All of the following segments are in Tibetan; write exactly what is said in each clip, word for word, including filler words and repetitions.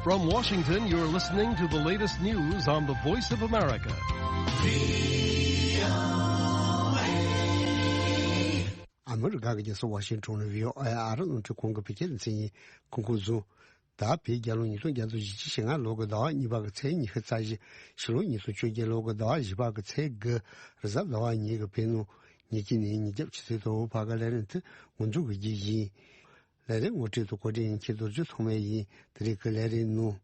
From Washington, you're listening to the latest news on the Voice of America. ཨ་མི་རི་ཀ་གི་རྒྱལ་ས་ཝ་ཤིང་ཊོན་ནས་བྷི་ཨོ་ཨེ་ཨ་རི་རླུང་འཕྲིན་ཁང་གི་བོད་སྐད་སྡེ་ཚན་ཡིན། ཁོང་ཁོང་བཟུང་། ད་བོད་རྒྱལ་ལོ་ཉིས་སྟོང་བརྒྱ་དང་བཞི་བཅུ་ཞེ་ལྔ་ལོ་གི་ཟླ་བ་གཉིས་པ་གི་ཚེས་ཉི་ཤུ་རྩ་བཞི། ཕྱི་ལོ་ཉིས་སྟོང་བཅོ་བརྒྱད་ལོ་གི་ཟླ་བ་བཞི་པ་གི་ཚེས་དགུ། རེས་གཟའ་ཟླ་བ་ཉིན་གྱི་བོད་ནང་ཉིན་གཅིག་ནས་ཉིན་རྒྱབ་ཆུ་ཚོད་དང་བར་གྱི་ལས་རིམ་དེ་འགོ་འཛུགས་ཀྱི་རྒྱུ་ཡིན། ལས་རིམ་ངོ་སྤྲོད་དང་གོ་སྒྲིག་ཡིན་ཁྱེད་རྡོ་རྗེ་ཐོགས་མེད་ཡིན། དེ་རིང་གི་ལས་རིམ་ནང་།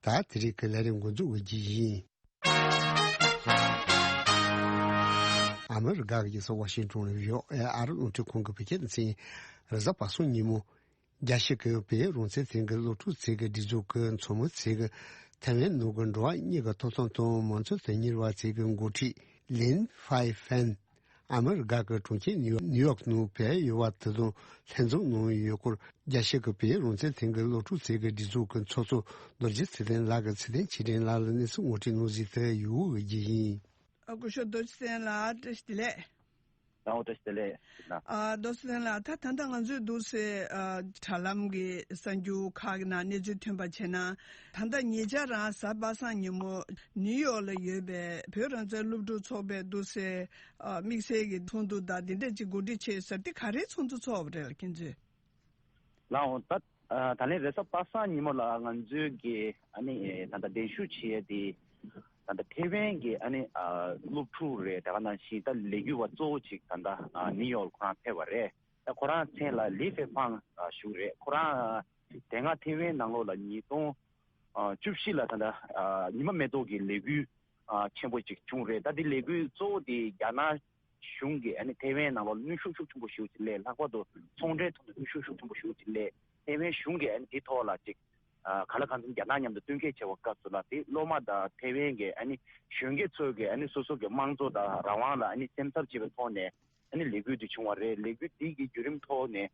ད་དེ་རིང་གི་ལས་རིམ་འགོ་འཛུགས་ཀྱི་རྒྱུ་ཡིན། ཨ་མི་རི་ཀ་གི་རྒྱལ་ས་ཝ་ཤིང་ཊོན་ནས་བྷི་ཨོ་ཨེ་ཨ་རི་རླུང་འཕྲིན་ཁང་གི་བོད་སྐད་སྡེ་ཚན་ཡིན། རེས་གཟའ་པ་སངས་ཉིན་མོ། རྒྱལ་སྤྱི་གི་བོད་རང་བཙན་ཚོགས་པའི་སློབ་ཕྲུག་ཚོ་གི་སྒྲིག་འཛུགས་ཀྱི་ཚོགས་མི་ཚོ་གི་ཐའེ་ཝན་ནང་གི་འགྲོ་བ་མིའི་ཐོབ་ཐང་དང་མང་གཙོ་དོན་གཉེར་བ་ཚོ་གི་འགོ་ཁྲིད་ལིན་ཧྥའེ་ཧྥན། ཨ་མི་རི་ཀ་གི་གྲོང་ཁྱེར་ནིའུ་ཡོག་ནང་བོད་ཡུལ་བ་དེ་དང་ལྷན་འཛོམས་གནང་ཡོད་སྐོར། རྒྱལ་སྤྱི་གི་བོད་རང་བཙན་ཚོགས་པའི་སློབ་ཕྲུག་ཚོ་གི་སྒྲིག་འཛུགས་ཀྱི་ཚོགས་གཙོ་རྡོ་རྗེ་ཚེ་བརྟན་ལགས་ཀྱིས་ཚེ་བརྟན་ཆོས་སྒྲོན་ལགས་ལ་གནས་ཚུལ་ངོ་སྤྲོད་གནང་གཟིགས་དེ་ཡུལ་དབུས་ཀྱི་ཡིན། སྐུ་ཞབས་རྡོ་རྗེ་ཚེ་བརྟན་ལགས་བཀྲ་ཤིས་བདེ་ལེགས། རང་དབང་བཀྲ་ཤིས་བདེ་ལེགས་ཟེར་ན། ཨ། རྡོ་རྗེ་ཚེ་བརྟན་ལགས། ད་ད་ལྟ་ང་ཚོས་འདུག་སེ་ཨ་དྲ་ལམ་གྱི་གསར་འགྱུར་ཁག་གི་ནང་གནས་ཚུལ་ཐོན་པ་བྱས་ན། ད་ལྟ་ཉེ་ཆར་རང་གཟའ་པ་སངས་ཉིན་མོ་ནིའུ་ཡོག་ལ་ཡོད་པའི་བོད་རང་བཙན་སློབ་ཕྲུག་ཚོགས་པས་འདུག་སེ་ཨ་དམིགས་བསལ་གྱི་ཚོགས་འདུ་དང་འདི་འདྲ་ཅིག་གོ་སྒྲིག་བྱས་ཟེར་དེ་ག་རེའི་ཚོགས་འདུ་ཚོགས་པ་རེད་ལ་ཁྱེད་ཚོས། ལགས་འོང་། ད་ཨ་ད་ལན་རེས་གཟའ་པ་སངས་ཉིན་མོ་ལ་ང་ཚོའི་གི་ཨ་ནི་ད་ལྟ་གདན་ཞུ་བྱས་ཏེ། ད་ལྟ་ཐེ་ཝན་གྱི་ཨ་ནི་ཨ་སློབ་ཕྲུག་རེད། དེ་ག་ནང་བཞིན་ད་ལས་འགུལ་བ་གཙོ་བོ་ཅིག་ད་ལྟ་ཨ་ནིའུ་ཡོག་ཁོ་རང་ཕེབས་པ་རེད། ད་ཁོ་རང་མཚན་ལ་ལི་ཧྥེ་ཧྥང་ཞུ་རེད། ཁོ་རང་དེ་སྔ་ཐེ་ཝན་ནང་ལོགས་ལ་ཉིས་སྟོང་བཅུ་བཞི་ལ་ད་ལྟ་ཉི་མ་མེ་ཏོག་གི་ལས་འགུལ་ཆེན་པོ་ཅིག་བྱུང་རེད། ད་དེ་ལས་འགུལ་གཙོ་བོ་དེ་རྒྱ་ནག་གཞུང་གིས་ཨ་ནི་ཐེ་ཝན་ནང་ལོགས་ལ་གནོན་ཤུགས་ཤུགས་ཆེན་པོ་ཞེ་པོ་ཅིག་སླེབས། ལྷག་པར་དུ་ཚོང་འབྲེལ་ཐོག་ནས་གནོན་ཤུགས་ཤུགས་ཆེན་པོ་ཞེ་པོ་ཅིག་སླེབས། ཐེ་ཝན་གཞུང་གིས་ཨ་ནི་དེ་ཐོག་ལ་ཅིག་ག་ལ་གང་འཚམ་རྒྱ་ནག་མཉམ་དུ་བསྟུན་མཁས་བྱས་པའི་སྐབས་སུ་ལ་དེ་སློབ་མ་དང་ཐེ་ཝན་གྱི་ཨ་ནི་གཞོན་སྐྱེས་ཚོས་ཀྱི་ཨ་ནི་སོ་སོ་གི་དམངས་གཙོ་དང་རང་དབང་ལ་ཨ་ནི་སེམས་འཚབ་བྱེད་པའི་ཐོག་ནས། ཨ་ནི་ལས་འགུལ་འདི་བྱུང་བ་རེད། ལས་འགུལ་འདི་གི་བརྒྱུད་རིམ་ཐོག་ནས་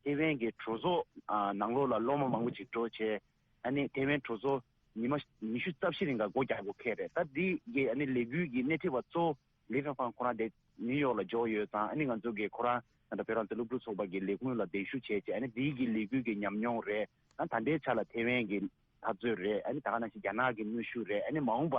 ཐེ་ཝན་གྱི་གྲོས་ཚོགས་ཨ་ནང་ལོགས་ལ་སློབ་མ་མང་པོ་ཅིག་འགྲོ་བྱས། ཨ་ནི་ཐེ་ཝན་གྲོས་ཚོགས་ཉི་མ་ཉི་ཤུ་རྩ་བཞི་རིང་ག་སྒོ་རྒྱག་དགོས་ཁེལ་རེད། ད་འདི་གི་ཨ་ནི་ལས་འགུལ་གྱི་སྣེ་ཁྲིད་པ་གཙོ་བོ་ལི་ཧྥེ་ཧྥང་ཁོ་རང་དེ་ནིའུ་ཡོག་ལ་འབྱོར་ཡོད་ཙང་། ཨ་ནི་ང་ཚོ་གི་ཁོ་རང་ད་ལྟ་བོད་རང་བཙན་སློབ་ཕྲུག་ཚོགས་པ་གི་ལས་ཁུངས་ལ་གདན་ཞུ་བྱས་བྱས། ཨ་ནི་འདི་གི་ལས་འགུལ་གྱི་ཉམས་མྱོང་རེད། ད་ད་ལྟའི་ཆ་ལ་ཐེ་ཝན་གྱི་འཐབ་རྩོད་རེད། ཨ་ནི་ད་ག་ནང་བཞིན་རྒྱ་ནག་གི་གནོན་ཤུགས་རེད། ཨ་ནི་མ་འོངས་པ་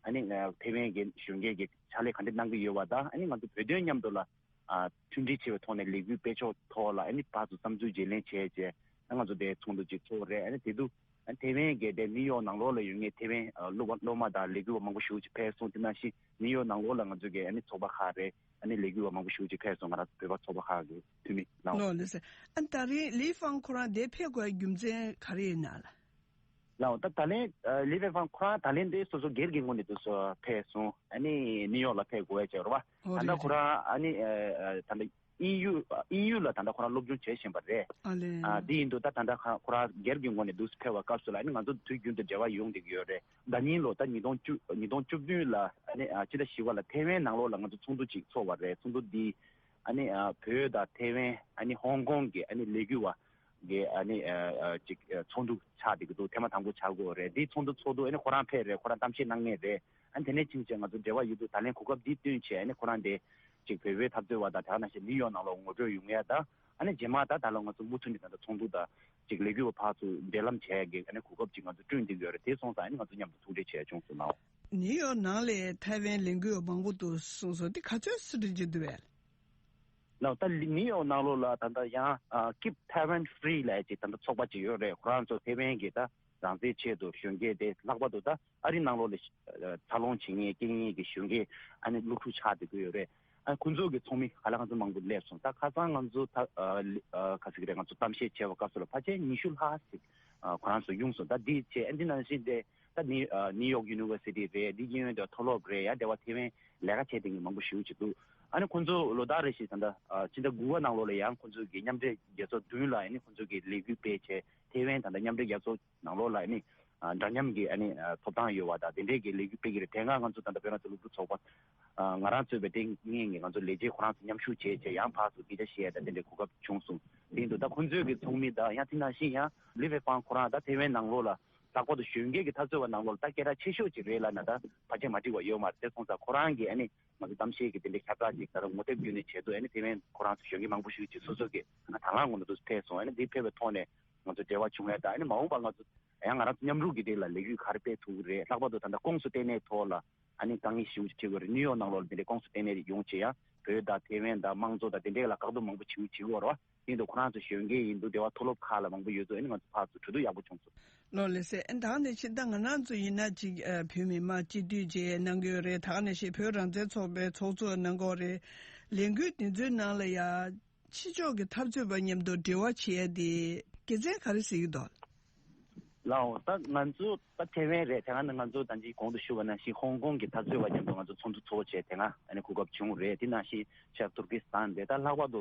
ཨ་ནི་ཐེ་ཝན་གྱི་གཞོན་སྐྱེས་ཀྱི་ཕྱག་ལས་ག་འདྲ་གནང་གི་ཡོད་པ་དང་། ཨ་ནི་ང་ཚོ་བོད་དོན་མཉམ་དུ་ལ་ཨ་མཐུན་སྒྲིལ་བྱེད་པའི་ཐོག་ནས་ལས་འགུལ་སྤེལ་ཕྱོགས་ཐོག་ལ་ཨ་ནི་ཕར་ཚུར་བསམ་ཚུལ་བརྗེ་ལེན་བྱས་བྱས། ཨ་ང་ཚོ་དེ་ཚོགས་འདུ་ཅིག་ཚོགས་རེད། ཨ་ནི་དེ་དུས་ཨ་ཐེ་ཝན་གྱི་དེ་ནིའུ་ཡོག་ནང་ལོགས་ལ་ཡོད་མཁན་ཐེ་ཝན་ཨ་སློབ་པ་སློབ་མ་དང་ལས་འགུལ་བ་མང་པོ་ཞེ་པོ་ཅིག་ཕེབས་སོང་། དེ་ནང་བཞིན་ནིའུ་ཡོག་ནང་ལོགས་ལ་ང་ཚོ་གི་ཨ་ནི་ཚོགས་པ་ཁག་རེད། ཨ་ནི་ལས་འགུལ་བ་མང་པོ་ཞེ་པོ་ཅིག་ཕེབས་སོང་། ང་རང་ཚོ་བོད་པ་ཚོགས་པ་ཁག་གི་འཐུས་མི་ལགས། ལགས་ལགས་སེ། ཨ་ད་རིང་ལི་ཧྥང་ཁོ་རང་དེ་ཕེབས་དགོས་རྒྱུ་མཚན་ག་རེ་ཡིན་ན་ལགས། ལགས་འོ། ད་ད་ལན་ཨ་ལི་ཧྥེ་ཧྥང་ཁོ་རང་ད་ལན་དེ་སོ་སོ་སྒེར་གྱི་ངོས་ནས་དུ་སོ་ཕེབས་སོང་། ཨ་ནི་ནིའུ་ཡོག་ལ་ཕེབས་དགོས་ཡ་བྱས་རེད་བ། ཨོ་ད་ལྟ་རེད་ཁོ་རེད། རང་ཨ་ནི་ཨ་ཨ་ད་ལྟ་དབྱིན་ཡུལ་དབྱིན་ཡུལ་ལ་ད་ལྟ་ཁོ་རང་སློབ་སྦྱོང་བྱེད་བཞིན་པ་རེད། ཨ་ལས། ཨ་དེ་ཡིན་དུས་ད་ད་ལྟ་ཁ་ཁོ་རང་སྒེར་གྱི་ངོས་ནས་འདུག་སེ་ཕེབས་པའི་སྐབས་སུ་ལ་ཨ་ནི་ང་ཚོ་དུས་རྒྱུན་དུ་འབྲེལ་བ་ཡོང་བསྡད་ཀྱི་ཡོད་རེད། ཟླ་ཉིན་ལོ་ད་ཉིས་སྟོང་བཅུ་ཉིས་སྟོང་བཅུ་བདུན་ལ་ཨ་ནི་ཨ་སྤྱི་ཟླ་བཞི་པ་ལ་ཐེ་ཝན་ནང་ལོགས་ལ་ང་ཚོ་ཚོགས་འདུ་ཅིག་ཚོགས་པ་རེད། ཚོགས་འདུ་འདི་ཨ་ནི་ཨ་བོད་དང་ཐེ་ཝན་ཨ་ནི་ཧོང་ཀོང་གི་ཨ་ནི་ལས་འགུལ་བ་གི་ཨ་ནི་ཨ་ཨ་ཅིག་ཨ་ཚོགས་འདུ་ཆགས་བསྡད་ཀྱི་འདུག་ཐེངས་མ་དང་པོ་ཆགས་ཀྱི་ཡོད་རེད། འདི་ཚོགས་འདུ་ཚོགས་དུས་ཨ་ནི་ཁོ་རང་ཕེབས་རེད། ཁོ་རང་གཏམ་བཤད་གནང་མཁན་རེད། ཨ་ནི་དེ་ནས་ཕྱིན་བྱས་ང་ཚོ་འབྲེལ་བ་ཡོད་དུས་ད་ལན་གོ་སྐབས་འདི་བསྟུན་བྱས་ཨ་ནི་ཁོ་རང་དེ་ཅིག་བོད་པའི་འཐབ་རྩོད་པ་དང་དེ་ག་ནང་བཞིན་ནིའུ་ཡོག་ནང་ལོགས་ངོ་སྤྲོད་ཡོང་ཡ་དང་། ཨ་ནི་རྗེས་མ་ད་ད་ལོ་ང་ཚོ་མུ་མཐུད་ནས་ད་ལྟ་ཚོགས་འདུ་དང་ཅིག་ལས་འགུལ་བ་ཕར་ཚུར་འབྲེལ་ལམ་བྱས་ཡ་གི་ཨ་ནི་གོ་སྐབས་ཅིག་ང་ཚོ་བསྐྲུན་བསྡད་ཀྱི་ཡོད་རེད། དེ་སོང་ཙང་ཨ་ནི་ང་ཚོ་མཉམ་དུ་ཐུག་འཕྲད་བྱས་བྱུང་སོང་ལགས། ནིའུ་ཡོག་ནང་ལ་ཐའེ་ཝན་ལས་འགུལ་བ་མང་པོ་འདུག་གསུངས་སོང་། དེ་ག་ཚོད་སུ་འགྲོ་རྒྱུ་འདུག་བས། ལགས། ད་ནིའུ་ཡོག་ནང་ལོགས་ལ་ད་ལྟ་ཡང་ཨ་Keep Taiwan Free་ལབ་ཅིག་ད་ལྟ་ཚོགས་པ་ཅིག་ཡོད་རེད། ཁོ་རང་ཚོ་ཐའེ་ཝན་གྱི་ད་ རང་བཙན་ཆེད་དུ་གཞོན་སྐྱེས་དེ་ལྷག་པར་དུ་ད་ཨ་རི་ནང་ལོགས་ལ་འཚར་ལོངས་བྱེད་མཁན་སྐྱེ་མཁན་གྱི་གཞོན་སྐྱེས་ཨ་ནི་སློབ་ཕྲུག་ཆགས་བསྡད་ཀྱི་ཡོད་རེད། ཨ་ཁོང་ཚོ་གི་ཚོགས་མི་ག་ལ་གང་འཚམ་མང་པོ་སླེབས་སོང་། ད་ཁ་སང་ང་ཚོ་ད་ཨ་ལི་ཨ་ག་ཟེར་གི་རེད། ང་ཚོ་གཏམ་བཤད་བྱས་པ་སྐབས་སུ་ལ་ཕལ་ཆེར་ཉི་ཤུ་ལྷག་ཞིག་ཨ་ཁོ་རང་ཚོ་ཡོང་སོང་། ད་འདི་བྱས་ཨ་འདི་ནང་བཞིན་དེ་ད་ནི་ཨ་ནིའུ་ཡོག་ཡུ་ནི་ཝར་སི་ཊི་རེད། འདི་གཡས་གཡོན་དེ་མཐོ་སློབ་རེད། ཡ་དེ་བ་ཐེ་ཝན་ལས་ཀ་བྱས་བསྡད་མཁན་མང་པོ་ཞེ་པོ་ཅིག་འདུག་ཨ་ནི་ཁོང་ཚོ་ལོ་ལྟར་རེ་བཞིན་ད་ལྟ་ཨ་ཕྱི་ཟླ་དགུ་པ་ནང་ལོགས་ལ་ཡང་ཁོང་ཚོ་གི་མཉམ་འབྲེལ་རྒྱལ་ཚོགས་མདུན་ལ་ཨ་ནི་ཁོང་ཚོ་གི་ལས་འགུལ་སྤེལ་བྱས་ཐེ་ཝན་ད་ལྟ་མཉམ་འབྲེལ་རྒྱལ་ཚོགས་ནང་ལོགས་ལ་ཨ་ནི་ཨ་འདྲ་མཉམ་གྱི་ཨ་ནི་ཨ་ཐོབ་ཐང་ཡོད་པ་དང་དེ་འདྲས་ཀྱི་ལས་འགུལ་སྤེལ་གྱི་རེད། དེ་སྔ་ང་ཚོ་ད་ལྟ་བོད་རང་བཙན་སློབ་ཕྲུག་ཚོགས་པ་ཨ་ང་རང་གཙོས་པའི་དེ་སྔོན་གྱི་ང་ཚོ་ལས་བྱེད་ཁོ་རང་ཚོ་མཉམ་ཞུགས་བྱས་བྱས་ཡང་ཕར་ཚུར་སྐད་ཆ་བཤད་དང་དེ་འདྲས་གོ་སྐབས་བྱུང་སོང་། དེ་ཡིན་དུས་ད་ཁོང་ཚོའི་གི་ཚོགས་མི་དང་ཡང་དེ་ནང་བཞིན་ཡང་ལི་ཧྥེ་ཧྥང་ཁོ་རང་ད་ཐེ་ཝན་ནང་ལོགས་ལ་ལྷག་པར་དུ་གཞོན་སྐྱེས་ཀྱི་འཐབ་རྩོད་པ་ནང་ལོགས་ལ་ད་སྐད་གྲགས་ཆེ་ཤོས་ཅིག་རེད་ལབ་ན་ད་ཕལ་ཆེར་མ་འགྲིག་པ་ཡོད་མ་རེད། དེ་སོང་ཙང་ཁོ་རང་གི་ཨ་ནི་ང་ཚོ་གཏམ་བཤད་ཀྱི་དེ་འདྲའི་ཁྱབ་བསྒྲགས་ཅིག་ད་རུང་ངོ་དེབ་བརྒྱུད་ནས་བྱེད་དུས་ཨ་ནི་དེ་བས་ཁོ་རང་ཚོ་གཞོན་སྐྱེས་མང་པོ་ཞིག་ཅིག་སོ་སོ་གི་ད་ལང་ངོ་ནས་དུ་ཕེབས་སོང་། ཨ་ནི་འདི་ཕེབས་པའི་ཐོག་ནས་ང་ཚོ་འབྲེལ་བ་བྱུང་ཡ་ད་ཨ་ནི་མ་འོངས་པ་ང་ཚོ་ཡང་ང་རང་ཚོ་མཉམ་རུབ་ཀྱི་སྟེང་ལ་ལས་འགུལ་ག་རེ་སྤེལ་ཐུབ་ཀྱི་རེད། ལྷག་པར་དུ་ད་ལྟ་ཁོངས་སུ་གཏན་གནས་ཐོག་ལ་ཨ་ནི་དཀའ་ངལ་ཞེ་པོ་ཅིག་འཕྲད་ཀྱི་རེད། ནིའུ་ཡོག་ནང་ལོགས་ལ་དེ་འདྲའི་ཁོངས་སུ་གཏན་གནས་ཡོང་བྱས་ཡང་བོད་དང་ཐེ་ཝན་དང་དམངས་གཙོ་དང་དེ་འདྲའི་ལ་བཀག་སྡོམ་མང་པོ་བྱེད་ཀྱི་ཡོད་རེད་བ། ཡིན་དུས་ཁོ་རང་ཚོ་གཞོན་སྐྱེས་ཡིན་དུས་སྡེ་བ་མཐོ་སློབ་ཁག་ལ་མང་པོ་ཡོད་ཚུལ་ཨ་ནི་ང་ཚོ་ཕར་ཚུར་གྲོས་བསྡུར་ཡག་པོ་བྱུང་སོང་། ལགས་ལགས་སེ། ཨ་ནི་ད་ག་ནང་བཞིན་ད་ང་རང་ཚོ་ཡིན་ན་ཅིག་ཨ་བོད་མི་མང་སྤྱི་འཐུས་བཅས་གནང་གི་ཡོད་རེད། ད་ག་ནང་བཞིན་བོད་རང་བཙན་ཚོགས་པའི་ཚོགས་གཙོ་གནང་གི་ཡོད་རེད། ལས་འགུལ་འདི་ཚོའི་ནང་ལ་ཡ་ཕྱི་ཕྱོགས་ཀྱི་འཐབ་རྩོད་པ་མཉམ་དུ་འབྲེལ་བ་བྱེད་ཡ་དེ་དགེ་མཚན་ག་རེ་གཟིགས་ཀྱི་འདུག་ལགས་འོང་། ད་ང་ཚོ་ད་ཐེ་ཝན་རེད། དེ་སྔ་ནི་ང་ཚོ་ད་ཅི་གོང་དུ་ཞུས་པ་ནང་བཞིན་ཧོང་ཀོང་གི་འཐབ་རྩོད་པ་མཉམ་དུ་ང་ཚོ་ཚོགས་འདུ་ཚོགས་བྱས་དེ་སྔ་ཨ་ནི་གོ་སྐབས་བྱུང་རེད། དེ་ནང་བཞིན་ཤར་ཏུར་ཀི་སི་ཐན་རེད། ད་ལྷག་པར་དུ་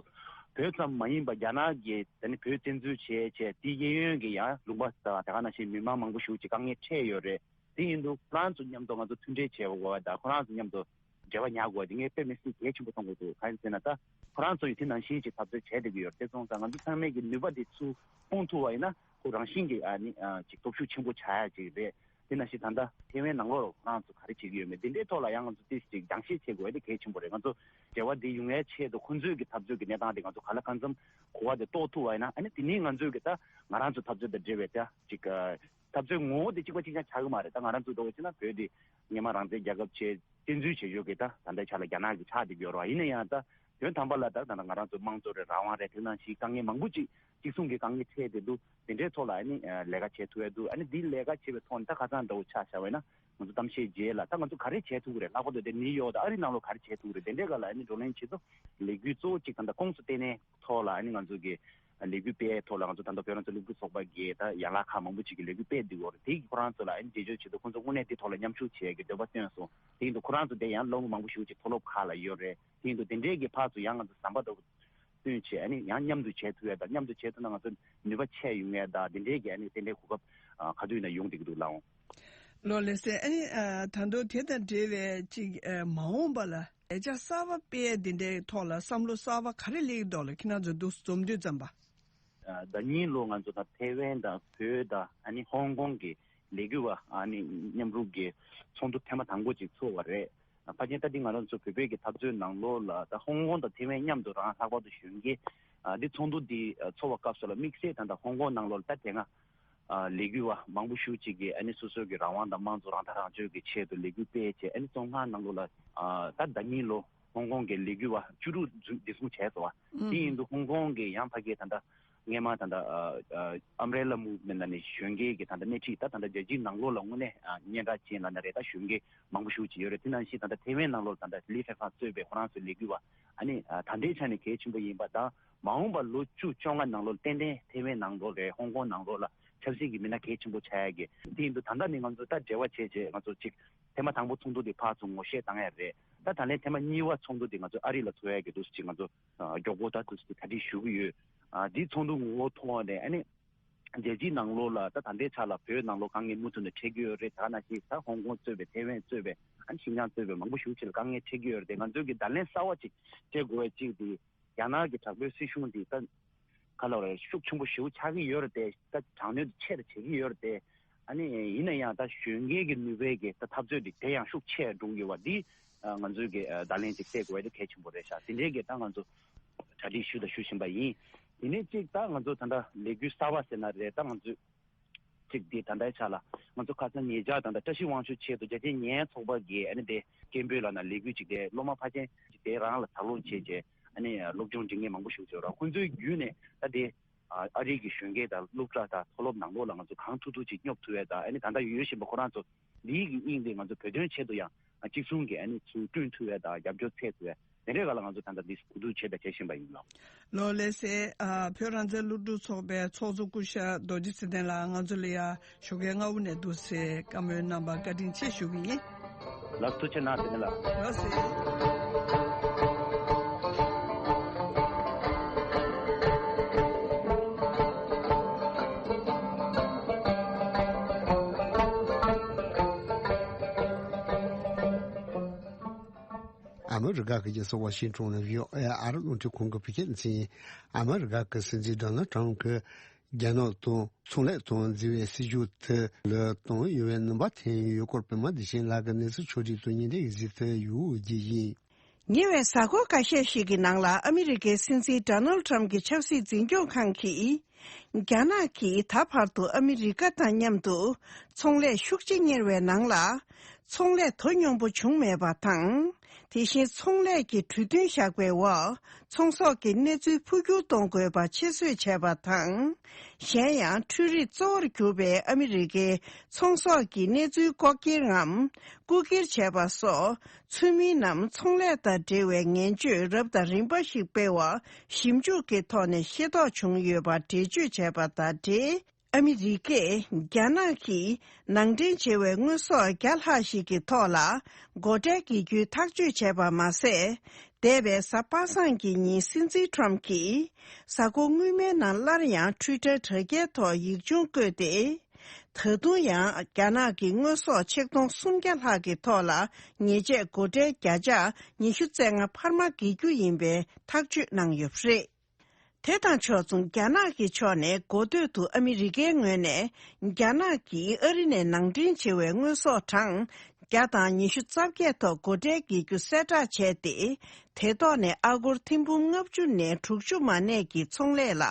བོད་ཙམ་མ་ཡིན་པ་རྒྱ་ནག་གིས་ད་ནི་བོད་བཙན་འཛུལ་བྱས་བྱས་དེའི་གཡས་གཡོན་གྱི་ཡང་ལུང་པ་དང་དེ་ག་ནང་བཞིན་མི་མང་མང་པོ་ཞིག་ཅིག་དཀའ་ངལ་འཕྲད་ཡོད་རེད། དེ་ཡིན་དུས་ཁོ་རང་ཚོ་མཉམ་དུ་ང་ཚོ་མཐུན་འབྲེལ་བྱེད་དགོས་པ་དང་ཁོ་རང་ཚོ་མཉམ་དུ་འབྲེལ་བ་ཉར་དགོས་པ་དེ་ངས་དཔེ་མི་སྲིད་གལ་ཆེན་པོ་མཐོང་གི་འདུག་གང་ཡིན་ཟེར་ན་ད་ཁོ་རང་ཚོ་ཡིས་དེ་ནང་བཞིན་ཅིག་འཐབ་རྩོད་བྱས་བསྡད་ཀྱི་ཡོད་རེད། དེ་སོང་ཙང་ང་ཚོ་ཚང་མས་ཀྱི་ནུས་པ་དེ་ཚུར་སྤུངས་ཐུབ་པ་ཡིན་ན་ཁོ་རང་བཞིན་གྱིས་ཨ་ནི་ཨ་ཅིག་སྟོབས་ཤུགས་ཆེན་པོ་ཆགས་ཡ་ཅིག་རེད། དེ་ནང་བཞིན་ད་ལྟ་ཐེ་ཝན་ནང་ལོགས་ཁོ་རང་ཚོ་ག་རེ་བྱེད་ཀྱི་ཡོད་མེད་དེ་འདྲའི་ཐོག་ལ་ཡང་ང་ཚོ་ཏོག་ཙམ་ཅིག་རྒྱང་ཤེལ་བྱེད་དགོས་ཡ་དེ་གལ་ཆེན་པོ་རེད། ང་ཚོ་འབྲེལ་བ་འདི་ཡོང་ཡའི་ཆེད་དུ་ཁོ་ཚོའི་གི་འཐབ་རྩོད་ཀྱི་གནས་སྟངས་དེ་ང་ཚོ་ག་ལ་གང་འཚམ་གོ་བ་དེ་རྟོགས་ཐུབ་པ་ཡིན་ན་ཨ་ནི་དེ་ནས་ང་ཚོའི་གི་ད་ང་རང་ཚོ་འཐབ་རྩོད་དང་འབྲེལ་བའི་ད་ཅིག་འཐབ་རྩོད་ངོ་བོ་དེ་གཅིག་པ་གཅིག་རྐྱང་ཆགས་ཀྱི་མ་རེད། ད་ང་རང་ཚོ་འགྲོ་བ་ཕྱིན་ན་བོད་དེ་སྔོན་མ་རང་བཙན་རྒྱལ་ཁབ་བྱས་བཙན་འཛུལ་བྱེད་ཞོར་གི་ད་ད་ལྟའི་ཆ་ལ་རྒྱ་ནག་གི་ཆགས་བསྡད་ཀྱི་ཡོད་རེད་བ། ཡིན་ན་ཡང་ད་དོན་དམ་པ་ལ་ད་ད་ང་རང་ཚོ་དམངས་གཙོ་རེད་རང་དབང་རེད་དེ་ནང་བཞིན་དཀའ་ངལ་མང་པོ་ཅིག་གཅིག་མཚུངས་ཀྱི་དཀའ་ངལ་འཕྲད་བསྡད་འདུག་དེ་འདྲའི་ཐོག་ལ་ཨ་ནི་ལས་ཀ་བྱེད་ཐུབ་ཡ་འདུག་ཨ་ནི་འདི་ལས་ཀ་བྱེད་པའི་ཐོག་ནས་ད་ཁ་སང་འདྲ་བོ་ཆ་བཞག་པ་ཡིན་ན་ང་ཚོ་གཏམ་བཤད་རྗེས་ལ་ད་ང་ཚོ་ག་རེ་བྱེད་ཐུབ་ཀྱི་རེད། ལྷག་པར་དུ་དེ་ནིའུ་ཡོག་དང་ཨ་རི་ནང་ལོགས་ག་རེ་བྱེད་ཐུབ་ཀྱི་རེད། དེ་འདྲའི་སྒང་ལ་ཨ་ནི་བགྲོ་གླེང་བྱེད་དུས་ལས་འགུལ་གཙོ་བོ་གཅིག་ད་ལྟ་ཁོངས་སུ་གཏན་ནས་ཐོག་ལ་ཨ་ནི་ང་ཚོ་གི་ལས་འགུལ་སྤེལ་ཐོག་ལ་ང་ཚོ་ད་ལྟ་བོད་རང་བཙན་སློབ་ཕྲུག་ཚོགས་པ་གིས་ད་ཡན་ལག་ཁག་མང་པོ་ཅིག་གི་ལས་འགུལ་སྤེལ་འདུག་ཡོད་རེད། དེ་གི་ཁོ་རང་ཚོ་ལ་ཨ་ནི་རྗེས་ཕྱོགས་ཆེད་དུ་ཁོང་ཚོ་དངོས་གནས་དེ་ཐོག་ལ་མཉམ་ཞུགས་བྱེད་ཡ་གི་འདོད་པ་བཏོན་སོང་། དེ་ཡིན་དུས་ཁོ་རང་ཚོ་དེ་ཡང་སློབ་མ་མང་པོ་ཞིག་ཅིག་མཐོ་སློབ་ཁག་ལ་ཡོད་རེད། དེ་ཡིན་དུས་དེ་འདྲའི་གི་ཕར་ཚུར་ཡང་ང་ཚོ་ཟམ་པ་འདྲ་བོ་བཏོན་བྱས་ཨ་ནི་ཡང་མཉམ་དུ་བྱེད་ཐུབ་ཡ་དང་མཉམ་དུ་བྱེད་ཐུབ་ན་ང་ཚོ་ནུས་པ་ཆེ་ཡོང་ཡ་དང་དེ་འདྲའི་གི་ཨ་ནི་དེ་འདྲའི་གོ་སྐབས་ཨ་ག་དུས་ཡིན་ན་ཡོང་བསྡད་ཀྱི་འདུག་ལགས་འོང་། ལགས་ལགས་སེ། ཨ་ནི་ཨ་ད་དུང་དེ་དང་འབྲེལ་བའི་ཅིག་ཨ་མ་འོངས་པ་ལ་ལས་འཆར་གསར་པ་སྤེལ་ཡ་དེ་འདྲའི་ཐོག་ལ་བསམ་བློ་གསར་པ་ག་རེ་སླེབས་ཀྱི་འདུག་ལ་ཁྱེད་རང་ཚོ་འདུག་འཛོམས་དུས་ཙམ་པ། ཨ་ཟླ་ཉིན་ལོ་ང་ཚོ་ད་ཐེ་ཝན་དང་བོད་དང་ཨ་ནི་ཧོང་ཀོང་གི་ལས་འགུལ་བ་ཨ་ནི་མཉམ་རུབ་ཀྱི་ཚོགས་འདུ་ཐེངས་མ་དང་པོ་ཅིག་ཚོགས་པ་རེད། ཕལ་ཆེར་ད་འདི་ང་རང་ཚོ་བོད་པའི་གི་འཐབ་རྩོད་ནང་ལོགས་ལ་ད་ཧོང་ཀོང་དང་ཐེ་ཝན་མཉམ་དུ་རང་ལྷག་པར་དུ་གཞོན་སྐྱེས་ཨ་འདི་ཚོགས་འདུ་འདི་ཚོགས་པ་སྐབས་སུ་ལ་དམིགས་བསལ་ད་ད་ཧོང་ཀོང་ནང་ལོགས་ལ་ད་དེ་སྔ་ཨ་ལས་འགུལ་བ་མང་པོ་ཞིག་ཅིག་གིས་ཨ་ནི་སོ་སོ་གི་རང་དབང་དང་དམངས་གཙོ་རང་ཐག་རང་གཅོད་ཀྱི་ཆེད་དུ་ལས་འགུལ་སྤེལ་བྱས་ཨ་ནི་བཙོན་ཁང་ནང་ལོགས་ལ་ཨ་ད་ཟླ་ཉིན་ལོ་ཧོང་ཀོང་གི་ལས་འགུལ་བ་བཅུ་དྲུག་འཛིན་བདེ་སྲུང་བྱས་སོང་བ། དེ་ཡིན་དུས་ཧོང་ཀོང་གི་ཡང་ཕ་གིའི་ད་ལྟ་སྔས་མ་ད་ལྟ་ཨ་ཨ་Umbrella Movement ནང་ནས་གཞོན་སྐྱེས་ཀྱི་ད་ལྟ་སྣེ་ཁྲིད་ད་ད་ལྟ་རྒྱལ་སྤྱིའི་ནང་ལོགས་ལ་དངོས་གནས་ཨ་སྙན་གྲགས་ཅན་ལབ་ན་རེད། ད་གཞོན་སྐྱེས་མང་པོ་ཞིག་ཅིག་ཡོད་རེད། དེ་ནང་བཞིན་ད་ལྟ་ཐེ་ཝན་ནང་ལོགས་ད་ལྟ་ལི་ཧྥེ་ཧྥང་གཙོས་པའི་ཁོ་རང་ཚོའི་ལས་འགུལ་བ་ཨ་ནི་ཨ་ད་ལྟའི་ཆ་ནས་གལ་ཆེན་པོ་ཡིན་པ་དང་མ་འོངས་པ་ལོ་བཅུ་བཅོ་ལྔ་ནང་ལོགས་ཏན་ཏན་ཐེ་ཝན་ནང་ལོགས་རེད་ཧོང་ཀོང་ནང་ལོགས་ལ་ཆབ་སྲིད་ཀྱི་མི་སྣ་གལ་ཆེན་པོ་ཆགས་ཡ་གི་དེ་ཡིན་དུས་ད་ལྟ་ནས་ང་ཚོ་ད་འབྲེལ་བ་བྱས་བྱས་ང་ཚོ་ཅིག་ཐེངས་མ་དང་པོ་ཚོགས་འདུ་དེ་ཕར་ཚུར་ངོ་ཤེས་བཏང་ཡ་རེད། ད་ད་ལན་ཐེངས་མ་གཉིས་པ་ཚོགས་འདུ་དེ་ང་ཚོ་ཨ་རི་ལ་ཚོགས་ཡ་གི་འདུག་ཅིག་ང་ཚོ་ཨ་མགྱོགས་པོ་ད་འདུག་ཅིག་གྲ་སྒྲིག་ཞུ་གི་ཡོད། ཨ་འདི་ཚོགས་འདུ་ངོ་བོ་ཐོག་ནས་ཨ་ནི་རྒྱལ་སྤྱིའི་ནང་ལོགས་ལ་ད་ད་ལྟའི་ཆ་ལ་བོད་ནང་ལོགས་དཀའ་ངལ་མུ་མཐུད་ནས་འཕྲད་ཀྱི་ཡོད་རེད། ད་ནང་བཞིན་ད་ཧོང་ཀོང་གཙོས་པའི་ཐེ་ཝན་གཙོས་པའི་ཨ་ནི་ཤིན་ཅང་གཙོས་པའི་མང་པོ་ཞིག་ཅིག་ལ་དཀའ་ངལ་འཕྲད་ཀྱི་ཡོད་རེད་དེ་ང་ཚོའི་གི་བརྡ་ལན་གསར་བ་ཅིག་སྤྲད་དགོས་པའི་གཅིག་དེ་རྒྱ་ནག་གི་དྲག་པོའི་སྲིད་གཞུང་དེ་ད་ག་ལ་བར་ཤུགས་ཆེན་པོ་ཞེ་པོ་ཆགས་ཀྱི་ཡོད་རེད་དེ་ད་དྲག་གནོན་དེ་ཆེ་རུ་བྱེད་ཀྱི་ཡོད་རེད་དེ་ཨ་ནི་ཡིན་ན་ཡང་ད་གཞོན་སྐྱེས་ཀྱི་ནུས་པའི་གི་ད་འཐབ་རྩོད་དེ་དེ་ཡང་ཤུགས་ཆེ་འགྲོ་གི་ཡོད་པ་འདི་ང་ཚོའི་གི་བརྡ་ལན་ཅིག་སྤྲད་དགོས་པ་དེ་གལ་ཆེན་པོ་རེད་ཤག་དེ་འདྲའི་གི་ད་ང་ཚོ་གྲ་སྒྲིག་ཞུ་དང་ཞུ་བཞིན་པ་ཡིན། དེ་ནས་གཅིག་ད་ང་ཚོ་ད་ལྟ་ལས་འགུལ་གསར་བ་ཟེར་ན་རེད། ད་ང་ཚོས་གཅིག་དེ་ད་ལྟའི་ཆ་ལ་ང་ཚོ་ཁ་སང་ཉེ་ཆར་ད་ལྟ་བཀྲ་ཤིས་དབང་ཕྱུག་ཆེད་དུ་རྒྱ་ཆེའི་ཉེན་ཚོགས་པ་གིས་ཨ་ནི་དེ་སྐད་འབོད་ལབ་ན་ལས་འགུལ་ཅིག་དེ་སློབ་མ་ཕལ་ཆེར་ཅིག་དེ་རང་ལ་ད་ལོ་བྱས་བྱས་ཨ་ནི་སློབ་སྦྱོང་འབྲི་མཁན་མང་པོ་ཞིག་ཡོད་ར། ཁོང་ཚོའི་བརྒྱུད་ནས་ད་དེ་ ཨ་རིའི་གི་གཞོན་སྐྱེས་དང་སློབ་གྲྭ་དང་མཐོ་སློབ་ནང་ལོགས་ལ་ང་ཚོ་གང་ཐུབ་ཐུབ་ཅིག་སྙོབ་ཐུབ་ཡས་དང་ཨ་ནི་ད་ལྟ་ཡོད་བཞིན་པ་ཁོ་རང་ཚོ་ལི་ཡི་གི་དབྱིངས་དེ་ང་ཚོ་བོད་དོན་ཆེད་དུ་ཡང་གཅིག་མཚུངས་ཀྱི་ཨ་ནི་ཚུར་བསྐྲུན་ཐུབ་ཡས་དང་རྒྱབ་སྐྱོར་འཚོལ་ཐུབ་ཡས་དེ་འདྲའི་སྒང་ལ་ང་ཚོ་ད་ལྟ་འདི་གོ་བསྡུར་བྱས་དང་བྱེད་བཞིན་པ་ཡིན་ལགས། ལོ་ལེགས་སེ། ཨ་བོད་རང་བཙན་སློབ་ཕྲུག་ཚོགས་པའི་ཚོགས་གཙོ་སྐུ་ཞབས་རྡོ་རྗེ་ཚེ་བརྟན་ལགས་ང་ཚོ་ལ་ཡ་ཞོགས་ཀའི་སྔ་པོ་ནས་འདུག་སེ་བཀའ་མོལ་གནང་པར་བཀའ་དྲིན་ཆེ་ཞུ་གི་ཡིན། ལགས་ཐུགས་རྗེ་གནང་ཟེར་ནས་ལགས། ལགས་སེ། ཨ་མི་རི་ཀ་གི་རྒྱལ་ས་ཝ་ཤིང་ཊོན་ནས་བྷི་ཨོ་ཨེ་ཨ་རི་རླུང་འཕྲིན་ཁང་གི་བོད་སྐད་སྡེ་ཚན། ཨ་མི་རི་ཀ་གི་སྲིད་འཛིན་ཌོ་ནལ་ཊམ་གྱིས་རྒྱ་ནག་དང་ཚོང་ལས་དང་འབྲེལ་བའི་སྲིད་ཇུས་དེ་ལ་གཏོང་ཡོང་བའི་རྣམ་པ་ཐོན་ཡོད་སྐོར་པད་མ་བདེ་ཆེན་ལགས་ཀྱིས་གནས་ཚུལ་ཕྱོགས་སྒྲིག་ཏུ་ཉིན་དེའི་གཟིགས་ཚུལ་ཡོད་རྒྱུ་ཡིན། ཉེ་བའི་གཟའ་འཁོར་འགའ་ཤས་ཤིག་གི་ནང་ལ་ཨ་མི་རི་ཀའི་སྲིད་འཛིན་ཌོ་ནལ་ཊམ་གྱི་ཆབ་སྲིད་འཛིན་སྐྱོང་ཁང་གིས། རྒྱ་ནག་གིས་ད་བར་དུ་ཨ་མི་རི་ཀ་དང་མཉམ་དུ་ཚོང་ལས་ཤུགས་ཆེ་གཉེར་བའི་ནང་ལ། ཚོང་ལས་དོ་སྙོམས་པོ་བྱུང་མེད་པ་དང་། དེ་བཞིན་ཚོང་ལས་ཀྱི་གྲོས་མཐུན་བཞག་པའི་འོག་ཚོང་ཟོག་གི་གནས་ཚུལ་འཕོ་འགྱུར་གཏོང་དགོས་པ་ཆེད་བཟོས་བྱས་པ་དང་། གཞན་ཡང་འཕྲུལ་རིག་གཙོ་བོར་གྱུར་པའི་ཨ་མི་རི་ཀའི་ཚོང་ཟོག་གི་གནས་ཚུལ་ལྐོག་འཁྱེར་ངམ་རྐུ་འཁྱེར་བྱས་པ་སོགས། ཚུལ་མིན་ནམ་ཚོང་ལས་དང་འབྲེལ་བའི་ངན་སྤྱོད་རབ་དང་རིམ་པ་ཞིག་སྤེལ་བ་ཞིབ་འཇུག་གི་ཐོག་ནས་ཤེས་རྟོགས་བྱུང་ཡོད་པ་འགྲེལ་བརྗོད་བྱས་པ་དང་འབྲེལ། ཨ་མི་རི་ཀས་རྒྱ་ནག་གིས་ནང་འདྲེན་བྱས་པའི་དངོས་ཟོག་བརྒྱ་ལྷག་ཞིག་གི་ཐོག་ལ་སྒོ་ཁྲལ་འགེལ་རྒྱུའི་ཐག་གཅོད་བྱས་པ་མ་ཟད། འདས་པའི་གཟའ་པ་སངས་ཀྱི་ཉིན་སྲིད་འཛིན་ཊམ་གྱིས་གཟའ་འཁོར་སྔོན་མའི་ནང་སླར་ཡང་ཊུའི་ཊར་དྲ་རྒྱའི་ཐོག་ཡིག་ཆུང་བཀོད་དེ། ད་དུང་ཡང་རྒྱ་ནག་གི་དངོས་ཟོག་ཆིག་སྟོང་སུམ་བརྒྱ་ལྷག་གི་ཐོག་ལ་ཉེས་ཆད་སྒོ་ཁྲལ་བརྒྱ་ཆ་ཉི་ཤུ་རྩ་ལྔ་འཕར་མ་འགེལ་རྒྱུ་ཡིན་པའི་ཐག་གཅོད་གནང་ཡོད་པ་རེད། དེ་དང་ཕྱོགས་མཚུངས་རྒྱ་ནག་གི་ཕྱོགས་ནས་འགོ་སྟོད་དུ་ཨ་མི་རི་ཀའི་ངོས་ནས་རྒྱ་ནག་གིས་ཨ་རི་ནས་ནང་འདྲེན་བྱས་པའི་དངོས་ཟོག་གྲངས་བརྒྱ་དང་ཉི་ཤུ་རྩ་བརྒྱད་ཐོག་སྒོ་ཁྲལ་འགེལ་རྒྱུ་གསལ་བསྒྲགས་བྱས་ཏེ། དེ་ཐོག་ནས་ཨ་སྒོར་ཐེར་འབུམ་ལྔ་བཅུ་ནས་དྲུག་ཅུ་མ་གནས་ཀྱི་ཚོང་ལས་ལ་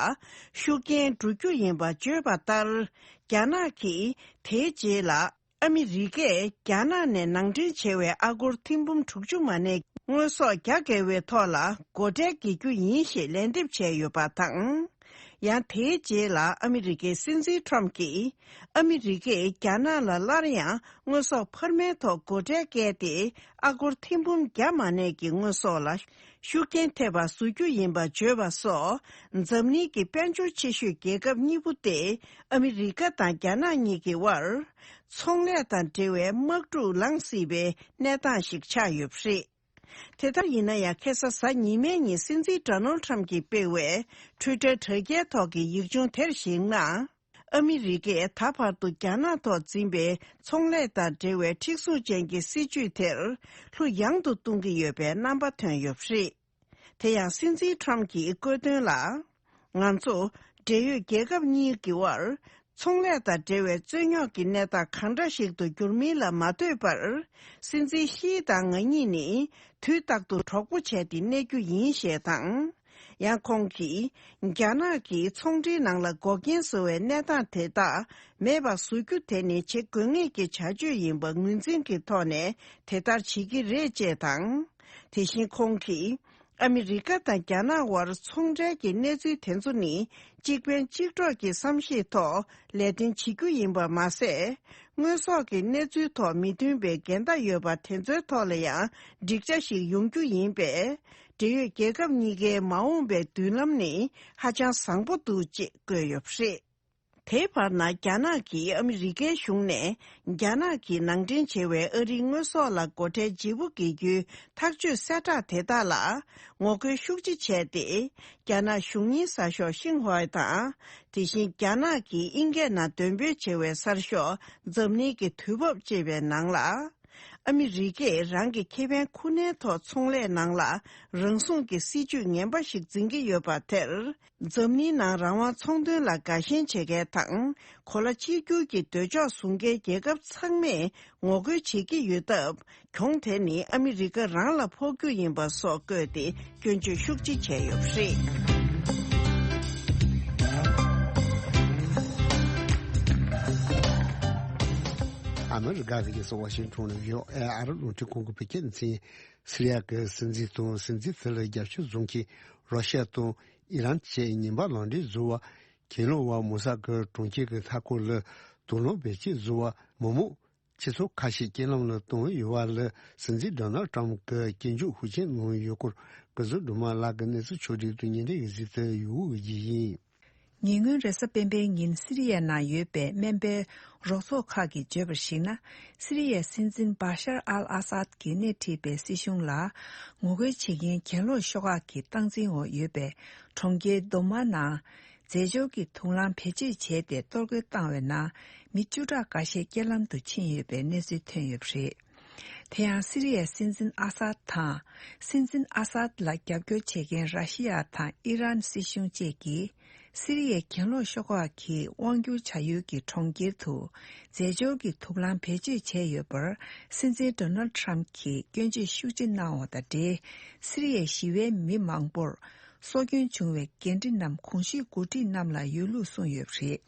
ཤུགས་རྐྱེན་འགྲོ་རྒྱུ་ཡིན་པ་བརྗོད་པ་ལྟར། རྒྱ་ནག་གིས་དེའི་རྗེས་ལ་ཨ་མི་རི་ཀས་རྒྱ་ནག་ནས་ནང་འདྲེན་བྱས་པའི་ཨ་སྒོར་ཐེར་འབུམ་དྲུག་ཅུ་མ་གནས་དངོས་ཟོག་བརྒྱ་བརྒལ་བའི་ཐོག་ལ་སྒོ་ཁྲལ་འགེལ་རྒྱུ་ཡིན་ཞེས་ལན་འདེབས་བྱས་ཡོད་པ་དང་། ཡང་དེའི་རྗེས་ལ་ཨ་མི་རི་ཀའི་སྲིད་འཛིན་ཊམ་གྱིས་ཨ་མི་རི་ཀས་རྒྱ་ནག་ལ་སླར་ཡང་དངོས་ཟོག་འཕར་མའི་ཐོག་སྒོ་ཁྲལ་བཀལ་ཏེ་ཨ་སྒོར་ཐེར་འབུམ་བརྒྱ་མ་གནས་ཀྱི་དངོས་ཟོག་ལ་ཤུགས་རྐྱེན་ཐེབས་པ་བཟོ་རྒྱུ་ཡིན་པ་བརྗོད་པ་སོགས། འཛམ་གླིང་གི་དཔལ་འབྱོར་ཆེ་ཤོས་རྒྱལ་ཁབ་གཉིས་པོ་སྟེ་ཨ་མི་རི་ཀ་དང་རྒྱ་ནག་གཉིས་ཀྱི་དབར་ཚོང་ལས་དང་འབྲེལ་བའི་དམག་འཁྲུག་ལངས་སྲིད་པའི་གནས་སྟངས་ཤིག་ཆགས་ཡོད་པ་རེད། དེ་ལྟར་ཡིན་ན་ཡང་ཁ་སང་གཟའ་ཉི་མའི་ཉིན་སྲིད་འཛིན་ཌོ་ནལ་ཊམ་གྱིས་སྤེལ་བའི་ཊུའི་ཊར་དྲ་རྒྱའི་ཐོག་གི་ཡིག་ཆུང་དེར་གཞིགས་ན། ཨ་མི་རི་ཀས་ད་བར་དུ་རྒྱ་ནག་ཐོག་འཛིན་པའི་ཚོང་ལས་དང་འབྲེལ་བའི་མཁྲེགས་བཟུང་ཅན་གྱི་སྲིད་ཇུས་དེར་ལྷུ་ཡང་དུ་གཏོང་གི་ཡོད་པའི་རྣམ་པ་ཐོན་ཡོད་པ་རེད། དེ་ཡང་སྲིད་འཛིན་ཊམ་གྱིས་བཀོད་དོན་ལ། ང་ཚོ་འབྲེལ་ཡོད་རྒྱལ་ཁབ་གཉིས་ཀྱི་དབར་ཚོང་ལས་དང་འབྲེལ་བའི་རྩོད་རྙོག་གི་གནས་སྟངས་གང་འདྲ་ཞིག་ཏུ་འགྱུར་མིན་ལ་མ་ལྟོས་པར། སྲིད་འཛིན་ཤིའི་དང་ང་གཉིས་ནི་དུས་རྟག་ཏུ་གྲོགས་པོ་བྱས་ཏེ་གནས་རྒྱུ་ཡིན་ཞེས་དང་། ཡང་ཁོང་གིས་རྒྱ་ནག་གིས་ཚོང་འབྲེལ་ནང་ལ་འགོག་རྐྱེན་བཟོ་བའི་གནས་སྟངས་དེ་དག་མེད་པར་བཟོ་རྒྱུ་དེ་ནི་བྱེད་དགོས་ངེས་ཀྱི་བྱ་སྤྱོད་ཡིན་པ་ངོས་འཛིན་གྱི་ཐོག་ནས་དེ་ལྟར་བྱེད་ཀྱི་རེད་ཅེས་དང་། དེ་བཞིན་ཁོང་གིས། ཨ་མི་རི་ཀ་དང་རྒྱ་ནག་དབར་ཚོང་འབྲེལ་གྱི་གནས་ཚུལ་དེ་ཚོ་ནི་གཅིག་ཕན་གཅིག་གྲོགས་ཀྱི་བསམ་ཤེས་ཐོག་ལས་དོན་བྱེད་རྒྱུ་ཡིན་པ་མ་ཟད། དངོས་ཟོག་གི་གནས་ཚུལ་ཐོག་མི་མཐུན་པའི་འགལ་ཟླ་ཡོད་པ་དེ་ཚོའི་ཐོག་ལ་ཡང་འགྲིག་ཆ་ཞིག་ཡོང་རྒྱུ་ཡིན་པས། འབྲེལ་ཡོད་རྒྱལ་ཁབ་གཉིས་ཀའི་མ་འོངས་པའི་མདུན་ལམ་ནི་ཧ་ཅང་བཟང་པོ་འདུག་ཅེས་བཀོད་ཡོད་པ་རེད། དེའི་བར་ན་རྒྱ་ནག་གིས་ཨ་མི་རི་ཀའི་གཞུང་ནས་རྒྱ་ནག་གིས་ནང་འདྲེན་བྱས་པའི་ཨ་རིའི་དངོས་ཟོག་ལ་སྒོ་ཁྲལ་ལྗིད་པོ་འགེལ་རྒྱུའི་ཐག་གཅོད་གསལ་བསྒྲགས་དེ་དག་ལ་ངོ་རྒོལ་ཤུགས་ཆེ་བྱས་ཏེ། རྒྱ་ནག་གཞུང་གཉེར་གསར་ཤོག་ཤིན་ཧྭ་དང་། དེ་བཞིན་རྒྱ་ནག་གིས་དབྱིན་སྐད་ནང་འདོན་སྤེལ་བྱེད་པའི་གསར་ཤོག་འཛམ་གླིང་གི་དུས་བབ་ཅེས་པའི་ནང་ལ། ཨ་མི་རི་ཀས་རང་གི་ཁེ་ཕན་ཁུར་ནས་ཐོག་ཚོང་ལས་ནང་ལ་རང་སྲུང་གི་སྲིད་ཇུས་ངན་པ་ཞིག་འཛིན་གྱི་ཡོད་པ་དེར། འཛམ་གླིང་ནང་རང་དབང་ཚོང་དོན་ལ་དགའ་ཞེན་བྱེད་མཁན་དང་། གོ་ལ་གཅིག་གྱུར་གྱི་འདོད་ཕྱོགས་བཟུང་མཁན་རྒྱལ་ཁབ་ཚང་མས་ངོ་རྒོལ་བྱེད་ཀྱི་ཡོད་སྟབས། གྱོང་དེ་ནི་ཨ་མི་རི་ཀ་རང་ལ་ཕོག་རྒྱུ་ཡིན་པ་སོགས་བཀོད་དེ་སྐྱོན་བརྗོད་ཤུགས་ཆེ་བྱས་ཡོད་པ་རེད། ཨ་མི་རི་ཀ་གི་རྒྱལ་ས་ཝ་ཤིང་ཊོན་ནས་བྷི་ཨོ་ཨེ་ཨ་རི་རླུང་འཕྲིན་ཁང་གི་བོད་སྐད་སྡེ་ཚན། སི་རི་ཡ་གི་སྲིད་འཛིན་དང་སྲིད་འཛིན་དེ་ལ་རྒྱབ་སྐྱོར་བཟོ་མཁན་རོ་ཤ་དང་ཨི་རན་བཅས་ཉེན་པ་ལངས་འདྲེན་བཟོ་བར་ གྱེན་ལོག་པ་མོ་སཱད་གི་གྲོང་ཁྱེར་གྱི་མཐའ་འཁོར་ལ་དུག་རླངས་བེད་སྤྱོད་བཟོ་བ་མི་མང་ཆེ་ཚོ་ཁ་ཤས་རྐྱེན་ལམ་ལ་གཏོང་གི་ཡོད་པ་ལ་སྲིད་འཛིན་ཌོ་ནལ་ཊམ་གྱིས་སྐྱོན་བརྗོད་ཤུགས་ཆེན་གནང་ཡོད་སྐོར། སྐུ་ཚབ་སྒྲོལ་མ་ལགས་ཀྱིས་གནས་ཚུལ་ཕྱོགས་སྒྲིག་ཏུ་སྙན་སྒྲོན་ཡིག་གཟིགས་དེ་ཡུ་གུ་གི་ཡིན། ཉེ་སྔོན་རེས་གཟའ་སྤེན་པའི་ཉིན་སི་རི་ཡའི་ནང་ཡོད་པའི་སྨན་པའི་རོགས་ཚོགས་ཁག་གིས་བརྗོད་པར་གཞིགས་ན། སི་རི་ཡའི་སྲིད་འཛིན་བྷ་ཤར་ཨལ་ཨ་སཱད་ཀྱིས་སྣེ་ཁྲིད་པའི་སྲིད་གཞུང་ལ་ངོ་རྒོལ་བྱེད་མཁན་གྱེན་ལོག་ཤོག་ཁག་གི་སྟངས་འཛིན་འོག་ཡོད་པའི་གྲོང་ཁྱེར་རྡོ་མ་ནང་རྫས་སྦྱོར་གྱི་དུག་རླངས་བེད་སྤྱོད་བྱས་ཏེ་གཏོར་རྒོལ་བཏང་བའི་ནང་མི་བཅུ་ཕྲག་འགའ་ཤས་རྐྱེན་ལམ་དུ་ཕྱིན་ཡོད་པའི་གནས་ཚུལ་ཐོན་ཡོད་པ་རེད། དེ་ཡང་སི་རི་ཡའི་སྲིད་འཛིན་ཨ་སཱད་དང་། སྲིད་འཛིན་ཨ་སཱད་ལ་རྒྱབ་སྐྱོར་བྱེད་མཁན་ར་ཤི་ཡ་དང་ཨི་རན་སྲིད་གཞུང་བཅས་ཀྱིས། སི་རི་ཡའི་གྱེན་ལོག་ཤོག་ཁག་གིས་དབང་སྒྱུར་བྱ་ཡུལ་གྱི་གྲོང་ཁྱེར་དུ་རྫས་སྦྱོར་གྱི་དུག་རླངས་བེད་སྤྱོད་བྱས་ཡོད་པར། སྲིད་འཛིན་ཌོ་ནལ་ཊམ་གྱིས་སྐྱོན་བརྗོད་ཤུགས་ཆེ་གནང་བ་དང་འབྲེལ། སི་རི་ཡའི་ཞི་བའི་མི་མང་པོར་སྲོག་སྐྱོན་བྱུང་བའི་འགན་འཁྲི་རྣམས་གོང་ཞུས་འགོ་ཁྲིད་རྣམས་ལ་ཡོད་ལུགས་གསུངས་ཡོད་པ་རེད།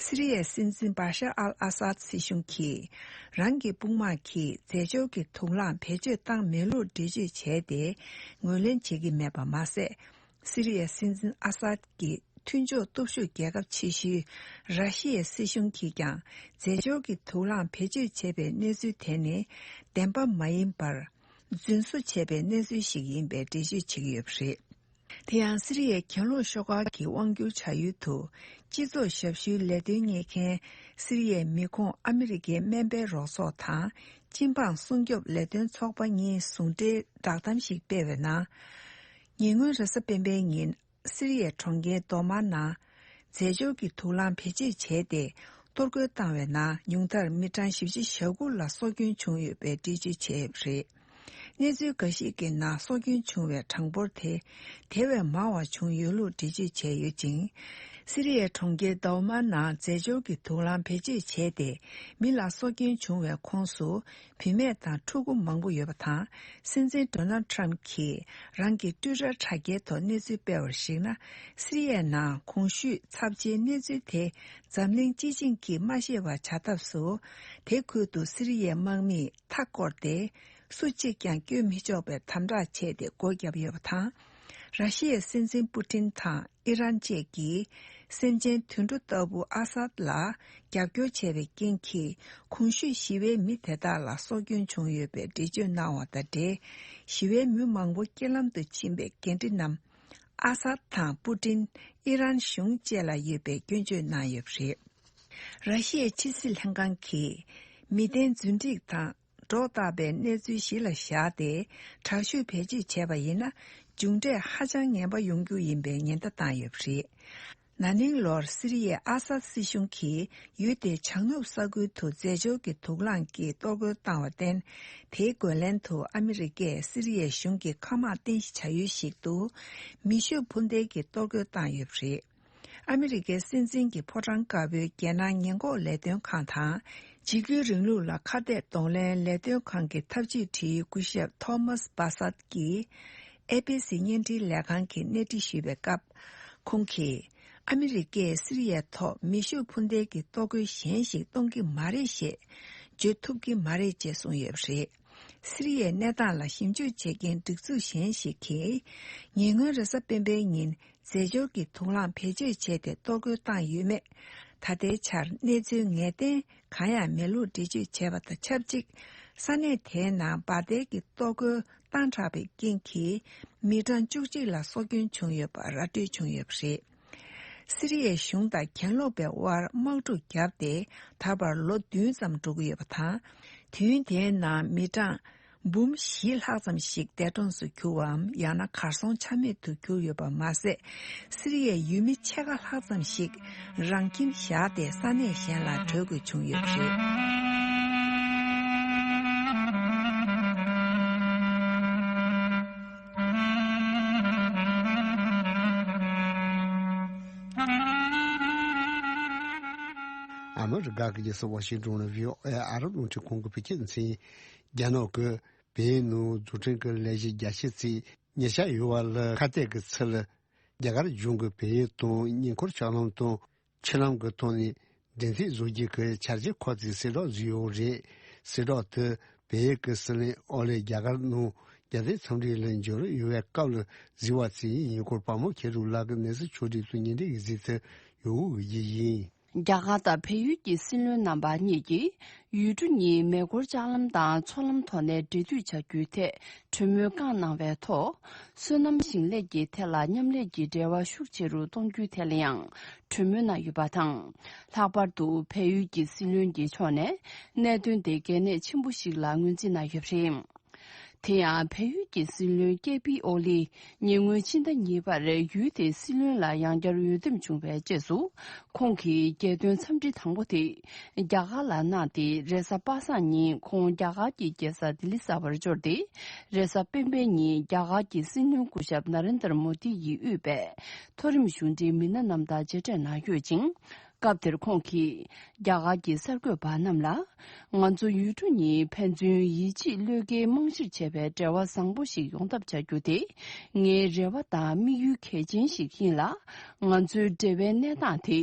སི་རི་ཡའི་སྲིད་འཛིན་བྷ་ཤར་ཨལ་ཨ་སཱད་སྲིད་གཞུང་གིས། རང་གི་དཔུང་དམག་གིས་རྫས་སྦྱོར་གྱི་དུག་རླངས་བེད་སྤྱོད་བཏང་མེད་ལུགས་འགྲེལ་བརྗོད་བྱས་ཏེ། ངོས་ལེན་བྱེད་ཀྱི་མེད་པ་མ་ཟད། སི་རི་ཡའི་སྲིད་འཛིན་ཨ་སཱད་ཀྱི་མཐུན་ཕྱོགས་སྟོབས་ཤུགས་རྒྱལ་ཁབ་ཆེ་ཤོས་ར་ཤི་ཡའི་སྲིད་གཞུང་གིས་ཀྱང་རྫས་སྦྱོར་གྱི་དུག་རླངས་བེད་སྤྱོད་བྱས་པའི་གནས་ཚུལ་དེ་ནི་བདེན་པ་མ་ཡིན་པར། རྫུན་བཟོ་བྱས་པའི་གནས་ཚུལ་ཞིག་ཡིན་པའི་འགྲེལ་བརྗོད་བྱེད་ཀྱི་ཡོད་པ་རེད། དེ་ཡང་སི་རི་ཡའི་གྱེན་ལོག་ཤོག་ཁག་གི་དབང་སྒྱུར་བྱ་ཡུལ་དུ་སྤྱི་ཚོགས་ཞབས་ཞུའི་ལས་དོན་གཉེར་མཁན་སི་རི་ཡའི་མི་ཁོངས་ཨ་མི་རི་ཀའི་སྨན་པའི་རོགས་ཚོགས་དང་སྤྱི་འབངས་སྲུང་སྐྱོབ་ལས་དོན་ཚོགས་པ་གཉིས་ཟུང་འབྲེལ་བསྒྲགས་གཏམ་ཞིག་སྤེལ་བའི་ནང་། ཉེ་སྔོན་རེས་གཟའ་སྤེན་པའི་ཉིན་སི་རི་ཡའི་གྲོང་ཁྱེར་རྡོ་མ་ནང་རྫས་སྦྱོར་གྱི་དུག་རླངས་བེད་སྤྱོད་བྱས་ཏེ་གཏོར་རྒོལ་བཏང་བའི་ནང་ཉུང་མཐར་མི་གྲངས་བཞི་བཅུ་ཞེ་དགུ་ལ་སྲོག་སྐྱོན་བྱུང་ཡོད་པའི་འགྲེལ་བརྗོད་བྱས་ཡོད་པ་རེད། གནས་ཚུལ་འགའ་ཞིག་གི་ནང་སྲོག་སྐྱོན་བྱུང་བའི་གྲངས་འབོར་དེ་དེ་བས་མང་བ་བྱུང་ཡོད་ལུགས་འགྲེལ་བརྗོད་བྱས་ཡོད་ཅིང་། སི་རི་ཡའི་གྲོང་ཁྱེར་རྡོ་མ་ནང་རྫས་སྦྱོར་གྱི་དུག་རླངས་བེད་སྤྱོད་བྱས་ཏེ་མི་ལ་སྲོག་སྐྱོན་བྱུང་བའི་ཁོངས་སུ་བུད་མེད་དང་ཕྲུ་གུ་མང་པོ་ཡོད་པ་དང་། སྲིད་འཛིན་ཌོ་ནལ་ཊམ་གྱིས་རང་གི་ཊུའི་ཊར་དྲ་རྒྱའི་ཐོག་གནས་ཚུལ་སྤེལ་བར་གཞིགས་ན། སི་རི་ཡའི་ནང་གོང་ཞུས་ཚབས་ཆེའི་གནས་ཚུལ་དེ་འཛམ་གླིང་སྤྱི་བྱིངས་ཀྱིས་མ་ཤེས་པ་བྱ་ཐབས་སུ། དེ་ཁུལ་དུ་སི་རི་ཡའི་དམག་མིས་མཐའ་བསྐོར་ཏེ། སུ་གཅིག་ཀྱང་བསྐྱོད་མི་ཆོག་པའི་དམ་དྲག་བྱས་ཏེ་སྒོ་བརྒྱབ་ཡོད་པ་དང་། ར་ཤི་ཡའི་སྲིད་འཛིན་པུ་ཏིན་དང་ཨི་རན་བཅས་ཀྱིས་སེམས་ཅན་དུད་འགྲོ་ལྟ་བུ་ཨ་སཱད་ལ་རྒྱབ་སྐྱོར་བྱས་པའི་རྐྱེན་གྱིས། གོང་ཞུས་ཞི་བའི་མི་དེ་དག་ལ་སྲོག་སྐྱོན་བྱུང་ཡོད་པའི་འགྲེལ་བརྗོད་གནང་བ་དང་འབྲེལ། ཞི་བའི་མི་མང་པོ་རྐྱེན་ལམ་དུ་ཕྱིན་པའི་འགན་འཁྲི་རྣམས་ཨ་སཱད་དང་པུ་ཏིན། ཨི་རན་གཞུང་བཅས་ལ་ཡོད་པའི་སྐྱོན་བརྗོད་གནང་ཡོད་པ་རེད། ར་ཤི་ཡའི་ཕྱི་སྲིད་ལྷན་ཁང་གིས་མི་བདེན་རྫུན་སྒྲིག་དང་སྒྲོ་བཏགས་པའི་གནས་ཚུལ་གཞི་ལ་བཞག་སྟེ་དྲག་ཤུགས་བེད་སྤྱོད་བྱས་པ་ཡིན་ན། མཇུག་འབྲས་ཧ་ཅང་ངན་པ་ཡོང་རྒྱུ་ཡིན་པའི་ཉེན་བརྡ་བཏང་ཡོད་པ་རེད། ན་ནིང་ལོར་སི་རི་ཡའི་ཨ་སཱད་སྲིད་གཞུང་གིས་ཡུལ་དེའི་བྱང་ནུབ་ས་ཁུལ་དུ་རྫས་སྦྱོར་གྱི་དུག་རླངས་ཀྱིས་གཏོར་རྒོལ་བཏང་བར་བརྟེན། དེའི་རྒོལ་ལན་དུ་ཨ་མི་རི་ཀས་སི་རི་ཡའི་གཞུང་གི་མཁའ་དམག་རྟེན་གཞི་བྱ་ཡུལ་ཞིག་ཏུ་མེ་ཤུགས་འཕུར་མདེལ་གྱིས་གཏོར་རྒོལ་བཏང་ཡོད་པ་རེད། ཨ་མི་རི་ཀའི་སྲིད་འཛིན་གྱི་ཕོ་བྲང་དཀར་པོའི་རྒྱལ་ནང་ཉེན་འགོག་ལས་དོན་ཁང་དང་། འཇིགས་སྐུལ་རིང་ལུགས་ལ་ཁ་གཏད་གདོང་ལེན་ལས་དོན་ཁང་གི་ཐབས་ཇུས་དྲུང་ཡིག་སྐུ་ཞབས་ཐོ་མཱས་བྷ་སཱད་ཀྱིས་ཨེ་བྷི་སི་བརྙན་འཕྲིན་ལས་ཁང་གི་གནས་འདྲི་ཞུས་པའི་སྐབས། ཁོང་གིས་ཨ་མི་རི་ཀས་སི་རི་ཡའི་ཐོག་མེ་ཤུགས་འཕུར་མདེལ་གྱི་གཏོར་རྒོལ་གཞན་ཞིག་གཏོང་གི་མ་རེད་ཞེས་བརྗོད་ཐུབ་ཀྱི་མ་རེད་ཅེས་གསུངས་ཡོད་པ་རེད། སི་རི་ཡའི་གནས་སྟངས་ལ་ཞིབ་འཇུག་བྱེད་མཁན་སྒྲིག་འཛུགས་གཞན་ཞིག་གིས། ཉེ་སྔོན་རེས་གཟའ་སྤེན་པའི་ཉིན་རྫས་སྦྱོར་གྱི་དུག་རླངས་བེད་སྤྱོད་བྱས་ཏེ་གཏོར་རྒོལ་བཏང་ཡོད་མེད། ད་ལྟའི་ཆར་གནས་ཚུལ་ངེས་གཏན་གང་ཡང་མེད་ལུགས་འགྲེལ་བརྗོད་བྱས་པ་དང་ཆབས་ཅིག་ས་གནས་དེའི་ནང་འབར་མདེལ་གྱི་གཏོར་རྒོལ་བཏང་དྲགས་པའི་རྐྱེན་གྱིས། མི་གྲངས་བཅུ་གཅིག་ལ་སྲོག་སྐྱོན་བྱུང་ཡོད་པ་ར་སྤྲོད་བྱུང་ཡོད་པ་རེད། སི་རི་ཡའི་གཞུང་དང་གྱེན་ལོག་པའི་དབར་དམག་འཁྲུག་བརྒྱབ་སྟེ་ད་བར་ལོ་བདུན་ཙམ་འགྲོ་གི་ཡོད་པ་དང་། དུས་ཡུན་དེའི་ནང་མི་གྲངས་འབུམ་བཞི་ལྷག་ཙམ་ཞིག་འདས་གྲོངས་སུ་གྱུར་བའམ་ཡང་ན་གར་སོང་ཆ་མེད་དུ་གྱུར་ཡོད་པ་མ་ཟད། སི་རི་ཡའི་ཡུལ་མི་ཕྱེད་ཀ་ལྷག་ཙམ་ཞིག་རང་ཁྱིམ་བཞག་སྟེ་ས་གནས་གཞན་ལ་བྲོས་དགོས་བྱུང་ཡོད་པ་རེད། ཨ་མི་རི་ཀ་གི་རྒྱལ་ས་ཝ་ཤིང་ཏོན་ནས་བྷི་ཨོ་ཨེ་ཨ་རབ་རླུང་འཕྲིན་ཁང་གིས་བོད་སྐད་མཚན། རྒྱ་ནག་གིས་བལ་ཡུལ་ནང་རྫོང་ཁྲིམས་ཀྱི་ལས་གཞི་རྒྱ་ཆེ་བརྩིས་ཉེས་ཆད་ཡོད་པ་ལ་ཁ་གཏད་ཀྱི་ཚུལ། རྒྱ་གར་གཞུང་གིས་བལ་ཡུལ་དང་ཉེ་འཁོར་ལྕགས་ལམ་དང་ཆུ་ལམ་གྱི་ཐོག་ནས་འགྲེམས་སྟོན་བཟོ་རྒྱུ་གི་འཆར་གཞི་ཁོ་ཚོས་གསལ་བསྒྲགས་བཟོས་ཡོད་རེད། གསལ་བསྒྲགས་དེ་བལ་ཡུལ་གྱི་སྲིད་བློན་ཨོ་ལེ་རྒྱ་གར་ནང་ རྒྱལ་བསྟན་འཚམས་འདྲི་ལ་འབྱོར་ཡོང་བའི་སྐབས་ལ་གཟིགས་པ་ཚེ་ཡིན་སྐོར་བ་མོ་ཁྱེད་དུ་ལག་གི་གནས་ཚུལ་ཕྱོགས་སྒྲིག་ཏུ་ཉིན་རེ་གི་གཟིགས་ཚུལ་ཡོང་གི་ཡིན། རྒྱ་གར་དང་བལ་ཡུལ་གྱི་སྲིད་བློན་རྣམ་པ་གཉིས་ཀྱིས་ཡུལ་གྲུ་གཉིས་མེ་འཁོར་ལྕགས་ལམ་དང་མཚོ་ལམ་ཐོག་ནས་འབྲེལ་མཐུད་བྱ་རྒྱུའི་ཐད་གྲོས་མོལ་བསྐངས་གནང་བའི་ཐོག་སོ་ནམ་ཞིང་ལས་ཀྱི་ཐད་ལ་མཉམ་ལས་ཀྱི་འབྲེལ་བ་ཤུགས་ཆེ་རུ་གཏོང་རྒྱུའི་ཐད་ལ་ཡང་གྲོས་མོལ་གནང་ཡོད་པ་དང་། ལྷག་པར་དུ་བལ་ཡུལ་གྱི་སྲིད་བློན་གྱི་ཕྱོགས་ནས་གནད་དོན་དེ་གལ་གནད་ཆེན་པོ་ཞིག་ལ་ངོས་འཛིན་གནང་ཡོད་པ་རེད། དེ་ཡང་བལ་ཡུལ་གྱི་སྲིད་བློན་ཀེ་པི་ཨོ་ལི་ཉེ་སྔོན་ཕྱི་ཟླ་གཉིས་པར་ཡུལ་དེའི་སྲིད་བློན་ལ་ཡང་བསྐྱར་འོས་འདེམས་བྱུང་བའི་རྗེས་སུ་ཁོང་གིས་རྒྱལ་དོན་འཚམས་འདྲི་དང་པོ་དེ་རྒྱ་གར་ལ་གནང་སྟེ། རེས་གཟའ་པ་སངས་ཉིན་ཁོང་རྒྱ་གར་གྱི་རྒྱལ་ས་ལྡི་ལི་གསར་པར་འབྱོར་ཏེ། རེས་གཟའ་སྤེན་པའི་ཉིན་རྒྱ་གར་གྱི་སྲིད་བློན་སྐུ་ཞབས་ན་རེན་དར་མོ་དི་ཡིས་དབུས་པའི་མཐོ་རིམ་གཞུང་འབྲེལ་མི་སྣ་རྣམས་དང་མཇལ་འཕྲད་གནང་ཡོད་ཅིང་། སྐབས་དེར་ཁོང་གིས་རྒྱ་གར་གྱི་གསར་འགོད་པ་རྣམས་ལ། ང་ཚོ་ཡུལ་གྲུ་གཉིས་ཕན་ཚུན་ཡིད་ཆེས་བློས་འགེལ་རྨང་གཞིར་བྱས་པའི་འབྲེལ་བ་བཟང་པོ་ཞིག་ཡོང་ཐབས་བྱ་རྒྱུ་དེ་ངའི་རེ་བ་དང་དམིགས་ཡུལ་གལ་ཆེན་ཞིག་ཡིན་ལ། ང་ཚོའི་འབྲེལ་བའི་གནས་སྟངས་དེ་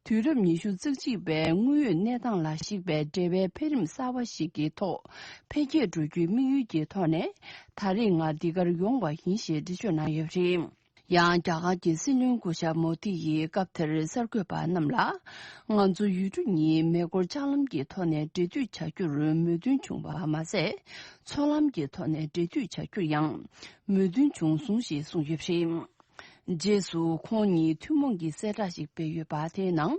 དུས་རབས་ཉི་ཤུ་རྩ་གཅིག་པའི་དངོས་ཡོད་གནས་སྟངས་ལ་གཞིགས་པའི་འབྲེལ་བའི་འཕེལ་རིམ་གསར་བ་ཞིག་གི་ཐོག་འཕེལ་རྒྱས་འགྲོ་རྒྱུའི་དམིགས་ཡུལ་གྱི་ཐོག་ནས་ད་རེས་ང་འདི་གར་ཡོང་བ་ཡིན་ཞེས་འགྲེལ་བརྗོད་གནང་ཡོད་པ་རེད། ཡང་རྒྱ་གར་གྱི་སྲིད་བློན་སྐུ་ཞབས་མོ་དི་ཡིས་སྐབས་དེར་གསར་འགོད་པ་རྣམས་ལ། ང་ཚོ་ཡུལ་གྲུ་གཉིས་མེ་འཁོར་ལྕགས་ལམ་གྱི་ཐོག་ནས་འབྲེལ་མཐུད་བྱ་རྒྱུར་མོས་མཐུན་བྱུང་བ་མ་ཟད། མཚོ་ལམ་གྱི་ཐོག་ནས་འབྲེལ་མཐུད་བྱ་རྒྱུར་ཡང་མོས་མཐུན་བྱུང་སོང་ཞེས་གསུངས་ཡོད་པ་རེད། རྗེས་སུ་ཁོང་ཉིད་ཐུན་མོང་གི་གསལ་བསྒྲགས་ཤིག་སྤེལ་ཡོད་པ་དེའི་ནང་།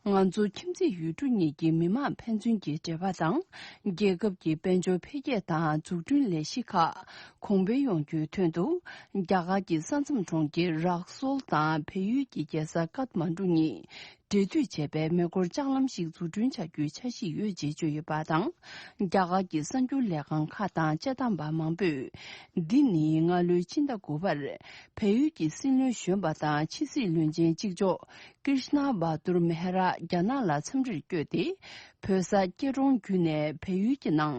ང་ཚོ་ཁྱིམ་མཚེས་ཡུལ་གྲུ་གཉིས་ཀྱི་མི་དམངས་ཕན་ཚུན་གྱི་འབྲེལ་བ་དང་། རྒྱལ་ཁབ་ཀྱི་དཔལ་འབྱོར་འཕེལ་རྒྱས་དང་འཛུགས་སྐྲུན་ལས་གཞི་ཁག་གོང་འཕེལ་ཡོང་རྒྱུའི་དོན་དུ། རྒྱ་གར་གྱི་ས་མཚམས་གྲོང་ཁྱེར་རག་སོལ་དང་བལ་ཡུལ་གྱི་རྒྱལ་ས་ཀཏ་མན་གྲུ་གཉིས་འབྲེལ་མཐུད་བྱས་པའི་མེ་འཁོར་ལྕགས་ལམ་ཞིག་འཛུགས་སྐྲུན་བྱ་རྒྱུའི་འཆར་གཞི་ཡོད་ཅེས་བརྗོད་ཡོད་པ་དང་། རྒྱ་གར་གྱི་གསར་འགྱུར་ལས་ཁང་ཁག་དང་དཔྱད་གཏམ་པ་མང་པོས། འདི་ནི་སྔ་ལོའི་ཕྱི་ཟླ་དགུ་པར་བལ་ཡུལ་གྱི་སྲིད་བློན་གཞོན་པ་དང་ཕྱི་སྲིད་བློན་ཆེན་གཅིག་ལྕོགས་ཀྲིཤ་ན་བྷ་དུར་མེ་ཧ་ར་རྒྱ་ནག་ལ་འཚམས་འདྲིར་བསྐྱོད་དེ། བོད་ས་སྐྱིད་གྲོང་བརྒྱུད་ནས་བལ་ཡུལ་གྱི་ནང་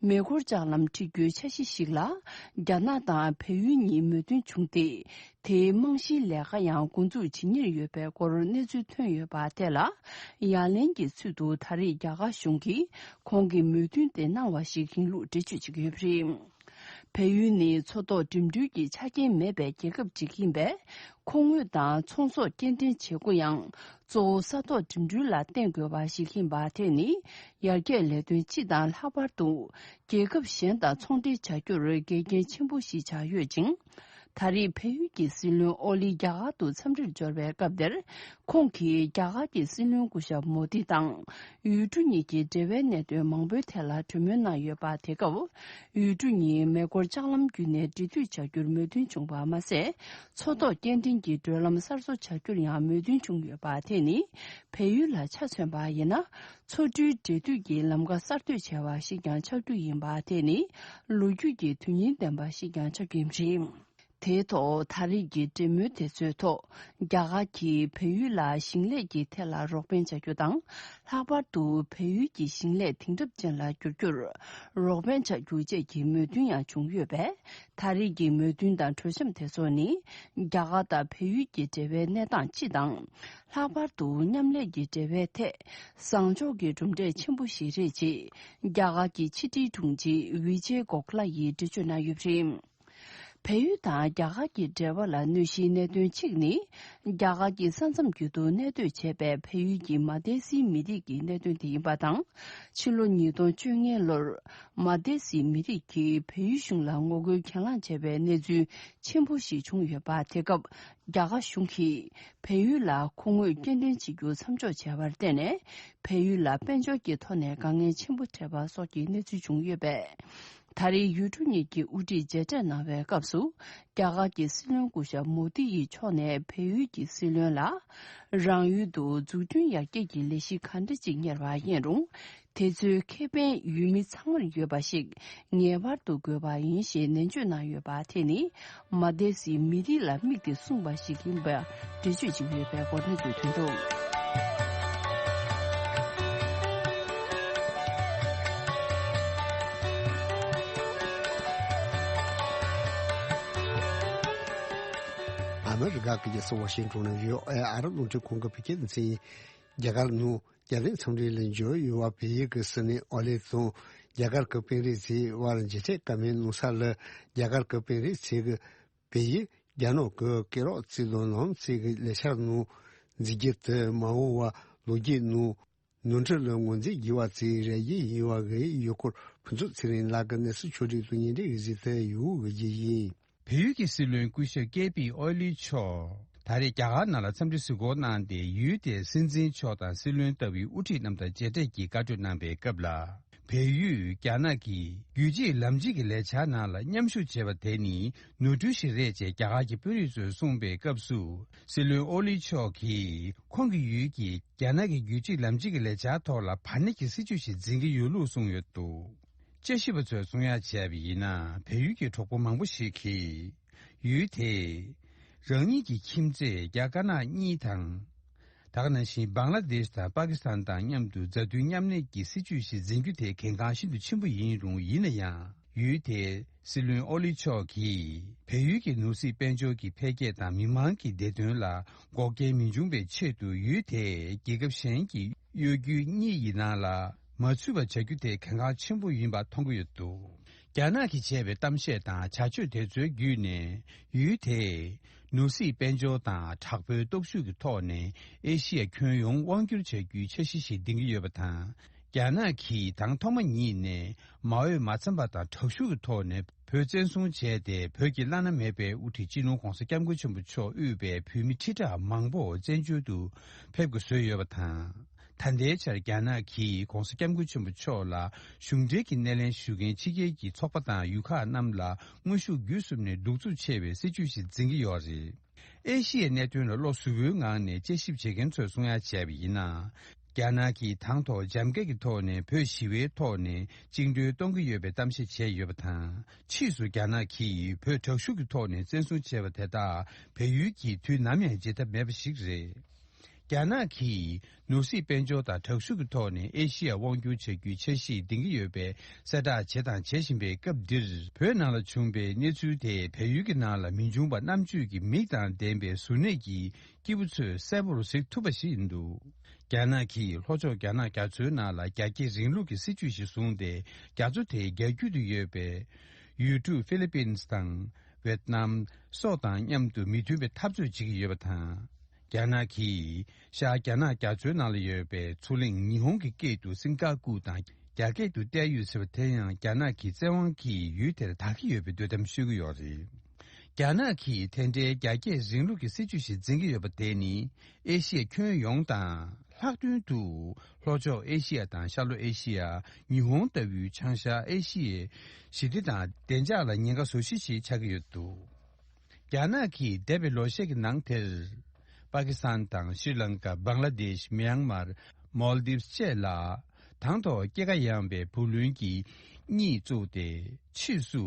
མེ་འཁོར་ལྕགས་ལམ་འཁྲིད་རྒྱུའི་འཆར་གཞི་ཞིག་ལ་རྒྱ་ནག་དང་བལ་ཡུལ་གཉིས་མོས་མཐུན་བྱུང་སྟེ། དེའི་རྨང་གཞིའི་ལས་ཀ་ཡང་འགོ་འཛུགས་བྱེད་ཉེར་ཡོད་པའི་སྐོར་གནས་ཚུལ་ཐོན་ཡོད་པ་དེ་ལ་ཡ་ལན་གྱི་ཚུལ་དུ་ད་རེས་རྒྱ་གར་གཞུང་གིས་ཁོང་གི་མོས་མཐུན་དེ་གནང་བ་ཞིག་ཡིན་ལུགས་འགྲེལ་བརྗོད་བྱེད་ཀྱི་ཡོད་པ་རེད། བལ་ཡུལ་ནི་མཚོ་ཐོག་འགྲིམ་འགྲུལ་གྱི་ཆ་རྐྱེན་མེད་པའི་རྒྱལ་ཁབ་ཅིག་ཡིན་པས། མཁོ་དངོས་དང་ཚོང་ཟོག་སྐྱེལ་འདྲེན་བྱེད་སྒོ་ཡང་གཙོ་བོ་ས་ཐོག་འགྲིམ་འགྲུལ་ལ་བརྟེན་དགོས་པ་ཞིག་ཡིན་པ་དེ་ནི་ཡར་རྒྱས་ལས་དོན་སྤྱི་དང་ལྷག་པར་དུ་རྒྱལ་ཁབ་གཞན་དང་ཚོང་འབྲེལ་བྱ་རྒྱུར་འགལ་རྐྱེན་ཆེན་པོ་ཞིག་ཆགས་ཡོད་ཅིང་། ད་རེས་བལ་ཡུལ་གྱི་སྲིད་བློན་ཨོ་ལི་རྒྱ་གར་དུ་འཚམས་འདྲིར་འབྱོར་བའི་སྐབས་དེར། ཁོང་གིས་རྒྱ་གར་གྱི་སྲིད་བློན་སྐུ་ཞབས་མོ་དི་དང་ཡུལ་གྲུ་གཉིས་ཀྱི་འབྲེལ་བའི་གནད་དོན་མང་པོའི་ཐད་ལ་གྲོས་མོལ་གནང་ཡོད་པ། དེ་སྐབས་ཡུལ་གྲུ་གཉིས་མེ་འཁོར་ལྕགས་ལམ་བརྒྱུད་ནས་འབྲེལ་མཐུད་བྱ་རྒྱུར་མོས་མཐུན་བྱུང་བ་མ་ཟད། མཚོ་ཐོག་སྐྱེལ་འདྲེན་གྱི་བགྲོད་ལམ་གསར་བཟོ་བྱ་རྒྱུར་ཡང་མོས་མཐུན་བྱུང་ཡོད་པ། དེ་ནི་བལ་ཡུལ་ལ་ཆ་མཚོན་པ་ཡིན་ན། མཚོ་གྲུའི་འབྲེལ་མཐུད་ཀྱི་ལམ་ཁ་གསར་གཏོད་བྱས་པ་ཞིག་ཀྱང་ཆགས་རྒྱུ་ཡིན་པ། དེ་ནི་ལོ་རྒྱུས་ཀྱི་དོན་སྙིང་ལྡན་པ་ཞིག་ཀྱང་ཆགས་རྒྱུ་ཡིན་པ་རེད། དེའི་ཐོག་ད་རེས་ཀྱི་འབྲེལ་མོལ་དེ་ཚོའི་ཐོག་རྒྱ་གར་གྱིས་བལ་ཡུལ་ལ་ཞིང་ལས་ཀྱི་ཐད་ལ་རོགས་ཕན་བྱ་རྒྱུ་དང་། ལྷག་པར་དུ་བལ་ཡུལ་གྱི་ཞིང་ལས་དེང་རབས་ཅན་ལ་བསྒྱུར་རྒྱུར་རོགས་ཕན་བྱ་རྒྱུ་བཅས་ཀྱི་མོས་མཐུན་ཡང་བྱུང་ཡོད་པས། ད་རེས་ཀྱི་མོས་མཐུན་དང་གྲོས་འཆམ་དེ་ཚོ་ནི་རྒྱ་གར་དང་བལ་ཡུལ་གྱི་འབྲེལ་བའི་གནས་སྟངས་སྤྱི་དང་། ལྷག་པར་དུ་མཉམ་ལས་ཀྱི་འབྲེལ་བའི་ཐད་བཟང་ཕྱོགས་ཀྱི་གྲུབ་འབྲས་ཆེན་པོ་ཞིག་རེད་ཅེས་རྒྱ་གར་གྱི་ཕྱི་དྲིལ་དྲུང་ཆེ་ཝི་ཇེ་གོ་ཁ་ལ་ཡིས་འགྲེལ་བརྗོད་གནང་ཡོད་པ་རེད། བལ་ཡུལ་དང་རྒྱ་གར་གྱི་འབྲེལ་བ་ལ་གནོད་གཞིའི་གནད་དོན་གཅིག་ནི། རྒྱ་གར་གྱི་ས་མཚམས་རྒྱུད་དུ་གནས་སྡོད་བྱས་པའི་བལ་ཡུལ་གྱི་མ་དེ་སིའི་མི་རིགས་ཀྱི་གནད་དོན་དེ་ཡིན་པ་དང་། ཕྱི་ལོ་ཉིས་སྟོང་བཅོ་ལྔ་ལོར་མ་དེ་སིའི་མི་རིགས་ཀྱིས་བལ་ཡུལ་གཞུང་ལ་ངོ་རྒོལ་གྱེན་ལངས་བྱས་པའི་གནས་ཚུལ་ཆེན་པོ་ཞིག་བྱུང་ཡོད་པ། དེ་སྐབས་རྒྱ་གར་གཞུང་གིས་བལ་ཡུལ་ལ་མཁོ་དངོས་སྐྱེལ་འདྲེན་བྱེད་རྒྱུ་མཚམས་འཇོག་བྱས་པར་བརྟེན་ནས། བལ་ཡུལ་ལ་དཔལ་འབྱོར་གྱི་ཐོག་ནས་དཀའ་ངལ་ཆེན་པོ་འཕྲད་པ་སོགས་ཀྱི་གནས་ཚུལ་བྱུང་ཡོད་པས། ད་རེས་ཡུལ་གྲུ་གཉིས་ཀྱི་དབུ་ཁྲིད་མཇལ་འཕྲད་གནང་བའི་སྐབས་སུ། རྒྱ་གར་གྱི་སྲིད་བློན་སྐུ་ཞབས་མོ་དི་ཡི་ཕྱོགས་ནས་བལ་ཡུལ་གྱི་སྲིད་བློན་ལ། རང་ཡུལ་དུ་འཛུགས་སྐྲུན་ཡར་རྒྱས་ཀྱི་ལས་གཞི་ག་འདྲ་ཅིག་གཉེར་བ་ཡིན་རུང་། དེ་ཚོའི་ཁེ་ཕན་ཡུལ་མི་ཚང་མར་ཡོད་པ་ཞིག་ངེས་པར་དུ་དགོས་པ་ཡིན་ཞེས་ནན་བརྗོད་གནང་ཡོད་པ། དེ་ནི་མ་དེ་སིའི་མི་རིགས་ལ་དམིགས་ཏེ་གསུངས་པ་ཞིག་ཡིན་པ་འགྲེལ་བརྗོད་བྱེད་ཀྱི་ཡོད་པའི་སྐོར་གནས་ཚུལ་ཐོན་འདུག། ཨ་མི་རི་ཀ་གི་རྒྱལ་ས་ཝ་ཤིང་ཊོན་ནང་ཡོད་ཨ་རབ་རླུང་འཕྲིན་ཁང་གི་བོད་སྐད་སྡེ་ཚན་ཡིན། རྒྱ་གར་ནང་རྒྱལ་བསྟན་འཚམས་འདྲི་ལ་འབྱོར་ཡོད་པ་བལ་ཡུལ་གྱི་སྲིད་བློན་ཨོ་ལེ་དང་ རྒྱ་གར་གྱི་པིན་རེ་ཚེ་བར་མཇལ་འཕྲད་བཀའ་མོལ་གནང་ས་ལ། རྒྱ་གར་གྱི་པིན་རེ་ཚེ་གི་བལ་ཡུལ་རྒྱ་ནག་གི་ཀེ་རག་རྩིས་ལོ་ནང་ཚེ་གི་ལས་འཆར་ནང་འཛུལ་རྒྱུ་དེ་མ་འོངས་པ་ལོ་རྒྱུས་ནང་ནོར་འཁྲུལ་ལ་ངོས་འཛིན་དགོས་པ་ཚོའི་རེ་བ་ཡིན་པ་གི་ཡུལ་སྐོར་ཕུན་ཚོགས་ཚེ་རིང་ལགས་ཀྱིས་གནས་ཚུལ་ཕྱོགས་སྒྲིག་དང་སྙན་སྒྲོན་གཟིགས་དུ་ཡོད་གི་རྒྱུ་ཡིན། བལ་ཡུལ་གྱི་སྲིད་བློན་སྐུ་ཞབས་ཀེ་པི་ཨོ་ལི་མཆོག་ད་རེས་རྒྱ་གར་ནང་ལ་འཚམས་འདྲི་གཟིགས་སྐོར་གནང་སྟེ། ཡུལ་དེའི་སྲིད་འཛིན་མཆོག་དང་སྲིད་བློན་ལྟ་བུའི་དབུ་ཁྲིད་རྣམས་དང་མཇལ་འཕྲད་ཀྱིས་བཀའ་གྲོས་གནང་པའི་སྐབས་ལ། བལ་ཡུལ་རྒྱ་ནག་གི་རྒྱུད་གཅིག་ལམ་གཅིག་གི་ལས་འཆར་ནང་ལ་མཉམ་ཞུགས་བྱས་པ་དེ་ནི་ནོར་འཁྲུལ་ཞིག་རེད་ཅེས་རྒྱ་གར་གྱི་དཔོན་རིགས་ཚོས་གསུངས་པའི་སྐབས་སུ། སྲིད་བློན་ཨོ་ལི་མཆོག་གིས་ཁོང་གི་ཡུལ་གྱིས་རྒྱ་ནག་གི་རྒྱུད་གཅིག་ལམ་གཅིག་གི་ལས་འཆར་ཐོག་ལ་བར་གནས་ཀྱི་སྲིད་ཇུས་ཤིག་འཛིན་གྱི་ཡོད་ལུགས་གསུངས་ཡོད་འདུག་དཔྱད་ཞིབ་པ་ཚོས་གསུང་ཡ་བྱས་པ་ཡིན་ན། བལ་ཡུལ་གྱི་གྲོགས་པོ་མང་པོ་ཞིག་གིས་ཡུལ་དེས་རང་ཉིད་ཀྱི་ཁྱིམ་མཚེས་རྒྱ་དཀར་ནག་གཉིས་དང་། ད་ག་ནང་བཞིན་བང་ལ་དེཤ་དང་པ་ཀི་སི་ཐན་དང་མཉམ་དུ་མཛའ་མཐུན་མཉམ་གནས་ཀྱི་སྲིད་ཇུས་ཤིག་འཛིན་རྒྱུ་དེ་གལ་འགངས་ཤིན་ཏུ་ཆེན་པོ་ཡིན་རུང་། ཡིན་ན་ཡང་ཡུལ་དེའི་སྲིད་བློན་ཨོ་ལི་མཆོག་གིས་བལ་ཡུལ་གྱི་ནོར་སྲིད་དཔལ་འབྱོར་གྱི་འཕེལ་རྒྱས་དང་མི་མང་གི་བདེ་དོན་ལ་འགོག་རྐྱེན་མི་འབྱུང་བའི་ཆེད་དུ། ཡུལ་དེས་རྒྱལ་ཁབ་གཞན་གྱི་གཡོ་སྒྱུའི་གཉིས་ཡི་ནང་ལ་མ་ཚུད་པ་བྱ་རྒྱུ་དེ་གལ་འགངས་ཆེན་པོ་ཡིན་པ་མཐོང་གི་ཡོད་འདུག་རྒྱ་ནག་གིས་བྱས་པའི་གཏམ་བཤད་དང་བྱ་སྤྱོད་དེ་ཚོའི་བརྒྱུད་ནས། ཡུལ་དེས་ནོར་སྲིད་དཔལ་འབྱོར་དང་དྲག་པོའི་སྟོབས་ཤུགས་ཀྱི་ཐོག་ནས་ཨེ་ཤི་ཡ་ཁྱོན་ཡོངས་དབང་བསྒྱུར་བྱ་རྒྱུའི་འཆར་གཞི་ཞིག་འདིང་གི་ཡོད་པ་དང་། རྒྱ་ནག་གིས་དང་ཐོག་མ་ཉིད་ནས་མ་འོས་མ་འཚམས་པ་དང་དྲག་ཤུགས་ཀྱི་ཐོག་ནས་བོད་བཙན་བཟུང་བྱས་ཏེ། བོད་ཀྱི་བླ་ན་མེད་པའི་དབུ་ཁྲིད་སྤྱི་ནོར་༧གོང་ས་༧སྐྱབས་མགོན་ཆེན་པོ་མཆོག་དབུས་པའི་བོད་མི་ཁྲི་ཕྲག་མང་པོ་བཙན་བྱོལ་དུ་ཕེབས་དགོས་བཟོས་ཡོད་པ་དང་། ད་ལྟའི་ཆར་རྒྱ་ནག་གིས་༧གོང་ས་༧སྐྱབས་མགོན་ཆེན་པོ་མཆོག་ལ་གཞུང་འབྲེལ་གྱི་སྣེ་ལེན་ཞུ་མཁན་ཕྱི་རྒྱལ་གྱི་ཚོགས་པ་དང་ཡུལ་ཁག་རྣམས་ལ་དངོས་ཤུགས་བརྒྱུད་གསུམ་ནས་གདུག་རྩུབ་ཆེ་བའི་སྲིད་ཇུས་ཤིག་འཛིན་གྱི་ཡོད་རེད། ཨེ་ཤི་ཡའི་གནད་དོན་ལ་བློ་གཟུ་བོའི་ངང་ནས་དཔྱད་ཞིབ་བྱེད་མཁན་ཚོས་གསུང་ཡ་བྱས་པ་ཡིན་ན། རྒྱ་ནག་གིས་དང་ཐོག་འཇམ་འགལ་གྱི་ཐོག་ནས་བོད་ཞི་བའི་ཐོག་ནས་བཅིངས་འགྲོལ་གཏོང་གི་ཡོད་པའི་གཏམ་བཤད་བྱས་ཡོད་པ་དང་། ཕྱིས་སུ་རྒྱ་ནག་གིས་བོད་དྲག་ཤུགས་ཀྱི་ཐོག་ནས་བཙན་བཟུང་བྱས་པ་དེ་དག་བལ་ཡུལ་གྱིས་དུས་ནམ་ཡང་བརྗེད་ཐབས་མེད་པ་ཞིག་རེད། རྒྱ་ནག་གིས་ནོར་སྲིད་དཔལ་འབྱོར་དང་དྲག་ཤུགས་ཀྱི་ཐོག་ནས་ཨེ་ཤི་ཡར་དབང་བསྒྱུར་བྱ་རྒྱུའི་འཆར་གཞི་འདིང་གི་ཡོད་པའི་གསལ་བསྒྲགས་བྱས་དང་བྱེད་བཞིན་པའི་སྐབས་འདིར། བོད་ནང་ལ་བྱུང་བའི་གནས་ཚུལ་དེས་བལ་ཡུལ་གྱི་ནང་ལ་མི་འབྱུང་པ་རྣམ་དཔྱོད་ཀྱི་མིག་དང་ལྡན་པའི་གཟུར་གནས་ཀྱི་སྐྱེས་བུ་ཚོས་གསལ་པོར་གཟིགས་ཐུབ་པ་ཞིག་ཡིན་འདུག་རྒྱ་ནག་གིས་ལྷོ་ཕྱོགས་རྒྱ་ནག་རྒྱ་མཚོའི་ནང་ལ་རྒྱ་སྐྱེད་རིང་ལུགས་ཀྱི་སྲིད་ཇུས་ཤིག་བཟུང་སྟེ། རྒྱ་མཚོ་དེའི་རྒྱ་ཁུལ་དུ་ཡོད་པའི་ཡུལ་གྲུ་ཧྥི་ལི་པིན་དང་ཝེད་ནམ་སོགས་དང་མཉམ་དུ་མི་མཐུན་པའི་འཐབ་རྩོད་བྱེད་ཀྱི་ཡོད་པ་དང་། རྒྱ་ནག་གིས་ཤར་རྒྱ་ནག་རྒྱ་མཚོའི་ནང་ལ་ཡོད་པའི་མཚོ་གླིང་ཉི་ཧོང་གི་སྐད་དུ་སིང་ག་ཀུ་དང་རྒྱ་སྐད་དུ་ཏའེ་ཡུས་ཟེར་བ་དེ་ཡང་རྒྱ་ནག་གི་བཙན་དབང་གིས་ཡུལ་དེར་དར་གྱི་ཡོད་པའི་འདོད་གཏམ་ཤོད་ཀྱི་ཡོད་རེད། རྒྱ་ནག་གིས་དེ་འདྲའི་རྒྱ་སྐྱེད་རིང་ལུགས་ཀྱི་སྲིད་ཇུས་ཤིག་འཛིན་གྱི་ཡོད་པ་དེ་ནི། ཨེ་ཤི་ཡའི་ཁྱོན་ཡོངས་དང་། ལྷག་དོན་དུ་ལྷོ་ཕྱོགས་ཨེ་ཤི་ཡ་དང་ཤར་ལྷོ་ཨེ་ཤི་ཡ། ཉི་ཧོང་ལྟ་བུའི་བྱང་ཤར་ཨེ་ཤི་ཡའི་ཞི་བདེ་དང་བདེ་འཇགས་ལ་ཉེན་ཁ་བཟོ་གཞི་ཞིག་ཆགས་ཀྱི་ཡོད་འདུག་རྒྱ་ནག་གིས་འདས་པའི་ལོ་ཤས་ཀྱི་ནང་དེར། པ་ཀི་སི་ཐན་དང་ཤྲི་ལང་ཀ། བང་ལ་དེཤ། མིའང་མར། མོལ་དིབ་བཅས་ལ། དང་ཐོག་སྐྱེད་ཀ་ཡངས་པའི་བུ་ལོན་གྱི་གཉིད་བཙུགས་ཏེ། ཕྱིས་སུ་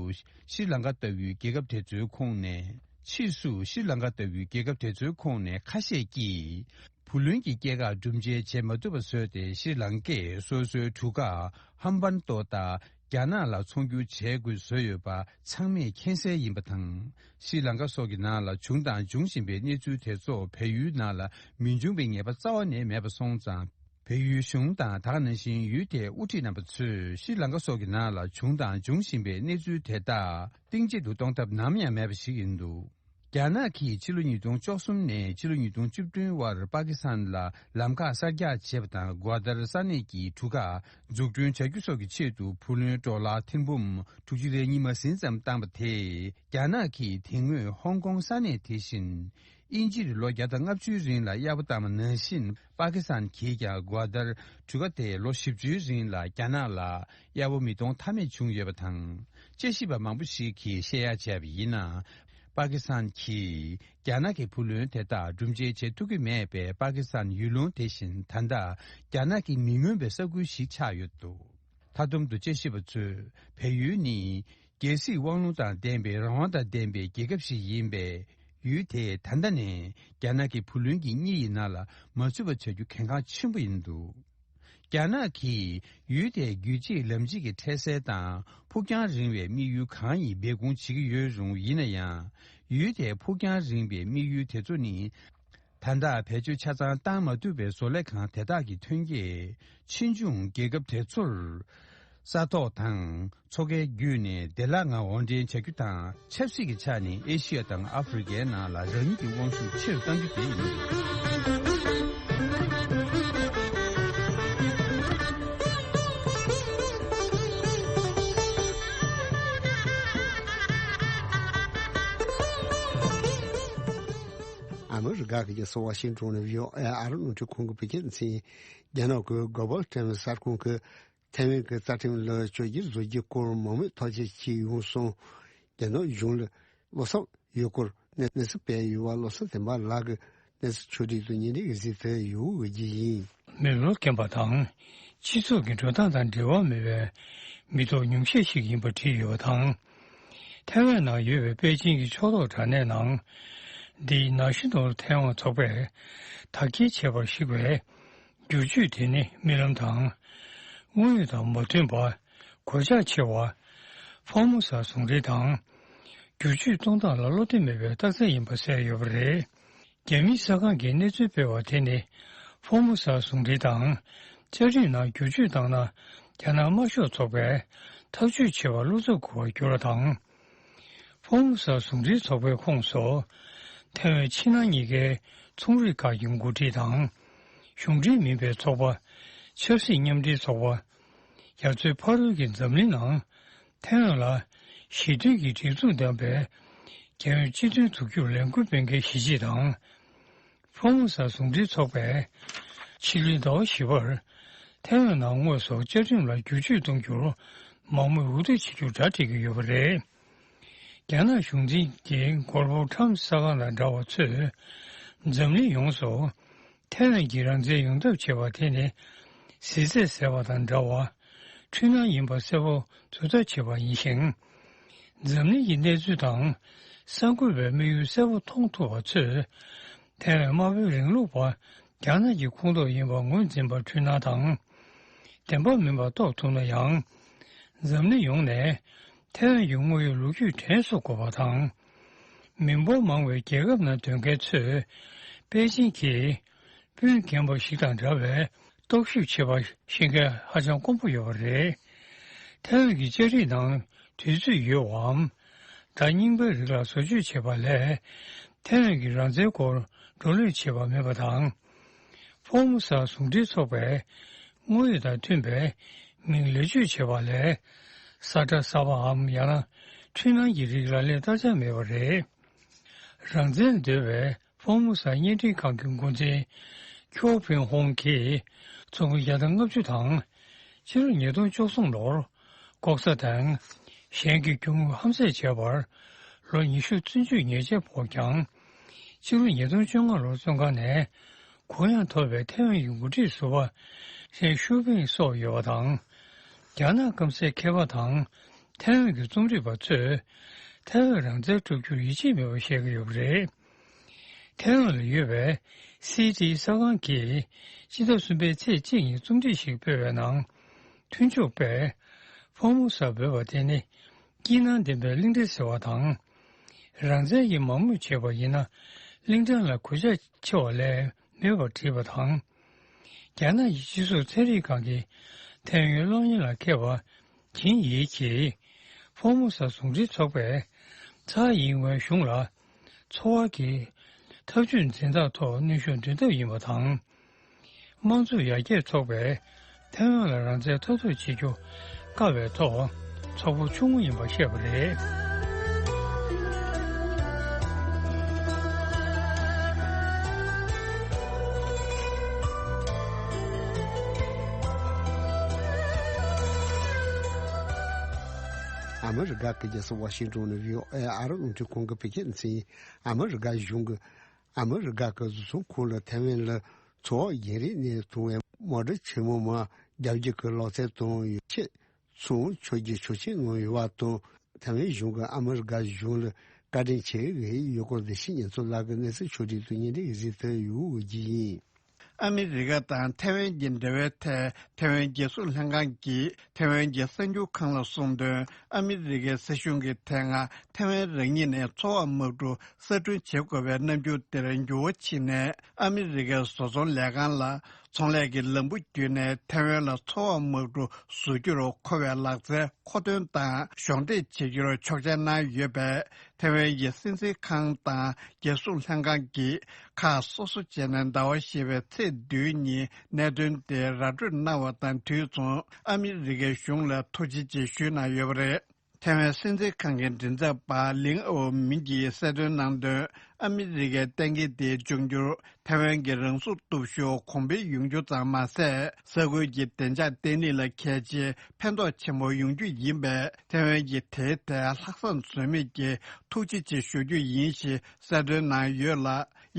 ཤྲི་ལང་ཀ་ལྟ་བུའི་རྒྱལ་ཁབ་དེ་ཚོའི་ཁོངས་ནས། ཕྱིས་སུ་ཤྲི་ལང་ཀ་ལྟ་བུའི་རྒྱལ་ཁབ་དེ་ཚོའི་ཁོངས་ནས་ཁ་ཤས་ཀྱིས། བུ་ལོན་གྱི་སྐྱེད་ཀ་སྒྲུབ་འཇལ་བྱེད་མ་ཐུབ་པ་བཟོས་ཏེ། ཤྲི་ལང་ཀས་སོ་སོའི་གྲུ་ཁ་ཧམ་བན་ཏོ་དང་རྒྱ་ནག་ལ་ཚོང་སྒྱུར་བྱེད་དགོས་བཟོས་ཡོད་པ་ཚང་མས་མཁྱེན་གསལ་ཡིན་པ་དང་། ཤྲི་ལང་ཀ་སོགས་ཀྱི་ནང་ལ་བྱུང་དང་འབྱུང་བཞིན་པའི་གནས་ཚུལ་དེ་ཚོ་བལ་ཡུལ་ནང་ལ་མི་འབྱུང་བའི་ངེས་པ་རྩ་བ་ནས་མེད་པ་སོང་ཙང་། བལ་ཡུལ་གཞུང་དང་། ད་ག་ནང་བཞིན་ཡུལ་དེའི་དབུ་ཁྲིད་རྣམ་པ་ཚོས་ཤྲི་ལང་ཀ་སོགས་ཀྱི་ནང་ལ་བྱུང་དང་འབྱུང་བཞིན་པའི་གནས་ཚུལ་དེ་དག་གཏིང་བརྗེད་དུ་གཏོང་ཐབས་ནམ་ཡང་མེད་པ་ཞིག་ཡིན་འདུག་རྒྱ་ནག་གིས་ཕྱི་ལོ་ཉིས་སྟོང་བཅུ་གསུམ་ནས་ཕྱི་ལོ་ཉིས་སྟོང་བཅུ་བདུན་བར་པ་ཀི་སི་ཐན་ལ་ལམ་ཁ་གསར་རྒྱག་བྱས་པ་དང་། གོ་ལ་ཏར་ས་གནས་ཀྱི་གྲུ་ཁ་འཛུགས་སྐྲུན་བྱ་རྒྱུ་སོགས་ཀྱི་ཆེད་དུ་བུ་ལོན་ཌོ་ལར་ཐེར་འབུམ་དྲུག་ཅུ་རེ་གཉིས་མ་ཟིན་ཙམ་བཏང་པ་དེས། རྒྱ་ནག་གིས་དེ་སྔོན་ཧོང་ཀོང་ས་གནས་དེ་བཞིན། དབྱིན་ཇིར་ལོ་བརྒྱ་དང་ལྔ་བཅུའི་རིང་ལ་གཡར་པོ་བཏང་བ་ནང་བཞིན། པ་ཀི་སི་ཐན་གྱིས་ཀྱང་གོ་ལ་ཏར་གྲུ་ཁ་དེ་ལོ་བཞི་བཅུའི་རིང་ལ་རྒྱ་ནག་ལ་གཡར་པོ་མི་གཏོང་ཐབས་མེད་བྱུང་ཡོད་པ་དང་། དཔྱད་ཞིབ་པ་མང་པོ་ཞིག་གིས་བཤད་ཡ་བྱས་པ་ཡིན་ན། པ་ཀི་སི་ཐན་གྱིས་རྒྱ་ནག་གི་བུ་ལོན་དེ་དག་སྒྲུབ་འཇལ་བྱེད་ཐུབ་ཀྱི་མེད་པས། པ་ཀི་སི་ཐན་ཡུལ་ལུང་དེ་བཞིན་ད་ལྟ་རྒྱ་ནག་གིས་མི་མངོན་པའི་ས་ཁུལ་ཞིག་ཆགས་ཡོད་འདུག་མཐའ་སྡོམ་དུ་དཔྱད་ཞིབ་པ་ཚོས། བལ་ཡུལ་ནི་རྒྱལ་སྲིད་དབང་ལུང་དང་ལྡན་པའི་རང་དབང་དང་ལྡན་པའི་རྒྱལ་ཁབ་ཞིག་ཡིན་པས། ཡུལ་དེས་ད་ལྟ་ནས་རྒྱ་ནག་གི་བུ་ལོན་གྱི་གཉིས་ཡི་ནང་ལ་མ་ཚུད་པ་བྱ་རྒྱུ་གལ་འགངས་ཆེན་པོ་ཡིན་འདུག་རྒྱ་ནག་གིས་ཡུལ་དེའི་རྒྱུད་གཅིག་ལམ་གཅིག་གི་འཕྲལ་སེལ་དང་ཕུགས་རྒྱང་རིང་བའི་དམིགས་ཡུལ་གང་ཡིན་སྦས་སྐུང་བྱེད་ཀྱི་ཡོད་རུང་། ཡིན་ན་ཡང་། ཡུལ་དེའི་ཕུགས་རྒྱང་རིང་བའི་དམིགས་ཡུལ་དེ་ཚོ་ནི། ད་ལྟ་བེད་སྤྱོད་ཆ་ཚང་བཏང་མ་ཐུབ་པའི་བཟོ་ལས་ཁང་དེ་དག་གི་ཐོན་སྐྱེད་ཕྱིས་འབྱུང་རྒྱལ་ཁབ་དེ་ཚོར་ ས་ཐོག་དང་མཚོ་ཁའི་བརྒྱུད་ནས་བདེ་བླག་ངང་དབོར་འདྲེན་བྱ་རྒྱུ་དང་། ཆབ་སྲིད་ཀྱི་ཆ་ནས་ཨེ་ཤི་ཡ་དང་ཨ་ཧྥེ་རི་ཁའི་ནང་ལ་རང་ཉིད་ཀྱི་དབང་ཤུགས་ཆེ་རུ་གཏང་རྒྱུ་དེ་ཡིན། ཨ་མི་རི་ཀ་གི་རྒྱལ་ས་ཝ་ཤིང་ཏོན་ནས་བྷི་ཨོ་ཨེ་ཨ་རི་རླུང་འཕྲིན་ཁང་གི་བོད་སྐད་སྡེ་ཚན། རྒྱ་ནག་གི་གོ་པལ་ཊེམ་གསར་ཁང་གིས་ཐའེ་ཝན་གྱི་རྩ་ཁྲིམས་ལ་བཅོས་བསྒྱུར་བཟོ་རྒྱུའི་སྐོར་མང་མོས་ཐག་གཅོད་བྱས་ཡོང་སོང་། རྒྱ་ནག་གཞུང་ལ་བློ་འཚབ་ཡོད་སྐོར་གནས་ཚུལ་སྤེལ་ཡོད་པ། བློ་བཟང་བསྟན་འཕེལ་ལགས་ཀྱིས་གནས་ཚུལ་ཕྱོགས་སྒྲིག་དང་སྙན་སྒྲོན་གྱི་གཟིགས་དེབ་ཡོད་པ་འགོད་རྒྱུ་ཡིན། མི་ལོ་རྒན་པ་དང་། སྤྱི་ཚོགས་ཀྱི་འགྲོ་སྟངས་དང་འབྲེལ་བ་མེད་པའི་མི་ཐོག་ཉུང་ཤས་ཤིག་ཡིན་པ་བྲིས་ཡོད་པ་དང་། ཐའེ་ཝན་ནང་ཡོད་པའི་པེ་ཅིང་གི་ཕྱོགས་གཏོགས་དྲ་གནས་ནང་། The National Taiwan ཚོགས་པས་དག་སྐྱེལ་བྱས་པར་གཞིགས་པའི་བསྒྱུར་བཅོས་དེ་ནི་རྨི་ལམ་དང་། དངོས་ཡོད་དང་མ་མཐུན་པ། གོད་ཆག་ཆེ་བ། ཧྥོར་མུ་ས་ཟུང་འབྲེལ་དང་། བསྒྱུར་བཅོས་གཏོང་སྟངས་ལ་བློ་བདེ་མེད་པའི་རྟགས་མཚན་ཡིན་པ་གསལ་ཡོད་པ་རེད། རྒྱ་མིའི་གསར་ཁང་གིས་གནས་ཚུལ་སྤེལ་བ་དེ་ནི། ཧྥོར་མུ་ས་ཟུང་འབྲེལ་དང་། བཅའ་ཁྲིམས་ནང་བསྒྱུར་བཅོས་བཏང་ན། རྒྱ་ནག་དམར་ཤོག་ཚོགས་པས་ཐག་གཅོད་བྱེད་པར་བློ་འཚབ་དགོས་པར་གྱུར་བ་དང་། ཧྥོར་མུ་ས་ཟུང་འབྲེལ་ཚོགས་པའི་ཁོངས་སུ། ཐའེ་ཝན་ཕྱི་ནང་གཉིས་ཀའི་ཚོང་རིགས་ཁག་གི་འགོ་ཁྲིད་དང་། གཞུང་འབྲེལ་མིན་པའི་ཚོགས་པ། ཆབ་སྲིད་མཉམ་འབྲེལ་ཚོགས་པ། རྒྱ་མཚོའི་ཕ་རོལ་གྱི་འཛམ་གླིང་ནང་། ཐའེ་ཝན་ལ་ཞི་མཐུན་གྱི་སྒྲིག་འཛུགས་ལྡན་པའི་རྒྱལ་ཡོངས་སྤྱི་མཐུན་འཛུགས་རྒྱུར་ལས་འགུལ་སྤེལ་མཁན་གཞིས་བྱེས་དང་། ཧྥོར་མུ་ས་ཟུང་འབྲེལ་ཚོགས་པས་ཕྱི་ལོའི་ཟླ་བ་བཞི་པར་ཐའེ་ཝན་ནང་དངོས་སུ་བཅའ་ཁྲིམས་ལ་བསྒྱུར་བཅོས་གཏོང་རྒྱུར་མང་མོས་འོས་བསྡུ་བྱེད་རྒྱུར་གྲ་སྒྲིག་གི་ཡོད་པ་རེད། རྒྱ་ནག་གཞུང་འཛིན་གྱི་མགོ་ལོག་ཊམ་གསར་ཁང་དང་འདྲ་བ་ཚོས་འཛམ་གླིང་ཡོངས་སུ་ཐའེ་ཝན་གྱི་རང་བཙན་ཡོང་ཐབས་བྱེད་པ་དེ་ནི་ཟས་ཚད་ཟད་པ་དང་འདྲ་བ། འཁྲུལ་སྣང་ཡིན་པ་གསལ་པོ་བརྗོད་ཐབས་བྱེད་པ་ཡིན་ཞིང་། འཛམ་གླིང་གི་གནས་ཚུལ་དང་གསར་འགོད་པའི་དམིགས་ཡུལ་གསལ་པོ་མཐོང་ཐུབ་པ་ཚོས། ཐའེ་ཝན་དམར་པོའི་རིང་ལུགས་པ་རྒྱ་ནག་གི་ཁོངས་གཏོགས་ཡིན་པ་ངོས་འཛིན་པར་འཁྲུལ་སྣང་དང་། བདེན་པ་མིན་པ་རྟོགས་ཐུབ་ན་ཡང་། འཛམ་གླིང་ཡོངས་ནས་ཐའེ་ཝན་གྱི་དངོས་ཡོད་ལོ་རྒྱུས་དྲན་གསོ་དགོས་པ་དང་། མི་འབོར་མང་བའི་རྒྱལ་ཁབ་ནང་སྡོད་མཁན་ཚོས་པེ་ཅིང་གིས་སྤུན་རྒན་པ་ཞིག་དང་འདྲ་བའི་རྟོག་ཞིབ་བྱེད་པ་ཤེས་མཁན་ཧ་ཅང་དཀོན་པོ་ཡོད་པ་རེད། ཐའེ་ཝན་གྱི་བཅའ་ཁྲིམས་ནང་དུས་ཚོད་ཡོད་པའམ། བརྡ་རྙིང་པའི་རིགས་ལ་བཟོ་བཅོས་བྱེད་པ་ལས། ཐའེ་ཝན་གྱི་རང་བཙན་སྐོར་བགྲོ་གླེང་བྱེད་པ་མེད་པ་དང་། ཧྥོར་མུ་ས་ཟུང་འབྲེལ་ཚོགས་པས་དངོས་ཡོད་དང་མཐུན་པའི་མིང་ལེགས་བཅོས་བྱེད་པ་ལས། ས་ཁྲ་གསར་པའམ་ཡང་ན་འཁྲུལ་སྣང་གི་རིགས་ལ་ལས་བསྟར་འཆར་མེད་པ་རེད། རང་བཙན་འདོད་པའི་ཧྥོར་མུ་ས་བརྙན་འཕྲིན་ཁང་གི་འགོ་འཛིན་ཁྱོ་ཕིན་ཧོང་གིས་ཚོགས་འཁོར་བརྒྱ་དང་ལྔ་བཅུ་དང་། ཕྱི་ལོ་ཉིས་སྟོང་བཅུ་གསུམ་ལོར་ལྐོག་ཟ་དང་གཞན་གྱི་རྒྱུ་དངོས་ཧམ་བཟས་བྱས་པར་ལོ་ཉི་ཤུ་བཙོན་འཇུག་ཉེས་ཆད་ཕོག་ཀྱང་། ཕྱི་ལོ་ཉིས་སྟོང་བཅོ་ལྔ་ལོར་བཙོན་ཁང་ནས་གུ་ཡངས་ཐོབ་པའི་ཐའེ་ཝན་གྱི་འགོ་ཁྲིད་ཟུར་པ་ཧྲེན་ཤུ་ཕིང་སོགས་ཡོད་པ་དང་། རྒྱ་ནག་སྐམ་སའི་མཁས་པ་དང་ཐའེ་ཝན་གྱི་རྩོམ་སྒྲིག་པ་ཚོས་ཐའེ་ཝན་རང་བཙན་སྒྲུབ་རྒྱུར་ཡིད་ཆེས་མེད་པ་བཤད་ཀྱི་ཡོད་པ་རེད། ཐའེ་ཝན་ལ་ཡོད་པའི་སི་ཏི་གསར་ཁང་གིས་སྤྱི་ཟླ་གསུམ་པའི་ཚེས་གཅིག་ཉིན་རྩོམ་སྒྲིག་ཞིག་སྤེལ་བའི་ནང་། མཐུན་ཕྱོགས་པས་ཧྥོར་མུ་ས་འབོད་པ་དེ་ནི་སྐྱིད་སྣང་ལྡན་པའི་གླིང་ཕྲན་ཟེར་བ་དང་། རང་བཙན་གྱི་མང་མོས་བྱས་པ་ཡིན་ན་གླིང་ཕྲན་ལ་གོད་ཆག་ཆེ་བ་ལས་མེད་པར་བྲིས་པ་དང་། རྒྱ་ནག་གི་སྤྱི་ཟུར་ཚན་རིག་ཁང་གི་ཐའེ་ཝན་གློག་བརྙན་ལ་མཁས་པ། ཇིན་ཡི་གིས་ཧྥོར་མུ་ས་ཟུང་འབྲེལ་ཚོགས་པས་ཚའེ་ཡིན་ཝེ་གཞུང་ལ་འཚོ་བ་གི་ཐབས་ཇུས་འཛིན་སྟངས་ཐོག་གནོན་ཤུགས་འདོན་ཐབས་ཡིན་པ་དང་། དམངས་གཙོ་ཡར་རྒྱས་ཚོགས་པས་ཐའེ་ཝན་ལ་རང་བཙན་ཐོབ་ཐབས་བྱེད་རྒྱུ་དཀའ་བའི་ཐོག་ཚོགས་པ་ཆུང་ངུ་ཡིན་པ་བཤད་པ་རེད། ཨ་མི་རི་ཀ་གི་རྒྱལ་ས་ཝ་ཤིང་ཏོན་ནས་བྷི་ཨོ་ཨེ་ཨ་རི་རླུང་འཕྲིན་ཁང་གི་བོད་སྐད་སྡེ་ཚན། ཨ་མི་རི་ཀ་གཞུང་གིས་ཨ་མི་རི་ཀ་གི་བཟོ་ཚོང་ཁང་ལ་ཐའེ་ཝན་ལ་མཚོ་འོག་བརྒྱུད་རིམ་ནས་ཐོན་པའི་མོ་ཊ་ཆེན་མོ་མར་རྒྱག་རྒྱུ་གི་ལག་རྩལ་དང་ཡོ་ཆས་ཚོང་ཆོག་རྒྱུའི་ཆོག་མཆན་གནང་ཡོད་པ་དང་། ཐའེ་ཝན་གཞུང་གིས་ཨ་མི་རི་ཀ་གཞུང་ལ་བཀའ་དྲིན་ཆེ་ཞུ་གི་ཡོད་སྐོར་བདེ་སྐྱིད་ཉི་མཚོ་ལགས་ཀྱིས་གནས་ཚུལ་ཕྱོགས་སྒྲིག་དང་སྙན་སྒྲོན་གཟིགས་ཐོན་ཡོད་ཀྱི་ཡིན། ཨ་མི་རི་ཀ་དང་ཐའེ་ཝན་གྱི་འབྲེལ་བའི་ཐད། ཐའེ་ཝན་རྒྱལ་སྲུང་ལྷན་ཁང་གིས་ཐའེ་ཝན་གྱི་གསར་འགྱུར་ཁང་ལ་གསུངས་དོན། ཨ་མི་རི་ཀའི་སྲིད་གཞུང་གིས་དེ་སྔ་ཐའེ་ཝན་རང་ཉིད་ནས་འཚོ་བ་དམག་གྲུ་གསར་སྐྲུན་བྱེད་དགོས་པའི་རྣམ་འགྱུར་དེར་འགྱུར་བ་ཕྱིན་ནས། ཨ་མི་རི་ཀའི་བཟོ་ཚོང་ལས་ཁང་ལ་ ཚོང་ལས་ཀྱི་ལམ་བུ་བརྒྱུད་ནས་ཐེ་ཝན་ལ་ཚོང་བ་དམག་གྲུ་བཟོ་རྒྱུར་མཁོ་བའི་ལག་རྩལ་མཁོ་འདོན་དང་གཞོགས་འདེགས་བྱེད་རྒྱུར་ཆོག་མཆན་གནང་ཡོད་པས། ཐེ་ཝན་གྱི་སྲིད་འཛིན་ཁང་དང་རྒྱལ་སྲུང་ལྷན་ཁང་གིས་ཁག་སོ་སོ་བྱས་ནས་ཟླ་བ་བཞི་པའི་ཚེས་བདུན་ཉིན་གནད་དོན་དེ་ར་སྤྲོད་གནང་བ་དང་དུས་མཚུངས་ཨ་མི་རི་ཀའི་གཞུང་ལ་ཐུགས་རྗེ་ཆེ་ཞུས་གནང་ཡོད་པ་རེད། ཐེ་ཝན་སྲིད་འཛིན་ཁང་གི་མགྲིན་ཚབ་པ་ལིང་ཨོ་མིན་གྱིས་གསལ་སྟོན་གནང་དོན། ཨ་མི་རི་ཀའི་གཏན་འཁེལ་དེའི་འབྱུང་འགྱུར་ཐེ་ཝན་གྱི་རང་སྲུང་སྟོབས་ཤུགས་གོང་འཕེལ་ཡོང་རྒྱུ་ཙམ་མ་ཟད། ས་ཁུལ་གྱི་བདེ་འཇགས་བརྟན་ལྷིང་ལ་གལ་ཆེའི་ཕན་ཐོགས་ཆེན་པོ་ཡོང་རྒྱུ་ཡིན་པས། ཐེ་ཝན་གྱིས་དེའི་ཐད་ལྷག་བསམ་ཟོལ་མེད་ཀྱིས་ཐུགས་རྗེ་ཆེ་ཞུ་རྒྱུ་ཡིན་ཞེས་གསལ་སྟོན་གནང་ཡོད་ལ།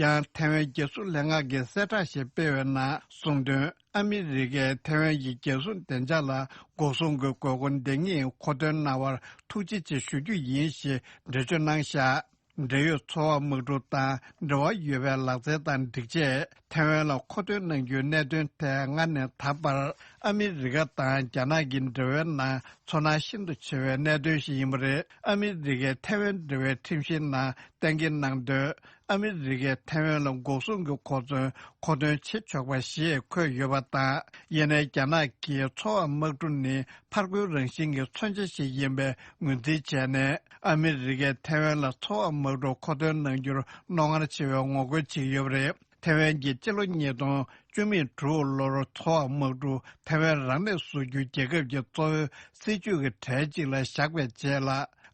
ཡང་ཐེ་ཝན་རྒྱལ་སྲུང་ལྷན་ཁང་གིས་གསལ་བསྒྲགས་ཤིག་སྤེལ་བའི་ནང་གསུངས་དོན། ཨ་མི་རི་ཀས་ཐེ་ཝན་གྱི་རྒྱལ་སྲུང་བདེ་འཇགས་ལ་འགོག་སྲུང་གི་དགོས་མཁོ་འདི་ཉིད་མཁོ་འདོན་གནང་བར་ཐུགས་རྗེ་ཆེ་ཞུ་རྒྱུ་ཡིན་ཞེས་འགྲེལ་བརྗོད་གནང་བཞག་འབྲེལ་ཡོད་ཚོང་བ་དམག་གྲུ་དང་འབྲེལ་བ་ཡོད་པའི་ལག་རྩལ་དང་སྒྲིག་ཆས་ཐེ་ཝན་ལ་མཁོ་འདོན་གནང་རྒྱུའི་གནད་དོན་ཐད་སྔར་ནས་ད་བར་ཨ་མི་རི་ཀ་དང་རྒྱ་ནག་གི་འབྲེལ་བའི་ནང་ཚོར་སྣང་ཤིན་ཏུ་ཆེ་བའི་གནད་དོན་ཞིག་ཡིན་པ་རེད། ཨ་མི་རི་ཀས་ཐེ་ཝན་འབྲེལ་བའི་ཁྲིམས་གཞིའི་ནང་གཏན་འཁེལ་གནང་དོན། ཨ་མི་རི་ཀས་ཐེ་ཝན་ལ་འགོག་སྲུང་གི་གོ་མཚོན་མཁོ་འདོན་བྱེད་ཆོག་པ་ཞེས་འཁོད་ཡོད་པ་དང་། ཡིན་ནའི་རྒྱ་ནག་གིས་ཚོར་བ་དམག་གྲུ་ནི་ཕར་རྒོལ་རང་བཞིན་གྱི་མཚོན་ཆ་ཞིག་ཡིན་པའི་ངོས་འཛིན་བྱས་ནས། ཨ་མི་རི་ཀས་ཐེ་ཝན་ལ་ཚོར་བ་དམག་གྲུ་མཁོ་འདོན་གནང་རྒྱུར་རྣོ་ངར་ཆེ་བའི་ངོ་རྒོལ་བྱེད་ཀྱི་ཡོད་པ་རེད། ཐེ་ཝན་གྱིས་སྤྱི་ལོ་ཉིས་སྟོང་བཅུ་མེད་དྲུག་ལོར་ཚོར་བ་དམག་གྲུ་ཐེ་ཝན་རང་ལས་བཟོ་རྒྱུ་རྒྱལ་ཁབ་ཀྱི་གཙོ་བོའི་སྲིད་ཇུས་ཀྱི་གྲས་གཅིག་ལ་བཞག་པའི་རྗེས་ལ།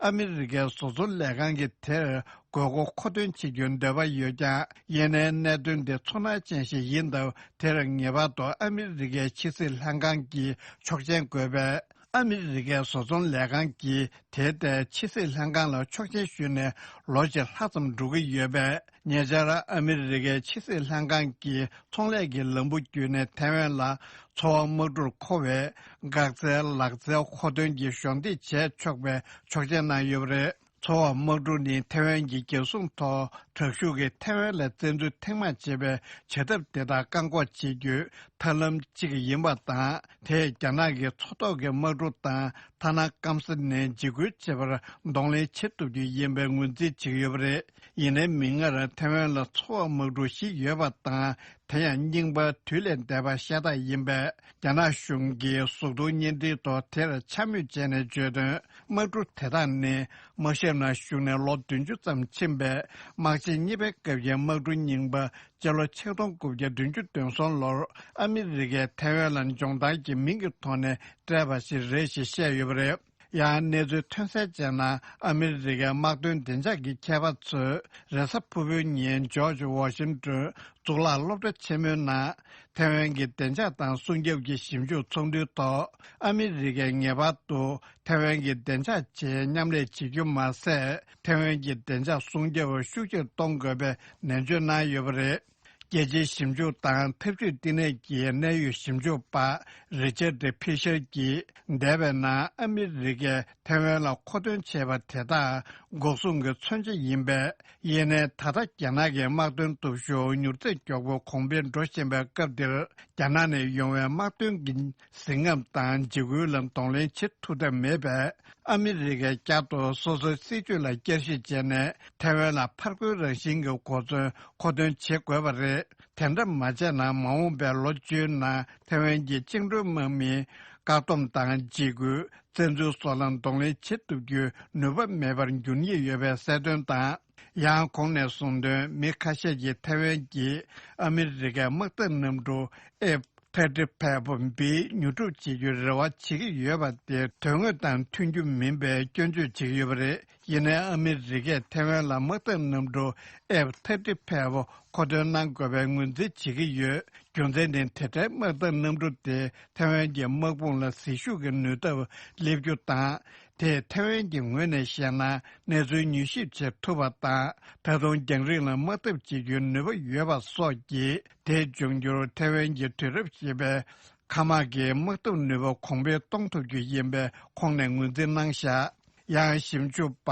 ཨ་མི་རི་ཀའི་བཟོ་ཚོང་ལས་ཁང་གིས་དེར་དགོས་མཁོ་མཁོ་འདོན་བྱེད་རྒྱུའི་འདོད་པ་ཡོད་ཀྱང་། ཡིན་ནའི་གནད་དོན་འདི་ཚོར་སྣང་ཅན་ཞིག་ཡིན་སྟབས། དེར་ངེས་པར་དུ་ཨ་མི་རི་ཀའི་ཕྱི་སྲིད་ལྷན་ཁང་གིས་ཆོག་མཆན་དགོས་པས། ཨ་མི་རི་ཀའི་བཟོ་ཚོང་ལས་ཁང་གིས་དེའི་ཐད་ཕྱི་སྲིད་ལྷན་ཁང་ལ་ཆོག་མཆན་ཞུས་ནས་ལོ་གཅིག་ལྷག་ཙམ་འགྲོ་གི་ཡོད་པས། ཉེ་ཆར་ཨ་མི་རི་ཀའི་ཕྱི་སྲིད་ལྷན་ཁང་གིས་ཚོང་ལས་ཀྱི་ལམ་བུ་བརྒྱུད་ནས་ཐེ་ཝན་ལ་ཚོར་བ་དམག་གྲུར་མཁོ་བའི་འགག་རྩའི་ལག་རྩལ་མཁོ་འདོན་གྱི་གཞོགས་འདེགས་བྱས་ཆོག་པའི་ཆོག་མཆན་གནང་ཡོད་པ་རེད། ཚོར་བ་དམག་གྲུ་ནི་ཐེ་ཝན་གྱི་རྒྱལ་སྲུང་ཐོག་དྲག་ཤུགས་ཀྱིས་ཐེ་ཝན་ལ་བཙན་འཛུལ་ཐེངས་མང་བྱེད་པའི་བྱ་ཐབས་དེ་དག་བཀག་འགོག་བྱེད་རྒྱུའི་ཐབས་ལམ་གཅིག་ཡིན་པ་དང་། དེས་རྒྱ་ནག་གི་མཚོ་ཐོག་གི་དམག་གྲུ་དང་ཐ་ན་སྐམ་ས་ནས་འཇིགས་སྐུལ་བྱེད་པར་གདོང་ལེན་བྱེད་ཐུབ་རྒྱུ་ཡིན་པའི་ངོས་འཛིན་བྱེད་ཀྱི་ཡོད་པ་རེད། ཡིན་ནའི་མིག་སྔར་ཐེ་ཝན་ལ་ཚོར་བ་དམག་གྲུ་བཞི་ཡོད་པ་དང་། དེ་ཡང་རྙིང་པ་དུས་ལས་འདས་པ་ཤ་སྟག་ཡིན་པས། རྒྱ་ནག་གཞུང་གིས་གཟུགས་མཐོང་བརྙན་འཕྲིན་ཐོག་དེར་འཕྱ་སྨོད་བྱས་ནས་བརྗོད་དོན། དམག་གྲུ་དེ་དག་ནི་དམག་ཞབས་ནང་ཞུགས་ནས་ལོ་བདུན་ཅུ་ཙམ་ཕྱིན་པའི་དམག་ཆེན་གཉིས་པའི་སྐབས་ཀྱི་དམག་གྲུ་རྙིང་པ། སྤྱི་ལོ་ཆིག་སྟོང་དགུ་བརྒྱ་བདུན་ཅུ་དོན་གསུམ་ལོར་ཨ་མི་རི་ཀས་ཐེ་ཝན་ལ་འཇོང་ཐང་གི་མིང་གི་ཐོག་ནས་སྤྲད་པ་ཞིག་རེད་ཞེས་བཤད་ཡོད་པ་རེད། ཡང་གནས་ཚུལ་ཐོན་གསལ་བྱས་ན། ཨ་མི་རི་ཀའི་དམག་དོན་བདེ་འཇགས་ཀྱི་མཁས་པ་ཚོས་རེས་གཟའ་ཕུར་བུའི་ཉིན་ཇོརྗ་ཝ་ཤིང་ཏོན་གཙུག་ལག་སློབ་གྲྭ་ཆེན་མོའི་ནང་། ཐེ་ཝན་གྱི་བདེ་འཇགས་དང་སྲུང་སྐྱོབ་ཀྱི་ཞིབ་འཇུག་ཚོགས་འདུའི་ཐོག་ཨ་མི་རི་ཀས་ངེས་པར་དུ་ཐེ་ཝན་གྱི་བདེ་འཇགས་ཆེད་མཉམ་ལས་བྱེད་རྒྱུ་མ་ཟད། ཐེ་ཝན་གྱི་བདེ་འཇགས་སྲུང་སྐྱོབ་ཤུགས་ཆེར་གཏོང་དགོས་པའི་ནན་བརྗོད་གནང་ཡོད་པ་རེད། རྒྱལ་སྤྱིའི་ཞིབ་འཇུག་དང་འཐབ་ཇུས་བསྟི་གནས་ཀྱི་གནད་ཡོད་ཞིབ་འཇུག་པ་རི་ཆར་ཌི་ཕི་ཤར་གྱིས། འདས་པའི་ནང་ཨ་མི་རི་ཀས་ཐེ་ཝན་ལ་མཁོ་འདོན་བྱས་པ་དེ་དག་འགོག་སྲུང་གི་མཚོན་ཆ་ཡིན་པས། ཡིན་ནའི་ད་ལྟ་རྒྱ་ནག་གི་དམག་དོན་སྟོབས་ཤུགས་མྱུར་ཚད་མགྱོགས་པོ་གོང་འཕེལ་འགྲོ་བཞིན་པའི་སྐབས་འདིར། རྒྱ་ནག་ནས་ཡོང་བའི་དམག་དོན་གྱི་གཟི་རྔམ་དང་འཇིགས་སྐུལ་ལ་གདོང་ལེན་བྱེད་ཐུབ་ཐབས་མེད་པས། ཨ་མི་རི་ཀས་བསྐྱར་དུ་སོ་སོའི་སྲིད་ཇུས་ལ་བསྐྱར་ཞིབ་བྱས་ནས། ཐེ་ཝན་ལ་ཕར་རྒོལ་རང་བཞིན་གྱི་གོ་མཚོན་མཁོ་འདོན་བྱེད་དགོས་པ་རེད། དེ་འདྲ་མ་བྱས་ན། མ་འོངས་པའི་ལོ་བཅུའི་ནང་ཐེ་ཝན་གྱི་བཅིངས་འགྲོལ་དམག་མིས་བཀག་སྡོམ་དང་འཇིགས་སྐུལ། བཙན་འཛུལ་སོགས་ལ་གདོང་ལེན་བྱེད་ཐུབ་རྒྱུའི་ནུས་པ་མེད་པར་འགྱུར་ཉེན་ཡོད་པའི་གསལ་སྟོན་དང་། ཡང་གོང་ནས་གསུངས་དོན། མི་ཁ་ཤས་ཀྱིས་ཐེ་ཝན་གྱིས་ཨ་མི་རི་ཀའི་དམག་འཐབ་གནམ་གྲུ་ཨེཕ་ཐར་ཊི་ཕའི་ཝི་བི་ཉོ་སྒྲུབ་བྱེད་རྒྱུའི་རེ་བ་བྱེད་ཀྱི་ཡོད་པ་དེ་དོན་དངོས་དང་མཐུན་རྒྱུ་མིན་པའི་སྐྱོན་བརྗོད་བྱེད་ཀྱི་ཡོད་པ་རེད། ཡིན་ནའི་ཨ་མི་རི་ཀས་ཐེ་ཝན་ལ་དམག་འཐབ་གནམ་གྲུ་ཨེཕ་ཐར་ཊི་ཕའི་ཝི་མཁོ་འདོན་གནང་དགོས་པའི་ངོས་འཛིན་བྱེད་ཀྱི་ཡོད། རྒྱུ་མཚན་ནི། དེ་འདྲའི་དམག་འཐབ་གནམ་གྲུ་དེ་ཐེ་ཝན་གྱི་དམག་དཔུང་ལ་ཟིལ་ཤུགས་ཀྱི་ནུས་སྟོབས་སླེབས་རྒྱུ་དང་། དེས་ཐེ་ཝན་གྱི་ངོས་ནས་བཤད་ན། གནས་ཚུལ་མྱུལ་ཞིབ་བྱེད་ཐུབ་པ་དང་། ད་དུང་རྒྱང་རིང་ལ་དམག་འཐབ་བྱེད་རྒྱུའི་ནུས་པ་ཡོད་པ་སོགས་ཀྱིས། དེའི་འབྱུང་འགྱུར་ཐེ་ཝན་གྱི་དུས་རབས་བཞི་པའི་མཁའ་དམག་གི་དམག་འཐབ་ནུས་པ་གོང་འཕེལ་གཏོང་ཐུབ་རྒྱུ་ཡིན་པའི་ཁོང་ནས་ངོས་འཛིན་གནང་བཞག་ཡང་ཞིབ་འཇུག་པ་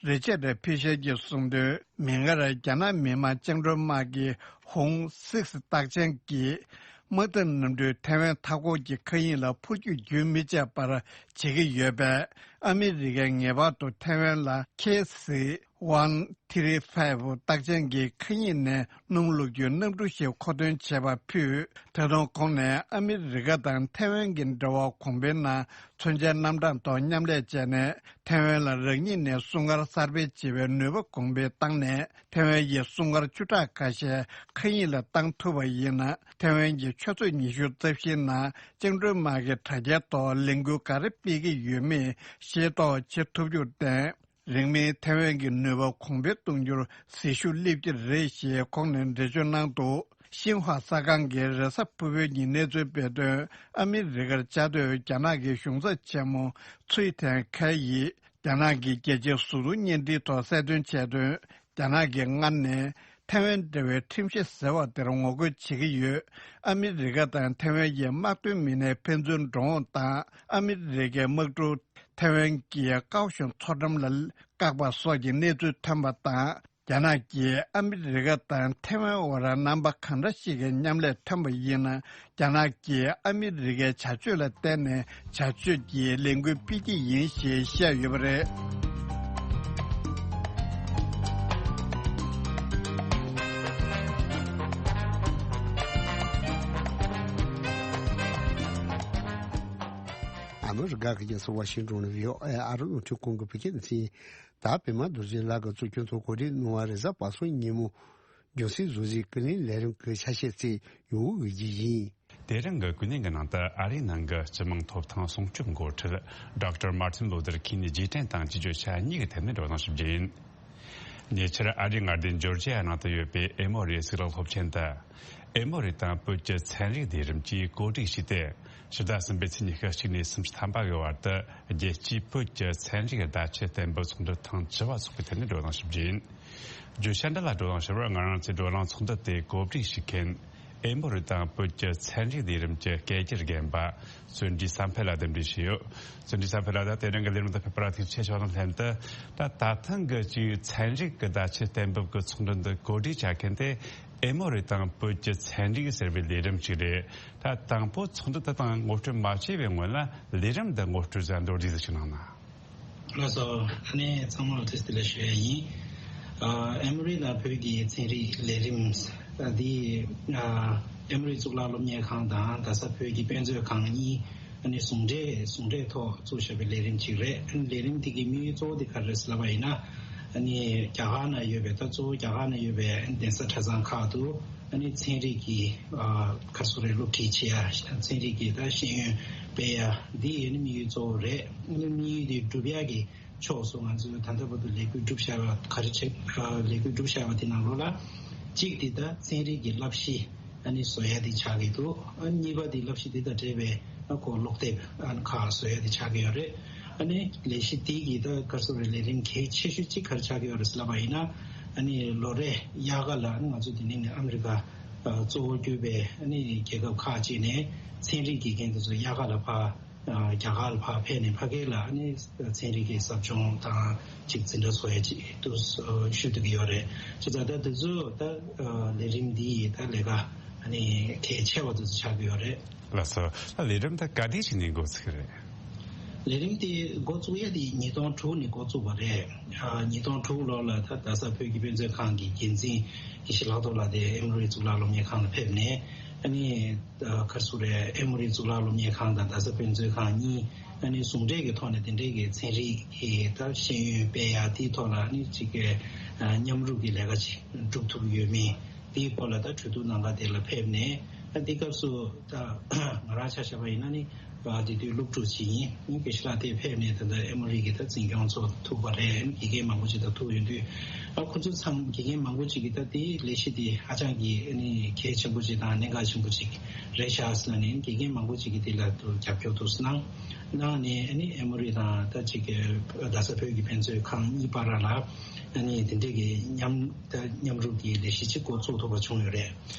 རི་ཆར་ཌི་ཕི་ཤར་གྱིས་གསུངས་དོན། མིག་སྔར་རྒྱ་ནག་མི་དམངས་བཅིངས་འགྲོལ་དམག་གི་ཧུང་སིགས་རྟགས་ཅན་གྱི་དམག་འཐབ་གནམ་གྲུས་ཐེ་ཝན་མཐའ་འཁོར་གྱི་མཁའ་དབྱིངས་ལ་འཕུར་སྐྱོད་རྒྱུན་མི་ཆད་པར་བྱེད་ཀྱི་ཡོད་པས། ཨ་མི་རི་ཀས་ངེས་པར་དུ་ཐེ་ཝན་ལ་ཁེ་སི་ཝན་ཐི་རི་ཕའེ་ཝུ་རྟགས་ཅན་གྱི་མཁའ་དབྱིངས་ནས་སྣུམ་བླུག་རྒྱུའི་གནམ་གྲུ་ཞིག་མཁོ་འདོན་བྱས་པ་ཕུད། ད་དུང་ཁོང་ནས་ཨ་མི་རི་ཀ་དང་ཐེ་ཝན་གྱི་འབྲེལ་བ་གོང་འཕེལ་ནང་མཚོན་ཆའི་རྣམ་གྲངས་ཐོག་མཉམ་ལས་བྱས་ནས། ཐེ་ཝན་ལ་རང་ཉིད་ནས་སྲུང་སྐར་གསར་སྤེལ་བྱེད་པའི་ནུས་པ་གོང་འཕེལ་བཏང་ནས། ཐེ་ཝན་གྱི་སྲུང་སྐར་བཅུ་ཕྲག་ཁ་ཤས་མཁའ་དབྱིངས་ལ་བཏང་ཐུབ་པ་ཡིན་ན། ཐེ་ཝན་གྱི་ཆུ་ཚོད་ཉི་ཤུ་རྩ་བཞིའི་ནང་བཅིངས་འགྲོལ་དམག་གི་དྲ་རྒྱའི་ཐོག་ལས་འགུལ་ག་རེ་སྤེལ་གྱི་ཡོད་མེད་ཤེས་རྟོགས་བྱེད་ཐུབ་རྒྱུར་བརྟེན། རིང་མིན་ཐེ་ཝན་གྱི་ནུས་པ་གོང་འཕེལ་གཏོང་རྒྱུར་ཟིལ་ཤུགས་སླེབས་ཀྱི་རེད་ཞེས་ཁོང་ནས་འགྲེལ་བརྗོད་གནང་འདུག་ཤིན་ཧྭ་གསར་ཁང་གིས་རེས་གཟའ་ཕུར་བུའི་ཉིན་གནས་ཚུལ་སྤེལ་དོན། ཨ་མི་རི་ཀར་བཅའ་སྡོད་རྒྱ་ནག་གི་གཞུང་ཚབ་ཆེན་མོ་ཚུའེ་ཐེན་ཁའེ་ཡིས། རྒྱ་ནག་གི་རྒྱལ་སྤྱིའི་ཟུར་འཛུགས་བརྙན་འཕྲིན་ཐོག་གསལ་སྟོན་བྱས་དོན། རྒྱ་ནག་གིས་སྔར་ནས་ཐེ་ཝན་འབྲེལ་བའི་ཁྲིམས་གཞི་ཟེར་བ་དེར་ངོ་རྒོལ་བྱེད་ཀྱི་ཡོད། ཨ་མི་རི་ཀ་དང་ཐེ་ཝན་གྱི་དམག་དོན་མི་སྣའི་ཕན་ཚུན་འགྲོ་འོང་དང་། ཨ་མི་རི་ཀའི་དམག་གྲུ་ཐེ་ཝན་གྱི་ཀའོ་ཤུན་མཚོ་འགྲམ་ལ་བཀག་པ་སོགས་ཀྱི་གནས་ཚུལ་ཐོན་པ་དང་། རྒྱ་ནག་གིས་ཨ་མི་རི་ཀ་དང་ཐེ་ཝན་དབར་རྣམ་པ་གང་འདྲ་ཞིག་གི་མཉམ་ལས་ཐོན་པ་ཡིན་ན། རྒྱ་ནག་གིས་ཨ་མི་རི་ཀའི་བྱ་སྤྱོད་ལ་བརྟེན་ནས་བྱ་སྤྱོད་ཀྱི་ལས་འགུལ་སྤེལ་གྱི་ཡིན་ཞེས་བཤད་ཡོད་པ་རེད། ཨ་མི་རི་ཀ་གི་རྒྱལ་ས་ཝ་ཤིང་ཏོན་ནས་བྷི་ཨོ་ཨེ་ཨ་རི་རླུང་འཕྲིན་ཁང་གི་བོད་སྐད་སྡེ་ཚན། ད་པད་མ་རྡོ་རྗེ་ལགས་ཀྱིས་གཙོ་སྐྱོང་ཐོག་གོ་སྒྲིག་གནང་བ་རེས་གཟའ་པ་སངས་ཉིན་མོ། རྒྱང་སྲིང་བཟོ་རྩིས་ཀུན་གླེང་ལས་རིམ་གྱི་ཆ་ཤས་ཅིག་ཡོང་འོས་ཀྱི་ཡིན། དེ་རིང་གི་ཀུན་གླེང་གི་ནང་དུ། ཨ་རིའི་ནང་གི་སྤྱི་དམངས་ཐོབ་ཐང་སྲུང་སྐྱོབ་འགོ་ཁྲིད་ཌོག་ཊར་མར་ཏིན་ལོ་ཐར་ཁིང་གི་རྗེས་དྲན་དང་དེའི་བརྗོད་བྱ་གཉིས་ཀྱི་ཐད་ནས་བགྲོ་གླེང་ཞིབ་རྒྱས་ཡིན། ཉེ་ཆར་ཨ་རིའི་མངའ་སྡེ་ཇོར་ཇི་ཡ་ནང་དུ་ཡོད་པའི་ཨེ་མོ་རི་གཙུག་ལག་སློབ་ཆེན་དུ། ཨེ་མོ་རི་དང་བོད་ཀྱི་ཚན་རིག་ལས་རིམ་གྱིས་གོ་སྒྲིག་བྱས་ཏེ། ཕྱི་ཟླ་གསུམ་པའི་ཚེས་ཉི་ཤུ་གཅིག་ནས་སུམ་ཅུ་ཐམ་པ་གི་བར་དུ། རྒྱལ་སྤྱིའི་བོད་ཀྱི་ཚན་རིག་བརྡ་ཆད་གཏན་འབེབས་ཚོགས་འདུ་ཐེངས་བཅུ་བ་འཚོགས་པའི་ཐད་ནས་བགྲོ་གླེང་ཞིབ་རྒྱས་ཡིན། བརྗོད་བྱ་འདི་ལ་བགྲོ་གླེང་ཞུ་བར་ང་རང་ཚོའི་བགྲོ་གླེང་ཚོགས་འདུ་དེ་གོ་སྒྲིག་བྱེད་མཁན། ཨེ་མོ་རི་དང་བོད་ཀྱི་ཚན་རིག་ལས་རིམ་གྱི་སྐད་སྒྱུར་རྒན་པ། བརྩོན་འགྲུས་བསམ་འཕེལ་ལགས་གདན་འདྲེན་ཞུས་ཡོད། བརྩོན་འགྲུས་བསམ་འཕེལ་ལགས། ད་དེ་རིང་གི་ལས་རིམ་དུ་ཕེབས་པར་ཐུགས་རྗེ་ཆེ་ཞུ་དང་ལྷན་དུ། ད་ད་ཐེངས་ཀྱི་ཅིག་ཚན་རིག་གི་བརྡ་ཆད་གཏན་འབེབས་ཀྱི་ཚོགས་འདུ་འདི་གོ་སྒྲིག་བྱ་མཁན་དེ། ཨེ་མོ་རི་དང་བོད་ཀྱི་ཚན་རིག་ཟེར་བའི་ལས་རིམ་ཅིག་རེད། ད་དང་པོ་ཚོགས་འདུ་དེ་དང་ངོ་སྤྲོད་མ་བྱས་པའི་སྔོན་ལ། ལས་རིམ་འདི་ངོ་སྤྲོད་ཟིན་མདོར་བསྡུས་ཤིག་གནང་ན། ལགས་སོ། ཨ་ནི་ཚང་མར་ཐུགས་རྗེ་ཆེ་ཞུ་ཡ་ཡིན། ཨ་ཨེ་མོ་རི་དང་བོད་ཀྱི་ཚན་རིག་ལས་རིམ་འདི། ཨ་ཨེ་མོ་རི་གཙུག་ལག་སློབ་གཉེར་ཁང་དང་རྡ་ས་བོད་ཀྱི་དཔེ་མཛོད་ཁང་གཉིས། ཨ་ནི་ཟུང་འབྲེལ་ཟུང་འབྲེལ་ཐོག་བཙུགས་བཞག་པའི་ལས་རིམ་ཅིག་རེད། ཨ་ནི་ལས་རིམ་འདི་གི་དམིགས་ཡུལ་གཙོ་བོ་འདི་ག་རེ་རེད་ཟེར་ལབ་པ་ཡིན་ན། ཨ་ནི་རྒྱ་གར་ནང་ཡོད་པའི། ད་གཙོ་བོ་རྒྱ་གར་ནང་ཡོད་པའི་གདན་ས་གྲྭ་ཚང་ཁག་ཏུ། ཨ་ནི་ཚན་རིག་གི་ཨ་ག་རེ་ཟེར་རེད། སློབ་ཁྲིད་བྱེད་ཡ། ཚན་རིག་གི་ད་ཤེས་ཡོན་སྤེལ་ཡ་འདི་ཨ་ནི་དམིགས་ཡུལ་གཙོ་བོ་རེད། ཨ་ནི་དམིགས་ཡུལ་འདི་སྒྲུབ་ཡ་གི་ཕྱོགས་སུ་ང་ཚོས་ད་ལྟ་བར་དུ་ལས་འགུལ་བསྒྲུབས་བཞག་པ་ག་རེ་བྱེད། ཨ་ལས་འགུལ་བསྒྲུབས་བཞག་པ་དེ་ནང་ལོགས་ལ། གཅིག་དེ་ད་ཚན་རིག་གི་བསླབ་གཞི་ཨ་ནི་བཟོ་ཡ་དེ་ཆགས་ཀྱི་འདུག་ཨ་གཉིས་པ་དེ་བསླབ་གཞི་དེ་དང་འབྲེལ་བའི་ཨ་ཁོ་སློབ་དེབ་ཨ་ཁག་བཟོ་ཡ་དེ་ཆགས་ཀྱི་ཡོད་རེད། ཨ་ནི་ལས་གཞི་དེ་གི་ད་ག་རེ་ཟེར་རེད། ལས་རིམ་གལ་ཆེ་ཤོས་གཅིག་ག་རེ་ཆགས་ཀྱི་ཡོད་རེད་ཟེར་ལབ་པ་ཡིན་ན། ཨ་ནི་ལོ་རེ་དབྱར་ཁ་ལ་ཨ་ནི་ང་ཚོ་དེ་ནས་ནི་ཨ་མི་རི་ཀ་ཨ་གཙོ་བོ་གྱུར་པའི་ཨ་ནི་རྒྱལ་ཁབ་ཁག་ཅིག་ནས་ཚན་རིག་དགེ་རྒན་དེ་ཚོ་དབྱར་ཁ་ལ་ཕར། ཨ་རྒྱ་གར་ལ་ཕར་ཕེབས་ནས་ཕ་གི་ལ་ཨ་ནི་ཚན་རིག་གི་ཟབ་སྦྱོང་དང་ཅིག་འཛིན་གྲྭ་ཚོགས་ཡ་ཅིག་ཏུ་ཞུགས་ཐུབ་ཀྱི་ཡོད་རེད། བྱས་ཙང་ད་དེ་ཚོ་ད་ཨ་ལས་རིམ་འདི་ཡི་ད་ལས་ཀ་ཨ་ནི་གལ་ཆེ་བ་དེ་ཚོ་ཆགས་ཀྱི་ཡོད་རེད། ལགས་སོ། ད་ལས་རིམ་ད་ག་དུས་ཕྱིན་ནས་འགོ་ཚུགས་ཀྱི་རེད། ལས་རིམ་དེ་འགོ་བཙུགས་ཡ་དེ་ཉིས་སྟོང་དྲུག་ནས་འགོ་བཙུགས་པ་རེད། ཨ་ཉིས་སྟོང་དྲུག་ལོ་ལ་ད་རྡ་ས་བོད་ཀྱི་དཔེ་མཛོད་ཁང་གི་འགན་འཛིན་དགེ་བཤེས་ལྷག་རྡོར་ལགས་དེ་ཨེ་མོ་རི་གཙུག་ལག་སློབ་གཉེར་ཁང་ལ་ཕེབས་ནས། ཨ་ནི་ཨ་ག་རེ་ཟེར་རེད། ཨེ་མོ་རི་གཙུག་ལག་སློབ་གཉེར་ཁང་དང་རྡ་ས་དཔེ་མཛོད་ཁང་གཉིས་ཨ་ནི་ཟུང་འབྲེལ་གྱི་ཐོག་ནས་དེ་འབྲེལ་གྱི་ཚན་རིག་གི་ད་ཤེས་ཡོན་སྤེལ་ཡ་དེའི་ཐོག་ལ་ཨ་ནི་ཅིག་གི་ཨ་མཉམ་རུབ་ཀྱི་ལས་ཀ་ཅིག་སྒྲུབ་ཐུབ་ཡོད་མེད་དེའི་སྐོར་ལ་ད་གྲོས་བསྡུར་གནང་ག་དེ་ལ་ཕེབས་ནས། ཨ་དེ་སྐབས་སུ་ད་ང་རང་ཆ་བཞག་པ་ཡིན་ན་ནི། ཨ་དེ་དུས་སློབ་ཕྲུག་ཅིག་ཡིན། དགེ་བཤེས་ལགས་དེ་ཕེབས་ནས་ད་ལྟ་ཨེ་མོ་རི་གི་ད་འཛིན་སྐྱོང་ཚོགས་ཐུག་པ་རེད། དགེ་རྒན་མང་པོ་ཅིག་ད་ཐུག་ཡོང་དུས། ཨ་ཁོ་ཚོ་ཚང་དགེ་རྒན་མང་པོ་ཅིག་གིས་ད་དེའི་ལས་གཞི་དེ་ཧ་ཅང་གི་ཨ་ནི་གལ་ཆེན་པོ་ཅིག་དང་གནད་འགག་ཆེན་པོ་ཅིག་རེད་ཤག་ཟེར་ནས་དགེ་རྒན་མང་པོ་ཅིག་གིས་དེ་ལ་དུ་རྒྱབ་སྐྱོར་དུ་གནང་གནང་ནས། ཨ་ནི་ཨེ་མོ་རི་དང་ད་ཅིག་གི་རྡ་ས་བོད་ཀྱི་དཔེ་མཛོད་ཁང་གཉིས་བར་ལ་ཨ་ནི་དེ་འདྲས་ཀྱི་མཉམ་ད་མཉམ་རུབ་ཀྱི་ལས་གཞི་ཅིག་འགོ་ཚུགས་ཐུབ་པ་བྱུང་ཡོད་རེད།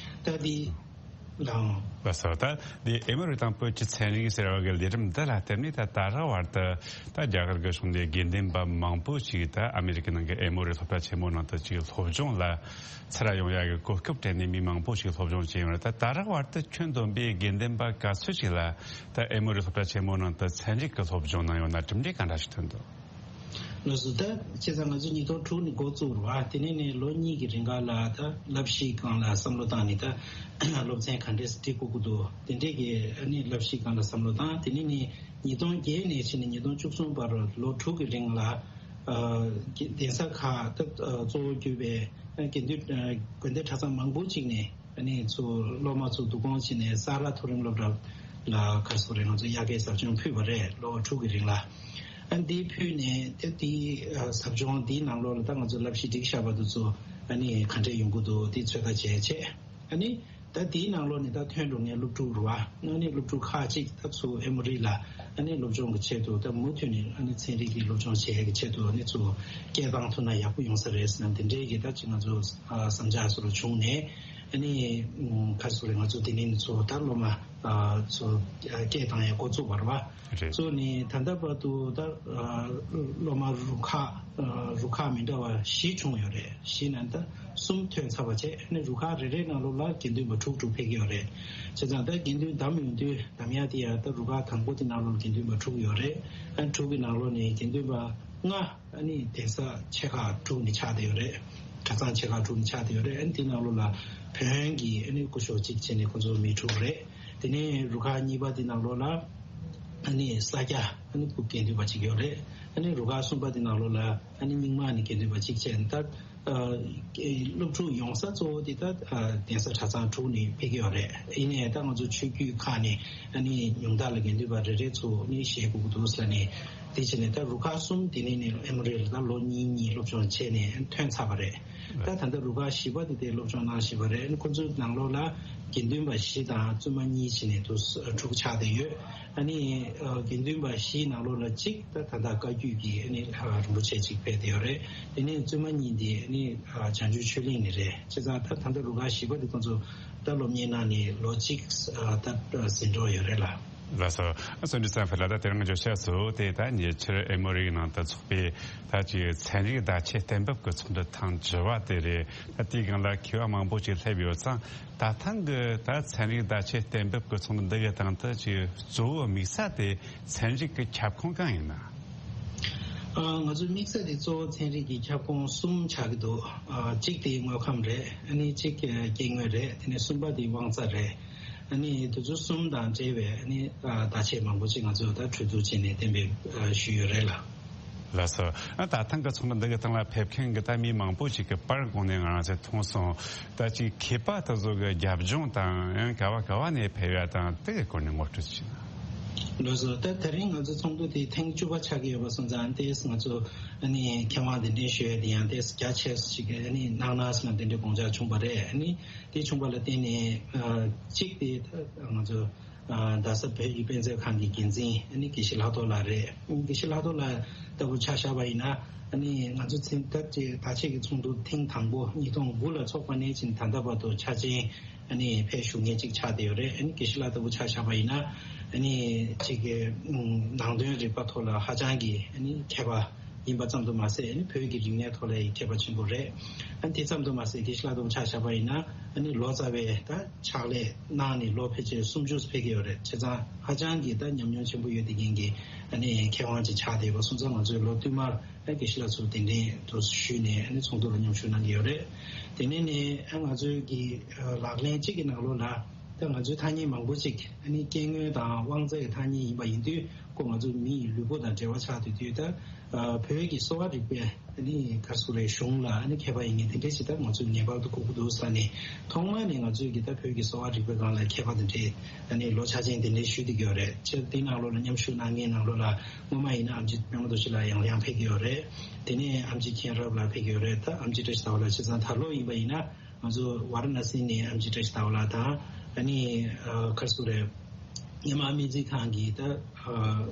ད་དེ། ལགས་སོ། ད་འདི་ཨེ་མོ་རི་དང་བོད་ཀྱི་ཚན་རིག་ཟེར་བ་གི་ལས་རིམ་འདི་ལ་བརྟེན་ནས་ད་ད་རག་བར་དུ་ད་རྒྱ་གར་གྱི་གཞུང་ནས་དགེ་འདུན་པ་མང་པོ་ཞིག་ད་ཨ་མེ་རི་ཀའི་ནང་གི་ཨེ་མོ་རི་སློབ་གྲྭ་ཆེན་མོ་ནང་དུ་ཅིག་སློབ་སྦྱོང་ལ་ཚུར་ཡོང་ཡག་གི་གོ་སྐབས་སྤྲད་ནས་མི་མང་པོ་ཞིག་སློབ་སྦྱོང་བྱས་ཡོང་རེད། ད་ད་རག་བར་དུ་ཁྱོན་བསྡོམས་པའི་དགེ་འདུན་པ་ག་ཚོད་ཅིག་ལ་ད་ཨེ་མོ་རི་སློབ་གྲྭ་ཆེན་མོ་ནང་དུ་ཚན་རིག་གི་སློབ་སྦྱོང་གནང་ཡོང་ན་གྲུབ་འབྲས་ག་འདྲ་ཞིག་ཐོན་འདུག་ལགས་སོ། ད་བྱས་ཙང་ང་ཚོ་ཉིས་སྟོང་དྲུག་ནས་འགོ་བཙུགས་རེད་བ། དེ་ནས་ནས་ལོ་གཉིས་ཀྱི་རིང་ག་ལ་ད་བསླབ་གཞིའི་སྒང་ལ་བསམ་བློ་བཏང་ནས་ད་སློབ་ཚན་ག་འདྲས་སྒྲིག་དགོས་ཀྱི་འདུག་དེ་འདྲས་ཀྱི་ཨ་ནི་བསླབ་གཞིའི་སྒང་ལ་བསམ་བློ་བཏང་། དེ་ནས་ནས་ཉིས་སྟོང་བརྒྱད་ནས་ཕྱིན་ནས་ཉིས་སྟོང་བཅུ་གསུམ་བར་ལོ་དྲུག་གི་རིང་ལ་ཨ་གདན་ས་ཁག་ད་གཙོ་བོ་གྱུར་པའི་དགེ་འདུན་དགོན་སྡེ་གྲྭ་ཚང་མང་པོ་ཅིག་ནས། ཨ་ནི་ཚུར་སློབ་མ་ཚོ་བསྡུ་སྐོང་བྱས་ནས་ས་རཱ་མཐོ་རིམ་སློབ་གྲྭ་ལ་ག་རེ་ཟེར་དགོས་རེད། ང་ཚོ་དབྱར་ཁའི་ཟབ་སྦྱོང་ཕུལ་བ་རེད། ལོ་དྲུག་གི་རིང་ལ། ཨ་ནི་འདི་ཕུལ་ནས་ད་འདི་ཟབ་སྦྱོང་འདིའི་ནང་ལོགས་ལ་ད་ང་ཚོ་བསླབ་གཞི་སྒྲིག་བཞག་པ་དེ་ཚོ་ཨ་ནི་ག་འདྲས་ཡོང་གི་འདུག་འདི་ཚོད་ལྟ་བྱས་བྱས། ཨ་ནི་ད་འདིའི་ནང་ལོགས་ནས་ད་ཐོན་འགྲོ་མཁན་སློབ་ཕྲུག་རེད་བ། ཨ་ནི་སློབ་ཕྲུག་ཁག་ཅིག་ད་ཚུར་ཨེ་མོ་རི་ལ་ཨ་ནི་སློབ་སྦྱོང་གི་ཆེད་དུ་ད་མུ་མཐུད་ནས་ཨ་ནི་ཚན་རིག་གི་སློབ་སྦྱོང་བྱེད་ཡག་གི་ཆེད་དུ་ཨ་ནི་ཚུར་སྐད་བཏང་ཐུབ་ན་ཡག་པོ་ཡོང་ས་རེད་ཟེར་ན་འདི་འདྲའི་གི་ད་ཅིག་ང་ཚོ་བསམ་འཆར་སོགས་ལ་བྱུང་ནས། ཨ་ནི་ཨུམ་ག་རེ་ཟེར་དགོས་རེད། ང་ཚོ་དེ་ནས་ནི་ཚུར་ད་སློབ་མ་ཚོ་སྐད་བཏང་ཡག་འགོ་བཙུགས་པ་རེད་བ། རེད། བཙུགས་ནས་ད་ལྟ་བར་དུ་ད་སློབ་མ་རུ་ཁག་རུ་ཁག་མི་འདྲ་བ་བཞི་བྱུང་ཡོད་རེད། བཞི་ནས་ད་གསུམ་ཐོན་ཚར་བ་བྱས། ཨ་ནི་རུ་ཁག་རེ་རེའི་ནང་ལོགས་ལ་དགེ་འདུན་པ་དྲུག་དྲུག་ཕེབས་ཀྱི་ཡོད་རེད། བྱས་ཙང་ད་དགེ་འདུན་བདམས་ཡོང་དུས་བདམས་ཡག་དེ་ཡང་ད་རུ་ཁག་དང་པོ་དེ་ནང་ལོགས་ལ་དགེ་འདུན་པ་དྲུག་ཡོད་རེད། ཨ་ནི་དྲུག་གི་ནང་ལོགས་ནས་དགེ་འདུན་པ་ལྔ། ཨ་ནི་གདན་ས་ཆེ་ཁག་དྲུག་ནས་ཆགས་བསྡད་ཡོད་རེད། གྲྭ་ཚང་ཆེ་ཁག་དྲུག་ནས་ཆགས་བསྡད་ཡོད་རེད། ཨ་ནི་དེ་ནང་ལོགས་ལ་བོན་གྱི་ཨ་ནི་སྐུ་ཞབས་གཅིག་བྱས་ནས་ཁོང་ཚོ་མི་དྲུག་རེད། དེ་ནས་རུ་ཁག་གཉིས་པ་དེ་ནང་ལོགས་ལ་ཨ་ནི་ས་སྐྱ་ཨ་ནི་སྐུ་དགེ་འདུན་པ་གཅིག་ཡོད་རེད། ཨ་ནི་རུ་ཁག་གསུམ་པ་དེ་ནང་ལོགས་ལ་ཨ་ནི་རྙིང་མ་ནས་དགེ་འདུན་པ་གཅིག་བྱས་ནས་ད། ཨ་སློབ་ཕྲུག་ཡོང་ས་གཙོ་བོ་དེ་ད་ཨ་གདན་ས་གྲྭ་ཚང་དྲུག་ནས་ཕེབས་ཀྱི་ཡོད་རེད། ཡིན་ནའི་ད་ང་ཚོ་ཆོས་བརྒྱུད་ཁག་ནས་ཨ་ནི་ཉུང་མཐའ་ལ་དགེ་འདུན་པ་རེ་རེ་ཚུར་ཨ་ནི་བཞེས་དགོས་ཀྱི་འདུག་ཟེར་ནས། དེ་བྱས་ནས་ད་རུ་ཁག་གསུམ་དེ་ནས་ནས་ཨེ་མོ་རི་ལ་ད་ལོ་གཉིས་གཉིས་སློབ་སྦྱོང་བྱས་ནས་ཐོན་ཚར་བ་རེད། ད་ད་ལྟ་རུ་ཁག་བཞི་པ་དེ་དེ་སློབ་སྦྱོང་གནང་བཞིན་པ་རེད། ཨ་ནི་ཁོ་ཚོའི་ནང་ལོགས་ལ་དགེ་འདུན་པ་བཞི་དང་བཙུན་མ་གཉིས་བྱས་ནས་དུ་དྲུག་ཆགས་བསྡད་ཡོད། ཨ་ནི་ཨ་དགེ་འདུན་པ་བཞིའི་ནང་ལོགས་ལ་གཅིག་ད་ད་ལྟ་བཀའ་བརྒྱུད་ཀྱི་ཨ་ནི་ཨ་རིན་པོ་ཆེ་གཅིག་ཕེབས་བསྡད་ཡོད་རེད། དེ་ནས་བཙུན་མ་གཉིས་འདི་ཨ་ནི་ཨ་བྱང་ཆུབ་ཆོས་གླིང་ནས་རེད། བྱས་ཙང་ད་ད་ལྟ་རུ་ཁག་བཞི་པ་འདི་ཁོང་ཚོ་ད་སློབ་གཉེར་གནང་ནས་ལོ་གཅིག་ཨ་ད་ཟིན་འགྲོ་ཡོད་རེད་ལ། ལགས་སོ། བརྩོན་འགྲུས་བསམ་འཕེལ་ལགས། ད་དེ་རིང་བརྗོད་བྱ་ཚོ་དེ་ད་ཉེ་ཆར་ཨེ་མོ་རི་ནང་དུ་ཚོགས་པའི་ད་ཅིག་ཚན་རིག་བརྡ་ཆད་གཏན་འབེབས་ཀྱི་ཚོགས་འདུ་ཐེངས་བཅུ་པ་དེ་རེད། ད་དེའི་སྒང་ལ་མཁས་པ་མང་པོ་ཅིག་སླེབས་ཡོད་ཙང་། ད་ཐེངས་ཀྱི་ད་ཚན་རིག་བརྡ་ཆད་གཏན་འབེབས་ཀྱི་ཚོགས་འདུ་འདི་གའི་སྟེང་དུ་ཅིག་གཙོ་བོ་དམིགས་ས་དེ་ཚན་རིག་གི་ཁྱབ་ཁོངས་གང་ཡིན་ན། ཨ་ང་ཚོའི་དམིགས་ས་དེ་གཙོ་བོ་ཚན་རིག་གི་ཁྱབ་ཁོངས་གསུམ་ཆགས་ཀྱི་འདུག་ཨ་གཅིག་དེ་དངོས་ཁམས་རེད། ཨ་ནི་གཅིག་སྐྱེ་དངོས་རེད། དེ་ནས་གསུམ་པ་དེ་དབང་རྩ་རེད། ཨ་ནི་དེ་ཚོ་གསུམ་དང་འབྲེལ་བའི་ཨ་ནི་ཨ་བརྡ་ཆད་མང་པོ་ཅིག་ང་ཚོས་ད་གྲོས་བསྡུར་བྱས་ནས་གཏན་འབེབས་ཨ་ཞུས་ཡོད་རེད་ལ། ལགས་སོ། ཨ་ད་ཐེངས་ཀྱི་ཚོགས་འདུ་འདི་གའི་སྟེང་ལ་ཕེབས་མཁན་གྱི་ད་མི་མང་པོ་ཞིག་གི་པར་གོང་ནས་ང་རང་ཚོས་མཐོང་སོང་། ད་ཅིག་མཁས་པ་དེ་ཚོ་གི་རྒྱབ་ལྗོངས་དང་། ཡང་ག་བ་ག་བ་ནས་ཕེབས་ཡ་དང་དེ་གི་སྐོར་ནས་ངོ་སྤྲོད་ཅིག་གནང་། ལགས་སོ། ད་དེ་རིང་ང་ཚོ་ཚོགས་འདུ་དེ་ཐེངས་བཅུ་པ་ཆགས་ཀྱི་ཡོད་པ་སོང་ཙང་། ཏོག་ཙམ་ང་ཚོ་ཨ་ནི་མཁས་དབང་གདན་འདྲེན་ཞུ་ཡ་དེ་ཡང་ཏོག་ཙམ་རྒྱ་ཆེ་ཞིག་ཨ་ནི་གནང་ན་ཟེར་ན་དེ་འདྲའི་དགོངས་འཆར་བྱུང་བ་རེད། ཨ་ནི་དེ་བྱུང་བ་ལ་བརྟེན་ནས་ཨ་གཅིག་དེ་ད་ང་ཚོ་ཨ་རྡ་ས་བོད་ཀྱི་དཔེ་མཛོད་ཁང་གི་འགན་འཛིན་ཨ་ནི་དགེ་བཤེས་ལྷག་རྡོར་ལགས་རེད། དགེ་བཤེས་ལྷག་རྡོར་ལགས་ལྟ་བུ་ཆ་བཞག་པ་ཡིན་ན། ཨ་ནི་ང་ཚོ་ཚན་ད་ཅིག་བརྡ་ཆད་ཀྱི་ཚོགས་འདུ་ཐེངས་དང་པོ་ཉིས་སྟོང་དགུ་ལ་ཚོགས་པ་ནས་ཕྱིན་ད་ལྟ་བར་དུ་འཆར་ཅན་ཨ་ནི་ཕེབས་བཞུགས་མཁན་གཅིག་ཆགས་བསྡད་ཡོད་རེད། ཨ་ནི་དགེ་བཤེས་ལགས་ལྟ་བུ་ཆ་བཞག་པ་ཡིན་ན། ཨ་ནི་གཅིག་གི་ནང་དོན་རིག་པ་ཐོག་ལ་ཧ་ཅང་གི་ཨ་ནི་མཁས་པ་ཡིན་པ་ཙམ་དུ་མ་ཟད། ཨ་ནི་བོད་ཀྱི་རིག་གནས་ཐོག་ལ་ཡང་མཁས་པ་ཆེན་པོ་རེད། ཨ་ནི་དེ་ཙམ་དུ་མ་ཟད་དགེ་བཤེས་ལགས་ལྟ་བུ་ཆ་བཞག་པ་ཡིན་ན། ཨ་ནི་ལོ་ཙཱ་བའི་ད་ཕྱག་ལས་གནང་ནས་ལོ་ཕལ་ཆེར་སུམ་ཅུ་ཕེབས་ཀྱི་ཡོད་རེད། བྱས་ཙང་ཧ་ཅང་གི་ད་ཉམས་མྱོང་ཆེན་པོ་ཡོད་བསྡད་མཁན་གྱི་ཨ་ནི་མཁས་དབང་ཅིག་ཆགས་བསྡད་པ་སོང་ཙང་། ང་ཚོས་ལོ་བསྟུད་མར་ཨ་དགེ་བཤེས་ལགས་ཚུར་གདན་འདྲེན་དུ་ཞུས་ནས་ཨ་ནི་ཚོགས་འདུ་ལ་མཉམ་ཞུགས་གནང་གི་ཡོད་རེད། དེ་ནས་ནས་ཨ་ང་ཚོའི་གི་ལག་ལེན་གཅིག་གི་ནང་ལོགས་ལ་ད་ང་ཚོའི་ཐ་སྙད་མང་པོ་ཅིག་ཨ་ནི་སྐྱེ་དངོས་དང་དབང་རྩའི་ཐ་སྙད་ཡིན་པ་ཡིན་དུས། ཁོ་ང་ཚོ་མི་ཡི་ལུས་པོ་དང་འབྲེལ་བ་ཆགས་བསྡད་དུས། ད་བོད་ཀྱི་གསོ་བ་རིག་པའི་ཨ་ནི་ག་རེ་ཟེར་དགོས་རེད། གཞུང་ལ་ཨ་ནི་མཁས་པ་ཡིན་མཁན་དེ་འདྲ་ཞིག་ད་ང་ཚོས་ངེས་པར་དུ་དགོས་ཀྱི་འདུག་ཟེར་ནས། ཐོག་མ་ནས་ང་ཚོས་ཀྱི་ད་བོད་ཀྱི་གསོ་བ་རིག་པའི་སྒང་ལ་མཁས་པ་དེ་འདྲས་ཨ་ནི་ལོ་ཆ་ཅན་དེ་འདྲས་ཞུས་བསྡད་ཀྱི་ཡོད་རེད། སྤྱིར་དེའི་ནང་ལོགས་ལ་མཉམ་ཞུགས་གནང་མཁན་ནང་ལོགས་ལ་སྔོན་མ་ཡིན་ན་ཨེམ་ཆི་པད་མ་རྡོ་རྗེ་ལགས་ཡང་ཡང་ཕེབས་ཀྱི་ཡོད་རེད། དེ་ནས་ཨེམ་ཆི་མཁྱེན་རབ་ལགས་ཕེབས་ཀྱི་ཡོད་རེད། ད་ཨེམ་ཆི་བཀྲ་ཤིས་ཟླ་བ་ལགས་བྱས་ཙང་ད་ལོ་ཡིན་པ་ཡིན་ན། ང་ཚོ་ཝཱ་ར་ཎ་སི་ནས་ཨེམ་ཆི་བཀྲ་ཤིས་ཟླ་བ་ལགས་དང་། ཨ་ནི་ཨ་ག་རེ་ཟེར་དགོས་རེད། མི་དམངས་སྨན་རྩིས་ཁང་གི་ད་ཨ་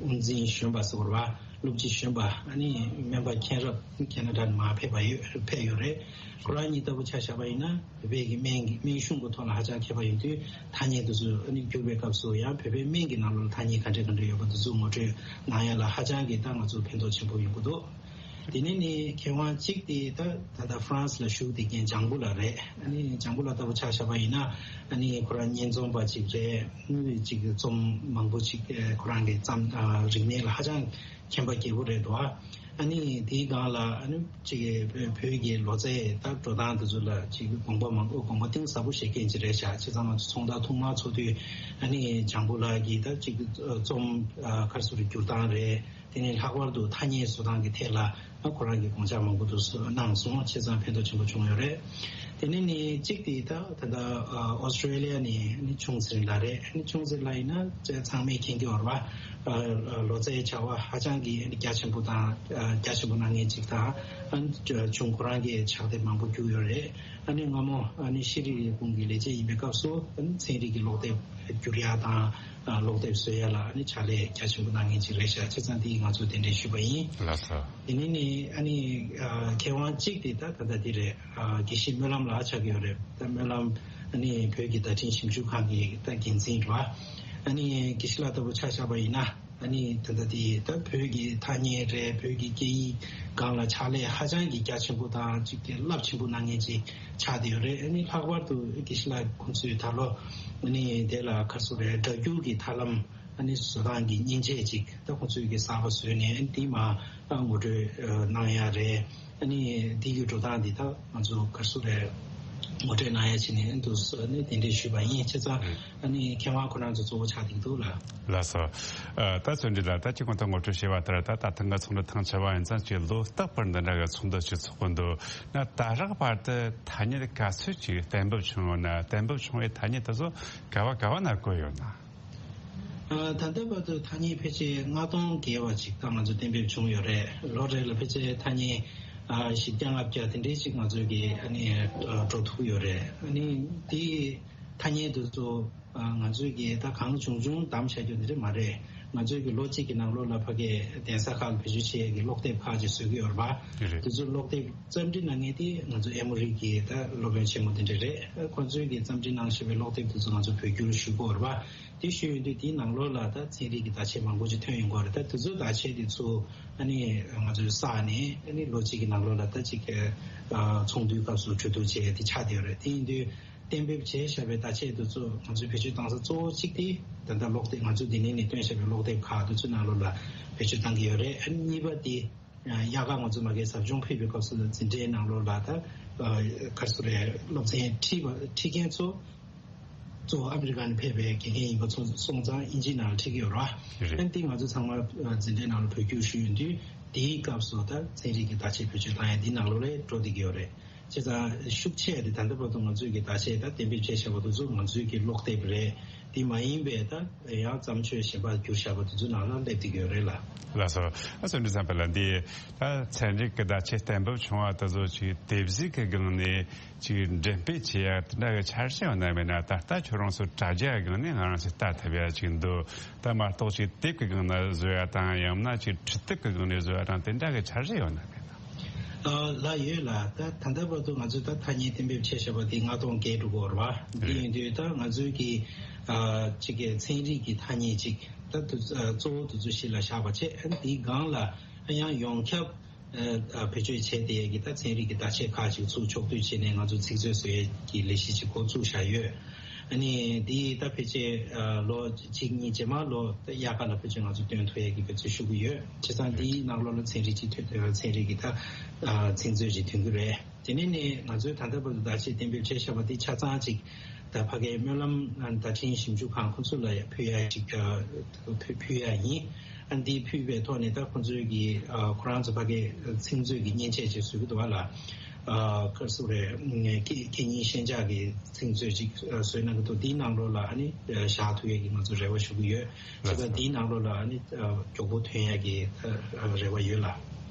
དབུ་འཛིན་གཞོན་པ་ཟེར་དགོས་རེད་བ། སློབ་སྤྱི་གཞོན་པ་ཨ་ནི་སྨན་པ་མཁྱེན་རབ་ཁེ་ན་ཌ་ནས་མར་ཕེབས་པ་ཡོད་ཕེབས་ཡོད་རེད། ཁོ་རང་གཉིས་ལྟ་བུ་ཆ་བཞག་པ་ཡིན་ན་བོད་པའི་གི་སྨན་གྱི་སྨན་གཞུང་གི་ཐོག་ལ་ཧ་ཅང་མཁས་པ་ཡིན་དུས་ཐ་སྙད་དེ་ཚོ་ཨ་ནི་བསྒྱུར་བའི་སྐབས་སུ་ཡང་བོད་པའི་སྨན་གྱི་ནང་ལོགས་ལ་ཐ་སྙད་ག་འདྲ་ག་འདྲ་ཡོད་པ་དེ་ཚོ་ངོ་སྤྲོད་གནང་ཡ་ལ་ཧ་ཅང་གི་ད་ང་ཚོ་ཕན་ཐོགས་ཆེན་པོ་ཡོང་གི་འདུག་དེ་ནས་ནི་མཁས་དབང་གཅིག་དེ་ད་ད་ལྟ་ཧྥ་རན་སི་ལ་བཞུགས་བསྡད་མཁན་ལྗང་བུ་ལགས་རེད། ཨ་ནི་ལྗང་བུ་ལགས་ལྟ་བུ་ཆ་བཞག་པ་ཡིན་ན་ཨ་ནི་ཁོ་རང་སྙན་རྩོམ་པ་གཅིག་རེད། ཨ་ནི་གཅིག་རྩོམ་མང་པོ་གཅིག་ཨ་ཁོ་རང་གི་བརྩམས་ཨ་རིག་གནས་ལ་ཧ་ཅང་མཁྱེན་པ་རྒྱས་པོ་རེད་འདུག་ཨ་ནི་དེའི་སྒང་ལ་ཨ་ནི་གཅིག་བོད་ཀྱི་ལོ་ཙཱའི་ད་འགྲོ་སྟངས་དེ་ཚོ་ལ་གཅིག་དགོངས་པ་མང་པོ་དགོངས་པ་གཏིང་ཟབ་པོ་བཞེས་མཁན་གཅིག་རེད་ཤག་བྱས་ཙང་ང་ཚོ་ཚོགས་བརྡ་ཐུང་མ་ཚོགས་དུས་ཨ་ནི་ལྗང་བུ་ལགས་ཀྱིས་ད་གཅིག་རྩོམ་ཨ་ག་རེ་ཟེར་བསྒྱུར་སྟངས་རེད། དེ་ནས་ལྷག་པར་དུ་ཐ་སྙད་བཟོ་སྟངས་ཀྱི་ཐད་ལ་ཁོ་རང་གིས་དགོངས་འཆར་མང་པོ་འདུག་གནང་སོང་། བྱས་ཙང་ཕན་ཐོགས་ཆེན་པོ་བྱུང་ཡོད་རེད། དེ་ནས་ནི་གཅིག་དེ་ད་ད་ལྟ་ཨོ་སི་ཀྲེ་ལི་ཡ་ནས་ནི་ཆུང་ཚེ་རིང་ལགས་རེད། ནི་ཆུང་ཚེ་རིང་ལགས་ཡིན་ན་ཚང་མས་མཁྱེན་གྱི་ཡོད་རེད་པ། ལོ་ཙཱའི་བྱ་བ་ཧ་ཅང་གི་རྒྱ་ཆེན་པོ་དང་རྒྱ་ཆེན་པོ་གནང་མཁན་གཅིག་དང་ཆུང་ཁོ་རང་གིས་ཕྱག་དེབ་མང་པོ་བསྒྱུར་ཡོད་རེད། ཨ་ནི་སྔ་མོ་ཨ་ནི་ཤེས་རིག་ལས་ཁུངས་ཀྱི་ལས་བྱེད་ཡིན་པའི་སྐབས་སུ་ཨ་ནི་ཚན་རིག་གི་ཀློག་དེབ་བསྒྱུར་ཡ་དང་ཀློག་དེབ་བཟོ་ཡ་ལ་ཨ་ནི་ཕྱག་ལས་རྒྱ་ཆེན་པོ་གནང་མཁན་ཅིག་རེད་ཤག་བྱས་ཙང་འདི་ང་ཚོ་གདན་འདྲེན་ཞུས་པ་ཡིན། ལགས་སོ། དེ་ནས་ནི་ཨ་ནི་མཁས་དབང་གཅིག་དེ་ད་ད་ལྟ་འདི་རེད། དགེ་བཤེས་སྨོན་ལམ་ལགས་ཆགས་ཀྱི་ཡོད་རེད། ད་སྨོན་ལམ་ཨ་ནི་བོད་ཀྱི་བརྡ་འཕྲིན་ཞིབ་འཇུག་ཁང་གི་ད་འགན་འཛིན་རེད་བ། ཨ་ནི་དགེ་བཤེས་ལགས་ལྟ་བུ་ཆ་བཞག་པ་ཡིན་ན། ཨ་ནི་ད་ལྟ་དེ་ད་བོད་ཀྱི་ཐ་སྙད་རེད། བོད་ཀྱི་སྐད་ཡིག་སྒང་ལ་ཕྱག་ལས་ཧ་ཅང་གི་རྒྱ་ཆེན་པོ་དང་གཅིག་གི་རླབས་ཆེན་པོ་གནང་མཁན་ཅིག་ཆགས་བསྡད་ཡོད་རེད། ཨ་ནི་ལྷག་པར་དུ་དགེ་བཤེས་ལགས་ཁོང་ཚོས་ད་ལོ་ཨ་ནི་དེ་ལ་ག་རེ་ཟེར་རེད། སྒྲ་སྒྱུར་གྱི་ཐབས་ལམ་ཨ་ནི་བཟོ་སྟངས་ཀྱི་མཉེན་ཆས་ཅིག་ད་ཁོང་ཚོས་ཀྱི་གསར་པ་བཟོས་ནས་ཨ་ནི་དེ་མར་ད་ངོ་སྤྲོད་གནང་ཡ་རེད། ཨ་ནི་དེ་གི་འགྲོ་སྟངས་འདི་ད་ང་ཚོ་ག་རེ་ཟེར་རེད། ངོ་སྤྲོད་གནང་ཡ་བྱས་ནས་ཨ་ནི་འདུག་ཟེར་ནས་གདན་འདྲེན་ཞུས་པ་ཡིན། བྱས་ཙང་ཨ་ནི་མཁས་དབང་ཁོ་རང་ཚོ་གཙོ་བོ་ཆགས་བསྡད་ཀྱི་འདུག་ལ། ལགས་སོ། ཨ་ད་བརྩོན་འགྲུས་ལགས། ད་ཅི་གོང་དུ་ངོ་སྤྲོད་བྱས་པ་ལྟར་ད་ད་ཐེངས་ཀྱི་ཚོགས་འདུ་ཐེངས་ཆེ་བ་ཡིན་ཙང་ཅིག་ལོ་རྟག་པར་འདི་འདྲ་གི་ཚོགས་འདུ་ཅིག་ཚོགས་ཀྱི་འདུག་ན། ད་རག་བར་དུ་ཐ་སྙད་ག་ཚོད་ཅིག་གཏན་འབེབས་བྱུང་ཡོད་ན། གཏན་འབེབས་བྱུང་བའི་ཐ་སྙད་དེ་ཚོ་ག་བ་ག་བ་ན་བཀོད་ཡོད་ན། ཨ་ད་ལྟ་བར་དུ་ཐ་སྙད་ཕལ་ཆེར་ལྔ་སྟོང་བརྒལ་བ་ཅིག་ད་ང་ཚོ་གཏན་འབེབས་བྱུང་ཡོད་རེད། ལོ་རེ་ལ་ཕལ་ཆེར་ཐ་སྙད་ཨ་བཞི་བརྒྱ་ལྔ་བརྒྱ་དེ་འདྲའི་ཅིག་ང་ཚོས་ཀྱི་ཨ་ནི་ཨ་འགྲོ་ཐུབ་ཡོད་རེད། ཨ་ནི་དེ་ཐ་སྙད་དེ་ཚོ་ཨ་ང་ཚོས་ཀྱི་ད་གང་བྱུང་བྱུང་བདམས་བཞག་རྒྱུ་དེ་འདྲ་མ་རེད། ང་ཚོས་ཀྱི་ལོ་གཅིག་གི་ནང་ལོགས་ལ་ཕ་གིའི་གདན་ས་ཁག་ལ་བེད་སྤྱོད་བྱེད་ཡས་ཀྱི་ཀློག་དེབ་ཁག་ཅིག་བཟོ་གི་ཡོད་རེད་པ། རེད། དེ་ཚོ་ཀློག་དེབ་རྩོམ་སྒྲིག་གནང་མཁན་དེ་ང་ཚོ་ཨེ་མོ་རི་གི་ད་སློབ་དཔོན་ཆེན་མོ་དེ་འདྲ་རེད། ཁོང་ཚོས་ཀྱི་རྩོམ་སྒྲིག་གནང་བཞིན་པའི་ཀློག་དེབ་དེ་ཚོ་ང་ཚོ་བོད་བསྒྱུར་ཞུ་དགོས་རེད་པ། དེ་ཞུས་ཡོང་དུས་དེའི་ནང་ལོགས་ལ་ད་ཚན་རིག་གི་བརྡ་ཆད་མང་པོ་ཅིག་ཐོན་ཡོང་གི་རེད། ད་དེ་ཚོའི་བརྡ་ཆད་དེ་ཚོ་ཨ་ནི་ང་ཚོས་བསགས་ནས་ཨ་ནི་ལོ་གཅིག་གི་ནང་ལོགས་ལ་ད་ཅིག་ཨ་ཚོགས་འདུའི་སྐབས་སུ་གྲོས་བསྡུར་བྱས་དེ་ཆགས་བསྡད་ཡོད་རེད། དེ་ཡིན་དུས་གཏན་འབེབས་བྱས་བཞག་པའི་བརྡ་ཆད་དེ་ཚོ་ང་ཚོས་བེད་སྤྱོད་བཏང་ས་གཙོ་བོ་གཅིག་དེ་ད་ལྟ་ཀློག་དེབ་ང་ཚོས་འདི་ནས་ནས་བཏོན་བཞག་པའི་ཀློག་དེབ་ཁག་དེ་ཚོའི་ནང་ལོགས་ལ་བེད་སྤྱོད་བཏང་གི་ཡོད་རེད། ཨ་ནི་གཉིས་པ་དེ། ཨ་དབྱར་ཁ་ང་ཚོ་མ་གིའི་ཟབ་སྦྱོང་ཕེབས་པའི་སྐབས་སུ་འཛིན་གྲྭའི་ནང་ལོགས་ལ་ད་ཨ་ག་རེ་ཟེར་རེད། སློབ་ཚན་ཁྲིད་པ་ཁྲིད་མཁན་ཚོ་གཙོ་བོ་ཨ་མི་རི་ཀ་ནས་ཕེབས་པའི་དགེ་རྒན་ཡིན་པ་ཚོ་སོང་ཙང་དབྱིན་ཇིའི་ནང་ལ་ཁྲིད་ཀྱི་ཡོད་རེད། རེད། ཨ་ནི་དེ་ང་ཚོ་ཚང་མ་ཨ་འཛིན་གྲྭའི་ནང་ལ་བོད་བསྒྱུར་ཞུས་ཡོང་དུས་དེའི་སྐབས་སུ་ད་ཚན་རིག་གི་བརྡ་ཆད་བེད་སྤྱོད་བཏང་ཡ་འདིའི་ནང་ལོགས་ལ་འགྲོ་བསྡད་ཀྱི་ཡོད་རེད། བྱས་ཙང་ཤུགས་ཆེ་དེ་ད་ལྟ་བར་དུ་ང་ཚོས་ཀྱི་བརྡ་ཆད་ད་གཏན་འབེབས་བྱས་བཞག་པ་དེ་ཚོ་ང་ཚོས་ཀྱི་ཀློག་དེབ་རེད། དེ་མ་ཡིན་པའི་ད་ཡང་བརྩམས་ཆོས་གཞན་པ་བསྒྱུར་བཞག་པ་དེ་ཚོའི་ནང་ལ་སླེབས་བསྡད་ཀྱི་ཡོད་རེད་ལ། ལགས་སོ། ཨ་བརྩོན་འགྲུས་བསམ་འཕེལ་ལགས། འདི་ད་ཚན་རིག་གི་བརྡ་ཆད་གཏན་འབེབས་བྱུང་བ་དེ་ཚོ་ཅིག་དེབ་གཟིགས་ཀྱི་སྒང་ནས་ཅིག་འགྲེམས་སྤེལ་བྱེད་ཡ་དེ་འདྲ་གི་འཆར་གཞི་ཡོད་ན་མེད་ན། ད་ལྟ་ཁྱོད་རང་ཚོ་དྲ་རྒྱ་སྒང་ནས་ང་རང་ཚོས་ལྟ་ཐུབ་ཡ་ཅིག་འདུག་ད་མ་གཏོགས་ཅིག་དེབ་ཀྱི་སྒང་ན་བཟོ་ཡ་དང་ཡང་ན་ཅིག་འཕྲུལ་དེབ་ཀྱི་སྒང་ནས་བཟོ་ཡ་དང་དེ་འདྲ་གི་འཆར་གཞི་ཡོད་ན་མེད་ན། ཨ་ལགས་ཡོད་ལགས། ད་ད་ལྟ་བར་དུ་ང་ཚོས་ད་ཐ་སྙད་གཏན་འབེབས་བྱས་བཞག་པ་དེ་ལྔ་སྟོང་བརྒལ་འགྲོ་གི་ཡོད་རེད་བ། དེ་ཡིན་དུས་ད་ང་ཚོའི་གི་ཨ་གཅིག་གི་ཚན་རིག་གི་ཐ་སྙད་ཅིག་ད་དུ་ཨ་གཙོ་བོ་དེ་ཚོ་གཞི་ལ་བཞག་པ་བྱས། ཨ་ནི་དེའི་སྒང་ལ་ཨ་ཡང་ཡོངས་ཁྱབ་ཨ་ཨ་བེད་སྤྱོད་བྱས་བསྡད་ཡས་ཀྱི་ད་ཚན་རིག་གི་བརྡ་ཆད་ཁག་ཅིག་ཚུར་ཕྱོགས་བསྡུས་བྱས་ནས་ང་ཚོ་ཚིག་མཛོད་བཟོ་ཡས་ཀྱི་ལས་གཞི་ཅིག་འགོ་བཙུགས་བཞག་ཡོད། ཨ་ནི་འདི་ད་ཕལ་ཆེར་ཨ་ལོ་གཅིག་གཉིས་རྗེས་མ་ལོ་ད་དབྱར་ཁ་ལ་ཕལ་ཆེར་ང་ཚོ་སྟོན་ཐུབ་ཡས་ཀྱི་འབད་བརྩོན་ཞུ་གི་ཡོད། བྱས་ཙང་འདིའི་ནང་ལོགས་ལ་ཚན་རིག་ཅིག་ཐོན། ཚན་རིག་གི་ད་ཨ་ཚིག་མཛོད་ཅིག་ཐོན་གྱི་རེད། དེ་ནས་ནི་ང་ཚོས་ད་ལྟ་བར་དུ་བརྡ་ཆད་གཏན་འབེབས་བྱས་བཞག་པ་འདི་ཆ་ཚང་ཅིག་ད་ཕ་གིའི་སྨོན་ལམ་ཨ་བརྡ་འཕྲིན་ཞིབ་འཇུག་ཁང་ཁོང་ཚོ་ལ་ཕུལ་ཡ་ཅིག་ཨ་ཕུལ་ཕུལ་ཡ་ཡིན། ཨ་འདི་ཕུལ་བའི་ཐོག་ནས་ད་ཁོང་ཚོས་ཀྱི་ཨ་ཁོ་རང་ཚོ་ཕ་གིའི་ཚིག་མཛོད་ཀྱི་མཉེན་ཆས་ཅིག་བཟོ་གི་འདུག་བ་ལ། ཨ་ག་རེ་ཟེར་རེད། སྐད་སྐད་གཉིས་ཤན་སྦྱར་གྱི་ཚིག་མཛོད་ཅིག་ཨ་བཟོས་གནང་གི་འདུག་འདིའི་ནང་ལོགས་ལ་ཨ་ནི་ཨ་བཞག་ཐུབ་ཡས་ཀྱི་ང་ཚོ་རེ་བ་ཞུ་གི་ཡོད། བྱས་ཙང་འདིའི་ནང་ལོགས་ལ་ཨ་ནི་ཨ་མགྱོགས་པོ་ཐོན་ཡས་ཀྱི་ཨ་རེ་བ་ཡོད་ལ།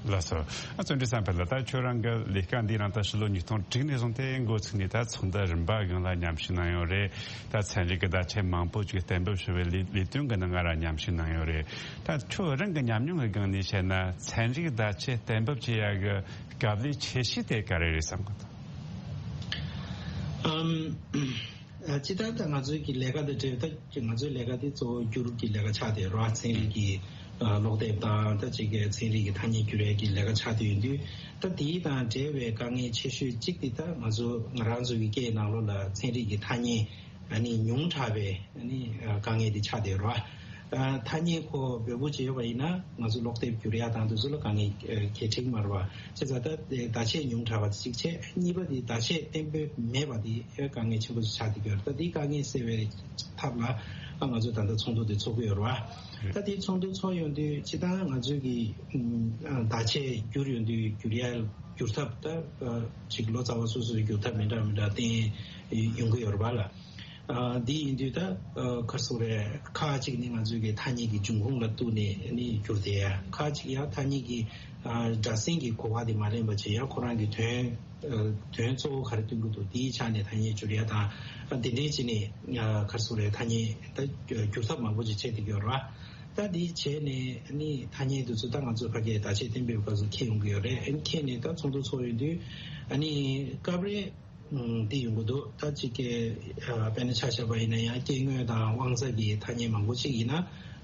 ལགས་སོ། ཨ་བརྩོན་འགྲུས་བསམ་འཕེལ་ལགས། ད་ཁྱོད་རང་གི་ལས་ཀ་འདི་རང་ད་ཕྱི་ལོ་ཉིས་སྟོང་དྲུག་ནས་བཟུང་སྟེ་འགོ་ཚུགས་ནས་ད་ཚོགས་འདུ་རིམ་པ་སྒང་ལ་མཉམ་ཞུགས་གནང་ཡོད་རེད། ད་ཚན་རིག་གི་བརྡ་ཆད་མང་པོ་ཅིག་གཏན་འབེབས་ཞུ་བའི་ལས་ལས་དོན་གྱི་ནང་ང་རང་མཉམ་ཞུགས་གནང་ཡོད་རེད། ད་ཁྱོད་རང་གི་ཉམས་མྱོང་གི་སྒང་ནས་བཤད་ན་ཚན་རིག་བརྡ་ཆད་གཏན་འབེབས་བྱེད་ཡ་གི་སྐབས་ལས་ཆེ་ཤོས་དེ་ག་རེ་རེད་བསམ་གི་འདུག་ཨམ། ཨ། སྤྱིར་བཏང་ད་ང་ཚོའི་གི་ལས་ཀ་དང་འབྲེལ་ད་ང་ཚོའི་ལས་ཀ་དེ་གཙོ་བོ་བསྒྱུར་གྱི་ལས་ཀ་ཆགས་བསྡད་ཡོད་རེད་བ། ཚན་རིག་གི་ཨ་ཀློག་དེབ་དང་ད་ཅིག་གི་ཚན་རིག་གི་ཐ་སྙད་བསྒྱུར་ཡས་ཀྱི་ལས་ཀ་ཆགས་བསྡད་ཡོད་དུས། ད་དེའི་དང་འབྲེལ་བའི་དཀའ་ངལ་ཆེ་ཤོས་གཅིག་དེ་ད་ང་ཚོ་ང་རང་ཚོ་གི་སྐད་ནང་ལོགས་ལ་ཚན་རིག་གི་ཐ་སྙད་ཨ་ནི་ཉུང་དྲགས་པའི་ཨ་ནི་ཨ་དཀའ་ངལ་དེ་ཆགས་བསྡད་ཡོད་རེད་བ། ཨ་ཐ་སྙད་ཁོ་འབོལ་པོ་བྱས་ཡོད་པ་ཡིན་ན་ང་ཚོ་ཀློག་དེབ་བསྒྱུར་ཡ་དང་དེ་ཚོ་ལ་དཀའ་ངལ་ཨ་གལ་ཆེན་མ་རེད་བ། བྱས་ཙང་ད་བརྡ་ཆད་ཉུང་དྲགས་པ་གཅིག་བྱས། གཉིས་པ་དེ་བརྡ་ཆད་གཏན་འབེབས་མེད་པ་དེ་ཨེ་དཀའ་ངལ་ཆེན་པོ་ཞིག་ཆགས་བསྡད་ཀྱི་ཡོད་རེད། ད་དེའི་དཀའ་ངལ་སེལ་བའི་ཐབས་ལ་ཨ་ང་ཚོས་ད་ལྟ་ཚོགས་འདུ་དེ་ཚོགས་ཀྱི་ཡོད་རེད་བ། ད་དེའི་ཚོགས་འདུ་ཚོགས་ཡོང་དུས་སྤྱིར་བཏང་ང་ཚོས་ཀྱི་ཨ་བརྡ་ཆད་བསྒྱུར་ཡོང་དུས་བསྒྱུར་ཡ་བསྒྱུར་ཐབས་ད་ཨ་ཅིག་ལོ་ཙཱ་བ་སོ་སོའི་བསྒྱུར་ཐབས་མི་འདྲ་མི་འདྲ་བསྟན་ཡོང་གི་ཡོད་རེད་བ་ལ། ཨ་འདི་ཡིན་དུས་ད་ཨ་ག་རེ་ཟེར་དགོས་རེད། ཁག་ཅིག་ནི་ང་ཚོའི་གི་ཐ་སྙད་ཀྱི་འབྱུང་ཁུངས་ལ་གཏུགས་ནས་ནི་བསྒྱུར་ཏེ། ཁག་ཅིག་ཡང་ཐ་སྙད་ཀྱི་ཨ་སྒྲ་གསེང་གི་གོ་བ་དེ་མ་ལེན་པ་བྱས། ཡང་ཁོ་རང་གི་དོན་ཨ་དོན་གཙོ་བོ་ག་རེ་སྟོན་གྱི་འདུག་དེའི་ཆ་ནས་ཐ་སྙད་བསྒྱུར་ཡ་དང་། ཨ་འདི་འདྲའི་བྱས་ནས་ཨ་ག་རེ་ཟེར་དགོས་རེད། ཐ་སྙད་ད་བསྒྱུར་ཐབས་མང་པོ་ཅིག་བྱས་བསྡད་ཀྱི་ཡོད་རེད་བ། ད་འདི་བྱས་ནས་ནི་ཐ་སྙད་དེ་ཚོ་ད་ང་ཚོ་ཕ་གིའི་བརྡ་ཆད་གཏན་འབེབས་སྐབས་སུ་འཁྱེར་ཡོང་གི་ཡོད་རེད། ཨ་ནི་འཁྱེར་ནས་ད་ཚོགས་འདུ་ཚོགས་ཡོང་དུས་ཨ་ནི་སྐབས་རེ་ཨང་། འདི་ཡོང་གི་འདུག་ད་ཅིག་གི་ཨ་དཔེར་ན་ཆ་བཞག་པ་ཡིན་ན་ཡང་སྐྱེ་དངོས་དང་དབང་རྩ་གི་ཐ་སྙད་མང་པོ་ཅིག་ཡིན་ན།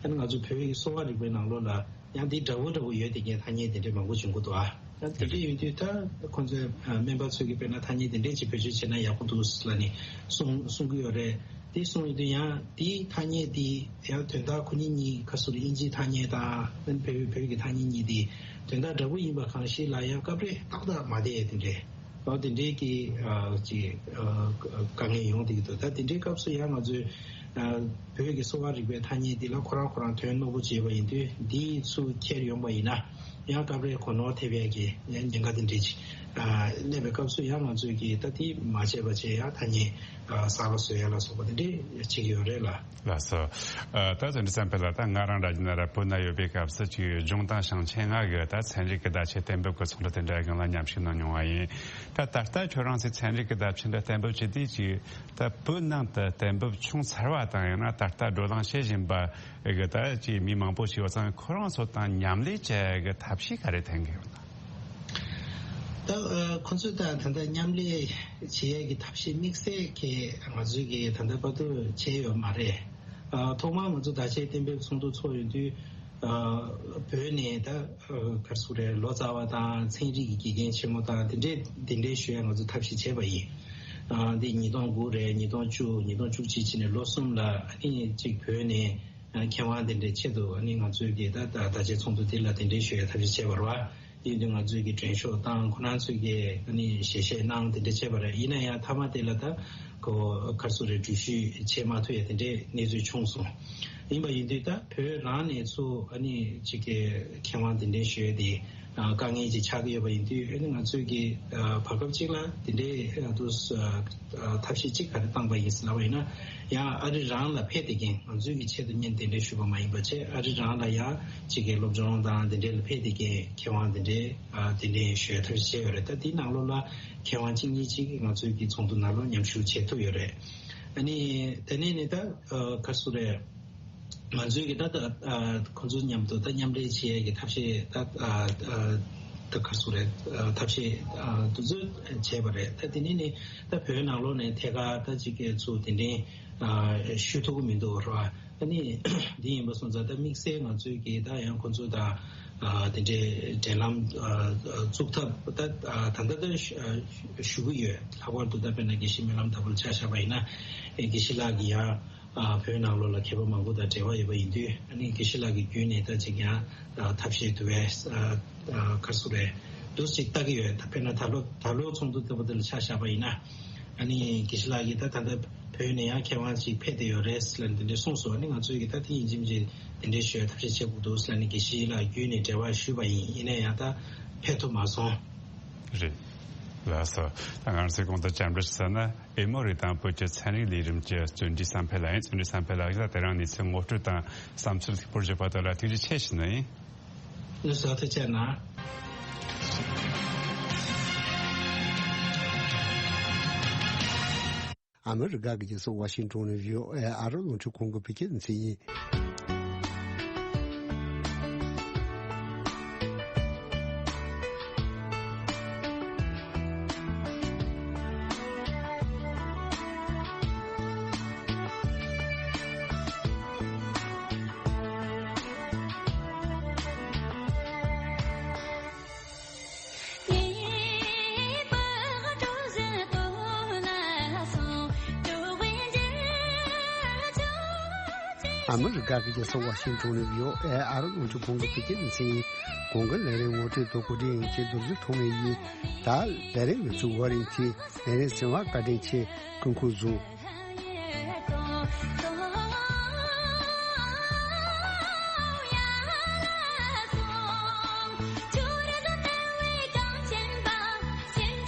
ཨ་ནི་ང་ཚོ་བོད་ཀྱི་གསོ་བ་རིག་པའི་ནང་ལོགས་ལ་ཡང་འདི་འདྲ་བོ་འདྲ་བོ་ཡོད་དེ་གའི་ཐ་སྙད་དེ་འདྲས་མང་པོ་བྱུང་གི་འདུག་ཨ། ད་དེ་འདྲས་ཡོང་དུས་ད་ཁོང་ཚོས་ཨ་སྨན་པ་ཚོས་ཀྱི་དཔེར་ན་ཐ་སྙད་དེ་འདྲས་ཅིག་བེད་སྤྱོད་བྱས་ན་ཡག་པོ་འདུག་ལབ་ནས་གསུང་གསུང་གི་ཡོད་རེད། དེ་གསུང་ཡོང་དུས་ཡང་དེའི་ཐ་སྙད་དེ་ཡང་དོན་དག་ཁོ་གཉིས་གཉིས་ཁ་སུ་རེ་དབྱིན་ཇིའི་ཐ་སྙད་དང་བོད་བོད་ཀྱི་ཐ་སྙད་གཉིས་དེ་དོན་དག་འདྲ་པོ་ཡིན་པ་གང་ཞིག་ལ་ཡང་སྐབས་རེ་ཏག་ཏག་མ་བསྡད་དེ་འདྲས། ཨོ་དེ་འདྲའི་གི་ཨ་ཅིག་ཨ་དཀའ་ངལ་ཡོང་བསྡད་ཀྱི་འདུག་ད་དེ་འདྲའི་སྐབས་སུ་ཡང་ང་ཚོས་ཨ་བོད་ཀྱི་གསོ་བ་རིག་པའི་ཐ་སྙད་འདི་ལ་ཁོ་རང་ཁོ་རང་དོན་རྣོ་པོ་བྱས་པ་ཡིན་དུས། འདི་ཚུར་འཁྱེར་ཡོང་པ་ཡིན་ན་ཡང་སྐབས་རེ་གོ་ནོར་ཐེབས་ཡས་ཀྱི་ཉེན་ཁ་དེ་འདྲའི་ཅིག་ཨ་གནས་པའི་སྐབས་སུ་ཡང་ང་ཚོས་ཀྱི་ད་དེ་མ་བྱས་པ་བྱས། ཡང་ཐ་སྙད་ཨ་གསར་པ་བཟོ་ཡ་ལ་སོགས་པ་དེ་འདྲའི་བྱེད་ཀྱི་ཡོད་རེད་ལ། ལགས་སོ། ཨ་ད་དོན་དུ་བསམ་འཕེལ་ལགས། ད་ང་རང་ར་ཇི་ན་ར་བོད་ན་ཡོད་པའི་སྐབས་སུ་ཅིག་ལྗོངས་དང་ཞིང་ཆེན་ལྔ་གི་ད་ཚན་རིག་གི་བརྡ་ཆད་གཏན་འབེབས་ཀྱི་ཚོགས་འདུ་དེ་འདྲའི་སྒང་ལ་མཉམ་ཞུགས་གནང་མྱོང་བ་ཡིན། ད་ད་ལྟ་ཁྱོད་རང་ཚོས་ཚན་རིག་གི་བརྡ་ཆད་འདི་གཏན་འབེབས་བྱེད་དུས་ཅིག་ད་བོད་ནང་དུ་གཏན་འབེབས་བྱུང་ཚར་བ་དང་། ཡང་ན་ད་ལྟ་བགྲོ་གླེང་བྱེད་བཞིན་པ་གི་ད་ཅིག་མི་མང་པོ་ཞིག་ཡོད་ཙང་། ཁོ་རང་ཚོ་དང་མཉམ་ལས་བྱེད་ཡ་གི་ཐབས་ཤེས་ག་རེ་འཐེན་གྱི་ཡོད་ན། ད་ཨ་ཁོ་ཚོ་དང་ད་ལྟ་མཉམ་ལས་བྱེད་ཡས་ཀྱི་ཐབས་ཤེས་དམིགས་བསལ་གྱི་ང་ཚོས་ཀྱི་ད་ལྟ་བར་དུ་བྱས་ཡོད་མ་རེད། ཨ་ཐོག་མར་ང་ཚོ་བརྡ་ཆད་གཏན་འབེབས་ཚོགས་འདུ་ཚོགས་ཡོང་དུས་ཨ་བོད་ནས་ད་ཨ་ག་རེ་ཟེར་དགོས་རེད། ལོ་ཙཱ་བ་དང་ཚན་རིག་གི་དགེ་རྒན་ཆེན་མོ་དང་དེ་འདྲས་དེ་འདྲས་ཞུ་ཡས་ང་ཚོ་ཐབས་ཤེས་བྱས་པ་ཡིན། ཨ་འདི་ཉིས་སྟོང་དགུ་རེད། ཉིས་སྟོང་བཅུ། ཉིས་སྟོང་བཅུ་གཅིག་བྱས་ནས་ལོ་གསུམ་ལ་ཨ་ནི་གཅིག་བོད་ནས་མཁས་དབང་དེ་འདྲའི་ཆེད་དུ་ཨ་ནི་ང་ཚོའི་གི་ད་ད་བརྡ་ཆད་ཚོགས་འདུ་དེ་ལ་གདན་འདྲེན་ཞུ་ཡ་ཐབས་ཤེས་བྱས་པ་རེད་བ། ཡིན་དུས་ང་ཚོའི་གི་མགྲོན་ཤོག་བཏང་། ཁོ་རང་ཚོས་གི་ཨ་ནི་ཞལ་བཞེས་གནང་། དེ་འདྲ་བྱས་པ་རེད། ཡིན་ན་ཡང་མཐའ་མ་དེ་ལ་ད་ཁོ་ག་རེ་ཟེར་དགོས་རེད། འགྲུལ་བཞུད་བྱེད་མ་ཐུབ་ཡ་དེ་འདྲའི་གནས་ཚུལ་བྱུང་སོང་། ཡིན་པ་ཡིན་དུས་ད་བོད་རང་ནས་ཚུར་ཨ་ནི་གཅིག་གི་མཁས་དབང་གདན་འདྲེན་ཞུ་ཡ་དེ་དཀའ་ངལ་ཅིག་ཆགས་ཀྱི་ཡོད་པ་ཡིན་དུས། ཨ་ནི་ང་ཚོས་གི་བར་སྐབས་གཅིག་ལ་དེ་འདྲའི་ཨ་དུ་ཨ་ཐབས་ཤེས་གཅིག་ག་རེ་བཏང་པ་ཡིན་ཟེར་ལབ་པ་ཡིན་ན། ཡང་ཨ་རི་རང་ལ་ཕེབས་བསྡད་མཁན། ང་ཚོའི་གི་ཆེད་དུ་བརྙན་གདན་འདྲེན་ཞུས་པ་མ་ཡིན་པ་བྱས། ཨ་རི་རང་ལ་ཡང་གཅིག་གི་སློབ་སྦྱོང་དང་དེ་འདྲའི་ལ་ཕེབས་བསྡད་མཁན་མཁས་དབང་དེ་འདྲའི་ཨ་གདན་འདྲེན་ཞུ་ཡ་ཐབས་ཤེས་བྱས་ཡོད་རེད། ད་དེའི་ནང་ལོགས་ལ་མཁས་དབང་གཅིག་གཉིས་གཅིག་ང་ཚོའི་གི་ཚོགས་འདུ་ནང་ལོགས་མཉམ་ཞུགས་བྱེད་ཐུབ་ཡོད་རེད། ཨ་ནི་དེ་ནས་ནི་ད་ཨ་ག་རེ་ཟེར་དགོས་རེད། ང་ཚོའི་གི་ད་ད་ཨ་ཁོང་ཚོ་མཉམ་དུ་ད་མཉམ་འབྲེལ་བྱེད་ཡས་ཀྱི་ཐབས་ཤེས་ད་ཨ་ཨ་ད་ག་རེ་ཟེར་དགོས་རེད། ཨ་ཐབས་ཤེས་ཨ་དེ་ཚོ་བྱས་པ་རེད། ད་དེ་ནས་ནི་ད་བོད་ནང་ལོགས་ནས་ཐད་ཀར་ད་ཅིག་གི་ཚུར་གདན་འདྲེན་ཨ་ཞུ་ཐུབ་ཀྱི་མི་འདུག་རེད་བ། ཨ་ནི་འདི་ཡིན་པ་སོང་ཙང་ད་དམིགས་བསལ་ང་ཚོའི་གི་ད་ཡང་ཁོང་ཚོ་དང་ཨ་དེ་འདྲའི་འབྲེལ་ལམ་ཨ་བཙུགས་ཐབས་ད་ཨ་ད་ལྟ་ད་ཞུ་ཨ་ཞུ་གི་ཡོད། ལྷག་པར་དུ་ད་དཔེར་ན་དགེ་བཤེས་སྨོན་ལམ་དྭགས་པོ་ལ་ཆ་བཞག་པ་ཡིན་ན། ཨེ་དགེ་བཤེས་ལགས་ཀྱིས་ཡང་ཨ་བོད་ནང་ལོགས་ལ་མཁས་པ་མང་པོ་དང་འབྲེལ་བ་ཡོད་པ་ཡིན་དུས། ཨ་ནི་དགེ་བཤེས་ལགས་ཀྱི་བརྒྱུད་ནས་ད་ཅིག་ཡང་ཨ་ཐབས་ཤེས་དེ་བས་ཨ་ཨ་ག་རེ་ཟེར་དགོས་རེད། འདུག་ཅིག་ལྟ་གི་ཡོད། ད་དཔེར་ན་ད་ལོ་ད་ལོ་ཚོགས་འདུ་ལྟ་བུ་དེ་ལ་ཆ་བཞག་པ་ཡིན་ན། ཨ་ནི་དགེ་བཤེས་ལགས་ཀྱིས་ད་ད་ལྟ་བོད་ནས་ཡང་མཁས་དབང་ཅིག་ཕེབས་བསྡད་ཡོད་རེད་ཟེར་ལབ་འདི་འདྲ་གསུངས་སོང་། ཨ་ནི་ང་ཚོས་ཀྱིས་ད་དེ་ཡིན་གཅིག་མིན་གཅིག་དེ་འདྲའི་ཞུ་ཡ་ཐབས་ཤེས་བྱེད་དགོས་འདུག་ཟེར་ལབ་ནས་དགེ་བཤེས་ལགས་བརྒྱུད་ནས་འབྲེལ་བ་ཞུས་པ་ཡིན། ཡིན་ན་ཡང་ད་ཕེབས་ཐུབ་མ་སོང་། རེད། ལགས་སོ། ད་ང་ཚོས་གོང་དུ་བཅར་འདྲི་ཞུས་ན་ཨེ་མོ་རི་དང་བོད་ཀྱི་ཚན་རིག་ལས་རིམ་གྱི་བརྩོན་འགྲུས་བསམ་འཕེལ་ལགས་ཡིན། བརྩོན་འགྲུས་བསམ་འཕེལ་ལགས་ཀྱིས་ད་དེ་རིང་གནས་ཚུལ་ངོ་སྤྲོད་དང་བསམ་ཚུལ་ལེགས་པོར་བརྗོད་པ་དེ་ལ་ཐུགས་རྗེ་ཆེ་ཞུ་ནི་ཡིན། ལགས་སོ། ཐུགས་རྗེ་གནང་། ཨ་མི་རི་ཀ་གི་རྒྱལ་ས་ཝ་ཤིང་ཏོན་ནས་བྷི་ཨོ་ཨེ་ཨ་རི་རླུང་འཕྲིན་ཁང་གི་བོད་སྐད་སྡེ་ཚན་ཡིན། ཨ་མི་རི་ཀ་གི་རྒྱལ་ས་ཝ་ཤིང་ཏོན་ནས་བྷི་ཨོ་ཨེ་ཨ་རི་རླུང་འཕྲིན་ཁང་གི་བོད་སྐད་སྡེ་ཚན་ཡིན། གོང་གི་ལས་རིམ་ངོ་སྤྲོད་དང་གོ་སྒྲིག་ཡིན་གྱི་རྡོ་རྗེ་ཐོགས་མེད་ཡིན། ད་ལས་རིམ་གྱི་ཚུགས་བར་ཡིན་གྱི་ལས་རིམ་གསན་པར་བཀའ་དྲིན་ཆེ། སྐུ་ཁམས་བཟང་།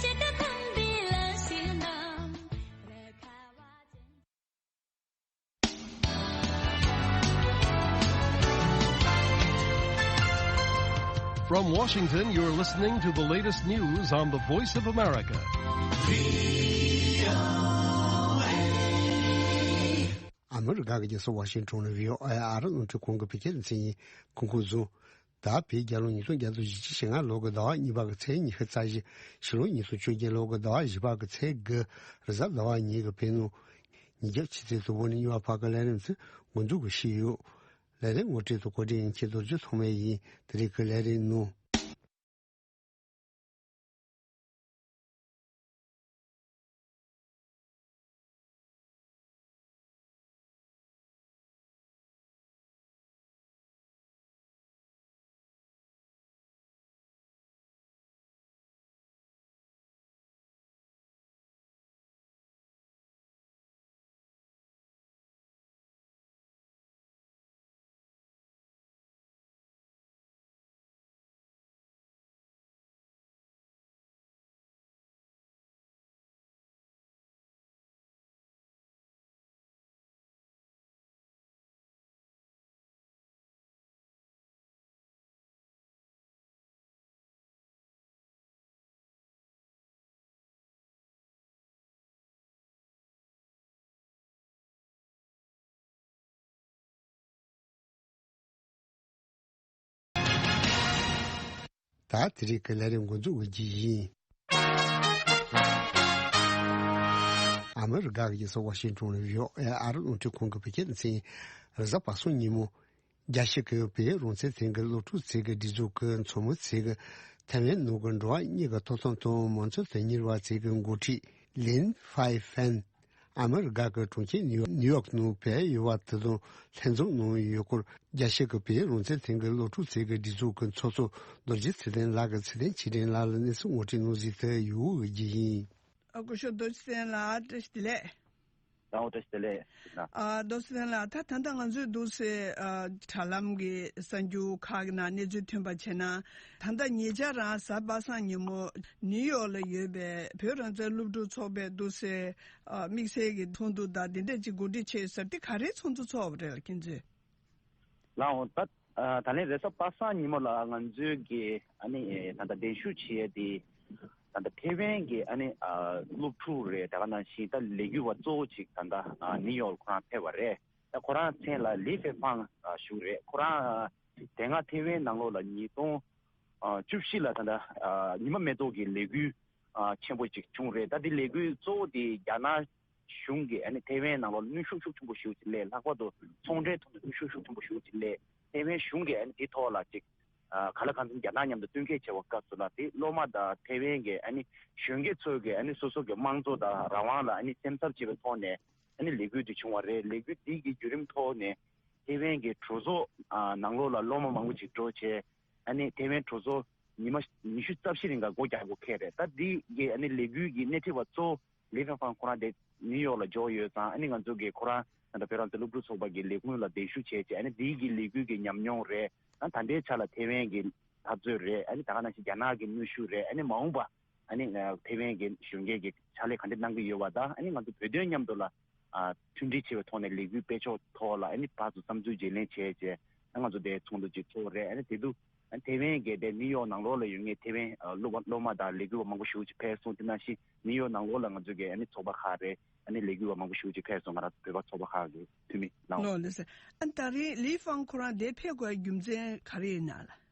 From Washington, you're listening to the latest news on the Voice of America. ཨ་མི་རི་ཀ་གི་རྒྱལ་ས་ཝ་ཤིང་ཏོན་ནས་བྷི་ཨོ་ཨེ་ཨ་རི་རླུང་འཕྲིན་ཁང་གི་བོད་སྐད་སྡེ་ཚན་ཡིན། སྐུ་ཁམས་བཟང་། ད་བོད་རྒྱལ་ལོ་ཉིས་སྟོང་བརྒྱ་དང་བཞི་བཅུ་ཞེ་ལྔ་ལོ་གི་ཟླ་བ་གཉིས་པ་གི་ཚེས་ཉི་ཤུ་རྩ་བཞི། ཕྱི་ལོ་ཉིས་སྟོང་བཅོ་བརྒྱད་ལོ་གི་ཟླ་བ་བཞི་པ་གི་ཚེས་དགུ། རེས་གཟའ་ཟླ་བ་ཉིན་གྱི་བོད་ནང་ཉིན་རྒྱབ་ཕྱི་ཚེས་དང་པོ་ནས་གཉིས་པ་བར་གྱི་ལས་རིམ་ཚོ་འགོ་འཛུགས་ཀྱི་ཞུས་ཡོད། ལས་རིམ་ངོ་སྤྲོད་དང་གོ་སྒྲིག་ཡིན་གྱི་རྡོ་རྗེ་ཐོགས་མེད་ཡིན། དེ་རིང་གི་ལས་རིམ་ནང་། ད་དེ་རིང་གི་ལས་རིམ་འགོ་འཛུགས་འོས་ཀྱི་ཡིན། ཨ་མི་རི་ཀ་གི་རྒྱལ་ས་ཝ་ཤིང་ཏོན་ནས་བྷི་ཨོ་ཨེ་ཨ་རི་རླུང་འཕྲིན་ཁང་གི་བོད་སྐད་སྡེ་ཚན། རེས་གཟའ་པ་སངས་ཉིན་མོ། རྒྱལ་སྤྱི་གི་བོད་རང་བཙན་ཚན་གྱི་སློབ་ཕྲུག་ཚོས་ཀྱི་སྒྲིག་འཛུགས་ཀྱི་ཚོགས་མི་ཚོས་ཀྱི་ཐའེ་ཝན་ནང་གི་འགྲོ་བ་མིའི་ཐོབ་ཐང་དང་མང་གཙོ་དོན་གཉེར་བ་ཚོས་ཀྱི་འགོ་ཁྲིད་ལིན་ཧྥའེ་ཧྥན། ཨ་མི་རི་ཀ་གི་གྲོང་ཁྱེར་ནིའུ་ཡོག་ནང་བོད་ཡུལ་བ་དེ་དང་ལྷན་འཛོམས་གནང་ཡོད་སྐོར། རྒྱལ་སྤྱི་གི་བོད་རང་བཙན་ཚན་གྱི་སློབ་ཕྲུག་ཚོས་ཀྱི་སྒྲིག་འཛུགས་ཀྱི་ཚོགས་གཙོ་རྡོ་རྗེ་ཚེ་བརྟན་ལགས་ཀྱིས་ཚེ་བརྟན་ཆོས་སྒྲོན་ལགས་ལ་གནས་ཚུལ་ངོ་སྤྲོད་གནང་གཟིགས་དུ་ཡོད་ཀྱི་ཡིན། ཨ། སྐུ་ཞབས་རྡོ་རྗེ་ཚེ་བརྟན་ལགས་བཀྲ་ཤིས་བདེ་ལེགས། ལགས་འོ། བཀྲ་ཤིས་བདེ་ལེགས། ཨ། རྡོ་རྗེ་ཚེ་བརྟན་ལགས། ད་ད་ལྟ་ང་ཚོས་འདུག་སེ། ཨ། དྲ་ལམ་གྱི་གསར་འགྱུར་ཁག་གི་ནང་གནས་ཚུལ་ཐོན་པ་བྱས་ན། ད་ལྟ་ཉེ་ཆར་རང་གཟའ་པ་སངས་ཉིན་མོ་ནིའུ་ཡོག་ལ་ཡོད་པའི་བོད་རང་བཙན་སློབ་ཕྲུག་ཚོགས་པས་འདུག་སེ། ཨ། དམིགས་བསལ་གྱི་ཚོགས་འདུ་དང་འདི་འདྲ་ཅིག་གོ་སྒྲིག་བྱས་ཡོད་ཟེར། དེ་ག་རེའི་ཚོགས་འདུ་ཚོགས་པ་རེད་ལགས་ཁྱེད་ཚོས། ལགས་འོ། ད། ཨ། ད་ལན་རེས་གཟའ་པ་སངས་ཉིན་མོ་ལ་ང་ཚོའི་གི་ཨ་ནི་ད་ལྟ་གདན་ཞུ་བྱས་ཏེ། ད་ལྟ་ཐེ་ཝན་གྱི་ཨ་ནི། ཨ། སློབ་ཕྲུག་རེད། དེ་ག་ནང་བཞིན་ད་ལས་འགུལ་བ་གཙོ་བོ་ཅིག་ད་ལྟ། ཨ། ནིའུ་ཡོག་ཁོ་རང་ཕེབས་པ་རེད། ད་ཁོ་རང་མཚན་ལ་ལི་ཧྥེ་ཧྥང་ཞུ་རེད། ཁོ་རང་དེ་སྔ་ཐེ་ཝན་ནང་ལོགས་ལ་ཉིས་སྟོང་བཅུ་བཞི་ལ་ད་ལྟ། ཨ། ཉི་མ་མེ་ཏོག་གི་ལས་འགུལ། ཨ། ཆེན་པོ་ཅིག་བྱུང་རེད། ད་དེ་ལས་འགུལ་གཙོ་བོ་དེ་རྒྱ་ནག་གཞུང་གིས་ཨ་ནི་ཐེ་ཝན་ནང་ལོགས་གནོན་ཤུགས་ཤུགས་ཆེན་པོ་ཞེ་པོ་ཅིག་སླེབས། ལྷག་པར་དུ་ཚོང་འབྲེལ་ཐོག་ནས་གནོན་ཤུགས་ཤུགས་ཆེན་པོ་ཞེ་པོ་ཅིག་སླེབས། ཐེ་ཝན་གཞུང་གིས་ཨ་ནི་དེ་ཐོག་ལ་ཅིག། ཨ། གང་ལ་གང་འཚམ་རྒྱ་ནག་མཉམ་དུ་བསྟུན་མཁས་བྱེད་པའི་སྐབས་སུ་ལ། དེ་སློབ་མ་དང་ཐེ་ཝན་གྱི་ཨ་ནི་གཞོན་སྐྱེས་ཚོ་གིས་ཨ་ནི་སོ་སོ་གི་དམངས་གཙོ་དང་རང་དབང་ལ་ཨ་ནི་སེམས་འཚབ་བྱེད་པའི་ཐོག་ནས་ཨ་ནི་ལས་འགུལ་དེ་བྱུང་བ་རེད། ལས་འགུལ་དེ་གི་བརྒྱུད་རིམ་ཐོག་ནས་ཐེ་ཝན་གྱི་གྲོས་ཚོགས། ཨ། ནང་ལོགས་ལ་སློབ་མ་མང་པོ་ཅིག་འགྲོ་བྱས། ཨ་ནི་ཐེ་ཝན་གྲོས་ཚོགས་ཉི་མ་ཉི་ཤུ་རྩ་བཞི་རིང་ག་སྒོ་རྒྱག་དགོས་ཁེལ་རེད། ད་འདི་གི་ཨ་ནི་ལས་འགུལ་གྱི་སྣེ་ཁྲིད་པ་གཙོ་བོ་ལི་ཧྥེ་ཧྥང་ཁོ་རང་དེ་ནིའུ་ཡོག་ལ་འབྱོར་ཡོད་ཙང་། ཨ་ནི་ང་ཚོ་གི་ཁོ་རང་ད་ལྟ་བོད་རང་བཙན་སློབ་ཕྲུག་ཚོགས་པ་གི་ལས་ཁུངས་ལ་གདན་ཞུ་བྱས་བྱས། ཨ་ནི་འདི་གི་ལས་འགུལ་གྱི་ཉམས་མྱོང་རེད། ཨ། ད་ལྟའི་ཆ་ལ་ཐེ་ཝན་གྱི་འཐབ་རྩོད་རེད། ཨ་ནི་ད་ག་ནང་བཞིན་རྒྱ་ནག་གི་གནོན་ཤུགས་རེད། ཨ་ནི་མ་འོངས་པ་ཨ་ནི་ཐེ་ཝན་གྱི་གཞོན་སྐྱེས་ཀྱི་ཕྱག་ལས་ག་འདྲ་གནང་གི་ཡོད་པ་དང་། ཨ་ནི་ང་ཚོ་བོད་དོན་མཉམ་དུ་ལ། ཨ། མཐུན་སྒྲིལ་བྱེད་པའི་ཐོག་ནས་ལས་འགུལ་སྤེལ་ཕྱོགས་ཐོག་ལ་ཨ་ནི་ཕར་ཚུར་བསམ་ཚུལ་བརྗེ་ལེན་བྱས་བྱས། ཨ། ང་ཚོ་དེ་ཚོགས་འདུ་ཅིག་ཚོགས་རེད། ཨ་ནི་དེ་དུས་ ཨ་ཐེ་ཝན་གྱི་དེ་ནིའུ་ཡོག་ནང་ལོགས་ལ་ཡོད་མཁན་ཐེ་ཝན་ཨ་སློབ་པ་སློབ་མ་དང་ལས་འགུལ་བ་མང་པོ་ཞེ་པོ་ཅིག་ཕེབས་སོང་། དེ་ནང་བཞིན་ནིའུ་ཡོག་ནང་ལོགས་ལ་ང་ཚོ་གི་ཨ་ནི་ཚོགས་པ་ཁག་རེད། ཨ་ནི་ལས་འགུལ་བ་མང་པོ་ཞེ་པོ་ཅིག་ཕེབས་སོང་། ང་རང་ཚོ་བོད་པ་ཚོགས་པ་ཁག་གི་འཐུས་མི་ལགས། ལགས་ལགས་སོ། ཨ་ད་རིང་ལི་ཧྥང་ཁོ་རང་དེ་ཕེབས་དགོས་རྒྱུ་མཚན་ག་རེ་ཡིན་ན་ལགས།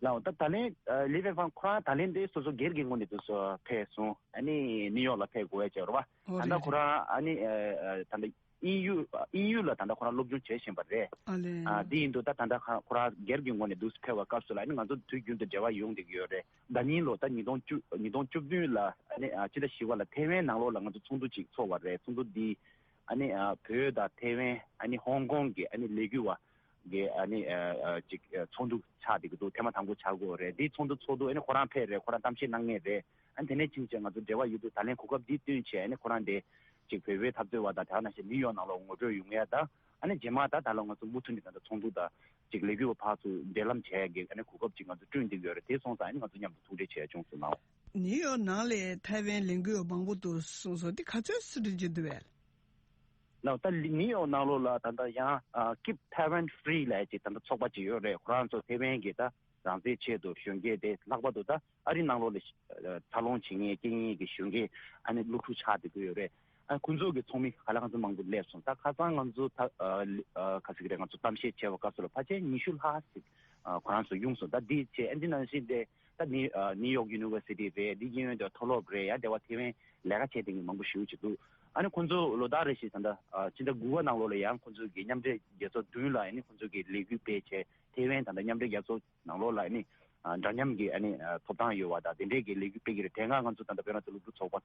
ལགས་ད་ད་ལན་ཨ་ལི་ཧྥང་ཁོ་རང་ད་ལན་དེ་སོ་སོ་སྒེར་གྱི་ངོས་ནས་དུ་སོ་ཕེབས་སོང་། ཨ་ནི་ནིའུ་ཡོག་ལ་ཕེབས་དགོས་ཡ་བྱས་རེད་བ། ཨོ་ད་ལྟ་རེད་ཁོ་རེད། རང་ཨ་ནི་ཨ་ཨ་ད་ལྟ་དབྱིན་ཡུལ་དབྱིན་ཡུལ་ལ་ད་ལྟ་ཁོ་རང་སློབ་སྦྱོང་བྱེད་བཞིན་པ་རེད། ཨ་ལས། ཨ་དེ་ཡིན་དུས་ད་ད་ལྟ་ཁ་ཁོ་རང་སྒེར་གྱི་ངོས་ནས་འདུག་སེ་ཕེབས་པ་སྐབས་སུ་ལ་ཨ་ནི་ང་ཚོ་དུས་རྒྱུན་དུ་འབྲེལ་བ་ཡོང་བསྡད་ཀྱི་ཡོད་རེད། ཟླ་ཉིན་ལོ་ད་ཉིས་སྟོང་བཅུ་ཉིས་སྟོང་བཅུ་བདུན་ལ་ཨ་ནི་ཨ་ཕྱི་ཟླ་བཞི་པ་ལ་ཐེ་ཝན་ནང་ལོགས་ལ་ང་ཚོ་ཚོགས་འདུ་ཅིག་ཚོགས་པ་རེད། ཚོགས་འདུ་འདི་ཨ་ནི་ཨ་བོད་དང་ཐེ་ཝན་ཨ་ནི་ཧོང་ཀོང་གི་ཨ་ནི་ལས་འགུལ་བ་གི་ཨ་ནི་ཨ་ཨ་ཅིག་ཨ་ཚོགས་འདུ་ཆགས་བསྡད་ཀྱི་འདུག་ཐེངས་མ་དང་པོ་ཆགས་ཀྱི་ཡོད་རེད། འདི་ཚོགས་འདུ་ཚོགས་དུས་ཨ་ནི་ཁོ་རང་ཕེབས་རེད། ཁོ་རང་གཏམ་བཤད་གནང་མཁན་རེད། ཨ་ནི་དེ་ནས་ཕྱིན་ཆད་ང་ཚོ་འབྲེལ་བ་ཡོད་དུས་ད་ལན་གོ་སྐབས་འདི་བསྟུན་བྱས་ཨ་ནི་ཁོ་རང་དེ་ཅིག་བོད་པའི་འཐབ་རྩོད་པ་དང་དེ་ག་ནང་བཞིན་ནིའུ་ཡོག་ནང་ལོགས་ངོ་སྤྲོད་ཡོང་ཡ་དང་། ཨ་ནི་རྗེས་མ་ད་ད་ལོ་ང་ཚོ་མུ་མཐུད་ནས་ད་ལྟ་ཚོགས་འདུ་དང་ཅིག་ལས་འགུལ་བ་ཕར་ཚུར་འབྲེལ་ལམ་བྱས་ཀྱི་ཨ་ནི་གོ་སྐབས་ཅིག་ང་ཚོ་བསྐྲུན་བསྡད་ཀྱི་ཡོད་རེད། དེ་སོང་ཙང་ཨ་ནི་ང་ཚོ་མཉམ་དུ་ཐུག་འཕྲད་བྱས་བྱུང་སོང་ལགས། ནིའུ་ཡོག་ནང་ལ་ཐའེ་ཝན་ལས་འགུལ་བ་མང་པོ་འདུག་གསུངས་སོང་། དེ་ག་ཚོད་སུ་འདྲ་ཅིག་འདུག་བས། ལགས་ད་ནིའུ་ཡོག་ནང་ལོགས་ལ་ད་ལྟ་ཡང་ཨ་Keep Taiwan Free ལབ་ཅིག་ད་ལྟ་ཚོགས་པ་ཅིག་ཡོད་རེད། ཁོ་རང་ཚོ་ཐའེ་ཝན་གྱི་ད་རང་བཙན་ཆེད་དུ་གཞོན་སྐྱེས་དེ་ལྷག་པར་དུ་ད་ཨ་རི་ནང་ལོགས་ལ་འཚར་ལོངས་བྱེད་མཁན་སྐད་གཉིས་ཀྱི་གཞོན་སྐྱེས་ཨ་ནི་སློབ་ཕྲུག་ཆགས་བསྡད་ཀྱི་ཡོད་རེད། ཨ་ཁོང་ཚོ་གི་ཚོགས་མི་ཧ་ལས་ཁ་ཚ་མང་པོ་སླེབས་སོང་། ད་ཁ་སང་ང་ཚོ་ད་ཨ་ལི་ཨ་ག་ཟེར་གི་རེད། ང་ཚོ་གཏམ་བཤད་བྱས་པ་སྐབས་སུ་ལ་ཕལ་ཆེར་ཉི་ཤུ་ལྷག་ཅིག་ཨ་ཁོ་རང་ཚོ་ཡོང་སོང་། ད་འདི་བྱས་ཨ་འདི་ནང་བཞིན་དེ་ད་ནི་ཨ་ནིའུ་ཡོག་ཡུ་ནི་ཝར་སི་ཊི་རེད། འདི་གཡས་གཡོན་དེ་མཐོ་སློབ་རེད། ཡ་དེ་བ་ཐེ་ཝན་ལས་ཀ་བྱས་བསྡད་མཁན་མང་པོ་ཞེ་པོ་ཅིག་འདུག་ཨ་ནི་ཁོང་ཚོ་ལོ་ལྟར་རེ་བཞིན་ད་ལྟ་ཨ་ཕྱི་ཟླ་དགུ་པ་ནང་ལོགས་ལ་ཡང་ཁོང་ཚོ་གི་མཉམ་འབྲེལ་རྒྱལ་ཚོགས་བདུན་ལ་ཨ་ནི་ཁོང་ཚོ་གི་ལས་འགུལ་སྤེལ་བྱས། ཐེ་ཝན་ད་ལྟ་མཉམ་འབྲེལ་རྒྱལ་ཚོགས་ནང་ལོགས་ལ་ཨ་ནི་ཨ་འདྲ་མཉམ་གྱི་ཨ་ནི་ཨ་ཐོབ་ཐང་ཡོད་པ་དང་དེ་འདྲའི་གི་ལས་འགུལ་སྤེལ་གྱི་རེད། དེ་སྔ་ང་ཚོ་ད་ལྟ་བོད་རང་བཙན་སློབ་ཕྲུག་ཚོགས་པ་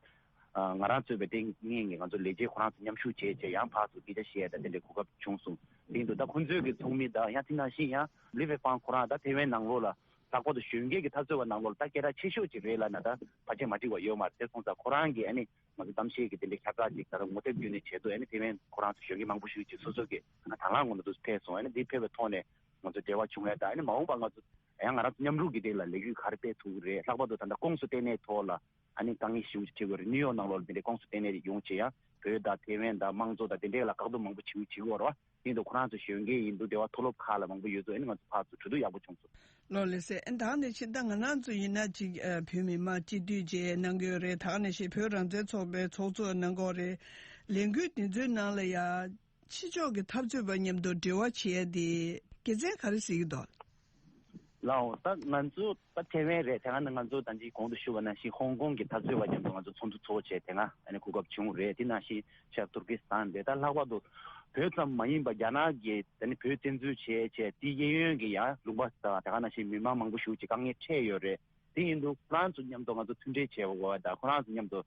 ཨ་ང་རང་གཙོས་པའི་དེ་སྔོན་གྱི་ང་ཚོ་ལས་བྱེད་ཁོ་རང་ཚོ་མཉམ་ཞུགས་བྱས་བྱས་ཡང་ཕར་ཚུར་སྐད་ཆ་བཤད་དང་དེ་འདྲའི་གོ་སྐབས་བྱུང་སོང་། དེ་ཡིན་དུས་ད་ཁོང་ཚོའི་གི་ཚོགས་མི་དང་ཡང་དེ་ནང་བཞིན་ཡང་ལི་ཝེ་ཧྥང་ཁོ་རང་ད་ཐེ་ཝན་ནང་ལོགས་ལ་ལྷག་པར་དུ་གཞོན་སྐྱེས་ཀྱི་འཐབ་རྩོད་པ་ནང་ལོགས་ལ་ད་སྐད་གྲགས་ཆེ་ཤོས་ཅིག་རེད་ལབ་ན་ད་ཕལ་ཆེར་མ་འགྲིག་པ་ཡོད་མ་རེད། དེ་སོང་ཙང་ཁོ་རང་གི་ཨ་ནི་ང་ཚོ་གཏམ་བཤད་ཀྱི་དེ་འདྲའི་ཁྱབ་བསྒྲགས་ཅིག་ད་རུང་ངོ་དེབ་བརྒྱུད་ནས་བྱས་འདུག་ཨ་ནི་དེ་མིན་ཁོ་རང་ཚོ་གཞོན་སྐྱེས་མང་པོ་ཞིག་ཅིག་སོ་སོ་གི་ང་དང་བླངས་ངོ་ནས་འདུག་ཕེབས་སོང་། ཨ་ནི་འདི་ཕེབས་པའི་ཐོག་ནས་ང་ཚོ་འབྲེལ་བ་བྱུང་ཡ་དང་། ཨ་ནི་མ་འོངས་པ་ང་ཚོ་ཡང་ང་རང་ཚོ་མཉམ་རུབ་ཀྱི་སྟེང་ལ་ལས་འགུལ་ག་རེ་སྤེལ་ཐུབ་ཀྱི་རེད། ལྷག་པར་དུ་ད་ལྟ་ཁོངས་སུ་གཏན་གནས་ཐོག་ལ་ཨ་ནི་དཀའ་ངལ་ཞེ་པོ་ཅིག་འཕྲད་ཀྱི་རེད། ནིའུ་ཡོག་ནང་ལོགས་ལ་འདི་འདྲའི་ཁོངས་སུ་གཏན་གནས་ཡོང་བྱས་ཡང་བོད་དང་ཐེ་ཝན་དང་དམངས་གཙོ་དང་དེ་འདྲའི་ལ་བཀག་སྡོམ་མང་པོ་བྱེད་ཀྱི་ཡོད་རེད་བ། དེ་ཡིན་དུས་ཁོ་རང་ཚོ་གཞོན་སྐྱེས་ཡིན་དུས་དེ་བ་མཐོ་སློབ་ཁག་ལ་མང་པོ་ཡོད་དུས་ཨ་ནི་ང་ཚོ་ཕར་ཚུར་གྲོས་བསྡུར་ཡག་པོ་བྱུང་སོང་། ལགས་ལགས་སོ། ཨ་ནི་ད་ག་ནང་བཞིན་ད་ང་རང་ཚོ་ཡིན་ན་ཅིག་ཨ་བོད་མི་མང་སྤྱི་འཐུས་བཅས་གནང་གི་ཡོད་རེད། ད་ག་ནང་བཞིན་བོད་རང་བཙན་ཚོགས་པའི་ཚོགས་གཙོ་གནང་གི་ཡོད་རེད། ལས་འགུལ་དེ་ཚོའི་ནང་ལ་ཡ་ཕྱི་ཕྱོགས་ཀྱི་འཐབ་རྩོད་པ་མཉམ་དུ་འབྲེལ་བ་བྱེད་ཡ་དེ་དགེ་མཚན་ག་རེ་གཟིགས་ཀྱི་འདུག་ལགས་འོང་། ད་ང་ཚོ་ད་ཐེ་ཝན་རེད། དེ་སྔ་ནས་ང་ཚོ་ད་ཅི་གོང་དུ་ཞུས་པ་ནང་བཞིན་ཧོང་ཀོང་གི་འཐབ་རྩོད་པ་མཉམ་དུ་ང་ཚོ་ཚོགས་འདུ་ཚོགས་བྱས་དེ་སྔ་ཨ་ནི་གོ་སྐབས་བྱུང་རེད། དེ་ནང་བཞིན་ཤར་ཏུར་ཀི་སི་ཐན་རེད། ད་ལྷག་པར་དུ་བོད་ཙམ་མ་ཡིན་པ་རྒྱ་ནག་གིས་ད་ནི་བོད་བཙན་འཛུལ་བྱས་བྱས་དེའི་གཡས་གཡོན་གྱི་ཡང་ལུང་པ་དང་དེ་ག་ནང་བཞིན་མི་མང་མང་པོ་ཞིག་ཅིག་དཀའ་ངལ་འཕྲད་ཡོད་རེད། དེ་ཡིན་དུས་ཁོ་རང་ཚོ་མཉམ་དུ་ང་ཚོ་མཐུན་འབྲེལ་བྱེད་དགོས་པ་དང་ཁོ་རང་ཚོ་མཉམ་དུ་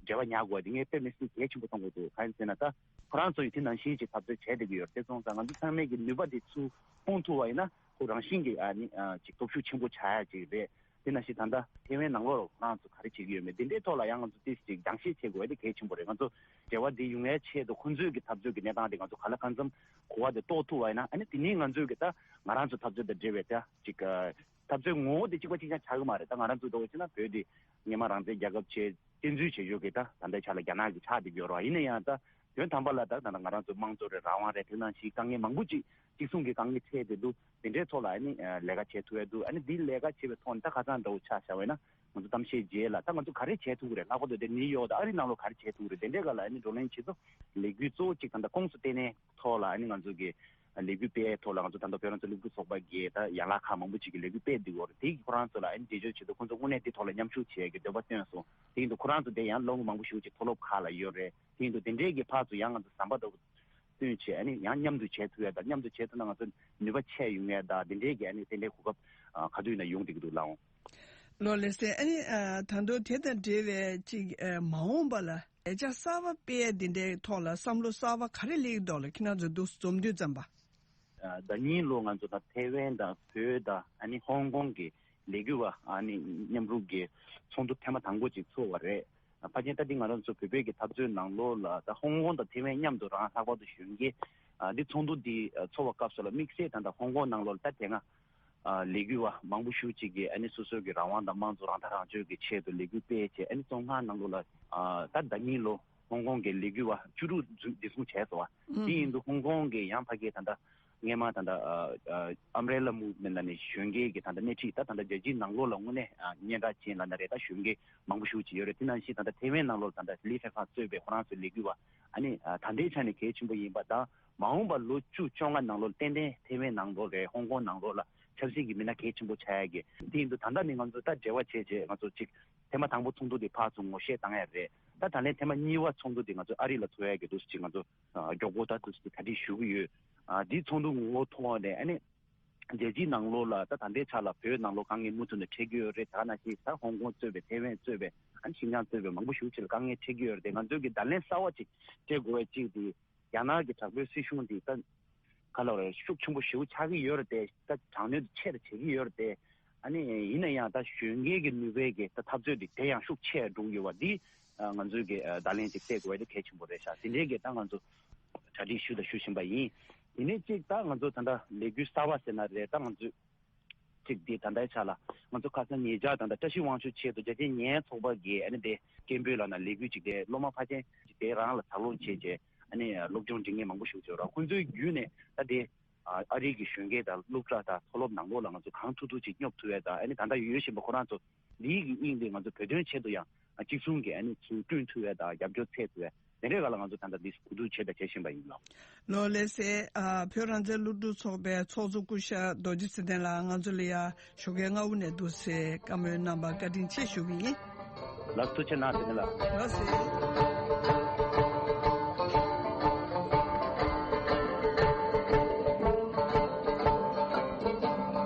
འབྲེལ་བ་ཉར་དགོས་པ་དེ་ངས་དཔེ་མི་སྲིད་གལ་ཆེན་པོ་མཐོང་གི་འདུག་གང་ཡིན་ཟེར་ན་ད་ཁོ་རང་ཚོ་ཡིས་དེ་ནང་བཞིན་ཅིག་འཐབ་རྩོད་བྱས་བསྡད་ཀྱི་ཡོད་རེད། དེ་སོང་ཙང་ང་ཚོ་ཚང་མས་ཀྱི་ནུས་པ་དེ་ཚུར་སྤུངས་ཐུབ་པ་ཡིན་ན་ཁོ་རང་བཞིན་གྱིས་ཨ་ནི་ཨ་ཅིག་སྟོབས་ཤུགས་ཆེན་པོ་ཆགས་ཡ་ཅིག་རེད། དེ་ནང་བཞིན་ད་ལྟ་ཐེ་ཝན་ནང་ལོགས་ཁོ་རང་ཚོ་ག་རེ་བྱེད་ཀྱི་ཡོད་མེད་དེ་འདྲའི་ཐོག་ལ་ཡང་ང་ཚོ་ཏོག་ཙམ་ཅིག་སྦྱང་བཤད་བྱེད་དགོས་པ་དེ་གལ་ཆེན་པོ་རེད། ང་ཚོ་འབྲེལ་བ་འདི་ཡོང་ཡ་ཆེད་དུ་ཁོ་ཚོའི་གི་འཐབ་རྩོད་ཀྱི་གནས་སྟངས་དེ་ང་ཚོ་ག་ལ་གང་འཚམ་གོ་བ་དེ་རྟོགས་ཐུབ་པ་ཡིན་ན་ཨ་ནི་དེ་ནས་ང་ཚོའི་གི་ད་ང་རང་ཚོ་འཐབ་རྩོད་དང་འབྲེལ་བའི་ད་ཅིག་འཐབ་རྩོད་ངོ་བོ་དེ་གཅིག་པ་གཅིག་རྐྱང་ཆགས་ཀྱི་མ་རེད། ད་ང་རང་ཚོ་འདྲ་བོ་བྱས་ན་བོད་དེ་སྔོན་མ་རང་བཙན་རྒྱལ་ཁབ་བྱས་བཙན་འཛུལ་བྱེད་ཕྱོགས་ཀྱི་ད་ད་ལྟའི་ཆ་ལ་རྒྱ་ནག་གི་ཆགས་བསྡད་ཡོད་རེད་བ། ཡིན་ན་ཡང་ད་དོན་དམ་པ་ལ་ད་ད་ང་རང་ཚོ་དམངས་གཙོ་རེད་རང་དབང་རེད་དེ་ནང་བཞིན་དཀའ་ངལ་མང་པོ་ཅིག་གཅིག་མཚུངས་ཀྱི་དཀའ་ངལ་འཕྲད་བསྡད་འདུག་དེ་འདྲའི་ཐོག་ལ་ཨ་ནི་ལས་ཀ་བྱེད་ཐུབ་ཡ་འདུག་ཨ་ནི་འདི་ལས་ཀ་བྱེད་པའི་ཐོག་ནས་ད་ཁ་སང་འདྲ་བོ་ཆ་བཞག་པ་ཡིན་ན་ང་ཚོ་གཏམ་བཤད་རྗེས་ལ་ད་ང་ཚོ་ག་རེ་བྱེད་ཐུབ་ཀྱི་རེད། ལྷག་པར་དུ་དེ་ནིའུ་ཡོག་དང་ཨ་རི་ནང་ལོགས་ག་རེ་བྱེད་ཐུབ་ཀྱི་རེད། དེ་འདྲའི་སྒང་ལ་ཨ་ནི་བགྲོ་གླེང་བྱེད་དུས་ལས་འགུལ་གཙོ་བོ་གཅིག་ད་ལྟ་ཁོངས་སུ་གཏན་ནས་ཐོག་ལ་ཨ་ནི་ང་ཚོ་གི་ལས་འགུལ་སྤེལ་ཐོག་ལ་ང་ཚོ་ད་ལྟ་བོད་རང་བཙན་སློབ་ཕྲུག་ཚོགས་པ་གི་ད་ཡན་ལག་ཁག་མང་པོ་ཅིག་གི་ལས་འགུལ་སྤེལ་བསྡད་ཡོད་རེད། དེ་གི་ཁོ་རང་ཚོ་ལ་ཨ་ནི་འགྲེལ་བརྗོད་བྱེད་དུས་ཁོང་ཚོ་དངོས་གནས་དེ་ཐོག་ལ་མཉམ་ཞུགས་བྱེད་ཡས་ཀྱི་འདོད་པ་བཏོན་སོང་། དེ་ཡིན་དུས་ཁོ་རང་ཚོ་དེ་ཡང་སློབ་མ་མང་པོ་ཞིག་ཅིག་མཐོ་སློབ་ཁག་ལ་ཡོད་རེད། དེ་ཡིན་དུས་དེ་འདྲའི་གི་ཕར་ཚུར་ཡང་ང་ཚོ་ཟམ་པ་འདྲ་བོ་བཏོན་བྱས་ཨ་ནི་ཡང་མཉམ་དུ་བྱེད་ཐུབ་ཡས་དང་མཉམ་དུ་བྱེད་ཐུབ་ན་ང་ཚོ་ནུས་པ་ཆེ་ཡོང་ཡས་དང་དེ་འདྲའི་གི་ཨ་ནི་དེ་འདྲའི་གོ་སྐབས་ཨ་ག་དུས་ཡིན་ན་ཡོང་བསྡད་ཀྱི་འདུག་ལགས་འོང་། ལགས་ལགས་སོ། ཨ་ནི་ཨ་ད་དུང་དེ་དང་འབྲེལ་བའི་ཅིག་ཨ་མ་འོངས་པ་ལ་ལས་འཆར་གསར་པ་སྤེལ་ཡས་དེ་འདྲའི་ཐོག་ལ་བསམ་བློ་གསར་པ་ག་རེ་སླེབས་ཀྱི་འདུག་ལགས། ཁྱེད་རང་ཚོ་འདུག་འཛོམས་དུས་ཙམ་པ། ཨ་ཟླ་ཉིན་ལོ་ང་ཚོ་ད་ཐེ་ཝན་དང་བོད་དང་ཨ་ནི་ཧོང་ཀོང་གི་ལས་འགུལ་བ་ཨ་ནི་མཉམ་རུབ་ཀྱི་ཚོགས་འདུ་ཐེངས་མ་དང་པོ་ཅིག་ཚོགས་པ་རེད། ཕལ་ཆེར་ད་འདི་ང་རང་ཚོ་བོད་པའི་གི་འཐབ་རྩོད་ནང་ལོགས་ལ་ད་ཧོང་ཀོང་དང་ཐེ་ཝན་མཉམ་དུ་རང་ལྷག་པར་དུ་གཞོན་སྐྱེས་ཨ་འདི་ཚོགས་འདུ་འདི་ཚོགས་པ་སྐབས་སུ་ལ་དམིགས་བསལ་ད་ལྟ་ཧོང་ཀོང་ནང་ལོགས་ལ་ད་དེ་སྔ་ཨ་ལས་འགུལ་བ་མང་པོ་ཞིག་ཅིག་གིས་ཨ་ནི་སོ་སོ་གི་རང་དབང་དང་དམངས་གཙོ་རང་ཐག་རང་གཅོད་ཀྱི་ཆེད་དུ་ལས་འགུལ་སྤེལ་བྱས་ཨ་ནི་བཙོན་ཁང་ནང་ལོགས་ལ་ཨ་ད་ཟླ་ཉིན་ལོ་ཧོང་ཀོང་གི་ལས་འགུལ་བ་བཅུ་དྲུག་འཛིན་བཟུང་བྱས་སོང་བ། དེ་ཡིན་དུས་ཧོང་ཀོང་གི་ཡང་ཕ་གིའི་ད་ལྟ་ སྔས་མ་ད་ལྟ་ཨམ་བྷི་རེ་ལ་མུབ་མེན་ཊ་ལབ་ནས་གཞོན་སྐྱེས་ཀྱི་ད་ལྟ་སྣེ་ཁྲིད་ད་ད་ལྟ་རྒྱལ་སྤྱིའི་ནང་ལོགས་ལ་དངོས་གནས་ཨ་སྙན་གྲགས་ཅན་ལབ་ན་རེད། ད་གཞོན་སྐྱེས་མང་པོ་ཞེ་པོ་ཅིག་ཡོད་རེད། དེ་ནང་བཞིན་ད་ལྟ་ཐེ་ཝན་ནང་ལོགས་ད་ལྟ་ལི་ཧྥེ་ཧྥང་གཙོས་པའི་ཁོ་རང་ཚོའི་ལས་འགུལ་བ་ཨ་ནི་ཨ་ད་ལྟའི་ཆ་ནས་གལ་ཆེན་པོ་ཡིན་པ་དང་། མ་འོངས་པ་ལོ་བཅུ་བཅོ་ལྔ་ནང་ལོགས་ཏན་ཏན་ཐེ་ཝན་ནང་ལོགས་རེད། ཧོང་ཀོང་ནང་ལོགས་ལ་ཆབ་སྲིད་ཀྱི་མི་སྣ་གལ་ཆེན་པོ་ཆགས་ཡ་གི་དེ་ཡིན་དུས། ད་ལྟ་ནས་ང་ཚོ་ད་འབྲེལ་བ་བྱས་བྱས་ང་ཚོ་གཅིག་ཐེངས་མ་དང་པོ་ཚོགས་འདུ་དེ་ཕར་ཚུར་ངོ་ཤེས་བཏང་ཡ་རེད། ད་ད་ལན་ཐེངས་མ་གཉིས་པ་ཚོགས་འདུ་དེ་ང་ཚོ་ཨ་རི་ལ་ཚོགས་ཡ་གི་འདུག་སེ་ཅིག་ང་ཚོ་ཨ་མགྱོགས་པོ་ད་འདུག་སེ་གྲ་སྒྲིག་ཞུ་གི་ཡོད། ཨ་འདིའི་ཚོགས་འདུ་ངོ་ཐོག་ནས་ཨ་ནི་རྒྱལ་སྤྱིའི་ནང་ལོགས་ལ་ད་ད་ལྟའི་ཆ་ལ་བོད་ནང་ལོགས་དཀའ་ངལ་མུ་མཐུད་ནས་འཕྲད་ཀྱི་ཡོད་རེད། ད་ནང་བཞིན་ད་ཧོང་ཀོང་གཙོས་པའི་ཐེ་ཝན་གཙོས་པའི་ཨ་ནི་ཤིན་ཅང་གཙོས་པའི་མང་པོ་ཞེ་པོ་ཅིག་ལ་དཀའ་ངལ་འཕྲད་ཀྱི་ཡོད་རེད། དེ་ང་ཚོས་ཀྱི་བརྡ་ལན་གསར་བ་ཅིག་སྤྲད་དགོས་པའི་གཅིག་དེ། རྒྱ་ནག་གི་དྲག་པོའི་སྲིད་གཞུང་འདི་ད་ག་ལ་བར་ཤུགས་ཆེན་པོ་ཞེ་པོ་ཆགས་ཀྱི་ཡོད་རེད་དེ། ད་དྲག་གནོན་དེ་ཆེ་རུ་བྱེད་ཀྱི་ཡོད་རེད་དེ། ཨ་ནི་ཡིན་ན་ཡང་ད་གཞོན་སྐྱེས་ཀྱི་ནུས་པའི་གི་ད་འཐབ་རྩོད་འདི་དེ་ཡང་ཤུགས་ཆེ་འགྲོ་གི་ཡོད་པ་འདི་ང་ཚོའི་གི་བརྡ་ལན་ཅིག་སྤྲད་དགོས་པ་དེ་གལ་ཆེན་པོ་རེད་ཤག་དེ་འདྲའི་གི་ད་ང་ཚོ་གྲ་སྒྲིག་ཞུ་དང་ཞུ་བཞིན་པ་ཡིན། དེ་ནས་གཅིག་ད་ང་ཚོ་ད་ལྟ་ལས་འགུལ་གསར་བ་ཟེར་ན་རེད། ད་ང་ཚོས་གཅིག་དེ་ད་ལྟའི་ཆ་ལ་ང་ཚོ་ཁ་སང་ཉེ་ཆར་ད་ལྟ་བཀྲ་ཤིས་དབང་ཕྱུག་ཆེད་དུ་རྒྱ་ཆེའི་ཉེན་ཚོགས་པ་གིས་ཨ་ནི་དེ་སྐད་འབོད་ལབ་ན་ལས་འགུལ་ཅིག་དེ་སློབ་མ་ཕལ་ཆེར་ཅིག་དེ་རང་ལ་ཚགས་ལོག་བྱས་བྱས་ཨ་ནི་སློབ་སྦྱོང་འབྲི་མཁན་མང་པོ་ཞིག་ཡོད་ར། ཁོང་ཚོའི་བརྒྱུད་ནས་ད་དེ་ཨ་རི་གི་གཞོན་སྐྱེས་དང་སློབ་གྲྭ་དང་མཐོ་སློབ་ནང་ལོགས་ལ་ང་ཚོ་གང་ཐུབ་ཐུབ་ཅིག་སྙོབ་ཐུབ་ཡས་དང་། ཨ་ནི་ད་ལྟ་ཡོད་བཞིན་པ་ཁོ་རང་ཚོ་འདིའི་གི་དབྱིངས་དེ་ང་ཚོ་བོད་དོན་ཆེད་དུ་ཡང་གཅིག་མཚུངས་ཀྱི་ཨ་ནི་ཚུར་བསྐྲུན་ཐུབ་ཡས་དང་རྒྱབ་སྐྱོར་འཚོལ་ཐུབ་ཡས། དེ་འདྲའི་སྒང་ལ་ང་ཚོ་ད་ལྟ་འདི་གོ་བསྡུར་བྱས་དང་བྱེད་བཞིན་པ་ཡིན་ལགས། ལགས་ལགས་སེ། ཨ་བོད་རང་བཙན་སློབ་ཕྲུག་ཚོགས་པའི་ཚོགས་གཙོ་སྐུ་ཞབས་རྡོ་རྗེ་ཚེ་བརྟན་ལགས་ང་ཚོ་ལ་ཡ་ཞོགས་ཀའི་སྔ་པོ་ནས་འདུག་སེ་བཀའ་མོལ་གནང་བར་བཀའ་དྲིན་ཆེ་ཞུ་གི་ཡིན། ལགས་ཐུགས་རྗེ་གནང་། ཚེ་བརྟན་ལགས། ལགས་སེ།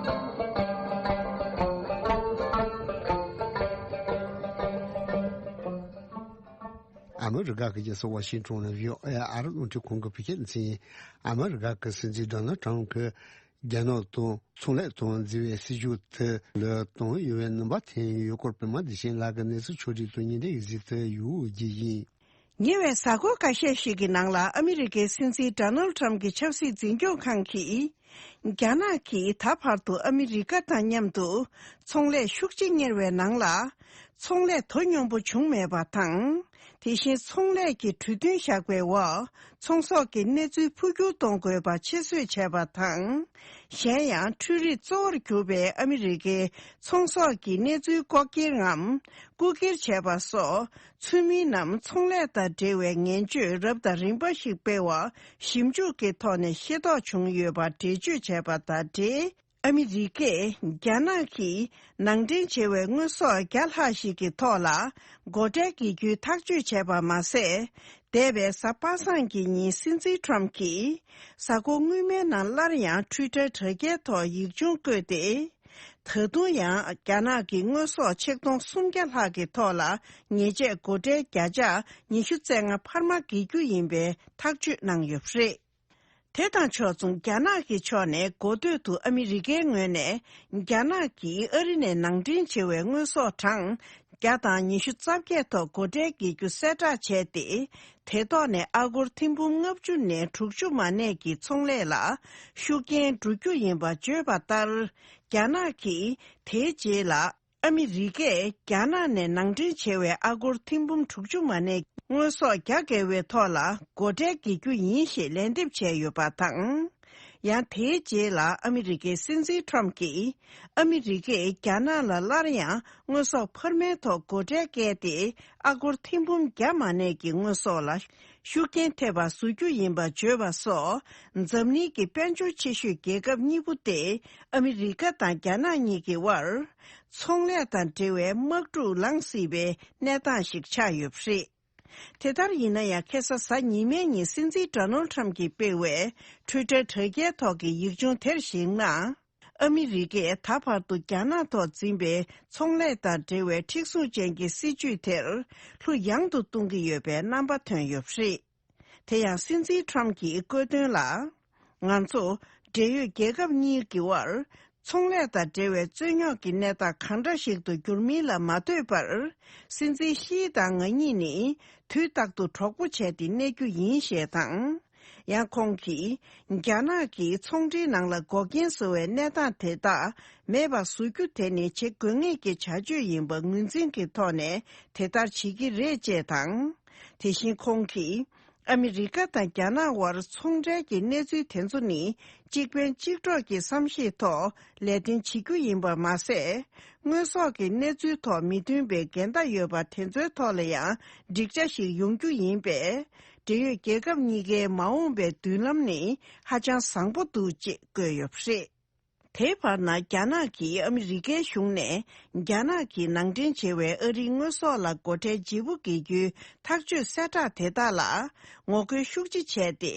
ཨ་མི་རི་ཀ་གི་རྒྱལ་ས་ཝ་ཤིང་ཊོན་ནས་བྷི་ཨོ་ཨེ་ཨ་རི་རླུང་འཕྲིན་ཁང་གི་བོད་སྐད་སྡེ་ཚན་ཡིན། ཨ་མི་རི་ཀ་གི་སྲིད་འཛིན་ཌོ་ནལ་ཊམ་གྱིས་རྒྱ་ནག་དང་ཚོང་ལས་དང་འབྲེལ་བའི་སྲིད་ཇུས་དེ་ལ་གཏོང་ཡོང་བའི་རྣམ་པ་ཐོན་ཡོད་སྐོར། པད་མ་བདེ་ཆེན་ལགས་ཀྱིས་གནས་ཚུལ་ཕྱོགས་སྒྲིག་དང་ཉིན་དེའི་གཟིགས་ཚུལ་ཡོད་རྒྱུ་ཡིན། ཉེ་བའི་གཟའ་འཁོར་ཁ་ཤས་ཤིག་གི་ནང་ལ་ཨ་མི་རི་ཀའི་སྲིད་འཛིན་ཌོ་ནལ་ཊམ་གྱི་ཆབ་སྲིད་འཛིན་སྐྱོང་ཁང་གིས། རྒྱ་ནག་གིས་ད་བར་དུ་ཨ་མི་རི་ཀ་དང་མཉམ་དུ་ཚོང་ལས་ཤུགས་ཆེ་གཉེར་བའི་ནང་ལ། ཚོང་ལས་དོ་སྙོམས་པོ་བྱུང་མེད་པ་དང་། དེ་བཞིན་ཚོང་ལས་ཀྱི་གྲོས་མཐུན་བཞག་པའི་འོག་ཚོང་ཟོག་གི་གནས་ཚུལ་འཕོ་འགྱུར་གཏོང་དགོས་པ་ཆེད་བཟོས་བྱས་པ་དང་། གཞན་ཡང་འཕྲུལ་རིག་གཙོ་བོར་གྱུར་པའི་ཨ་མི་རི་ཀའི་ཚོང་ཟོག་གི་གནས་ཚུལ་ལྐོག་འཁྱེར་ངམ་རྐུ་འཁྱེར་བྱས་པ་སོགས། ཚུལ་མིན་ནམ་ཚོང་ལས་དང་འབྲེལ་བའི་ངན་སྤྱོད་རབ་དང་རིམ་པ་ཞིག་སྤེལ་བ་ཞིབ་འཇུག་གི་ཐོག་ནས་ཤེས་རྟོགས་བྱུང་ཡོད་པ་འགྲེལ་བརྗོད་བྱས་པ་དང་འབྲེལ། ཨ་མི་རི་ཀས་རྒྱ་ནག་གིས་ནང་འདྲེན་བྱས་པའི་དངོས་ཟོག་བརྒྱ་ལྷག་ཞིག་གི་ཐོག་ལ་སྒོ་ཁྲལ་འགེལ་རྒྱུའི་ཐག་གཅོད་བྱས་པ་མ་ཟད། འདས་པའི་གཟའ་པ་སངས་ཀྱི་ཉིན་སྲིད་འཛིན་ཊམ་གྱིས་གཟའ་འཁོར་སྔོན་མའི་ནང་སླར་ཡང་ཊུའི་ཊར་དྲ་རྒྱའི་ཐོག་ཡིག་ཆུང་བཀོད་དེ། ད་དུང་ཡང་རྒྱ་ནག་གི་དངོས་ཟོག་ཆིག་སྟོང་སུམ་བརྒྱ་ལྷག་གི་ཐོག་ལ་ཉེས་ཆད་སྒོ་ཁྲལ་བརྒྱ་ཆ་ཉི་ཤུ་རྩ་ལྔ་འཕར་མ་འགེལ་རྒྱུ་ཡིན་པའི་ཐག་གཅོད་གནང་ཡོད་པ་རེད། དེ་དང་ཕྱོགས་མཚུངས་རྒྱ་ནག་གི་ཕྱོགས་ནས་འགོ་སྟོད་དུ་ཨ་མི་རི་ཀའི་ངོས་ནས་རྒྱ་ནག་གིས་ཨ་རི་ནས་ནང་འདྲེན་བྱེད་པའི་དངོས་ཟོག་གྲངས་བརྒྱ་དང་ཉི་ཤུ་རྩ་བརྒྱད་ཐོག་སྒོ་ཁྲལ་འགེལ་རྒྱུ་གསལ་བསྒྲགས་བྱས་ཏེ། དེ་ཐོག་ནས་ཨ་སྒོར་ཐེར་འབུམ་ལྔ་བཅུ་ནས་དྲུག་ཅུ་མ་གནས་ཀྱི་ཚོང་ལས་ལ་ཤུགས་རྐྱེན་འགྲོ་རྒྱུ་ཡིན་པ་བརྗོད་པ་ལྟར། རྒྱ་ནག་གིས་དེའི་རྗེས་ལ། ཨ་མི་རི་ཀས་རྒྱ་ནག་ནས་ནང་འདྲེན་བྱས་པའི་ཨ་སྒོར་ཐེར་འབུམ་དྲུག་ཅུ་མ་གནས་དངོས་ཟོག་བརྒྱ་བརྒལ་བའི་ཐོག་ལ་སྒོ་ཁྲལ་འགེལ་རྒྱུ་ཡིན་ཞེས་ལན་འདེབས་བྱས་ཡོད་པ་དང་། ཡང་དེའི་རྗེས་ལ་ཨ་མི་རི་ཀའི་སྲིད་འཛིན་ཊམ་གྱིས་ཨ་མི་རི་ཀས་རྒྱ་ནག་ལ་སླར་ཡང་དངོས་ཟོག་འཕར་མའི་ཐོག་སྒོ་ཁྲལ་བཀལ་ཏེ། ཨ་སྒོར་ཐེར་འབུམ་བརྒྱ་མ་གནས་ཀྱི་དངོས་ཟོག་ལ་ཤུགས་རྐྱེན་ཐེབས་པ་བཟོ་རྒྱུ་ཡིན་པ་བརྗོད་པ་སོགས། འཛམ་གླིང་གི་དཔལ་འབྱོར་ཆེ་ཤོས་རྒྱལ་ཁབ་གཉིས་པོ་སྟེ། ཨ་མི་རི་ཀ་དང་རྒྱ་ནག་གཉིས་ཀྱི་དབར། ཚོང་ལས་དང་འབྲེལ་བའི་དམག་འཁྲུག་ལངས་སྲིད་པའི་གནས་སྟངས་ཤིག་ཆགས་ཡོད་པ་རེད། དེ་ལྟར་ཡིན་ན་ཡང་། ཁ་སང་གཟའ་ཉི་མའི་ཉིན་སྲིད་འཛིན་ཌོ་ནལ་ཊམ་གྱིས་སྤེལ་བའི་ཊུའི་ཊར་དྲ་རྒྱའི་ཐོག་གི་ཡིག་ཆུང་དེར་གཞིགས་ན། ཨ་མི་རི་ཀས་ད་བར་དུ་རྒྱ་ནག་ཐོག་འཛིན་པའི་ཚོང་ལས་དང་འབྲེལ་བའི་མཁྲེགས་བཟུང་ཅན་གྱི་སྲིད་ཇུས་དེར་ལྷུ་ཡང་དུ་གཏོང་གི་ཡོད་པའི་རྣམ་པ་ཐོན་ཡོད་པ་རེད། དེ་ཡང་སྲིད་འཛིན་ཊམ་གྱིས་བཀོད་དོན་ལ། ང་ཚོ་འབྲེལ་ཡོད་རྒྱལ་ཁབ་གཉིས་ཀྱི་དབར་ཚོང་ལས་དང་འབྲེལ་བའི་རྩོད་རྙོག་གི་གནས་སྟངས་གང་འདྲ་ཞིག་ཏུ་འགྱུར་མིན་ལ་མ་ལྟོས་པར། སྲིད་འཛིན་ཤིའི་དང་ང་གཉིས་ནི་དུས་རྟག་ཏུ་གྲོགས་པོ་བྱས་ཏེ་གནས་རྒྱུ་ཡིན་ཞེས་དང་། ཡང་ཁོང་གིས། རྒྱ་ནག་གིས་ཚོང་འབྲེལ་ནང་ལ་འགོག་རྐྱེན་བཟོ་བའི་གནས་སྟངས་དེ་དག་མེད་པར་བཟོ་རྒྱུ་དེ་ནི་བྱེད་དགོས་ངེས་ཀྱི་བྱ་སྤྱོད་ཡིན་པ་ངོས་འཛིན་གྱི་ཐོག་ནས་དེ་ལྟར་བྱེད་ཀྱི་རེད་ཅེས་དང་། དེ་བཞིན་ཁོང་གིས། ཨ་མི་རི་ཀ་དང་རྒྱ་ནག་དབར་ཚོང་འབྲེལ་གྱི་གནས་ཚུལ་དེ་ཚོ་ནི་གཅིག་ཕན་གཅིག་གྲོགས་ཀྱི་བསམ་ཤེས་ཐོག་ལས་དོན་བྱེད་རྒྱུ་ཡིན་པ་མ་ཟད། དངོས་ཟོག་གི་གནས་ཚུལ་ཐོག་མི་མཐུན་པའི་འགལ་ཟླ་ཡོད་པ་དེ་ཚོའི་ཐོག་ལ་ཡང་འགྲིག་ཆ་ཞིག་ཡོང་རྒྱུ་ཡིན་པས། འབྲེལ་ཡོད་རྒྱལ་ཁབ་གཉིས་ཀའི་མ་འོངས་པའི་མདུན་ལམ་ནི་ཧ་ཅང་བཟང་པོ་འདུག་ཅེས་བཀོད་ཡོད་པ་རེད། དེའི་བར་ན་རྒྱ་ནག་གིས་ཨ་མི་རི་ཀའི་གཞུང་ནས་རྒྱ་ནག་གིས་ནང་འདྲེན་བྱས་པའི་ཨ་རིའི་དངོས་ཟོག་ལ་སྒོ་ཁྲལ་ལྗིད་པོ་འགེལ་རྒྱུའི་ཐག་གཅོད་གསལ་བསྒྲགས་དེ་དག་ལ་ངོ་རྒོལ་ཤུགས་ཆེ་བྱས་ཏེ།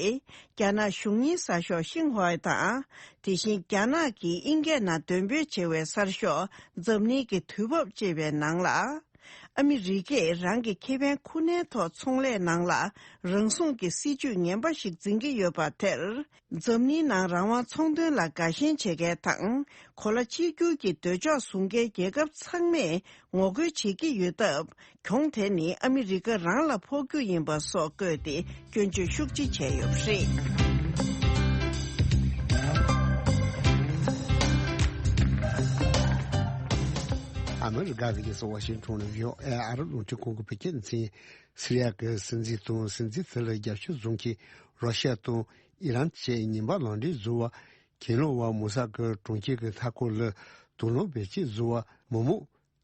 རྒྱ་ནག་གཞུང་གཉེར་གསར་ཤོག་ཤིན་ཧྭ་དང་། དེ་བཞིན་རྒྱ་ནག་གིས་དབྱིན་སྐད་ནང་འདོན་སྤེལ་བྱེད་པའི་གསར་ཤོག་འཛམ་གླིང་གི་དུས་བབ་ཅེས་པའི་ནང་ལ། ཨ་མི་རི་ཀས་རང་གི་ཁེ་ཕན་ཁུར་ནས་ཐོག་ཚོང་ལས་ནང་ལ་རང་སྲུང་གི་སྲིད་ཇུས་ངན་པ་ཞིག་འཛིན་གྱི་ཡོད་པ་དེར། འཛམ་གླིང་ནང་རང་དབང་ཚོང་དོན་ལ་དགའ་ཞེན་བྱེད་མཁན་དང་། གོ་ལ་གཅིག་གྱུར་གྱི་འདོད་ཕྱོགས་བཟུང་མཁན་རྒྱལ་ཁབ་ཚང་མས་ངོ་རྒོལ་བྱེད་ཀྱི་ཡོད་སྟབས། གྱོང་དེ་ནི་ཨ་མི་རི་ཀ་རང་ལ་ཕོག་རྒྱུ་ཡིན་པ་སོགས་བཀོད་དེ་སྐྱོན་བརྗོད་ཤུགས་ཆེ་བྱས་ཡོད་པ་རེད། ཨ་མི་རི་ཀ་གི་རྒྱལ་ས་ཝ་ཤིང་ཊོན་ནས་ཝི་ཨོ་ཨེ་ཨ་རི་རླུང་འཕྲིན་ཁང་གི་བོད་སྐད་སྡེ་ཚན། སི་རི་ཡ་གི་སྲིད་འཛིན་དང་སྲིད་འཛིན་དེ་ལ་རྒྱབ་སྐྱོར་བཟོ་མཁན་རོ་ཤ་ཡ་དང་ཨི་རན་བཅས་ཉེན་པ་ལངས་འབྲས་བཟོ་བར་གྱེན་ལོག་པ་མོ་ས་ཀི་གྲོང་ཁྱེར་གྱི་མཐའ་འཁོར་ལ་དུག་རླངས་བེད་སྤྱོད་བཟོ་བར་མི་མང་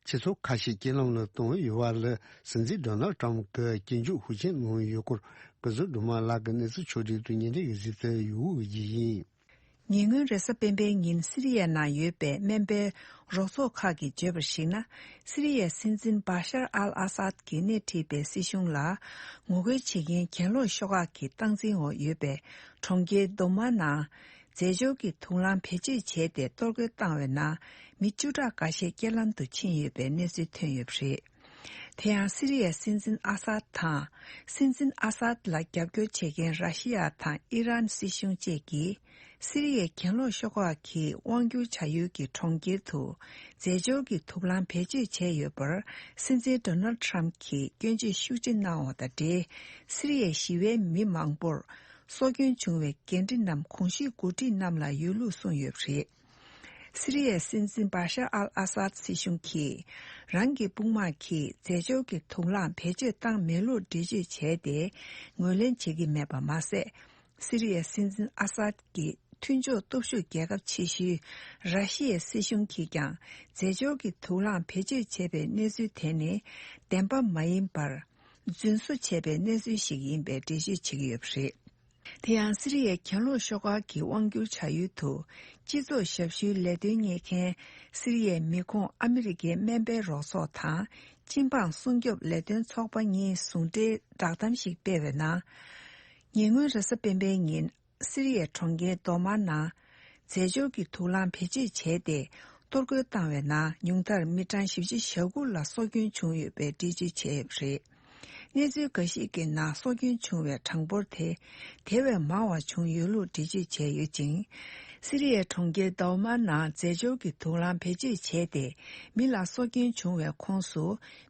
ཆེ་ཚོ་ཁ་ཤས་རྐྱེན་ལམ་ལ་བཏང་ཡོད་པ་ལ་སྲིད་འཛིན་ཌོ་ནལ་ཊམ་གྱིས་སྐྱོན་བརྗོད་ཤུགས་ཆེན་གནང་ཡོད་སྐོར་སྐུ་ཚབ་སྒྲོལ་མ་ལགས་ཀྱིས་གནས་ཚུལ་ཕྱོགས་སྒྲིག་དང་བརྙན་འཕྲིན་གྱི་གཟིགས་ཚུལ་ཡོད་པ་ཞིག་ཡིན། ཉེ་སྔོན་རེས་གཟའ་སྤེན་པའི་ཉིན་སི་རི་ཡའི་ནང་ཡོད་པའི་སྨན་པའི་རོགས་ཚོགས་ཁག་གིས་བརྗོད་པར་གཞིགས་ན། སི་རི་ཡའི་སྲིད་འཛིན་བྷ་ཤར་ཨལ་ཨ་སཱད་ཀྱིས་སྣེ་ཁྲིད་པའི་སྲིད་གཞུང་ལ་ངོ་རྒོལ་བྱེད་མཁན་གྱེན་ལོག་ཤོག་ཁག་གི་སྟངས་འཛིན་འོག་ཡོད་པའི་གྲོང་ཁྱེར་རྡོ་མ་ནང་རྫས་སྦྱོར་གྱི་དུག་རླངས་བེད་སྤྱོད་བྱས་ཏེ་གཏོར་རྒོལ་བཏང་བའི་ནང་མི་བཅུ་ཕྲག་འགའ་ཤས་རྐྱེན་ལམ་དུ་ཕྱིན་ཡོད་པའི་གནས་ཚུལ་ཐོན་ཡོད་པ་རེད། དེ་ཡང་སི་རི་ཡའི་སྲིད་འཛིན་ཨ་སཱད་དང་། སྲིད་འཛིན་ཨ་སཱད་ལ་རྒྱབ་སྐྱོར་བྱེད་མཁན་ར་ཤི་ཡ་དང་ཨི་རན་སྲིད་གཞུང་བཅས་ཀྱིས། སི་རི་ཡའི་གྱེན་ལོག་ཤོག་ཁག་གིས་དབང་སྒྱུར་བྱ་ཡུལ་གྱི་གྲོང་ཁྱེར་དུ་རྫས་སྦྱོར་གྱི་དུག་རླངས་བེད་སྤྱོད་བྱས་ཡོད་པར་སྲིད་འཛིན་ཌོ་ནལ་ཊམ་གྱིས་སྐྱོན་བརྗོད་ཤུགས་ཆེ་གནང་བ་དང་འབྲེལ། སི་རི་ཡའི་ཞི་བའི་མི་མང་པོར་སྲོག་སྐྱོན་བྱུང་བའི་འགན་འཁྲི་རྣམས་གོང་ཞུས་འགོ་ཁྲིད་རྣམས་ལ་ཡོད་ལུགས་གསུངས་ཡོད་པ་རེད། སི་རི་ཡའི་སྲིད་འཛིན་བྷ་ཤར་ཨལ་ཨ་སཱད་སྲིད་གཞུང་གིས་རང་གི་དཔུང་དམག་གིས་རྫས་སྦྱོར་གྱི་དུག་རླངས་བེད་སྤྱོད་བཏང་མེད་ལུགས་འགྲེལ་བརྗོད་བྱས་ཏེ། ངོས་ལེན་བྱེད་ཀྱི་མེད་པ་མ་ཟད། སི་རི་ཡའི་སྲིད་འཛིན་ཨ་སཱད་ཀྱི་མཐུན་ཕྱོགས་སྟོབས་ཤུགས་རྒྱལ་ཁབ་ཆེ་ཤོས་ར་ཤི་ཡའི་སྲིད་གཞུང་གིས་ཀྱང་རྫས་སྦྱོར་གྱི་དུག་རླངས་བེད་སྤྱོད་བྱས་པའི་གནས་ཚུལ་དེ་ནི་བདེན་པ་མ་ཡིན་པར། རྫུན་བཟོ་བྱས་པའི་གནས་ཚུལ་ཞིག་ཡིན་པའི་འགྲེལ་བརྗོད་བྱེད་ཀྱི་ཡོད་པ་རེད། དེ་ཡང་སི་རི་ཡའི་གྱེན་ལོག་ཤོག་ཁག་གི་དབང་སྒྱུར་བྱ་ཡུལ་དུ་སྤྱི་ཚོགས་ཞབས་ཞུའི་ལས་དོན་གཉེར་མཁན་སི་རི་ཡའི་མི་ཁོངས་ཨ་མི་རི་ཀའི་སྨན་པའི་རོགས་ཚོགས་དང་སྤྱི་འབངས་སྲུང་སྐྱོབ་ལས་དོན་ཚོགས་པ་གཉིས་ཟུང་འབྲེལ་བསྒྲགས་གཏམ་ཞིག་སྤེལ་བའི་ནང་། ཉེ་སྔོན་རེས་གཟའ་སྤེན་པའི་ཉིན་སི་རི་ཡའི་གྲོང་ཁྱེར་རྡོ་མ་ནང་རྫས་སྦྱོར་གྱི་དུག་རླངས་བེད་སྤྱོད་བྱས་ཏེ་གཏོར་རྒོལ་བཏང་བའི་ནང་ཉུང་མཐར་མི་གྲངས་བཞི་བཅུ་ཞེ་དགུ་ལ་སྲོག་སྐྱོན་བྱུང་ཡོད་པའི་འགྲེལ་བརྗོད་བྱས་ཡོད་པ་རེད། གནས་ཚུལ་འགའ་ཞིག་གི་ནང་སྲོག་སྐྱོན་བྱུང་བའི་གྲངས་འབོར་དེ་དེ་བས་མང་བ་བྱུང་ཡོད་ལུགས་འགྲེལ་བརྗོད་བྱས་ཡོད་ཅིང་། སི་རི་ཡའི་གྲོང་ཁྱེར་རྡོ་མ་ནང་རྫས་སྦྱོར་གྱི་དུག་རླངས་བེད་སྤྱོད་བྱས་ཏེ་མི་ལ་སྲོག་སྐྱོན་བྱུང་བའི་ཁོངས་སུ་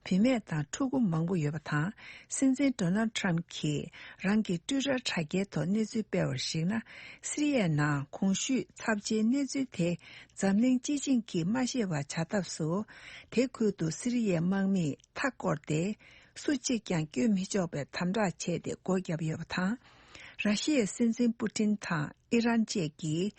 བུད་མེད་དང་ཕྲུ་གུ་མང་པོ་ཡོད་པ་དང་། སྲིད་འཛིན་ཌོ་ནལ་ཊམ་གྱིས་རང་གི་ཊུའི་ཊར་དྲ་རྒྱའི་ཐོག་གནས་ཚུལ་སྤེལ་བར་གཞིགས་ན། སི་རི་ཡའི་ནང་གོང་ཞུས་ཚབས་ཆེའི་གནས་ཚུལ་དེ་འཛམ་གླིང་སྤྱི་བྱིངས་ཀྱིས་མ་ཤེས་པ་བྱ་ཐབས་སུ། དེ་ཁུལ་དུ་སི་རི་ཡའི་དམག་མིས་མཐའ་བསྐོར་ཏེ། སུ་གཅིག་ཀྱང་བསྐྱོད་མི་ཆོག་པའི་དམ་དྲག་བྱས་ཏེ་སྒོ་བརྒྱབ་ཡོད་པ་དང་། ར་ཤི་ཡའི་སྲིད་འཛིན་པུ་ཏིན་དང་ཨི་རན་བཅས་ཀྱིས་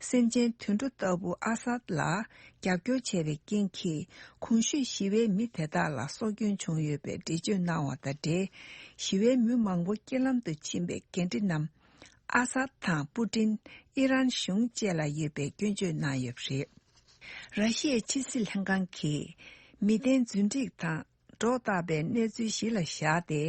སེམས་ཅན་དུད་འགྲོ་ལྟ་བུ་ཨ་སཱད་ལ་རྒྱབ་སྐྱོར་བྱས་པའི་རྐྱེན་གྱིས། གོང་ཞུས་ཞི་བའི་མི་དེ་དག་ལ་སྲོག་སྐྱོན་བྱུང་ཡོད་པའི་འགྲེལ་བརྗོད་གནང་བ་དང་འབྲེལ། ཞི་བའི་མི་མང་པོ་རྐྱེན་ལམ་དུ་ཕྱིན་པའི་འགན་འཁྲི་རྣམས་ཨ་སཱད་དང་པུ་ཏིན། ཨི་རན་གཞུང་བཅས་ལ་ཡོད་པའི་སྐྱོན་བརྗོད་གནང་ཡོད་པ་རེད། ར་ཤི་ཡའི་ཕྱི་སྲིད་ལྷན་ཁང་གིས་མི་བདེན་རྫུན་སྒྲིག་དང་སྒྲོ་བཏགས་པའི་གནས་ཚུལ་གཞི་ལ་བཞག་སྟེ་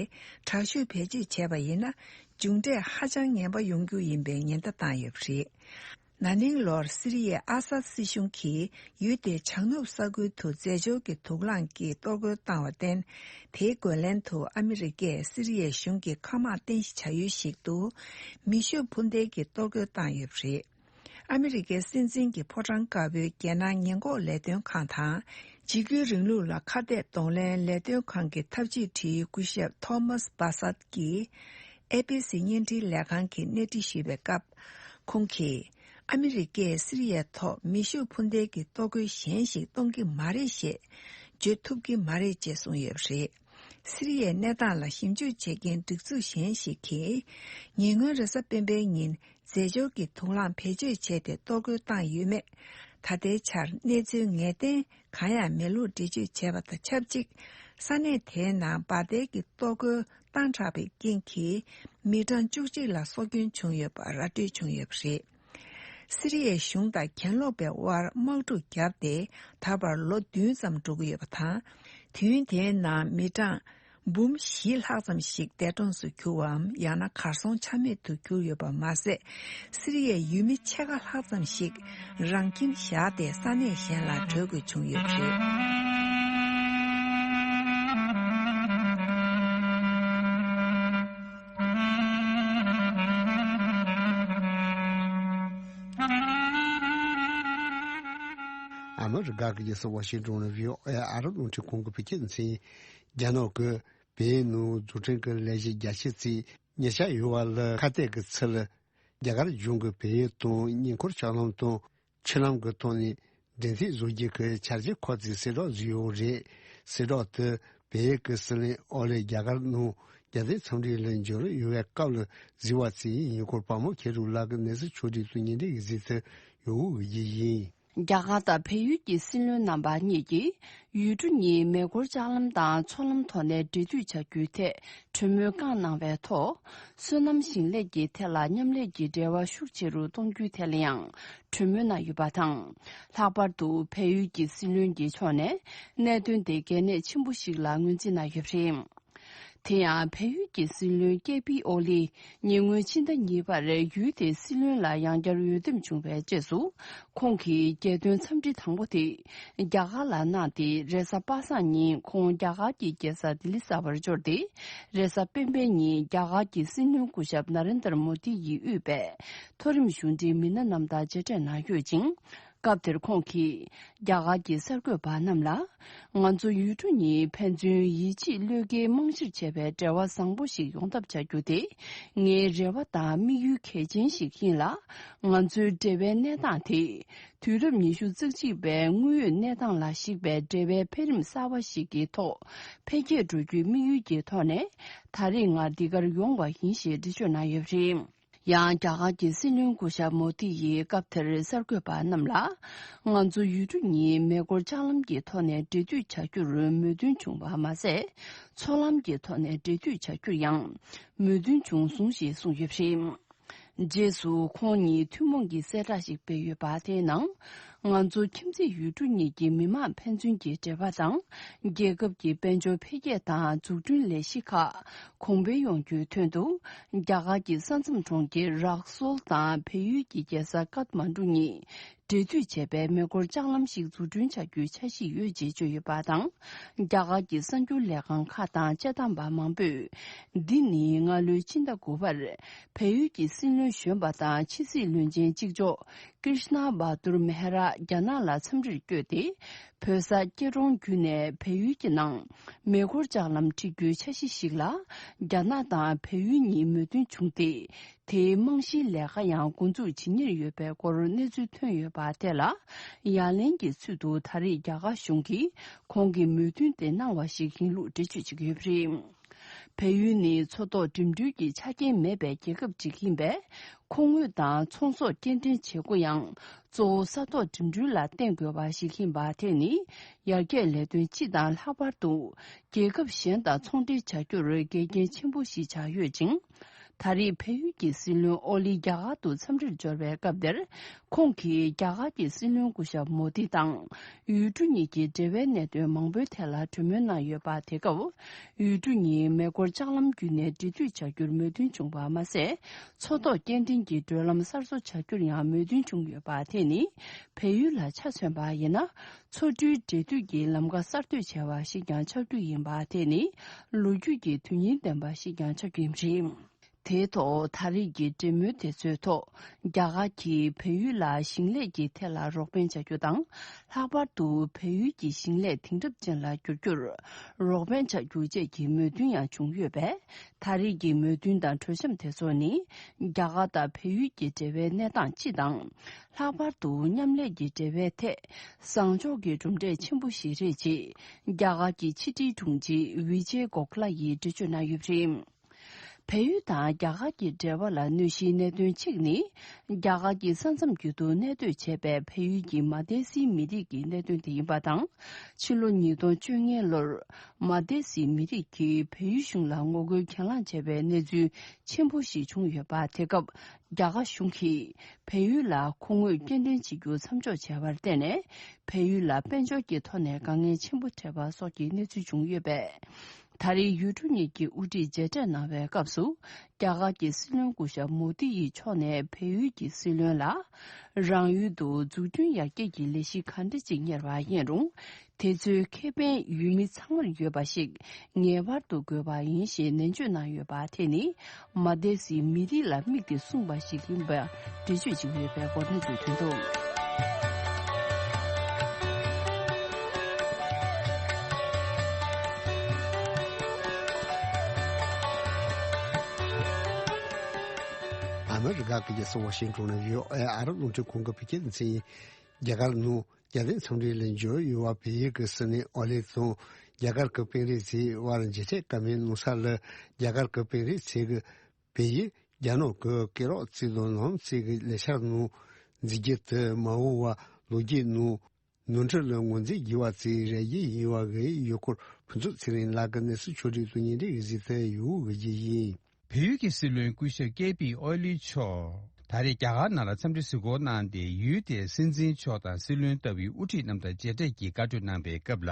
དྲག་ཤུགས་བེད་སྤྱོད་བྱས་པ་ཡིན་ན། མཇུག་འབྲས་ཧ་ཅང་ངན་པ་ཡོང་རྒྱུ་ཡིན་པའི་ཉེན་བརྡ་བཏང་ཡོད་པ་རེད། ན་ནིང་ལོར་སི་རི་ཡའི་ཨ་སཱད་སྲིད་གཞུང་གིས་ཡུལ་དེའི་བྱང་ནུབ་ས་ཁུལ་དུ་རྫས་སྦྱོར་གྱི་དུག་རླངས་ཀྱིས་གཏོར་རྒོལ་བཏང་བར་བརྟེན། དེའི་རྒོལ་ལན་དུ་ཨ་མི་རི་ཀས་སི་རི་ཡའི་གཞུང་གི་མཁའ་དམག་རྟེན་གཞི་བྱ་ཡུལ་ཞིག་ཏུ་མེ་ཤུགས་འཕུར་མདེལ་གྱིས་གཏོར་རྒོལ་བཏང་ཡོད་པ་རེད། ཨ་མི་རི་ཀའི་སྲིད་འཛིན་གྱི་ཕོ་བྲང་དཀར་པོའི་རྒྱལ་ནང་ཉེན་འགོག་ལས་དོན་ཁང་དང་། འཇིགས་སྐུལ་རིང་ལུགས་ལ་ཁ་གཏད་གདོང་ལེན་ལས་དོན་ཁང་གི་ཐབས་ཇུས་དྲི་ཡི་སྐུ་ཞབས་ཐོ་མཱས་བྷ་སད་ཀྱིས་ཨེ་པི་སི་བརྙན་འཕྲིན་ལས་ཁང་གི་གནས་འདྲི་ཞུས་པའི་སྐབས། ཁོང་གིས་ཨ་མི་རི་ཀས་སི་རི་ཡའི་ཐོག་མེ་ཤུགས་འཕུར་མདེལ་གྱི་གཏོར་རྒོལ་གཞན་ཞིག་གཏོང་གི་མ་རེད་ཞེས་བརྗོད་ཐུབ་ཀྱི་མ་རེད་ཅེས་གསུངས་ཡོད་པ་རེད། སི་རི་ཡའི་གནས་སྟངས་ལ་ཞིབ་འཇུག་བྱེད་མཁན་སྒྲིག་འཛུགས་གཞན་ཞིག་གིས། ཉེ་སྔོན་རེས་གཟའ་སྤེན་པའི་ཉིན་རྫས་སྦྱོར་གྱི་དུག་རླངས་བེད་སྤྱོད་བྱས་ཏེ་གཏོར་རྒོལ་བཏང་ཡོད་མེད། ད་ལྟའི་ཆར་གནས་ཚུལ་ངེས་གཏན་གང་ཡང་མེད་ལུགས་འགྲེལ་བརྗོད་བྱས་པ་དང་ཆབས་ཅིག་ས་གནས་དེའི་ནང་འབར་མདེལ་གྱི་གཏོར་རྒོལ་བཏང་དྲགས་པའི་རྐྱེན་གྱིས། མི་གྲངས་བཅུ་གཅིག་ལ་སྲོག་སྐྱོན་བྱུང་ཡོད་པ་ར་སྤྲོད་བྱུང་ཡོད་པ་རེད། སི་རི་ཡའི་གཞུང་དང་གྱེན་ལོག་པའི་དབར་དམག་འཁྲུག་བརྒྱབ་སྟེ་ད་བར་ལོ་བདུན་ཙམ་འགྲོ་གི་ཡོད་པ་དང་། དུས་ཡུན་དེའི་ནང་མི་གྲངས་འབུམ་བཞི་ལྷག་ཙམ་ཞིག་འདས་གྲོངས་སུ་གྱུར་བའམ། ཡང་ན་གར་སོང་ཆ་མེད་དུ་གྱུར་ཡོད་པ་མ་ཟད། སི་རི་ཡའི་ཡུལ་མི་ཕྱེད་ཀ་ལྷག་ཙམ་ཞིག་རང་ཁྱིམ་བཞག་སྟེ་ས་གནས་གཞན་ལ་བྲོས་དགོས་བྱུང་ཡོད་པ་རེད། ཨ་མི་རི་ཀ་གི་རྒྱལ་ས་ཝ་ཤིང་ཏོན་ནས་བྷི་ཨོ་ཨེ་ཨ་རབ་རླུང་འཕྲིན་ཁང་གི་བོད་སྐད་སྡེ་ཚན། རྒྱ་ནག་གིས་བལ་ཡུལ་ནང་རྫུ་འཕྲུལ་གྱི་ལས་གཞི་རྒྱ་ཆེ་བརྩིས་ཉེ་ཆར་ཡོད་པ་ལ་ཁ་གཏད་ཀྱི་ཚུལ། རྒྱ་གར་གཞུང་གིས་བལ་ཡུལ་དང་། ཉེ་འཁོར་ལྕགས་ལམ་དང་། ཆུ་ལམ་གྱི་ཐོག་ནས་འགྲན་ཐེབས་བཟོ་རྒྱུ་གི་འཆར་གཞི་འཁོར་སའི་གསལ་བསྒྲགས་བཟོས་ཡོད་རེད། གསལ་བསྒྲགས་དེ་བལ་ཡུལ་གྱི་སྲིད་བློན་ཨོ་ལི་རྒྱ་གར་ནང་རྒྱལ་དོན་འཚམས་འདྲི་ལ་འབྱོར་ཡོང་བའི་སྐབས་ལ་བཟོས་པ་བརྩིས། ཉེ་འཁོར་དཔའ་མོ་མཁས་གྲུབ་ལགས་ཀྱིས་གནས་ཚུལ་ཕྱོགས་སྒྲིག་དང་བརྙན་འཕྲིན་གྱི་གཟིགས་ཚུལ་ཡོང་སྒོ་ཡིན། རྒྱ་གར་དང་བལ་ཡུལ་གྱི་སྲིད་བློན་རྣམ་པ་གཉིས་ཀྱིས་ཡུལ་གྲུ་གཉིས་མེ་འཁོར་ལྕགས་ལམ་དང་མཚོ་ལམ་ཐོག་ནས་འབྲེལ་མཐུད་བྱ་རྒྱུའི་ཐད་གྲོས་མོལ་བསྐངས་གནང་བའི་ཐོག་སོ་ནམ་ཞིང་ལས་ཀྱི་ཐད་ལ་མཉམ་ལས་ཀྱི་འབྲེལ་བ་ཤུགས་ཆེ་རུ་གཏོང་རྒྱུའི་ཐད་ལ་ཡང་གྲོས་མོལ་གནང་ཡོད་པ་དང་། ལྷག་པར་དུ་བལ་ཡུལ་གྱི་སྲིད་བློན་གྱི་ཕྱོགས་ནས་གནད་དོན་དེ་གལ་གནད་ཆེན་པོ་ཞིག་ལ་ངོས་འཛིན་གནང་ཡོད་པ་རེད། དེ་ཡང་བལ་ཡུལ་གྱི་སྲིད་བློན་ཀེ་པི་ཨོ་ལི་ཉེ་སྔོན་ཕྱི་ཟླ་གཉིས་པར་ཡུལ་དེའི་སྲིད་བློན་ལ་ཡང་བསྐྱར་འོས་འདེམས་བྱུང་བའི་རྗེས་སུ། ཁོང་གིས་རྒྱལ་དོན་འཚམས་འདྲི་དང་པོ་དེ་རྒྱ་གར་ལ་གནང་སྟེ། རེས་གཟའ་པ་སངས་ཉིན་ཁོང་རྒྱ་གར་གྱི་རྒྱལ་ས་ལྡི་ལི་གསར་པར་འབྱོར་ཏེ། རེས་གཟའ་སྤེན་པའི་ཉིན་རྒྱ་གར་གྱི་སྲིད་བློན་སྐུ་ཞབས་ན་རེན་དར་མོ་དི་ཡིས་དབུས་པའི་མཐོ་རིམ་གཞུང་འབྲེལ་མི་སྣ་རྣམས་དང་མཇལ་འཕྲད་གནང་ཡོད་ཅིང་། སྐབས་དེར་ཁོང་གིས་རྒྱ་གར་གྱི་གསར་འགོད་པ་རྣམས་ལ། ང་ཚོ་ཡུལ་གྲུ་གཉིས་ཕན་ཚུན་ཡིད་ཆེས་བློས་འགེལ་རྨང་གཞིར་བྱས་པའི་འབྲེལ་བ་བཟང་པོ་ཞིག་ཡོང་ཐབས་བྱ་རྒྱུ་དེ་ངའི་རེ་བ་དང་དམིགས་ཡུལ་གལ་ཆེན་ཞིག་ཡིན་ལ། ང་ཚོའི་འབྲེལ་བའི་གནས་སྟངས་དེ་དུས་རབས་ཉི་ཤུ་རྩ་གཅིག་པའི་དངོས་ཡོད་གནས་སྟངས་ལ་གཞིགས་པའི་འབྲེལ་བའི་འཕེལ་རིམ་གསར་བ་ཞིག་གི་ཐོག་འཕེལ་རྒྱས་འགྲོ་རྒྱུའི་དམིགས་ཡུལ་གྱི་ཐོག་ནས། ད་རེས་ང་འདི་གར་ཡོང་བ་ཡིན་ཞེས་འགྲེལ་བརྗོད་གནང་ཡོད་པ་རེད། ཡང་རྒྱ་གར་གྱི་སྲིད་བློན་སྐུ་ཞབས་མོ་དི་ཡིས་སྐབས་དེར་གསར་འགོད་པ་རྣམས་ལ། ང་ཚོ་ཡུལ་གྲུ་གཉིས་མེ་འཁོར་ལྕགས་ལམ་གྱི་ཐོག་ནས་འབྲེལ་མཐུད་བྱ་རྒྱུར་མོས་མཐུན་བྱུང་བ་མ་ཟད། མཚོ་ལམ་གྱི་ཐོག་ནས་འབྲེལ་མཐུད་བྱ་རྒྱུར་ཡང་མོས་མཐུན་བྱུང་སོང་ཞེས་གསུངས་ཡོད་པ་རེད། རྗེས་སུ་ཁོང་ཉིད་ཐུན་མོང་གི་གསལ་བསྒྲགས་ཤིག་སྤེལ་ཡོད་པ་དེའི་ནང་། ང་ཚོ་ཁྱིམ་མཚེས་ཡུལ་གྲུ་གཉིས་ཀྱི་མི་དམངས་ཕན་ཚུན་གྱི་འབྲེལ་བ་དང་། རྒྱལ་ཁབ་ཀྱི་དཔལ་འབྱོར་འཕེལ་རྒྱས་དང་འཛུགས་སྐྲུན་ལས་གཞི་ཁག་གོང་འཕེལ་ཡོང་རྒྱུའི་དོན་དུ། རྒྱ་གར་གྱི་ས་མཚམས་གྲོང་ཁྱེར་རག་སོལ་དང་བལ་ཡུལ་གྱི་རྒྱལ་ས་ཀཏ་མན་གྲུ་གཉིས་འབྲེལ་མཐུད་བྱས་པའི་མེ་འཁོར་ལྕགས་ལམ་ཞིག་འཛུགས་སྐྲུན་བྱ་རྒྱུའི་འཆར་གཞི་ཡོད་ཅེས་བརྗོད་ཡོད་པ་དང་། རྒྱ་གར་གྱི་གསར་འགྱུར་ལས་ཁང་ཁག་དང་དཔྱད་གཏམ་པ་མང་པོས། འདི་ནི་སྔ་ལོའི་ཕྱི་ཟླ་དགུ་པར་བལ་ཡུལ་གྱི་སྲིད་བློན་གཞོན་པ་དང་ཕྱི་སྲིད་བློན་ཆེན་གཅིག་ལྕོགས་ཀྲིཤ་ན་བྷ་དུར་མེ་ཧ་ར་རྒྱ་ནག་ལ་འཚམས་འདྲིར་བསྐྱོད་དེ། བོད་ས་སྐྱིད་གྲོང་བརྒྱུད་ནས་བལ་ཡུལ་གྱི་ནང་མེ་འཁོར་ལྕགས་ལམ་འཁྲིད་རྒྱུའི་འཆར་གཞི་ཞིག་ལ་རྒྱ་ནག་དང་བལ་ཡུལ་གཉིས་མོས་མཐུན་བྱུང་སྟེ། དེའི་རྨང་གཞིའི་ལས་ཀ་ཡང་འགོ་འཛུགས་བྱེད་ཉེར་ཡོད་པའི་སྐོར་གནས་ཚུལ་ཐོན་ཡོད་པ་དེ་ལ་ཡ་ལན་གྱི་ཚུལ་དུ་ད་རེས་རྒྱ་གར་གཞུང་གིས་ཁོང་གི་མོས་མཐུན་དེ་གནང་བ་ཞིག་ཡིན་ལུགས་འགྲེལ་བརྗོད་བྱེད་ཀྱི་ཡོད་པ་རེད། བལ་ཡུལ་ནི་མཚོ་ཐོག་འགྲིམ་འགྲུལ་གྱི་ཆ་རྐྱེན་མེད་པའི་རྒྱལ་ཁབ་ཅིག་ཡིན་པས། མཁོ་དངོས་དང་ཚོང་ཟོག་སྐྱེལ་འདྲེན་བྱེད་སྒོ་ཡང་གཙོ་བོ་ས་ཐོག་འགྲིམ་འགྲུལ་ལ་བརྟེན་དགོས་པ་ཞིག་ཡིན་པ་དེ་ནི་ཡར་རྒྱས་ལས་དོན་སྤྱི་དང་ལྷག་པར་དུ་རྒྱལ་ཁབ་གཞན་དང་ཚོང་འབྲེལ་བྱ་རྒྱུར་འགལ་རྐྱེན་ཆེན་པོ་ཞིག་ཆགས་ཡོད་ཅིང་། ད་རེས་བལ་ཡུལ་གྱི་སྲིད་བློན་ཨོ་ལི་རྒྱ་གར་དུ་འཚམས་འདྲིར་འབྱོར་བའི་སྐབས་དེར། ཁོང་གིས་རྒྱ་གར་གྱི་སྲིད་བློན་སྐུ་ཞབས་མོ་དི་དང་ཡུལ་གྲུ་གཉིས་ཀྱི་འབྲེལ་བའི་གནད་དོན་མང་པོའི་ཐད་ལ་གྲོས་མོལ་གནང་ཡོད་པ། དེ་སྐབས་ཡུལ་གྲུ་གཉིས་མེ་འཁོར་ལྕགས་ལམ་བརྒྱུད་ནས་འབྲེལ་མཐུད་བྱ་རྒྱུར་མོས་མཐུན་བྱུང་བ་མ་ཟད། མཚོ་ཐོག་སྐྱེལ་འདྲེན་གྱི་བགྲོད་ལམ་གསར་བཟོ་བྱ་རྒྱུར་ཡང་མོས་མཐུན་བྱུང་ཡོད་པ། དེ་ནི་བལ་ཡུལ་ལ་ཆ་མཚོན་པ་ཡིན་ན། མཚོ་གྲུའི་འབྲེལ་མཐུད་ཀྱི་ལམ་ཁ་གསར་གཏོད་བྱས་པ་ཞིག་ཀྱང་ཆགས་རྒྱུ་ཡིན་པ། དེ་ནི་ལོ་རྒྱུས་ཀྱི་དོན་སྙིང་ལྡན་པ་ཞིག་ཀྱང་ཆགས་རྒྱུ་ཡིན་པ་རེད། དེའི་ཐོག་ད་རེས་ཀྱི་འབྲེལ་མོལ་དེ་ཚོའི་ཐོག་རྒྱ་གར་གྱིས་བལ་ཡུལ་ལ་ཞིང་ལས་ཀྱི་ཐད་ལ་རོགས་ཕན་བྱ་རྒྱུ་དང་། ལྷག་པར་དུ་བལ་ཡུལ་གྱི་ཞིང་ལས་དེང་རབས་ཅན་ལ་བསྒྱུར་རྒྱུར་རོགས་ཕན་བྱ་རྒྱུ་བཅས་ཀྱི་མོས་མཐུན་ཡང་བྱུང་ཡོད་པས། ད་རེས་ཀྱི་མོས་མཐུན་དང་གྲོས་འཆམ་དེ་ཚོ་ནི། རྒྱ་གར་དང་བལ་ཡུལ་གྱི་འབྲེལ་བའི་གནས་སྟངས་སྤྱི་དང་། ལྷག་པར་དུ་མཉམ་ལས་ཀྱི་འབྲེལ་བའི་ཐད། བཟང་ཕྱོགས་ཀྱི་གྲུབ་འབྲས་ཆེན་པོ་ཞིག་རེད་ཅེས། རྒྱ་གར་གྱི་ཕྱི་དྲིལ་དྲུང་ཆེ་ཝི་ཇེ་གོ་ཁ་ལ་ཡིས་འགྲེལ་བརྗོད་གནང་ཡོད་པ་རེད། བལ་ཡུལ་དང་རྒྱ་གར་གྱི་འབྲེལ་བ་ལ་གནོད་གཞིའི་གནད་དོན་གཅིག་ནི། རྒྱ་གར་གྱི་ས་མཚམས་བརྒྱུད་དུ་གནས་སྡོད་བྱས་པའི་བལ་ཡུལ་གྱི་མ་དེ་སིའི་མི་རིགས་ཀྱི་གནད་དོན་དེ་ཡིན་པ་དང་། ཕྱི་ལོ་ཉིས་སྟོང་བཅོ་ལྔ་ལོར། མ་དེ་སིའི་མི་རིགས་ཀྱིས་བལ་ཡུལ་གཞུང་ལ་ངོ་རྒོལ་གྱེན་ལངས་བྱས་པའི་གནས་ཚུལ་ཆེན་པོ་ཞིག་བྱུང་ཡོད་པ། དེ་སྐབས་རྒྱ་གར་གཞུང་གིས་བལ་ཡུལ་ལ་ཁོ་ངོས་སྐྱེལ་འདྲེན་བྱེད་རྒྱུ་མཚམས་འཇོག་བྱས་པར་བརྟེན་ནས། བལ་ཡུལ་ལ་དཔལ་འབྱོར་གྱི་ཐོག་ནས་དཀའ་ངལ་ཆེན་པོ་འཕྲད་པ་སོགས་ཀྱི་གནས་ཚུལ་བྱུང་ཡོད་པས། ད་རེས་ཡུལ་གྲུ་གཉིས་ཀྱི་དབུ་ཁྲིད་མཇལ་འཕྲད་གནང་བའི་སྐབས་སུ། རྒྱ་གར་གྱི་སྲིད་བློན་སྐུ་ཞབས་མོ་དི་ཡི་ཕྱོགས་ནས་བལ་ཡུལ་གྱི་སྲིད་བློན་ལ། རང་ཡུལ་དུ་འཛུགས་སྐྲུན་ཡར་རྒྱས་ཀྱི་ལས་གཞི་ག་འདྲ་ཅིག་གཉེར་བ་ཡིན་རུང་། དེ་ཚོའི་ཁེ་ཕན་ཡུལ་མི་ཚང་མར་ཡོད་པ་ཞིག་ངེས་པར་དུ་དགོས་པ་ཡིན་ཞེས་ནན་བརྗོད་གནང་ཡོད་པ། དེ་ནི་མ་དེ་སིའི་མི་རིགས་ལ་དམིགས་ཏེ་གསུངས་པ་ཞིག་ཡིན་པ་འགྲེལ་བརྗོད་བྱས་ཡོད་པའི་སྐོར་གནས་ཚུལ་ཐོན་འདུག། ཨ་མི་རི་ཀ་གི་རྒྱལ་ས་ཝ་ཤིང་ཏོན་ནས་བྷི་ཨོ་ཨེ་ཨ་རབ་རླུང་འཕྲིན་ཁང་གི་བོད་སྐད་སྡེ་ཚན་ཡིན། རྒྱ་གར་ནང་རྒྱལ་བསྟན་འཚམས་འདྲིའི་ལན་འཇོག་ཡུ་བ་བལ་ཡུལ་གྱི་སྲིད་བློན་ཨོ་ལི་དང་རྒྱ་གར་གྱི་དཔོན་རིགས་ཚོའི་དབར་མཇལ་འཕྲད་སྐབས་མའི་ནང་ས་ལ། རྒྱ་གར་གྱི་དཔོན་རིགས་ཚོས་ཀྱི་བལ་ཡུལ་རྒྱ་ནག་གི་སྐེ་རགས་རྩེ་དང་ལམ་རྩེ་གི་ལས་འཆར་ནང་འཛུལ་རྒྱུ་དེ་མ་འོངས་པ་ལོ་རྒྱུས་ནང་ནོར་འཁྲུལ་ལ་ངོས་འཛིན་དགོས་པ་བརྩིས་རེ་བ་ཡོད་པ་གི་ཡུལ་སྐོར་ཕུན་ཚོགས་ཚེ་རིང་ལགས་ཀྱི་གནས་ཚུལ་ཕྱོགས་སྒྲིག་ཏུ་སྙན་སྒྲོན་གཟིགས་ཏེ་ཡོད་གི་ཡིན། བལ་ཡུལ་གྱི་སྲིད་བློན་སྐུ་ཞབས་ཀེ་པི་ཨོ་ལི་མཆོག་ད་རེས་རྒྱ་གར་ནང་ལ་འཚམས་འདྲི་གཟིགས་སྐོར་གནང་སྟེ། ཡུལ་དེའི་སྲིད་འཛིན་མཆོག་དང་སྲིད་བློན་ལྟ་བུའི་དབུ་ཁྲིད་རྣམས་དང་མཇལ་འཕྲད་ཀྱིས་བཀའ་གྲོས་གནང་པའི་སྐབས་ལ།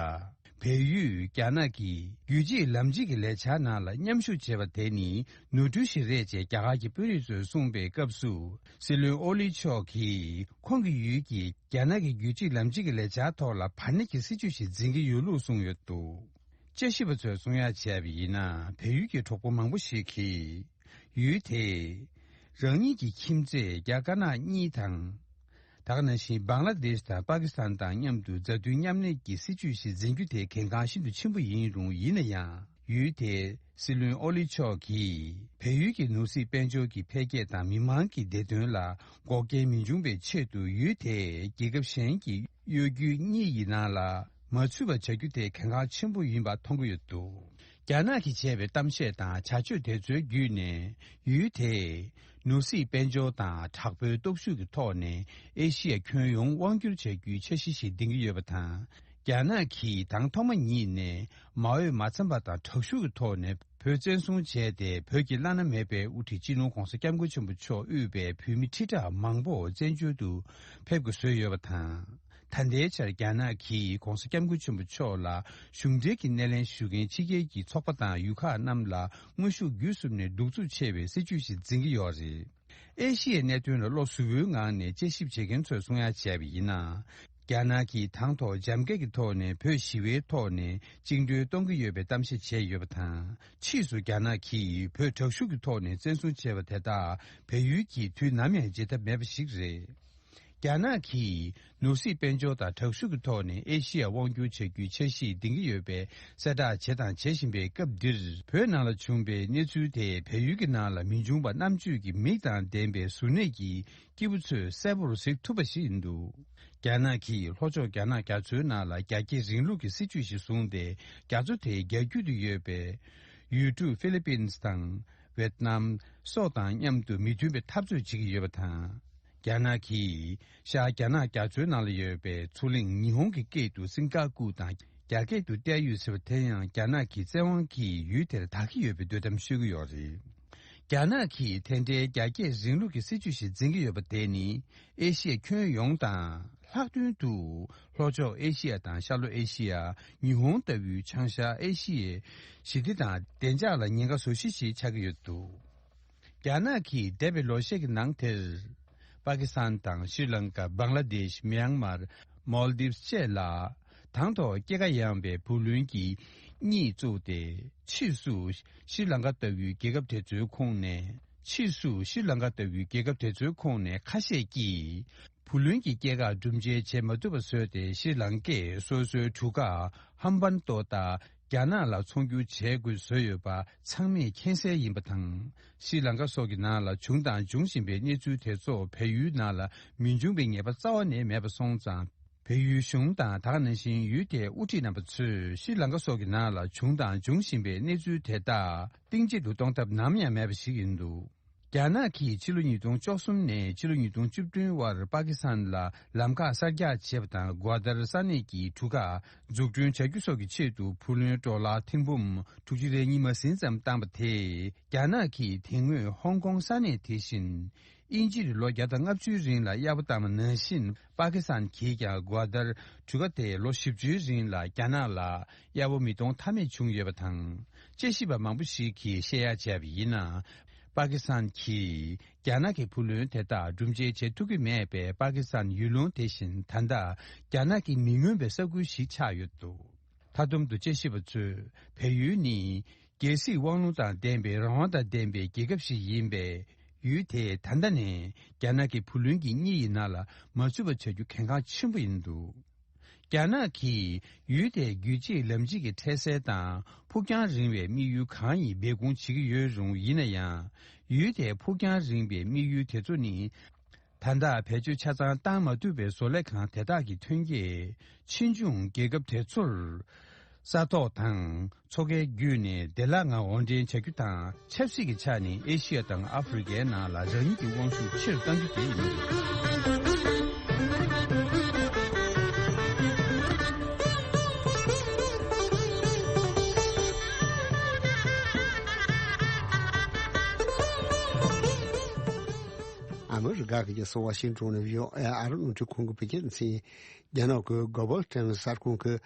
བལ་ཡུལ་རྒྱ་ནག་གི་རྒྱུད་གཅིག་ལམ་གཅིག་གི་ལས་འཆར་ནང་ལ་མཉམ་ཞུགས་བྱས་པ་དེ་ནི་ནོར་འཁྲུལ་ཞིག་རེད་ཅེས་རྒྱ་གར་གྱི་དཔོན་རིགས་ཚོས་གསུངས་པའི་སྐབས་སུ། སྲིད་བློན་ཨོ་ལི་མཆོག་གིས་ཁོང་གི་ཡུལ་གྱིས་རྒྱ་ནག་གི་རྒྱུད་གཅིག་ལམ་གཅིག་གི་ལས་འཆར་ཐོག་ལ་བར་གནས་ཀྱི་སྲིད་ཇུས་ཤིག་འཛིན་གྱི་ཡོད་ལུགས་གསུངས་ཡོད་འདུག། དཔྱད་ཞིབ་པ་ཚོས་གསུང་ཡ་བྱས་པ་ཡིན་ན། བལ་ཡུལ་གྱི་གྲོགས་པོ་མང་པོ་ཞིག་གིས་ཡུལ་དེས་རང་ཉིད་ཀྱི་ཁྱིམ་མཚེས་རྒྱ་དཀར་ནག་གཉིས་དང་། ད་ག་ནང་བཞིན་བང་ལ་དེཤ་དང་པ་ཀི་སི་ཐན་དང་མཉམ་དུ་མཛའ་མཐུན་མཉམ་གནས་ཀྱི་སྲིད་ཇུས་ཤིག་འཛིན་རྒྱུ་དེ་གལ་འགངས་ཤིན་ཏུ་ཆེན་པོ་ཡིན་རུང་། ཡིན་ན་ཡང་། ཡུལ་དེའི་སྲིད་བློན་ཨོ་ལི་མཆོག་གིས་བལ་ཡུལ་གྱི་ནོར་སྲིད་དཔལ་འབྱོར་གྱི་འཕེལ་རྒྱས་དང་མི་མང་གི་བདེ་དོན་ལ་འགོག་རྐྱེན་མི་འབྱུང་བའི་ཆེད་དུ། ཡུལ་དེས་རྒྱལ་ཁབ་གཞན་གྱི་གཡོ་སྒྱུའི་གཉིས་ཡི་ནང་ལ་མ་ཚུད་པ་བྱ་རྒྱུ་དེ་གལ་འགངས་ཆེན་པོ་ཡིན་པ་མཐོང་གི་ཡོད་འདུག། རྒྱ་ནག་གིས་བྱས་པའི་གཏམ་བཤད་དང་བྱ་སྤྱོད་དེ་ཚོའི་བརྒྱུད་ནས། ཡུལ་དེས་ནོར་སྲིད་དཔལ་འབྱོར་དང་དྲག་པོའི་སྟོབས་ཤུགས་ཀྱི་ཐོག་ནས་ཨེ་ཤི་ཡ་ཁྱོན་ཡོངས་དབང་བསྒྱུར་བྱ་རྒྱུའི་འཆར་གཞི་ཞིག་འདིང་གི་ཡོད་པ་དང་། རྒྱ་ནག་གིས་དང་ཐོག་མ་ཉིད་ནས་མ་འོས་མ་འཚམས་པ་དང་དྲག་ཤུགས་ཀྱི་ཐོག་ནས་བོད་བཙན་བཟུང་བྱས་ཏེ། བོད་ཀྱི་བླ་ན་མེད་པའི་དབུ་ཁྲིད་སྤྱི་ནོར་༧གོང་ས་༧སྐྱབས་མགོན་ཆེན་པོ་མཆོག་དབུས་པའི་བོད་མི་ཁྲི་ཕྲག་མང་པོ་བཙན་བྱོལ་དུ་ཕེབས་དགོས་བཟོས་ཡོད་པ་དང་། ད་ལྟའི་ཆར་རྒྱ་ནག་གིས་༧གོང་ས་༧སྐྱབས་མགོན་ཆེན་པོ་མཆོག་ལ་གཞུང་འབྲེལ་གྱི་སྣེ་ལེན་ཞུ་མཁན་ཕྱི་རྒྱལ་གྱི་ཚོགས་པ་དང་ཡུལ་ཁག་རྣམས་ལ་དངོས་ཤུགས་བརྒྱུད་གསུམ་ནས་གདུག་རྩུབ་ཆེ་བའི་སྲིད་ཇུས་ཤིག་འཛིན་གྱི་ཡོད་རེད། ཨེ་ཤི་ཡའི་གནད་དོན་ལ་བློ་གཟུ་བོའི་ངང་ནས་དཔྱད་ཞིབ་བྱེད་མཁན་ཚོས་གསུང་ཡ་བྱས་པ་ཡིན་ན། རྒྱ་ནག་གིས་དང་ཐོག་རྒྱབ་འགལ་གྱི་ཐོག་ནས་བོད་ཞི་བའི་ཐོག་ནས་བཅིངས་འགྲོལ་གཏོང་གི་ཡོད་པའི་གཏམ་བཤད་བྱས་ཡོད་པ་དང་། ཕྱིས་སུ་རྒྱ་ནག་གིས་བོད་དྲག་ཤུགས་ཀྱི་ཐོག་ནས་བཙན་བཟུང་བྱས་པ་དེ་དག་བལ་ཡུལ་གྱིས་དུས་ནམ་ཡང་བརྗེད་ཐབས་མེད་པ་ཞིག་རེད། རྒྱ་ནག་གིས་ནོར་སྲིད་དཔལ་འབྱོར་དང་དྲག་ཤུགས་ཀྱི་ཐོག་ནས་ཨེ་ཤི་ཡ་དབང་བསྒྱུར་བྱ་རྒྱུའི་འཆར་གཞི་འདིང་གི་ཡོད་པའི་གསལ་བསྒྲགས་བྱས་དང་བྱེད་བཞིན་པའི་སྐབས་འདིར། བོད་ནང་ལ་བྱུང་བའི་གནས་ཚུལ་དེས་བལ་ཡུལ་གྱི་ནང་ལ་མི་འབྱུང་པ་རྣམ་དཔྱོད་ཀྱི་མིག་དང་ལྡན་པའི་གཟུར་གནས་ཀྱི་སྐྱེས་བུ་ཚོས་གསལ་པོར་གཟིགས་ཐུབ་པ་ཞིག་ཡིན་འདུག། རྒྱ་ནག་གིས་ལྷོ་ཕྱོགས་རྒྱ་ནག་རྒྱ་མཚོའི་ནང་ལ་རྒྱ་སྐྱེད་རིང་ལུགས་ཀྱི་སྲིད་ཇུས་ཤིག་བཟུང་སྟེ། རྒྱ་མཚོ་དེའི་རྒྱ་ཁྱོན་དུ་ཡོད་པའི་ཡུལ་གྲུ་ཧྥི་ལི་པིན་དང་ཝེད་ནམ་སོགས་དང་མཉམ་དུ་མི་མཐུན་པའི་འཐབ་རྩོད་བྱེད་ཀྱི་ཡོད་པ་དང་། རྒྱ་ནག་གིས་ཤར་རྒྱ་ནག་རྒྱ་མཚོའི་ནང་ལ་ཡོད་པའི་མཚོ་གླིང་ཉི་ཧོང་གི་སྐད་དུ་སིང་ག་ཀུ་དང་རྒྱ་སྐད་དུ་ཏའེ་ཡུས་ཟེར་བ་དེ་ཡང་རྒྱ་ནག་གི་བཙན་དབང་གིས་ཡུལ་དེར་དག་གི་ཡོད་པའི་འདོད་གཏམ་ཤོད་ཀྱི་ཡོད་རེད། རྒྱ་ནག་གིས་དེ་འདྲའི་རྒྱ་སྐྱེད་རིང་ལུགས་ཀྱི་སྲིད་ཇུས་ཤིག་འཛིན་གྱི་ཡོད་པ་དེ་ནི། ཨེ་ཤི་ཡའི་ཁྱོན་ཡོངས་དང་། ལྷག་དོན་དུ། ལྷོ་ཕྱོགས་ཨེ་ཤི་ཡ་དང་ཤར་ལྷོ་ཨེ་ཤི་ཡ། ཉི་ཧོང་ལྟ་བུའི་བྱང་ཤར་ཨེ་ཤི་ཡའི་ཞི་བདེ་དང་བདེ་འཇགས་ལ་ཉེན་ཁ་བཟོ་གཞི་ཞིག་ཆགས་ཀྱི་ཡོད་འདུག། རྒྱ་ནག་གིས་འདས་པའི་ལོ་ཤས་ཀྱི་ནང་དེར། པ་ཀི་སི་ཐན་དང་ཤྲི་ལང་ཀ། བང་ལ་དེཤ། མྱན་མར། མོལ་དིབ་བཅས་ལ། དང་ཐོག་སྐྱེད་ཀ་ཡངས་པའི་བུ་ལོན་གྱི། གཉིས་བཙུགས་ཏེ། ཕྱིས་སུ་ཤྲི་ལང་ཀ་ལྟ་བུའི་རྒྱལ་ཁབ་དེ་ཚོའི་ཁོངས་ནས། ཕྱིས་སུ་ཤྲི་ལང་ཀ་ལྟ་བུའི་རྒྱལ་ཁབ་དེ་ཚོའི་ཁོངས་ནས་ཁ་ཤས་ཀྱིས། བུ་ལོན་གྱི་སྐྱེད་ཀ་སྒྲུབ་འཇལ་བྱེད་མ་ཐུབ་པ་བཟོས་ཏེ། ཤྲི་ལང་ཀས་སོ་སོའི་གྲུ་ཁ་ཧམ་བན་ཏོ་དང་རྒྱ་ནག་ལ་ཚོང་སྒྱུར་བྱེད་དགོས་བཟོས་ཡོད་པ་ཚང་མས་མཁྱེན་གསལ་ཡིན་པ་དང་། ཤྲི་ལང་ཀ་སོགས་ཀྱི་ནང་ལ་བྱུང་དང་འབྱུང་བཞིན་པའི་གནས་ཚུལ་དེ་ཚོ་བལ་ཡུལ་ནང་ལ་མི་འབྱུང་བའི་ངེས་པ་རྩ་བ་ནས་མེད་པ་སོང་ཙང་། བལ་ཡུལ་གཞུང་དང་། ད་ག་ནང་བཞིན་ཡུལ་དེའི་དབུ་ཁྲིད་རྣམ་པ་ཚོས་ཤྲི་ལང་ཀ་སོགས་ཀྱི་ནང་ལ་བྱུང་དང་འབྱུང་བཞིན་པའི་གནས་ཚུལ་དེ་དག་གཏིང་ཇེ་རུ་གཏོང་ཐབས་ནམ་ཡང་མེད་པ་ཞིག་ཡིན་འདུག་རྒྱ་ནག་གིས་ཕྱི་ལོ་ཉིས་སྟོང་བཅུ་གསུམ་ནས་ཕྱི་ལོ་ཉིས་སྟོང་བཅུ་བདུན་བར་པ་ཀི་སི་ཐན་ལ་ལམ་ཁ་གསར་རྒྱག་བྱས་པ་དང་། གོ་ལྟར་ས་གནས་ཀྱི་གྲུ་ཁ་འཛུགས་སྐྲུན་བྱ་རྒྱུ་སོགས་ཀྱི་ཆེད་དུ་བུ་ལོན་ཌོ་ལར་ཐེར་འབུམ་དྲུག་ཅུ་རེ་གཉིས་མ་ཟིན་ཙམ་བཏང་པ་དེས། རྒྱ་ནག་གིས་དེ་སྔོན་ཧོང་ཀོང་ས་གནས་དེ་བཞིན་དབྱིན་ཇིར་ལོ་བརྒྱ་དང་ལྔ་བཅུའི་རིང་ལ་གཡར་པོ་བཏང་བ་ནང་བཞིན། པ་ཀི་སི་ཐན་གྱིས་ཀྱང་གོ་ལྟར་གྲུ་ཁ་དེ་ལོ་བཞི་བཅུའི་རིང་ལ་རྒྱ་ནག་ལ་གཡར་པོ་མི་གཏོང་ཐབས་མེད་བྱུང་ཡོད་པ་དང་། དཔྱད་ཞིབ་པ་མང་པོ་ཞིག་གིས་བཤད་ཡ་བྱས་པ་ཡིན་ན། པ་ཀི་སི་ཐན་གྱིས་རྒྱ་ནག་གི་བུ་ལོན་དེ་དག་སྒྲུབ་འཇལ་བྱེད་ཐུབ་ཀྱི་མེད་པས། པ་ཀི་སི་ཐན་ཡུལ་ལུང་དེ་བཞིན་ད་ལྟ་རྒྱ་ནག་གིས་མི་མངོན་པའི་ས་ཁུལ་ཞིག་ཆགས་ཡོད་འདུག་མཐའ་བསྡོམས་དུ་དཔྱད་ཞིབ་པ་ཚོས། བལ་ཡུལ་ནི་རྒྱལ་སྲིད་དབང་ལུང་དང་ལྡན་པའི་རང་དབང་དང་ལྡན་པའི་རྒྱལ་ཁབ་ཞིག་ཡིན་པས། ཡུལ་དེས་ད་ལྟ་ནས་རྒྱ་ནག་གི་བུ་ལོན་གྱི་དབྱིངས་ཡིག་ནང་ལ་མ་ཚུད་པ་བྱ་རྒྱུ་གལ་འགངས་ཆེན་པོ་ཡིན་འདུག་རྒྱ་ནག་གིས་ཡུལ་དེའི་རྒྱུད་གཅིག་ལམ་གཅིག་གི་འཕྲལ་སེལ་དང་ཕུགས་རྒྱང་རིང་བའི་དམིགས་ཡུལ་གང་ཡིན་སྦས་སྐུང་བྱེད་ཀྱི་ཡོད་རུང་། ཡིན་ན་ཡང་། ཡུལ་དེའི་ཕུགས་རྒྱང་རིང་བའི་དམིགས་ཡུལ་དེ་ཚོ་ནི། ད་ལྟ་བེད་སྤྱོད་ཆ་ཚང་བཏང་མ་ཐུབ་པའི་བཟོ་ལས་ཁང་དེ་དག་གི་ཐོན་སྐྱེད་ཕྱིས་འབྱུང་རྒྱལ་ཁབ་དེ་ཚོར་ས་ཐོག་དང་མཚོ་ཁའི་བརྒྱུད་ནས་བདེ་བླག་ངང་དབོར་འདྲེན་བྱ་རྒྱུ་དང་། ཆབ་སྲིད་ཀྱི་ཆ་ནས་ཨེ་ཤི་ཡ་དང་ཨ་ཧྥེ་རི་ཁའི་ནང་ལ་རང་ཉིད་ཀྱི་དབང་ཤུགས་ཆེ་རུ་གཏང་རྒྱུ་དེ་ཡིན། ཨ་མི་རི་ཀ་གི་རྒྱལ་ས་ཝ་ཤིང་ཏོན་ནས་བྷི་ཨོ་ཨེ་ཨ་རི་རླུང་འཕྲིན་ཁང་གི་བོད་སྐད་སྡེ་ཚན། རྒྱ་ནག་གི་གོ་བོལ་ཊེམ་གསར་ཁང་གིས་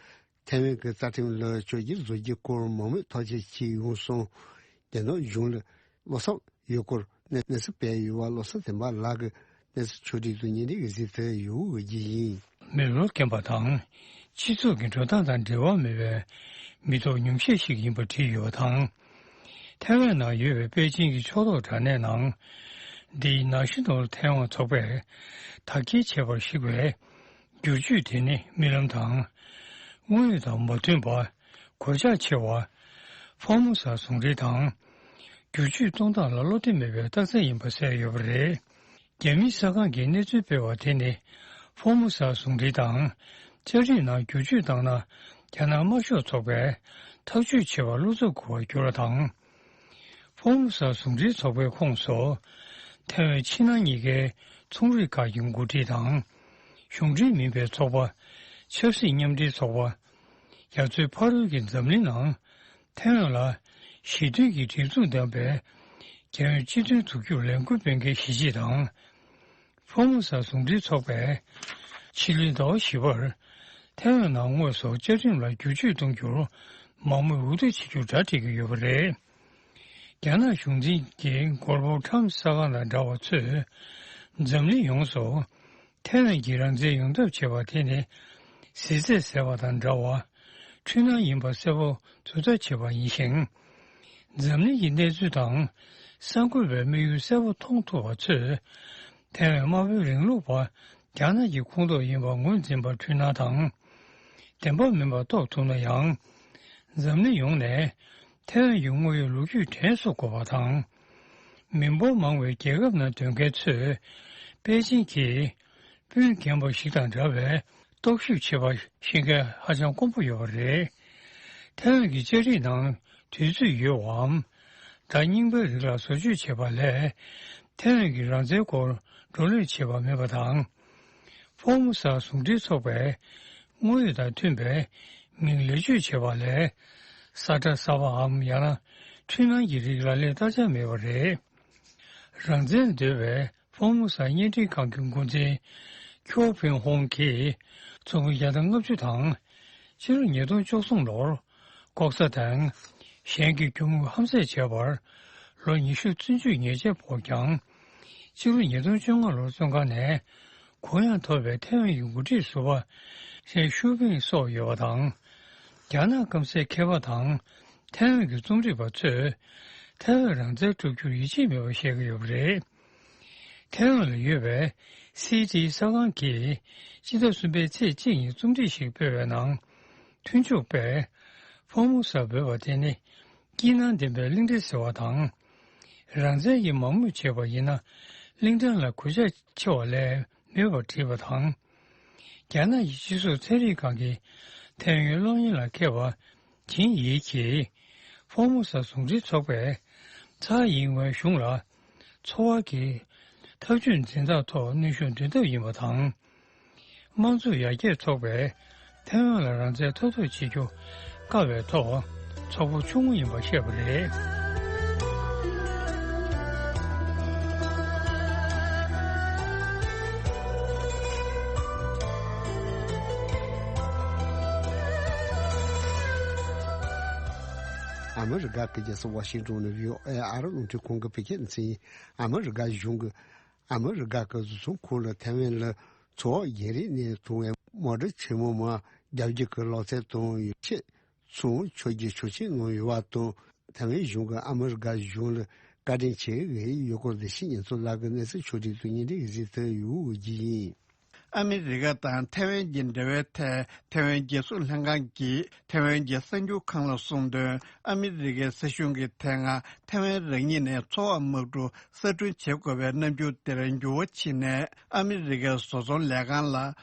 ཐའེ་ཝན་གྱི་རྩ་ཁྲིམས་ལ་བཅོས་བསྒྱུར་བཟོ་རྒྱུའི་སྐོར་མང་མོས་ཐག་གཅོད་བྱས་ཡོང་སོང་། རྒྱ་ནག་གཞུང་ལ་བློ་འཚབ་ཡོད་སྐོར་གནས་གནས་ཚུལ་སྤེལ་ཡོད་པ། བློ་བཟང་བསྟན་པ་ལགས་ཀྱིས་གནས་ཚུལ་ཕྱོགས་བསྒྲིགས་དང་སྙན་སྒྲོན་ཡིག་གཟིགས་དེ་ཡོད་དགོས་ཀྱི་ཡིན། མི་ལོ་རྒན་པ་དང་སྤྱི་ཚོགས་ཀྱི་འགྲོ་སྟངས་དང་འབྲེལ་བ་མེད་པའི་མི་ཐོག་ཉུང་ཤས་ཤིག་ཡིན་པ་བྲིས་ཡོད་པ་དང་། ཐའེ་ཝན་ནང་ཡོད་པའི་པེ་ཅིང་གི་ཕྱོགས་གཏོགས་དྲ་གནས་ནང་། འདི་ནཱ་ཤི་ནལ་ཐའེ་ཝན་ཚོགས་པས་དག་སྐྱེལ་བྱས་པར་གཞིགས་པའི་བསྒྱུར་བཅོས་དེ་ནི་རྨི་ལམ་དང་། དངོས་ཡོད་དང་མ་མཐུན་པ། གོད་ཆག་ཆེ་བ། ཕོར་མོ་ཟ་ཟུང་འབྲེལ་དང་། བསྒྱུར་བཅོས་གཏོང་སྟངས་ལ་བློ་བདེ་མེད་པའི་རྟགས་མཚན་ཡིན་པ་གསལ་ཡོད་པ་རེད། རྒྱ་མིའི་གསར་ཁང་གིས་གནས་ཚུལ་སྤེལ་བ་དེ་ནི། ཕོར་མོ་ཟ་ཟུང་འབྲེལ་དང་། བཅའ་ཁྲིམས་ནང་བསྒྱུར་བཅོས་བཏང་ན། རྒྱ་ནག་དམར་ཤོག་ཚོགས་པས་ཐག་གཅོད་བྱེད་པར་བློ་འཚབ་དགོས་པར་གྱུར་བ་དང་། ཕོར་མོ་ཟ་ཟུང་འབྲེལ་ཚོགས་པའི་ཁོངས་སུ། ཐའེ་ཝན་ཕྱི་ནང་གཉིས་ཀའི་ཚོང་རིགས་ཁག་གི་འགོ་ཁྲིད་དང་། གཞུང་འབྲེལ་མིན་པའི་ཚོགས་པ། ཆབ་སྲིད་མཉམ་འབྲེལ་ཚོགས་པ། ཡ་མཚན་ཕ་རོལ་གྱི་འཛམ་གླིང་ནང་། ཐའེ་ཝན་ལ་ཞི་མཐུན་གྱི་སྒྲིག་འཛུགས་ལྡན་པའི་རྒྱལ་ཡོངས་སྤྱི་མཐུན་འཛུགས་རྒྱུར་ལས་འགུལ་སྤེལ་མཁན་གཞིས་བྱེས་དང་། ཕོར་མོ་ཟ་ཟུང་འབྲེལ་ཚོགས་པས་ཕྱི་ལོའི་ཟླ་བ་བཞི་པར་ཐའེ་ཝན་ནང་དངོས་སུ་བཅའ་ཁྲིམས་ལ་བསྒྱུར་བཅོས་གཏོང་རྒྱུར་མང་མོས་འོས་བསྡུ་བྱེད་རྒྱུར་གྲ་སྒྲིག་གི་ཡོད་པ་རེད། རྒྱ་ནག་གཞུང་འཛིན་གྱི་གོར་པོ་ཁྲམ་གསར་ཁང་དང་འདྲ་བ་ཚོས་འཛམ་གླིང་ཡོངས་སུ་ཐའེ་ཝན་གྱི་རང་བཙན་ཡོང་ཐབས་བྱེད་པ་དེ་ནི་གཟི་རྫས་ཟད་པ་དང་འདྲ་བ། འཁྲུལ་སྣང་ཡིན་པ་གསལ་པོ་མཚོན་ཐབས་བྱས་པ་ཡིན་ཞིང་། འཛམ་གླིང་གི་གནས་ཚུལ་དང་གསར་འགོད་པའི་དམིགས་ཡུལ་གསལ་པོ་མཐོང་ཐུབ་པ་ཚོས། ཐའེ་ཝན་དམར་པོའི་རིང་ལུགས་པ་རྒྱ་ནག་གི་ཁོངས་གཏོགས་ཡིན་པར་ངོས་འཛིན་པར་འཁྲུལ་སྣང་དང་། བདེན་པ་མིན་པར་རྟོགས་ཐུབ་ན་ཡང་། འཛམ་གླིང་ཡོངས་ནས་ཐའེ་ཝན་གྱི་དངོས་ཡོད་ལོ་རྒྱུས་དྲན་གསོ་དགོས་པ་དང་། མི་འབོར་མང་བའི་རྒྱལ་ཁབ་ནང་སྡོད་མཁན་ཚོས་པེ་ཅིང་གིས་སྤུན་རྒན་པ་ཞིག་དང་འདྲ་བའི་སྟོབས་ཤུགས་བྱེད་པ་ཤེས་མཁན་ཧ་ཅང་དཀོན་པོ་ཡོད་པ་རེད། ཐའེ་ཝན་གྱི་བཅའ་ཁྲིམས་ནང་དུས་ཚོད་ཡོད་པའམ། བརྡ་རྙིང་པའི་རིགས་ལ་བཟོ་བཅོས་བྱེད་པ་ལས། ཐའེ་ཝན་གྱི་རང་བཙན་སྐོར་བགྲོ་གླེང་བྱེད་པ་མེད་པ་དང་། ཕོར་མོ་ཟ་ཟུང་འབྲེལ་ཚོགས་པའི་དངོས་ཡོད་དང་མཐུན་པའི་མིང་ལེགས་བཅོས་བྱེད་པ་ལས། ས་ཁྲ་གསར་པའམ་ཡང་ན་འཁྲུལ་སྣང་གི་རིགས་ལ་ལས་བརྟག་དཔྱད་མེད་པ་རེད། རང་བཙན་འདོད་པའི་ཕོར་མོ་ཟ་བརྙན་འཕྲིན་ཁང་གི་འགོ་འཛིན་ཁྱོ་ཕིན་ཧོང་གིས་ཚོགས་མི་བརྒྱ་དང་ལྔ་བཅུ་དང་། ཕྱི་ལོ་ཉིས་སྟོང་བཅུ་གསུམ་ལོར་ལྐོག་ཟ་དང་། གཞན་གྱི་རྒྱུ་དངོས་ཧམ་བཟས་བྱས་པར་ལོ་ཉི་ཤུ་བཙོན་འཇུག་ཉེས་ཆད་ཕོག་ཀྱང་། ཕྱི་ལོ་ཉིས་སྟོང་བཅོ་ལྔ་ལོར་བཙོན་ཁང་ནས་གུ་ཡངས་ཐོབ་པའི་ཐའེ་ཝན་གྱི་འགོ་ཁྲིད་ཟུར་པ་ཧྲེན་ཤུ་ཕིང་སོགས་ཡོད་པ་དང་། རྒྱ་ནག་སྐམ་སའི་མཁས་པ་དང་ཐའེ་ཝན་གྱི་རྩོམ་སྒྲིག་པ་ཚོས་ཐའེ་ཝན་རང་བཙན་སྒྲུབ་རྒྱུར་ཡིད་ཆེས་མེད་པ་བཤད་ཀྱི་ཡོད་པ་རེད། ཐའེ་ཝན་ལ་ཡོད་པའི་སི་ཊི་གསར་ཁང་གིས་སྤྱི་ཟླ་གསུམ་པའི་ཚེས་གཅིག་ཉིན་རྩོམ་སྒྲིག་ཞིག་སྤེལ་བའི་ནང་མཐུན་ཕྱོགས་པས་ཕོར་མོ་ས་འབོད་པ་དེ་ནི་སྐྱིད་སྣང་ལྡན་པའི་གླིང་ཕྲན་ཟེར་བ་དང་། རང་བཙན་གྱི་མང་མོས་བྱས་པ་ཡིན་ན་གླིང་ཕྲན་ལ་གུས་ཕྱག་ཆེ་བ་ལས་མེད་པར་བྲིས་པ་དང་། རྒྱ་ནག་གི་སྤྱི་ཚོགས་ཚན་རིག་ཁང་གི་ཐའེ་ཝན་གློག་བརྙན་ལ་མཁས་པ་ཇིན་ཡི་གིས་ཕོར་མོ་ས་ཟུང་འབྲེལ་ཚོགས་པས་ཚའེ་ཡིན་ཝེ་གཞུང་ལ་འཚོ་བ་གི་ཐབས་ཇུས་འཛིན་སྟངས་ཐོག་གནོན་ཤུགས་འདོན་ཐབས་ཡིན་པ་དང་། དམངས་གཙོ་ཡར་རྒྱས་ཚོགས་པས་ཐའེ་ཝན་ལ་རང་བཙན་ཐོབ་ཐབས་བྱེད་རྒྱུ་བཀག་པའི་ཐོག་ཚོགས་པ་ཆུང་ངུ་ཡིན་པ་བཤད་པ་རེད། ཨ་མི་རི་ཀ་གི་རྒྱལ་ས་ཝ་ཤིང་ཏོན་ནས་བྷི་ཨོ་ཨེ་ཨ་རི་རླུང་འཕྲིན་ཁང་གི་བོད་སྐད་སྡེ་ཚན་ཡིན། ཨ་མི་རི་ཀ་གཞུང་གིས་ཨ་མི་རི་ཀ་གི་བཟོ་ཚོང་ཁང་ལ་ཐའེ་ཝན་ལ་མཚོ་བར་རྒྱང་རིང་ནས་ཐོན་པའི་མོ་ཊ་ཆེན་མོ་མར་བརྒྱབ་རྒྱུ་གི་ལག་རྩལ་བཏོན་ཡོད་ཆེད་ཚོང་ཆོག་རྒྱུའི་ཆོག་མཆན་གནང་ཡོད་པ་དང་། ཐའེ་ཝན་གཞུང་གིས་ཨ་མི་རི་ཀ་གཞུང་ལ་བཀའ་དྲིན་ཆེ་ཞུ་གི་ཡོད་སྐོར་འདི་ཕྱི་ཉིན་ཚོ་ལག་གི་གནས་ཚུལ་ཕྱོགས་སྒྲིག་ཏུ་བརྙན་འཕྲིན་གྱིས་གཟིགས་ཐུབ་ཡོད་ཀྱི་ཡིན། ཨ་མི་རི་ཀ་དང་ཐའེ་ཝན་གྱི་འབྲེལ་བའི་ཐད་ཐའེ་ཝན་རྒྱལ་སྲུང་ལྷན་ཁང་གིས་ཐའེ་ཝན་གྱི་གསར་འགྱུར་ཁང་ལ་གསུངས་དོན། ཨ་མི་རི་ཀའི་སྲིད་གཞུང་གིས་དེ་སྔ་ཐའེ་ཝན་རང་ཉིད་ནས་མཚོ་འོག་དམག་གྲུ་གསར་སྐྲུན་བྱེད་དགོས་པའི་རྣམ་འགྱུར་དེར་འགྱུར་བ་ཕྱིན་ནས། ཨ་མི་རི་ཀའི་བཟོ་ཚོང་ལས་ཁང་ལ་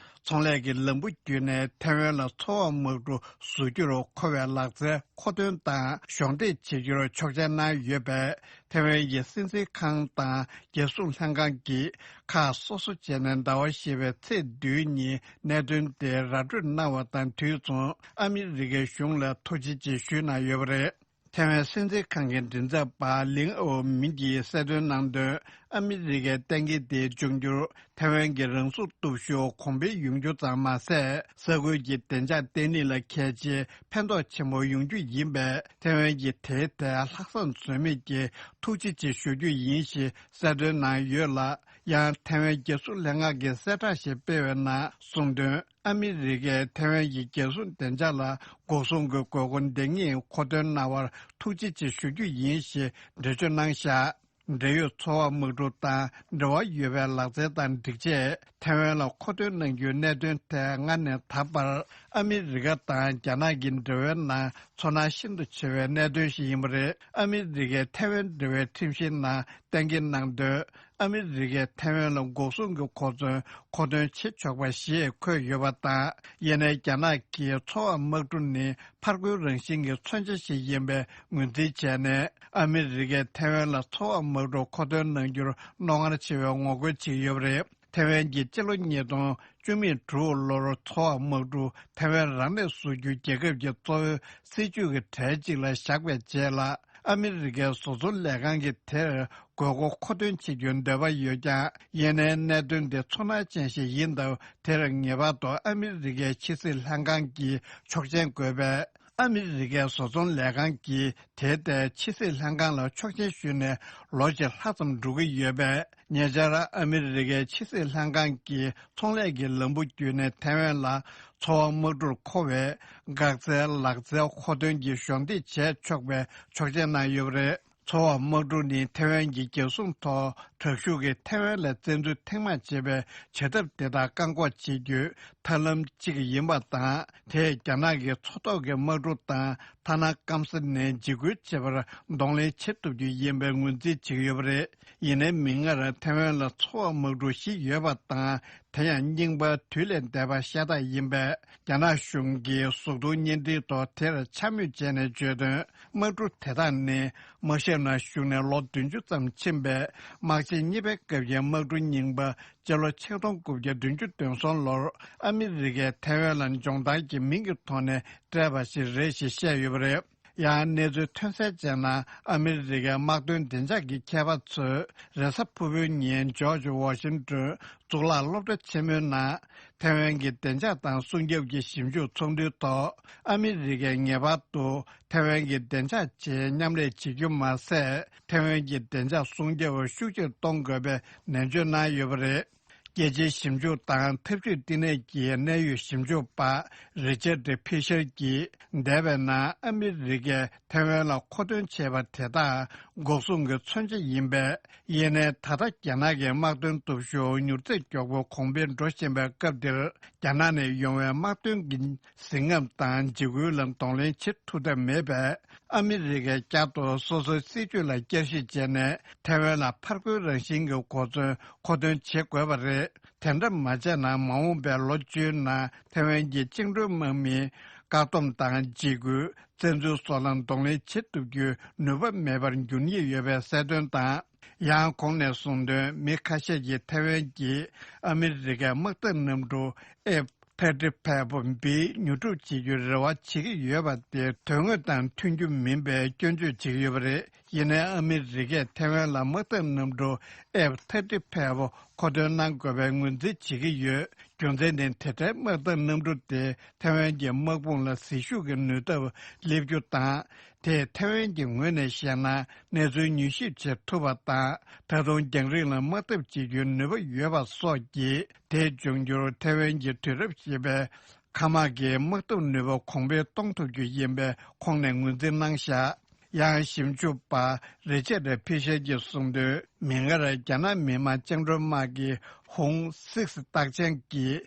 ཚོང་ལས་ཀྱི་ལམ་བུ་བརྒྱུད་ནས་ཐའེ་ཝན་ལ་མཚོ་འོག་དམག་གྲུ་བཟོ་རྒྱུར་མཁོ་བའི་ལག་རྩལ་མཁོ་འདོན་དང་གཞོགས་འདེགས་བྱེད་རྒྱུར་ཆོག་མཆན་གནང་ཡོད་པས། ཐའེ་ཝན་གྱི་སྲིད་འཛིན་ཁང་དང་རྒྱལ་སྲུང་ལྷན་ཁང་གིས་ཁག་སོ་སོ་བྱས་ནས་ཟླ་བ་བཞི་པའི་ཚེས་བདུན་ཉིན་གནད་དོན་དེ་ར་སྤྲོད་གནང་བ་དང་དུས་མཚུངས། ཨ་མི་རི་ཀའི་གཞུང་ལ་ཐུགས་རྗེ་ཆེ་ཞུས་གནང་ཡོད་པ་རེད། ཐའེ་ཝན་སྲིད་འཛིན་ཁང་གི་མགྲིན་ཚབ་པ་ལིང་ཨོ་མིན་གྱིས་གསལ་སྟོན་གནང་དོན། ཨ་མི་རི་ཀའི་གཏན་འཁེལ་དེའི་འབྱུང་འགྱུར་ཐའེ་ཝན་གྱི་རང་སྲུང་སྟོབས་ཤུགས་གོང་འཕེལ་ཡོང་རྒྱུ་ཙམ་མ་ཟད། ས་ཁུལ་གྱི་བདེ་འཇགས་བརྟན་ལྷིང་ལ་གལ་ཆེའི་ཕན་ཐོགས་ཆེན་པོ་ཡོང་རྒྱུ་ཡིན་པས། ཐའེ་ཝན་གྱིས་དེའི་ཐད་ལྷག་བསམ་ཟོལ་མེད་ཀྱིས་ཐུགས་རྗེ་ཆེ་ཞུ་རྒྱུ་ཡིན་ཞེས་གསལ་སྟོན་གནང་ཡོད་ལ། ཡང་ཐའེ་ཝན་རྒྱལ་སྲུང་ལྷན་ཁང་གིས་གསལ་བསྒྲགས་ཤིག་སྤེལ་བའི་ནང་གསུངས་དོན། ཨ་མི་རི་ཀས་ཐའེ་ཝན་གྱི་རྒྱལ་སྲུང་བདེ་འཇགས་ལ་འགོག་སྲུང་གི་དགོས་མཁོ་འདང་ངེས་མཁོ་འདོན་གནང་བར་ཐུགས་རྗེ་ཆེ་ཞུ་རྒྱུ་ཡིན་ཞེས་འགྲེལ་བརྗོད་གནང་བཞག་འབྲེལ་ཡོད་མཚོ་འོག་དམག་གྲུ་དང་འབྲེལ་བ་ཡོད་པའི་ལག་རྩལ་དང་སྒྲིག་ཆས་ཐའེ་ཝན་ལ་མཁོ་འདོན་གནང་རྒྱུའི་གནད་དོན་ཐད་སྔར་ནས་ད་བར་ཨ་མི་རི་ཀ་དང་རྒྱ་ནག་གི་འབྲེལ་བའི་ནང་ཚོར་སྣང་ཤིན་ཏུ་ཆེ་བའི་གནད་དོན་ཞིག་ཡིན་པ་རེད། ཨ་མི་རི་ཀའི་ཐའེ་ཝན་འབྲེལ་བའི་ཁྲིམས་གཞིའི་ནང་གཏན་འཁེལ་གནང་དོན། ཨ་མི་རི་ཀས་ཐའེ་ཝན་ལ་འགོག་སྲུང་གི་གོ་མཚོན་མཁོ་འདོན་བྱེད་ཆོག་པ་ཞེས་འཁོད་ཡོད་པ་དང་། ཡིན་ནའི་རྒྱ་ནག་གིས་མཚོ་འོག་དམག་གྲུ་ནི་ཕར་རྒོལ་རང་བཞིན་གྱི་མཚོན་ཆ་ཞིག་ཡིན་པའི་ངོས་འཛིན་བྱས་ནས། ཨ་མི་རི་ཀས་ཐའེ་ཝན་ལ་མཚོ་འོག་དམག་གྲུ་མཁོ་འདོན་གནང་རྒྱུར་རྣོ་ངར་ཆེ་བའི་ངོ་རྒོལ་བྱེད་ཀྱི་ཡོད་པ་རེད། ཐའེ་ཝན་གྱིས་སྤྱི་ལོ་ཉིས་སྟོང་བཅུ་མེད་དྲུག་ལོར་མཚོ་འོག་དམག་གྲུ་ཐའེ་ཝན་རང་ལས་བཟོ་རྒྱུ་རྒྱལ་ཁབ་ཀྱི་གཙོ་བོའི་སྲིད་ཇུས་ཀྱི་གྲས་གཅིག་ལ་བཞག་པའི་རྗེས་ལ། ཨ་མི་རི་ཀའི་བཟོ་ཚོང་ལས་ཁང་གིས་དེར་དགོས་མཁོ་མཁོ་འདོན་བྱེད་རྒྱུའི་འདོད་པ་ཡོད་ཀྱང་། ཡིན་ནའི་གནད་དོན་འདི་ཚོར་སྣང་ཅན་ཞིག་ཡིན་སྟབས། དེར་ངེས་པར་དུ་ཨ་མི་རི་ཀའི་ཕྱི་སྲིད་ལྷན་ཁང་གིས་ཆོག་མཆན་དགོས་པས། ཨ་མི་རི་ཀའི་བཟོ་ཚོང་ལས་ཁང་གིས་དེའི་ཐད་ཕྱི་སྲིད་ལྷན་ཁང་ལ་ཆོག་མཆན་ཞུས་ནས་ལོ་གཅིག་ལྷག་ཙམ་འགྲོ་གི་ཡོད་པས། ཉེ་ཆར་ཨ་མི་རི་ཀའི་ཕྱི་སྲིད་ལྷན་ཁང་གིས་ཚོང་ལས་ཀྱི་ལམ་བུ་བརྒྱུད་ནས་ཐའེ་ཝན་ལ་མཚོ་འོག་དམག་གྲུར་མཁོ་བའི་འགག་རྩའི་ལག་རྩལ་མཁོ་འདོན་གྱི་གཞོགས་འདེགས་བྱས་ཆོག་པའི་ཆོག་མཆན་གནང་ཡོད་པ་རེད། མཚོ་འོག་དམག་གྲུ་ནི་ཐའེ་ཝན་གྱི་རྒྱལ་སྲུང་ཐོག་དྲག་ཤུགས་ཀྱིས་ཐའེ་ཝན་ལ་བཙན་འཛུལ་ཐེངས་མང་བྱེད་པའི་བྱ་ཐབས་དེ་དག་བཀག་འགོག་བྱེད་རྒྱུའི་ཐབས་ལམ་གཅིག་ཡིན་པ་དང་། དེས་རྒྱ་ནག་གི་མཚོ་ཐོག་གི་དམག་གྲུ་དང་ཐ་ན་སྐམ་ས་ནས་འཇིགས་སྐུལ་བྱེད་པར་གདོང་ལེན་བྱེད་ཐུབ་རྒྱུ་ཡིན་པའི་ངོས་འཛིན་བྱེད་ཀྱི་ཡོད་པ་རེད། ཡིན་ནའི་མིག་སྔར་ཐའེ་ཝན་ལ་མཚོ་འོག་དམག་གྲུ་བཞི་ཡོད་པ་དང་། དེ་ཡང་རྙིང་པ་དུས་ལས་འདས་པ་ཤ་སྟག་ཡིན་པས། རྒྱ་ནག་གཞུང་གིས་གཟུགས་མཐོང་བརྙན་འཕྲིན་ཐོག་དེར་འཕྱ་སྨོད་བྱས་ནས་བརྗོད་དོན། དམག་གྲུ་དེ་དག་ནི་དམག་ཞབས་ནང་ཞུགས་ནས་ལོ་བདུན་ཅུ་ཙམ་ཕྱིན་པའི་དམག་ཆེན་གཉིས་པའི་སྐབས་ཀྱི་དམག་གྲུ་རྙིང་པ། སྤྱི་ལོ་ཆིག་སྟོང་དགུ་བརྒྱ་བདུན་ཅུ་དོན་གསུམ་ལོར་ཨ་མི་རི་ཀས་ཐའེ་ཝན་ལ་འཇོང་ཐང་གི་མིང་གི་ཐོག་ནས་སྤྲད་པ་ཞིག་རེད་ཞེས་བཤད་ཡོད་པ་རེད། ཡང་གནས་ཚུལ་ཐོན་གསལ་བྱས་ན། ཨ་མི་རི་ཀའི་དམག་དོན་བདེ་འཇགས་ཀྱི་མཁས་པ་ཚོས་རེས་གཟའ་ཕུར་བུའི་ཉིན་ཇོརྗ་ཝ་ཤིང་ཏོན་གཙུག་ལག་སློབ་གྲྭ་ཆེན་མོའི་ནང་། ཐའེ་ཝན་གྱི་བདེ་འཇགས་དང་སྲུང་སྐྱོབ་ཀྱི་ཞིབ་འཇུག་ཚོགས་འདུའི་ཐོག་ཨ་མི་རི་ཀས་ངེས་པར་དུ་ཐའེ་ཝན་གྱི་བདེ་འཇགས་ཆེད་མཉམ་ལས་བྱེད་རྒྱུ་མ་ཟད། ཐའེ་ཝན་གྱི་བདེ་འཇགས་སྲུང་སྐྱོབ་ཤུགས་ཆེར་གཏོང་དགོས་པའི་ནན་བརྗོད་གནང་ཡོད་པ་རེད། རྒྱལ་སྤྱིའི་ཞིབ་འཇུག་དང་འཐབ་ཇུས་བསྟི་གནས་ཀྱི་གནད་ཡོད་ཞིབ་འཇུག་པ་རི་ཅར་ཌི་ཕི་ཤར་གྱིས་འདས་པའི་ནང་ཨ་མི་རི་ཀས་ཐའེ་ཝན་ལ་མཁོ་འདོན་བྱས་པ་དེ་དག་འགོག་སྲུང་གི་མཚོན་ཆ་ཡིན་པས། ཡིན་ནའི་ད་ལྟ་རྒྱ་ནག་གི་དམག་དོན་སྟོབས་ཤུགས་མྱུར་ཚད་མགྱོགས་པོ་གོང་འཕེལ་འགྲོ་བཞིན་པའི་སྐབས་འདིར། རྒྱ་ནག་ནས་ཡོང་བའི་དམག་དོན་གྱི་གཟི་རྔམ་དང་འཇིགས་སྐུལ་ལ་གདོང་ལེན་བྱེད་ཐུབ་ཐབས་མེད་པས། ཨ་མི་རི་ཀས་བསྐྱར་དུ་སོ་སོའི་སྲིད་ཇུས་ལ་བསྐྱར་ཞིབ་བྱས་ནས། ཐའེ་ཝན་ལ་ཕར་རྒོལ་རང་བཞིན་གྱི་གོ་མཚོན་མཁོ་འདོན་བྱེད་དགོས་པ་རེད། དེ་འདྲ་མ་བྱས་ན། མ་འོངས་པའི་ལོ་བཅུའི་ནང་ཐའེ་ཝན་གྱི་བཅིངས་འགྲོལ་དམག་མིའི་བཀག་སྡོམ་དང་འཇིགས་སྐུལ། བཙན་འཛུལ་སོགས་ལ་གདོང་ལེན་བྱེད་ཐུབ་རྒྱུའི་ནུས་པ་མེད་པར་འགྱུར་ཉེན་ཡོད་པའི་གསལ་སྟོན་དང་། ཡང་གོང་ནས་གསུངས་དོན། མི་ཁ་ཤས་ཀྱིས་ཐའེ་ཝན་གྱིས་ཨ་མི་རི་ཀའི་དམག་འཐབ་གནམ་གྲུ་ཨེཕ་ཐར་ཊི་ཕའེ་ཝི་བི་ཉོ་སྒྲུབ་བྱེད་རྒྱུའི་རེ་བ་བྱེད་ཀྱི་ཡོད་པ་དེ་དོན་དངོས་དང་མཐུན་རྒྱུ་མིན་པའི་སྐྱོན་བརྗོད་བྱེད་ཀྱི་ཡོད་པ་རེད། ཡིན་ནའི་ཨ་མི་རི་ཀས་ཐའེ་ཝན་ལ་དམག་འཐབ་གནམ་གྲུ་ཨེཕ་ཐར་ཊི་ཕའེ་ཝི་མཁོ་འདོན་གནང་དགོས་པའི་ངོས་འཛིན་བྱེད་ཀྱི་ཡོད། རྒྱུ་མཚན་ནི། དེ་འདྲའི་དམག་འཐབ་གནམ་གྲུ་དེ་ཐའེ་ཝན་གྱི་དམག་དཔུང་ལ་ཟིལ་ཤུགས་ཀྱི་ནུས་སྟོབས་སླེབས་རྒྱུ་དང་། དེས་ཐའེ་ཝན་གྱི་ངོས་ནས་བཤད་ན། གནས་ཚུལ་མྱུལ་ཞིབ་བྱེད་ཐུབ་པ་དང་། ད་དུང་རྒྱང་རིང་ལ་དམག་འཐབ་བྱེད་རྒྱུའི་ནུས་པ་ཡོད་པ་སོགས་ཀྱིས། དེ་འབྱུང་འགྱུར་ཐའེ་ཝན་གྱི་དུས་རབས་བཞི་པའི་མཁའ་དམག་གི་དམག་འཐབ་ནུས་པ་གོང་འཕེལ་གཏོང་ཐུབ་རྒྱུ་ཡིན་པའི་ཁོང་ནས་ངོས་འཛིན་གནང་བཞག་ཡང་ཞིབ་འཇུག་པ་རི་ཅར་ཌི་ཕི་ཤར་གྱིས་གསུངས་དོན། མིག་སྔར་རྒྱ་ནག་མི་དམངས་བཅིངས་འགྲོལ་དམག་གི་ཧུང་སིགས་རྟགས་ཅན་གྱི་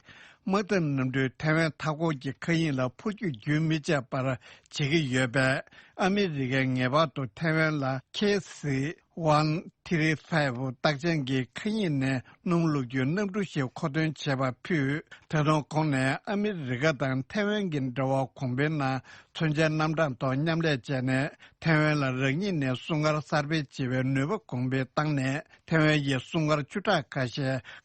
དམག་འཐབ་གནམ་གྲུས་ཐའེ་ཝན་མཐའ་འཁོར་གྱི་མཁའ་དབྱིངས་ལ་འཕུར་སྐྱོད་རྒྱུན་མི་ཆད་པར་བྱེད་ཀྱི་ཡོད་པས། ཨ་མི་རི་ཀས་ངེས་པར་དུ་ཐའེ་ཝན་ལ་ཁེ་སི་ཝན་ཐི་རི་ཕའེ་ཝི་རྟགས་ཅན་གྱི་མཁའ་དབྱིངས་ནས་སྣུམ་བླུག་རྒྱུའི་གནམ་གྲུ་ཞིག་མཁོ་འདོན་བྱས་པ་ཕུད། ད་དུང་ཁོང་ནས་ཨ་མི་རི་ཀ་དང་ཐའེ་ཝན་གྱི་འབྲེལ་བ་གོང་འཕེལ་ནང་མཚོན་ཆའི་རྣམ་གྲངས་ཐོག་མཉམ་ལས་བྱས་ནས། ཐའེ་ཝན་ལ་རང་ཉིད་ནས་སྲུང་སྐར་གསར་སྤེལ་བྱེད་པའི་ནུས་པ་གོང་འཕེལ་བཏང་ནས། ཐའེ་ཝན་གྱི་སྲུང་སྐར་བཅུ་ཕྲག་ཁ་ཤས་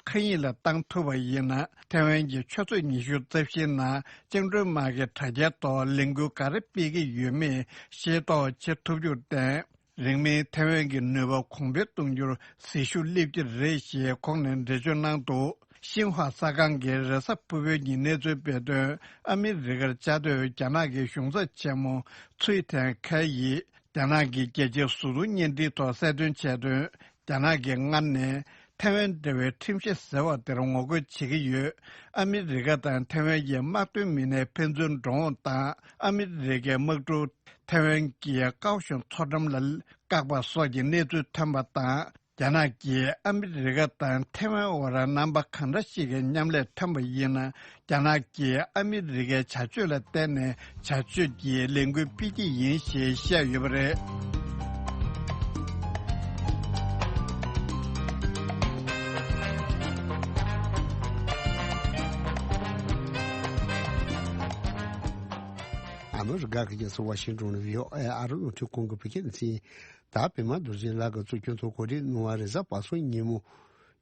མཁའ་དབྱིངས་ལ་བཏང་ཐུབ་པ་ཡིན་ན། ཐའེ་ཝན་གྱི་ཆུ་ཚོད་ཉི་ཤུ་རྩ་བཞིའི་ནང་བཅིངས་འགྲོལ་དམག་གི་དྲ་རྒྱའི་ཐོག་ལས་འགུལ་ག་རེ་སྤེལ་གྱི་ཡོད་མེད་ཤེས་རྟོགས་བྱེད་ཐུབ་རྒྱུར་བརྟེན། རིང་མིན་ཐའེ་ཝན་གྱི་ནུས་པ་གོང་འཕེལ་གཏོང་རྒྱུར་ཟིལ་ཤུགས་སླེབས་ཀྱི་རེད་ཞེས་ཁོང་ནས་འགྲེལ་བརྗོད་གནང་འདུག་ཤིན་ཧྭ་གསར་ཁང་གིས་རེས་གཟའ་ཕུར་བུའི་ཉིན་གནས་ཚུལ་སྤེལ་དོན། ཨ་མི་རི་ཀར་བཅའ་སྡོད་རྒྱ་ནག་གི་གཞུང་ཚབ་ཆེན་མོ་ཚུའེ་ཐེན་ཁའེ་ཡིས། རྒྱ་ནག་གི་རྒྱལ་སྤྱིའི་ཟུར་འཛུགས་བརྙན་འཕྲིན་ཐོག་གསལ་སྟོན་བྱས་དོན། རྒྱ་ནག་གིས་སྔར་ནས་ཐའེ་ཝན་འབྲེལ་བའི་ཁྲིམས་གཞི་ཟེར་བ་དེར་ངོ་རྒོལ་བྱེད་ཀྱི་ཡོད། ཨ་མི་རི་ཀ་དང་ཐའེ་ཝན་གྱི་དམག་དོན་མི་སྣའི་ཕན་ཚུན་འགྲོ་འོང་དང་། ཨ་མི་རི་ཀའི་དམག་གྲུ་ཐའེ་ཝན་གྱི་ཀའོ་ཤོན་མཚོ་འགྲམ་ལ་བཀག་པ་སོགས་ཀྱི་གནས་ཚུལ་ཐོན་པ་དང་། རྒྱ་ནག་གིས་ཨ་མི་རི་ཀ་དང་ཐའེ་ཝན་དབར་རྣམ་པ་གང་འདྲ་ཞིག་གི་མཉམ་ལས་ཐོན་པ་ཡིན་ན། རྒྱ་ནག་གིས་ཨ་མི་རི་ཀའི་བྱ་སྤྱོད་ལ་བརྟེན་ནས་བྱ་སྤྱོད་ཀྱི་ལས་འགུལ་སྤེལ་གྱི་ཡིན་ཞེས་བཤད་ཡོད་པ་རེད། ཨ་མི་རི་ཀ་གི་རྒྱལ་ས་ཝ་ཤིང་ཏོན་ནས་བྷི་ཨོ་ཨེ་ཨ་རི་རླུང་འཕྲིན་ཁང་གི་བོད་སྐད་སྡེ་ཚན། ད་པད་མ་རྡོ་རྗེ་ལགས་ཀྱིས་གཙོ་སྐྱོང་ཐོག་གོ་སྒྲིག་གནང་བ་རེས་གཟའ་པ་སངས་ཉིན་མོ་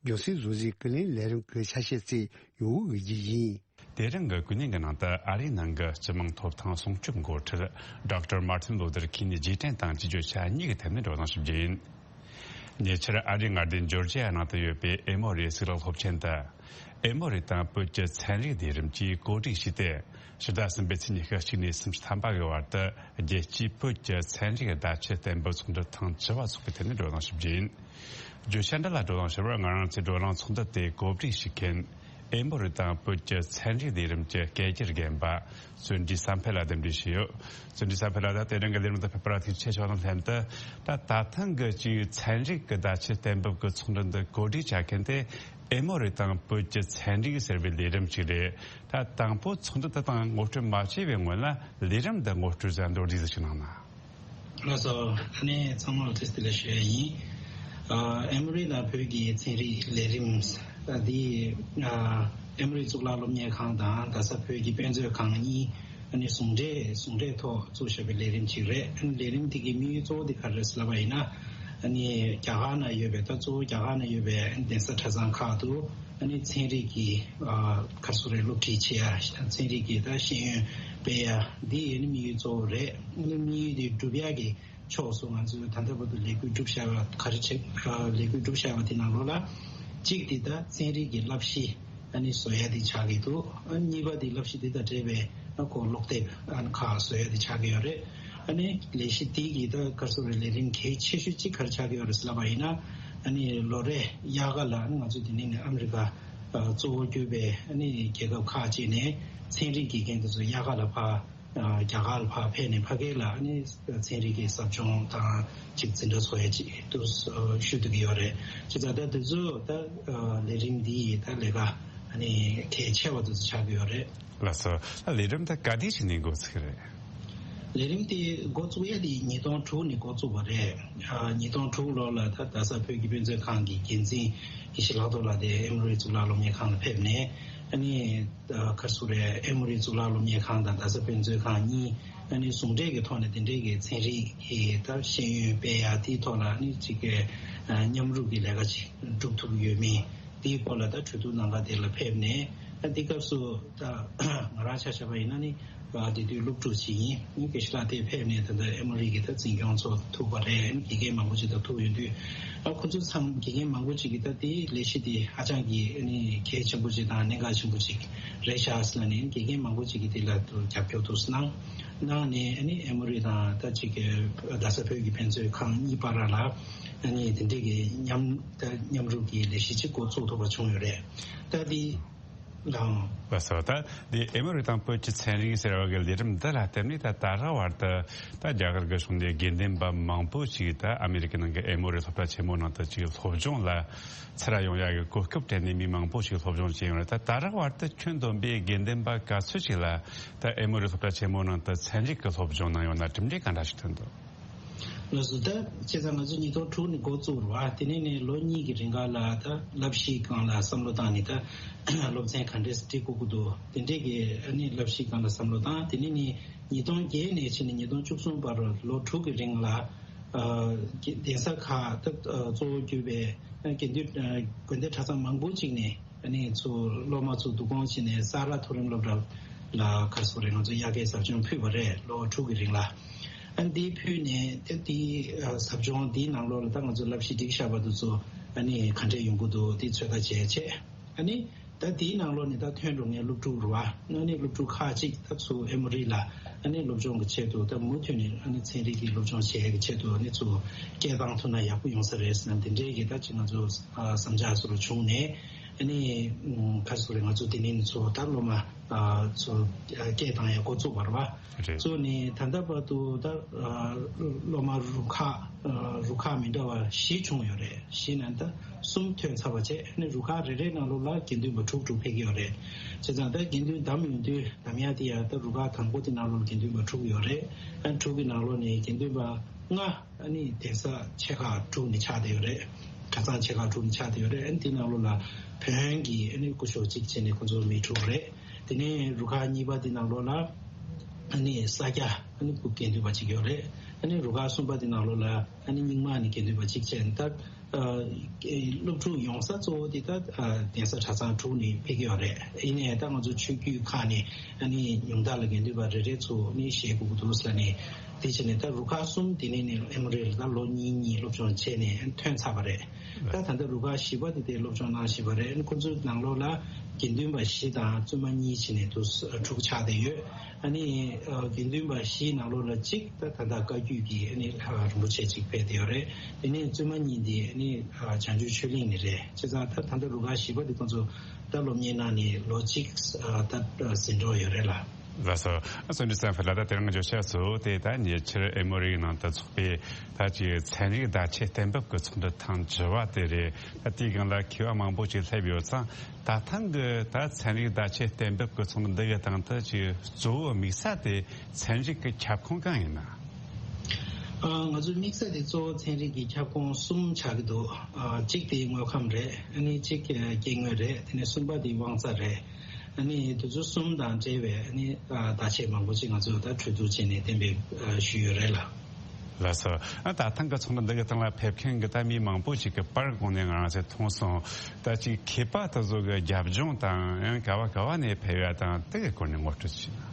རྒྱང་སྲིང་བཟོ་རྩིས་ཀུན་གླེང་ལས་རིམ་གྱི་ཆ་ཤས་ཅིག་ཡོང་གི་ཡིན། དེ་རིང་གི་ཀུན་གླེང་གི་ནང་དུ་ཨ་རིའི་ནང་གི་སྤྱི་དམངས་ཐོབ་ཐང་སྲུང་སྐྱོབ་འགོ་ཁྲིད་ཌོག་ཊར་མར་ཏིན་ལོ་ཐར་ཁིང་གི་རྗེས་དྲན་དང་དེའི་བརྗོད་བྱ་གཉིས་ཀྱི་ཐད་ནས་བགྲོ་གླེང་ཞུ་རྒྱུ་ཡིན། ཉེ་ཆར་ཨ་རིའི་མངའ་སྡེ་ཇོར་ཇི་ཡ་ནང་དུ་ཡོད་པའི་ཨེ་མོ་རི་གཙུག་ལག་སློབ་ཆེན་དུ། ཨེ་མོ་རི་དང་བོད་ཀྱི་ཚན་རིག་སྡེ་རིམ་གྱིས་གོ་སྒྲིག་བྱས་ཏེ། ཕྱི་ཟླ་གསུམ་པའི་ཚེས་ཉི་ཤུ་གཅིག་ནས་སུམ་ཅུ་ཐམ་པ་གི་བར་དུ། རྒྱལ་སྤྱིའི་བོད་ཀྱི་ཚན་རིག་བརྡ་ཆད་གཏན་འབེབས་ཚོགས་འདུ་ཐེངས་བཅུ་བ་འཚོགས་པའི་ཐད་ནས་བགྲོ་གླེང་ཞུ་རྒྱུ་ཡིན། བརྗོད་བྱ་འདི་ལ་བགྲོ་གླེང་ཞུ་བར་ང་རང་ཚོའི་བགྲོ་གླེང་ཚོགས་འདུ་དེ་གོ་སྒྲིག་བྱེད་མཁན། ཨེ་མོ་རི་དང་བོད་ཀྱི་ཚན་རིག་ལས་རིམ་གྱི་སྐད་སྒྱུར་རྒན་པ། བརྩོན་འགྲུས་བསམ་འཕེལ་ལགས་འདེམས་སྒྲུག་བྱས་ཡོད། བརྩོན་འགྲུས་བསམ་འཕེལ་ལགས། ད་དེ་རིང་གི་ལས་རིམ་དུ་ཕེབས་པར་ཐུགས་རྗེ་ཆེ་ཞུ་དང་ལྷན་དུ། ད་ད་ཐེངས་ཀྱི་ཅིག་ཚན་རིག་གི་བརྡ་ཆད་གཏན་འབེབས་ཀྱི་ཚོགས་འདུ་འདི་གོ་སྒྲིག་བྱ་མཁན་དེ། ཨེ་མོ་རི་དང་བོད་ཀྱི་ཚན་རིག་ཟེར་བའི་ལས་རིམ་ཅིག་རེད། ད་དང་པོ་ཚོགས་འདུ་དེ་དང་ངོ་སྤྲོད་མ་བྱས་པའི་སྔོན་ལ་ལས་རིམ་འདི་ངོ་སྤྲོད་ཟ་འདོར་རིགས་ཟིག་ཅིག་གནང་ན། ལགས་སོ། ཨ་ནི་ཚང་མ་ལ་ཐུགས་རྗེ་ཆེ་ཞུ་ཡ་ཡིན། ཨ་ཨེ་མོ་རི་དང་བོད་ཀྱི་ཚན་རིག་ལས་རིམ་འདི། ཨ་ཨེ་མོ་རི་གཙུག་ལག་སློབ་གཉེར་ཁང་དང་རྡ་ས་བོད་ཀྱི་དཔེ་མཛོད་ཁང་གཉིས། ཨ་ནི་ཟུང་འབྲེལ་ཟུང་འབྲེལ་ཐོག་བཙུགས་བཞག་པའི་ལས་རིམ་ཅིག་རེད། ཨ་ནི་ལས་རིམ་དེ་གི་དམིགས་ཡུལ་གཙོ་བོ་དེ་ག་རེ་རེད་ཟེར་ལབ་པ་ཡིན་ན། ཨ་ནི་རྒྱ་གར་ནང་ཡོད་པའི། ད་གཙོ་བོ་རྒྱ་གར་ནང་ཡོད་པའི་གདན་ས་གྲྭ་ཚང་ཁག་ཏུ། ཨ་ནི་ཚན་རིག་གི་ཨ་ག་རེ་ཟེར་རེད། སློབ་ཁྲིད་བྱེད་ཡ། ཚན་རིག་གི་ད་ཤེས་ཡོན་སྤེལ་ཡ། འདི་ཨ་ནི་དམིགས་ཡུལ་གཙོ་བོ་རེད། ཨ་ནི་དམིགས་ཡུལ་དེ་སྒྲུབ་ཡ་གི་ཕྱོགས་སུ་ང་ཚོས་ད་ལྟ་བར་དུ་ལས་འགུལ་བསྒྲུབས་བཞག་པ་ག་རེ་བྱེད། ལས་འགུལ་བསྒྲུབས་བཞག་པ་དེ་ནང་ལོགས་ལ། གཅིག་དེ་ད་ཚན་རིག་གི་བསླབ་གཞི་ཨ་ནི་བཟོ་ཡ་དེ་ཆགས་ཀྱི་འདུག་ཨ་གཉིས་པ་དེ་བསླབ་གཞི་དེ་དང་འབྲེལ་བའི་ཨ་ཁོ་ཀློག་དེབ་ཨ་ནི་ཁག་བཟོ་ཡ་དེ་ཆགས་ཀྱི་ཡོད་རེད། ཨ་ནི་ལས་གཞི་དེ་གི་ད་ག་རེ་ཟེར་རེད། ལས་རིམ་གལ་ཆེ་ཤོས་གཅིག་ག་རེ་ཆགས་ཀྱི་ཡོད་རེད་ཟེར་ལབ་པ་ཡིན་ན། ཨ་ནི་ལོ་རེ་དབྱར་ཁ་ལ་ཨ་ནི་ང་ཚོ་དེ་ནས་ནས་ཨ་མི་རི་ཀ་ གཙོ་བོ་གྱུར་པའི་ཨ་ནི་རྒྱལ་ཁབ་ཁག་ཅིག་ནས་ཚན་རིག་དགེ་རྒན་དེ་ཚོ་དབྱར་ཁ་ལ་ཕར། རྒྱ་གར་ལ་ཕར་ཕེབས་ནས་ཕ་གི་ལ་ཨ་ནི་ཚན་རིག་གི་ཟབ་སྦྱོང་དང་ཅིག་འཛིན་གྲྭ་ཚོགས་ཡ་ཅིག་ཏུ་ཞུ་ཐུབ་ཀྱི་ཡོད་རེད། བྱས་ཙང་ད་དེ་ཚོ་ད་ལས་རིམ་འདི་ཡི་ད་ལས་ཀ་ཨ་ནི་གལ་ཆེ་བ་དེ་ཚོ་ཆགས་ཀྱི་ཡོད་རེད། ལགས་སོ། ལས་རིམ་ད་ག་དུས་ཕྱིན་ནས་འགོ་ཚུགས་ཀྱི་རེད། ལས་རིམ་དེ་འགོ་བཙུགས་ཡ་དེ་ཉིས་སྟོང་དྲུག་ནས་འགོ་བཙུགས་པ་རེད། ཉིས་སྟོང་དྲུག་ལོ་ལ་ད་རྡ་ས་བོད་ཀྱི་དཔེ་མཛོད་ཁང་གི་འགན་འཛིན་དགེ་བཤེས་ལྷག་རྡོར་ལགས་དེ་ཨེ་མོ་རི་གཙུག་ལག་སློབ་གཉེར་ཁང་ལ་ཕེབས་ནས་ཨ་ནི་ཁ་སུ་རེད། ཨེ་མོ་རི་གཙུག་ལག་སློབ་གཉེར་ཁང་དང་རྡ་ས་དཔེ་མཛོད་ཁང་གཉིས་ཨ་ནི་ཟུང་འབྲེལ་གྱི་ཐོག་ནས་དེ་འདྲའི་གི་ཚན་རིག་གི་ད་ཤེས་ཡོན་སྤེལ་ཡ་དེའི་ཐོག་ལ་ཨ་ནི་ཅིག་གི་མཉམ་རུབ་ཀྱི་ལས་ཀ་ཅིག་སྒྲུབ་ཐུབ་ཡོད་མེད་དེའི་སྐོར་ལ་ད་གྲོས་བསྡུར་གནང་ག་དེ་ལ་ཕེབས་ནས་ད་དེ་སྐབས་སུ་ད་ང་རང་ཆ་བཞག་པ་ཡིན་ན་ནི། དེ་དུས་སློབ་ཕྲུག་ཅིག་ཡིན། དགེ་བཤེས་ལགས་དེ་ཕེབས་ནས་ད་ལྟ་ཨེ་མོ་རི་གི་ད་འཛིན་སྐྱོང་ཚོགས་ཐུག་པ་རེད། དགེ་རྒན་མང་པོ་ཅིག་དང་ཐུག་ཡོང་དུས་ཨ་ཁོ་ཚོ་ཚང་དགེ་རྒན་མང་པོ་ཅིག་གིས་ད་དེའི་ལས་གཞི་དེ་ཧ་ཅང་གི་ཨ་ནི་གལ་ཆེན་པོ་ཅིག་དང་གནད་འགག་ཆེན་པོ་ཅིག་རེད་ཤག་ཟེར་ནས་དགེ་རྒན་མང་པོ་ཅིག་གིས་དེ་ལ་རྒྱབ་སྐྱོར་ཐུགས་གནང་གནང་ནས་ཨ་ནི་ཨེ་མོ་རི་དང་ད་ཅིག་རྡ་ས་བོད་ཀྱི་དཔེ་མཛོད་ཁང་གཉིས་བར་ལ་ཨ་ནི་དེ་འདྲས་ཀྱི་མཉམ་ད་མཉམ་རུབ་ཀྱི་ལས་གཞི་ཅིག་འགོ་བཙུགས་ཐུབ་པ་བྱུང་ཡོད་རེད། ད་དེ། ལགས། ལགས་སོ། ད་འདི་ཨེ་མོ་རི་དང་བོད་ཀྱི་ཚན་རིག་ཟེར་བ་གི་ལས་རིམ་འདི་ལ་བརྟེན་ནས་ད་ད་རག་བར་དུ་ད་རྒྱ་གར་གྱི་གཞུང་ནས་དགེ་འདུན་པ་མང་པོ་ཞིག་ད་ཨ་མེ་རི་ཀའི་ནང་གི་ཨེ་མོ་རི་སློབ་གྲྭ་ཆེན་མོ་ནང་དུ་ཅིག་སློབ་སྦྱོང་ལ་ཚུར་ཡོང་ཡག་གི་གོ་སྐབས་སྤྲད་ནས་མི་མང་པོ་ཞིག་སློབ་སྦྱོང་བྱས་ཡོང་རེད། ད་ད་རག་བར་དུ་ཁྱོན་བསྡོམས་པའི་དགེ་འདུན་པ་ག་ཚོད་ཞིག་ལ་ད་ཨེ་མོ་རི་སློབ་གྲྭ་ཆེན་མོ་ནང་དུ་ཚན་རིག་གི་སློབ་སྦྱོང་གནང་ཡོད་ན་གྲུབ་འབྲས་ག་འདྲ་ཞིག་ཐོན་འདུག་ལགས་སོ། ད་བྱས་ཙང་ང་ཚོ་ཉིས་སྟོང་དྲུག་ནས་འགོ་བཙུགས་རེད་བ། དེ་ནས་ནས་ལོ་གཉིས་ཀྱི་རིང་ག་ལ་ད་བསླབ་གཞིའི་སྒང་ལ་བསམ་བློ་བཏང་ནས་ད་སློབ་ཚན་ག་འདྲས་སྒྲིག་དགོས་ཀྱི་འདུག་དེ་འདྲས་ཀྱི་ཨ་ནི་བསླབ་གཞིའི་སྒང་ལ་བསམ་བློ་བཏང་། དེ་ནས་ནས་ཉིས་སྟོང་བརྒྱད་ནས་ཕྱིན་ནས་ཉིས་སྟོང་བཅུ་གསུམ་བར་ལོ་དྲུག་གི་རིང་ལ་ཨ་གདན་ས་ཁག་ད་གཙོ་བོ་གྱུར་པའི་དགེ་འདུན་དགོན་སྡེ་གྲྭ་ཚང་མང་པོ་ཅིག་ནས། ཨ་ནི་ཚོ་སློབ་མ་ཚོ་བསྡུ་སྐོང་བྱས་ནས་ས་རཱ་མཐོ་རིམ་སློབ་གྲྭ་ལ་ག་རེ་ཟེར་རེད། ང་ཚོ་དབྱར་ཁའི་ཟབ་སྦྱོང་ཕུལ་བ་རེད། ལོ་དྲུག་གི་རིང་ལ། ཨ་ནི་དེ་ཕུལ་ནས་དེ་དེའི་ཟབ་སྦྱོང་དེའི་ནང་ལོགས་ལ་ད་ང་ཚོ་བསླབ་གཞི་སྒྲིག་བཞག་པ་དེ་ཚོ་ཨ་ནི་ག་འདྲས་ཡོང་གི་འདུག་དེ་ཚོད་ལྟ་བྱས་བྱས། ཨ་ནི་ད་དེའི་ནང་ལོགས་ནས་ད་ཐོན་འགྲོ་མཁན་སློབ་ཕྲུག་རེད་བ། ཨ་ནི་སློབ་ཕྲུག་ཁག་ཅིག་ད་ཚོ་ཨེ་མོ་རི་ལ་ཨ་ནི་སློབ་སྦྱོང་གི་ཆེད་དུ་ད་མུ་མཐུད་ནས་ཨ་ནི་ཚན་རིག་གི་སློབ་སྦྱོང་བྱེད་ཡག་གི་ཆེད་དུ་ཨ་ནི་ཚོ་སྐད་བཏང་ཐུབ་ན་ཡག་པོ་ཡོང་ས་རེད་ཟེར་ན་དེ་འདྲའི་གི་ད་ཅིག་ང་ཚོ་བསམ་འཆར་བཟོ་འདྲ་བྱུང་ནས། ཨ་ནི་ཁ་སོ་རེ་ང་ཚོ་དེ་ནས་ཚོ་ད་སློབ་མ་ཚོ་སྐད་བཏང་ཡ་འགོ་བཙུགས་པ་རེད་བ། རེད། བཙུགས་ནས་ད་ལྟ་བར་དུ་ད་སློབ་མ་རུ་ཁག་རུ་ཁག་མི་འདྲ་བ་བཞི་བྱུང་ཡོད་རེད། བཞི་ནང་ད་གསུམ་ཐོན་ཚར་བ་བྱས། ཨ་ནི་རུ་ཁག་རེ་རེའི་ནང་ལོགས་ལ་དགེ་འདུན་པ་དྲུག་དྲུག་ཕེབས་ཀྱི་ཡོད་རེད། བྱས་ཙང་ད་དགེ་འདུན་བདམས་ཡོང་དུས་བདམས་ཡ་དེ་ཡ་ད་རུ་ཁག་དང་པོ་དེ་ནང་ལོགས་ལ་དགེ་འདུན་པ་དྲུག་ཡོད་རེད། ཨ་ནི་དྲུག་གི་ནང་ལོགས་ནས་དགེ་འདུན་པ་ལྔ། ཨ་ནི་གདན་ས་ཆེ་ཁག་དྲུག་ནས་ཆགས་བསྡད་ཡོད་རེད། གྲྭ་ཚང་ཆེ་ཁག་དྲུག་ནས་ཆགས་བསྡད་ཡོད་རེད། ཨ་ནི་དེའི་ནང་ལོགས་ལ་བོན་གྱི་ཨ་ནི་སྐུ་ཞབས་གཅིག་བྱས་ནས་ཁོང་ཚོ་མི་དྲུག་རེད། དེ་ནས་རུ་ཁག་གཉིས་པ་དེ་ནང་ལོགས་ལ་ཨ་ནི་ས་སྐྱ་ཨ་ནི་སྐུ་དགེ་འདུན་པ་གཅིག་ཡོད་རེད། ཨ་ནི་རུ་ཁག་གསུམ་པ་དེ་ནང་ལོགས་ལ་ཨ་ནི་རྙིང་མ་ནས་དགེ་འདུན་པ་གཅིག་བྱས་ནས་ད་སློབ་ཕྲུག་ཡོང་ས་གཙོ་བོ་དེ་ད་གདན་ས་གྲྭ་ཚང་དྲུག་ནས་ཕེབས་ཀྱི་ཡོད་རེད། ཡིན་ནའི་ད་ང་ཚོ་ཆོས་བརྒྱུད་ཁག་ནས་ཨ་ནི་ཉུང་མཐའ་ལ་དགེ་འདུན་པ་རེ་རེ་ཚོ་ནི་བཞེས་དགོས་ཀྱི་འདུག་ཟེར་ནས། དེ་བྱས་ནས་ད་རུ་ཁག་གསུམ་དེ་ནས་ནས་ཨེ་མོ་རི་ལ་ད་ལོ་གཉིས་གཉིས་སློབ་སྦྱོང་བྱས་ནས་ཐོན་ཚར་བ་རེད། ད་ད་ལྟ་རུ་ཁག་བཞི་པ་དེ་དེ་སློབ་སྦྱོང་གནང་བཞིན་པ་རེད། ཁོ་ཚོའི་ནང་ལོགས་ལ་དགེ་འདུན་པ་བཞི་དང་བཙུན་མ་གཉིས་བྱས་ནས་དུ་དྲུག་ཆགས་བསྡད་ཡོད། ཨ་ནི་དགེ་འདུན་པ་བཞིའི་ནང་ལོགས་ལ་གཅིག་ད་ད་ལྟ་བཀའ་བརྒྱུད་ཀྱི་ཨ་ནི་རིན་པོ་ཆེ་གཅིག་ཕེབས་བསྡད་ཡོད་རེད། དེ་ནས་བཙུན་མ་གཉིས་འདི་ཨ་ནི་བྱང་ཆུབ་ཆོས་གླིང་ནས་རེད། བྱས་ཙང་ད་ད་ལྟ་རུ་ཁག་བཞི་པ་འདི་ཁོ་ཚོ་ད་སློབ་གཉེར་གནང་ནས་ལོ་གཅིག་ད་ཟིན་འགྲོ་ཡོད་རེད་ལ། ལགས་སོ། ཨ་བསམ་འགྲུབ་བསམ་འཕེལ་ལགས། ད་དེ་རིང་ང་ཚོ་ཆ་ཚོ་དེ་ད་ཉེ་ཆར་ཨེ་མོ་རི་ནང་དུ་ཚོགས་པའི་ད་ཅིག་ཚན་རིག་བརྡ་ཆད་གཏན་འབེབས་ཀྱི་ཚོགས་འདུ་ཐེངས་བཅུ་པ་དེ་རེད། ད་དེའི་སྒང་ལ་མཁས་པ་མང་པོ་ཅིག་སླེབས་ཡོད་ཙང་ད་ཐེངས་ཀྱི་ད་ཚན་རིག་བརྡ་ཆད་གཏན་འབེབས་ཀྱི་ཚོགས་འདུ་འདི་གི་སྟེང་དུ་ཅིག་གཙོ་བོ་དམིགས་ས་དེ་ཚན་རིག་གི་ཁྱབ་ཁོངས་གང་ཡིན་ན། ཨ་ང་ཚོའི་དམིགས་ས་དེ་གཙོ་བོ་ཚན་རིག་གི་ཁྱབ་ཁོངས་གསུམ་ཆགས་ཀྱི་འདུག་ཨ་གཅིག་དེ་དངོས་ཁམས་རེད། ཨ་ནི་གཅིག་སྐྱེ་དངོས་རེད། དེ་ནས་གསུམ་པ་དེ་དབང་རྩ་རེད། ཨ་ནི་དེ་ཚོ་གསུམ་དང་འབྲེལ་བའི་ཨ་ནི་ཨ་བརྡ་ཆད་མང་པོ་ཅིག་ང་ཚོས་ད་གྲོས་བསྡུར་བྱས་ནས་གཏན་འབེབས་ཨ་ཞུས་ཡོད་རེད་ལ། ལགས་སོ། ཨ་ད་ཐེངས་ཀྱི་ཚོགས་འདུ་འདི་གི་སྟེང་ལ་ཕེབས་མཁན་གྱི་ད་མི་མང་པོ་ཞིག་གི་པར་གོང་ནས་ང་རང་ཚོས་མཐོང་སོང་། ད་ཅིག་མཁས་པ་དེ་ཚོ་གི་རྒྱབ་ལྗོངས་དང་ཡང་ག་བ་ག་བ་ནས་ཕེབས་ཡ་དང་དེ་གི་སྐོར་ནས་ངོ་སྤྲོད་ཅིག་གནང་།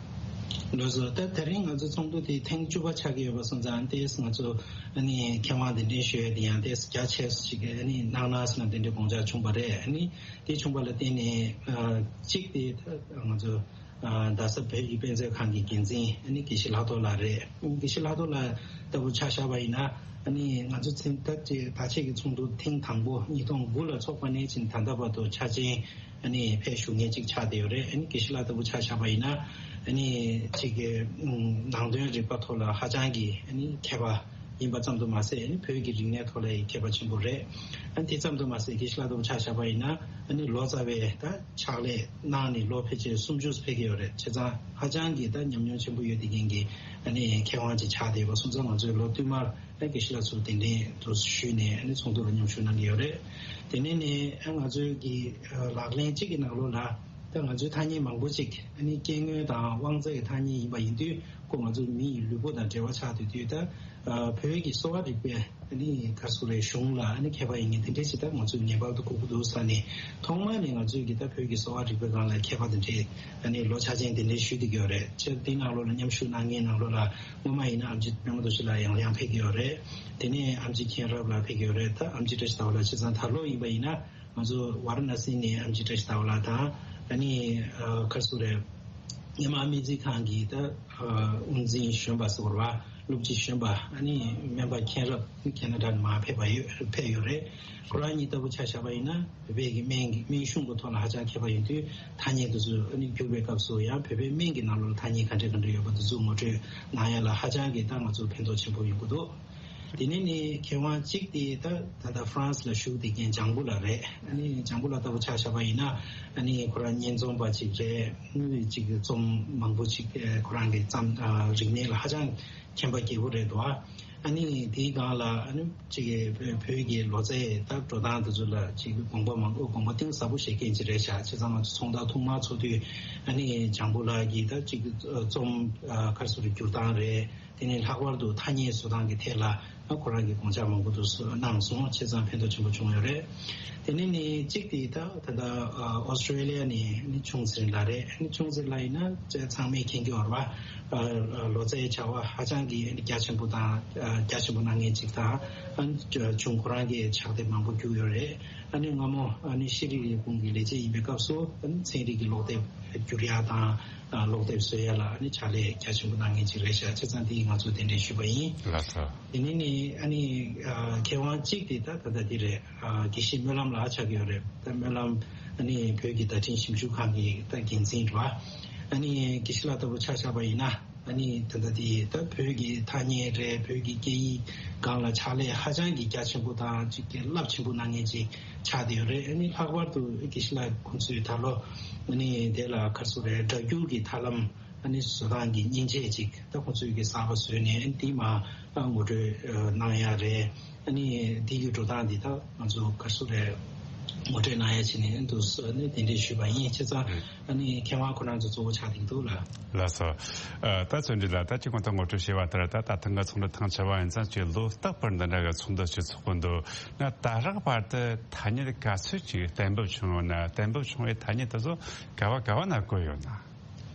ལགས་སོ། ད་དེ་རིང་ང་ཚོ་ཚོགས་འདུ་དེ་ཐེངས་བཅུ་པ་ཆགས་ཀྱི་ཡོད་པ་སོང་ཙང་ཏེས་ང་ཚོ་ཨ་ནི་མཁས་དབང་གདན་འདྲེན་ཞུ་ཡ་དེ་ཡང་ཏེས་རྒྱ་ཆེ་ཞིག་གི་ཨ་ནི་གནང་ན་ཟེར་ན་དེ་འདྲའི་དགོངས་འཆར་བྱུང་བ་རེད། ཨ་ནི་དེ་བྱུང་བ་ལ་བརྟེན་ནས་ཨ་གཅིག་དེ་ད་ང་ཚོ་ཨ་རྡ་ས་བོད་ཀྱི་དཔེ་མཛོད་ཁང་གི་འགན་འཛིན་ཨ་ནི་དགེ་བཤེས་ལྷག་རྡོར་ལགས་རེད། དགེ་བཤེས་ལྷག་རྡོར་ལགས་ལྟ་བུ་ཆ་བཞག་པ་ཡིན་ན་ཨ་ནི་ང་ཚོ་ཚན་ད་ཅེ་ད་ཆེད་ཀྱི་ཚོགས་འདུ་ཐེངས་དང་པོ་ཉིས་སྟོང་དགུ་ལ་ཚོགས་པ་ནས་ཕྱིན་ད་ལྟ་བར་དུ་ཆ་ཅན་ ཨ་ནི་ཕེབས་བཞུགས་མཁན་ཅིག་ཆགས་བསྡད་ཡོད་རེད། ཨ་ནི་དགེ་བཤེས་ལགས་ལྟ་བུ་ཆ་བཞག་པ་ཡིན་ན་ཨ་ནི་ཅིག་གི་ཨུམ་ནང་དོན་རིག་པ་ཐོག་ལ་ཧ་ཅང་གི་ཨ་ནི་མཁས་པ་ཡིན་པ་ཙམ་དུ་མ་ཟད། ཨ་ནི་བོད་ཀྱི་རིག་གནས་ཐོག་ལ་ཡང་མཁས་པ་ཆེན་པོ་རེད། ཨ་ནི་དེ་ཙམ་དུ་མ་ཟད་དགེ་བཤེས་ལགས་ལྟ་བུ་ཆ་བཞག་པ་ཡིན་ན་ཨ་ནི་ལོ་ཙཱ་བའི་ད་ཕྱག་ལས་གནང་ནས་ལོ་ཕལ་ཆེར་སུམ་ཅུ་ཕེབས་ཀྱི་ཡོད་རེད། བྱས་ཙང་ཧ་ཅང་གི་ད་ཉམས་མྱོང་ཆེན་པོ་ཡོད་བསྡད་མཁན་གྱི་ཨ་ནི་མཁས་དབང་ཅིག་ཆགས་བསྡད་པ་སོང་ཙང་། ང་ཚོས་ལོ་བསྟུད་མར་ཨ་དགེ་བཤེས་ལགས་ཚོ་གདན་འདྲེན་དུ་ཞུས་ནས་ཨ་ནི་ཚོགས་འདུ་ལ་མཉམ་ཞུགས་གནང་གི་ཡོད་རེད། དེ་ནས་ནི་ཨ་ང་ཚོའི་གི་ཨ་ལག་ལེན་གཅིག་གི་ནང་ལོགས་ལ་ད་ང་ཚོའི་ཐ་སྙད་མང་པོ་ཅིག་ཨ་ནི་སྐྱེ་དངོས་དང་དབང་རྩ་གི་ཐ་སྙད་ཡིན་པ་ཡིན་དུས། ཁོ་ང་ཚོ་མི་ཡི་ལུས་པོ་དང་འབྲེལ་བ་ཆགས་བསྡད་དུས། ད་ཨ་བོད་ཀྱི་གསོ་བ་རིག་པའི་ཨ་ནི་ག་རེ་ཟེར་དགོས་རེད། གཞུང་ལ་ཨ་ནི་མཁས་པ་ཡིན་མཁན་དེ་འདྲས་ཅིག་ད་ང་ཚོས་ངེས་པར་དུ་དགོས་ཀྱི་འདུག་ཟེར་ནས། ཐོག་མ་ནས་ང་ཚོས་ཀྱི་ད་བོད་ཀྱི་གསོ་བ་རིག་པའི་སྒང་ལ་མཁས་པ་དེ་འདྲས་ཨ་ནི་ལོ་ཆ་ཅན་དེ་འདྲས་ཞུས་བསྡད་ཀྱི་ཡོད་རེད། སྤྱིར་དེའི་ནང་ལོགས་ལ་མཉམ་ཞུགས་གནང་མཁན་ནང་ལོགས་ལ་སྔོན་མ་ཡིན་ན་ཨེམ་ཆི་པད་མ་རྡོ་རྗེ་ལགས་ཡང་ཡང་ཕེབས་ཀྱི་ཡོད་རེད། དེ་ནས་ཨེམ་ཆི་མཁྱེན་རབ་ལགས་ཕེབས་ཀྱི་ཡོད་རེད། ད་ཨེམ་ཆི་བཀྲ་ཤིས་ཟླ་བ་ལགས། བྱས་ཙང་ད་ལོ་ཡིན་པ་ཡིན་ན་ང་ཚོ་ཝཱ་ར་ཎ་སི་ནས་ཨེམ་ཆི་བཀྲ་ཤིས་ཟླ་བ་ལགས་དང་། ཨ་ནི་ཨ་ག་རེ་ཟེར་དགོས་རེད། སྔོན་མ་སྨན་རྩིས་ཁང་གི་ད་ཨ་དབུ་འཛིན་གཞོན་པ་ཟེར་དགོས་རེད་པ། སློབ་སྤྱི་གཞོན་པ་ཨ་ནི་སྨན་པ་མཁྱེན་རབ་ཁེ་ན་ཌ་ནས་མར་ཕེབས་པ་ཡོད་ཕེབས་ཡོད་རེད། ཁོ་རང་གཉིས་ལྟ་བུ་ཆ་བཞག་པ་ཡིན་ན་བོད་པའི་གི་སྨན་གྱི་སྨན་གཞུང་གི་ཐོག་ལ་ཧ་ཅང་མཁས་པ་ཡིན་དུས། ཐ་སྙད་དེ་ཚོ་ཨ་ནི་བསྒྱུར་བའི་སྐབས་སུ་ཡང་བོད་པའི་སྨན་གྱི་ནང་ལོགས་ལ་ཐ་སྙད་ག་འདྲ་ག་འདྲ་ཡོད་པ་དེ་ཚོ་ངོ་སྤྲོད་གནང་ཡ་ལ་ཧ་ཅང་གི་ད་ང་ཚོར་ཕན་ཐོགས་ཆེན་པོ་ཡོང་གི་འདུག་དེ་ནས་ནི་མཁས་དབང་གཅིག་དེ་ད་ད་ལྟ་ཧྥ་རན་སི་ལ་བཞུགས་བསྡད་མཁན་ལྗང་བུ་ལགས་རེད། ཨ་ནི་ལྗང་བུ་ལགས་ལྟ་བུ་ཆ་བཞག་པ་ཡིན་ན་ཨ་ནི་ཁོ་རང་སྙན་རྩོམ་པ་ཅིག་རེད། ཨ་ནི་ཅིག་རྩོམ་མང་པོ་ཅིག་ཨ་ཁོ་རང་གི་བརྩམས་ཨ་རིག་གནས་ལ་ཧ་ཅང་མཁྱེན་པ་རྒྱས་པོ་རེད་འདུག་ཨ་ནི་དེའི་སྒང་ལ་ཨ་ནི་ཅིག་བོད་ཀྱི་ལོ་ཙཱའི་ད་འགྲོ་སྟངས་དེ་ཚོ་ལ་ཅིག་དགོངས་པ་མང་པོ་དགོངས་པ་གཏིང་ཟབ་པོ་བཞེས་མཁན་ཅིག་རེད་ཤག་བྱས་ཙང་ང་ཚོ་ཚོགས་བདག་ཐོག་མར་ཚོགས་དུས་ཨ་ནི་ལྗང་བུ་ལགས་ཀྱིས་ད་ཅིག་རྩོམ་ཨ་ག་རེ་ཟེར་དགོས་རེད། བསྒྱུར་སྟངས་རེད། དེ་ནས་ལྷག་པར་དུ་ཐ་སྙད་བཟོ་སྟངས་ཀྱི་ཐད་ལ་ཨ་ཁོ་རང་གིས་དགོངས་འཆར་མང་པོ་དེ་ཚོ་གནང་སོང་། བྱས་ཙང་ཕན་ཐོགས་ཆེན་པོ་བྱུང་ཡོད་རེད། དེ་ནས་ནི་གཅིག་དེ་ད་ད་ལྟ་ཨ་ཨོ་སི་ཀྲེ་ལི་ཡ་ནས་ནི་ཆུང་ཚེ་རིང་ལགས་རེད། ནི་ཆུང་ཚེ་རིང་ལགས་ཡིན་ན་ཚང་མས་མཁྱེན་གྱི་ཡོད་རེད་པ། ཨ་ལོ་ཙཱའི་བྱ་བ་ཧ་ཅང་གི་རྒྱ་ཆེན་པོ་དང་ཨ་རྒྱ་ཆེན་པོ་གནང་མཁན་ཅིག་དང་། ཨ་ཆུང་ཁོ་རང་གིས་ཕྱག་དེབ་མང་པོ་བསྒྱུར་ཡོད་རེད། ཨ་ནི་སྔ་མོ་ཨ་ནི་ཤེས་རིག་ལས་ཁུངས་ཀྱི་ལས་བྱེད་ཡིན་པའི་སྐབས་སུ་ཨ་ནི་ཚན་རིག་གི་ཀློག་དེབ་བསྒྱུར་ཡ་དང་། ཨ་ཀློག་དེབ་བཟོ་ཡ་ལ་ཨ་ནི་ཕྱག་ལས་རྒྱ་ཆེན་པོ་གནང་མཁན་ཅིག་རེད་ཤག་བྱས་ཙང་དེ་ང་ཚོ་གདན་འདྲེན་ཞུས་པ་ཡིན། ལགས་སོ། དེ་ནས་ནི་ཨ་ནི་ཨ་མཁས་དབང་གཅིག་དེ་ད་ད་ལྟ་འདི་རེད། ཨ་དགེ་བཤེས་སྨོན་ལམ་ལགས་ཆགས་ཀྱི་ཡོད་རེད། ད་སྨོན་ལམ་ཨ་ནི་བོད་ཀྱི་བརྡ་འཕྲིན་ཞིབ་འཇུག་ཁང་གི་ད་འགན་འཛིན་རེད་པ། ཨ་ནི་དགེ་བཤེས་ལགས་ལྟ་བུ་ཆ་བཞག་པ་ཡིན་ན། ཨ་ནི་ད་ལྟ་དེ་ད་བོད་ཀྱི་ཐ་སྙད་རེད། བོད་ཀྱི་སྐད་ཡིག་སྒང་ལ་ཕྱག་ལས་ཧ་ཅང་གི་རྒྱ་ཆེན་པོ་དང་ཅིག་གི་རླབས་ཆེན་པོ་གནང་མཁན་ཅིག་ཆགས་བསྡད་ཡོད་རེད། ཨ་ནི་ལྷག་པར་དུ་དགེ་བཤེས་ལགས་ཁོང་ཚོས་ད་ལོ་ཨ་ནི་དེ་ལ་ག་རེ་ཟེར་དགོས་རེད། སྒྲ་སྒྱུར་གྱི་ཐབས་ལམ་ཨ་ནི་བཟོ་སྟངས་ཀྱི་མཉེན་ཆས་ཅིག་ད་ཁོང་ཚོས་ཀྱི་གསར་པ་བཟོས་ནས་ཨ་ནི་དེ་མར་ད་ངོ་སྤྲོད་གནང་ཡ་རེད། ཨ་ནི་དེ་གི་འགྲོ་སྟངས་འདི་ད་ང་ཚོ་ག་རེ་ཟེར་དགོས་རེད། ངོ་སྤྲོད་གནང་ཡ་བྱས་ནས་ཨ་ནི་འདུག་ཟེར་ནས་གདན་འདྲེན་ཞུས་པ་ཡིན། བྱས་ཙང་ཨ་ནི་མཁས་དབང་ཁོ་རང་ཚོ་གཙོ་བོ་ཆགས་བསྡད་ཀྱི་འདུག་ལགས། ལགས་སོ། ཨ་ད་བརྩོན་འགྲུས་ལགས། ད་ཅིག་གོང་དུ་ངོ་སྤྲོད་བྱས་པ་ལྟར་ད་ད་ཐེངས་ཀྱི་ཚོགས་འདུ་ཐེངས་ཆེ་བ་ཡིན་ཙང་ཅིག་ལོ་རྟག་པར་འདི་འདྲ་གི་ཚོགས་འདུ་ཅིག་ཚོགས་ཀྱི་འདུག་ན། ད་རག་བར་དུ་ཐ་སྙད་ག་ཚོད་ཅིག་གཏན་འབེབས་བྱུང་ཡོད་ན། གཏན་འབེབས་བྱུང་བའི་ཐ་སྙད་དེ་ཚོ་ག་བ་ག་བ་ན་བཀོད་ཡོད་ན།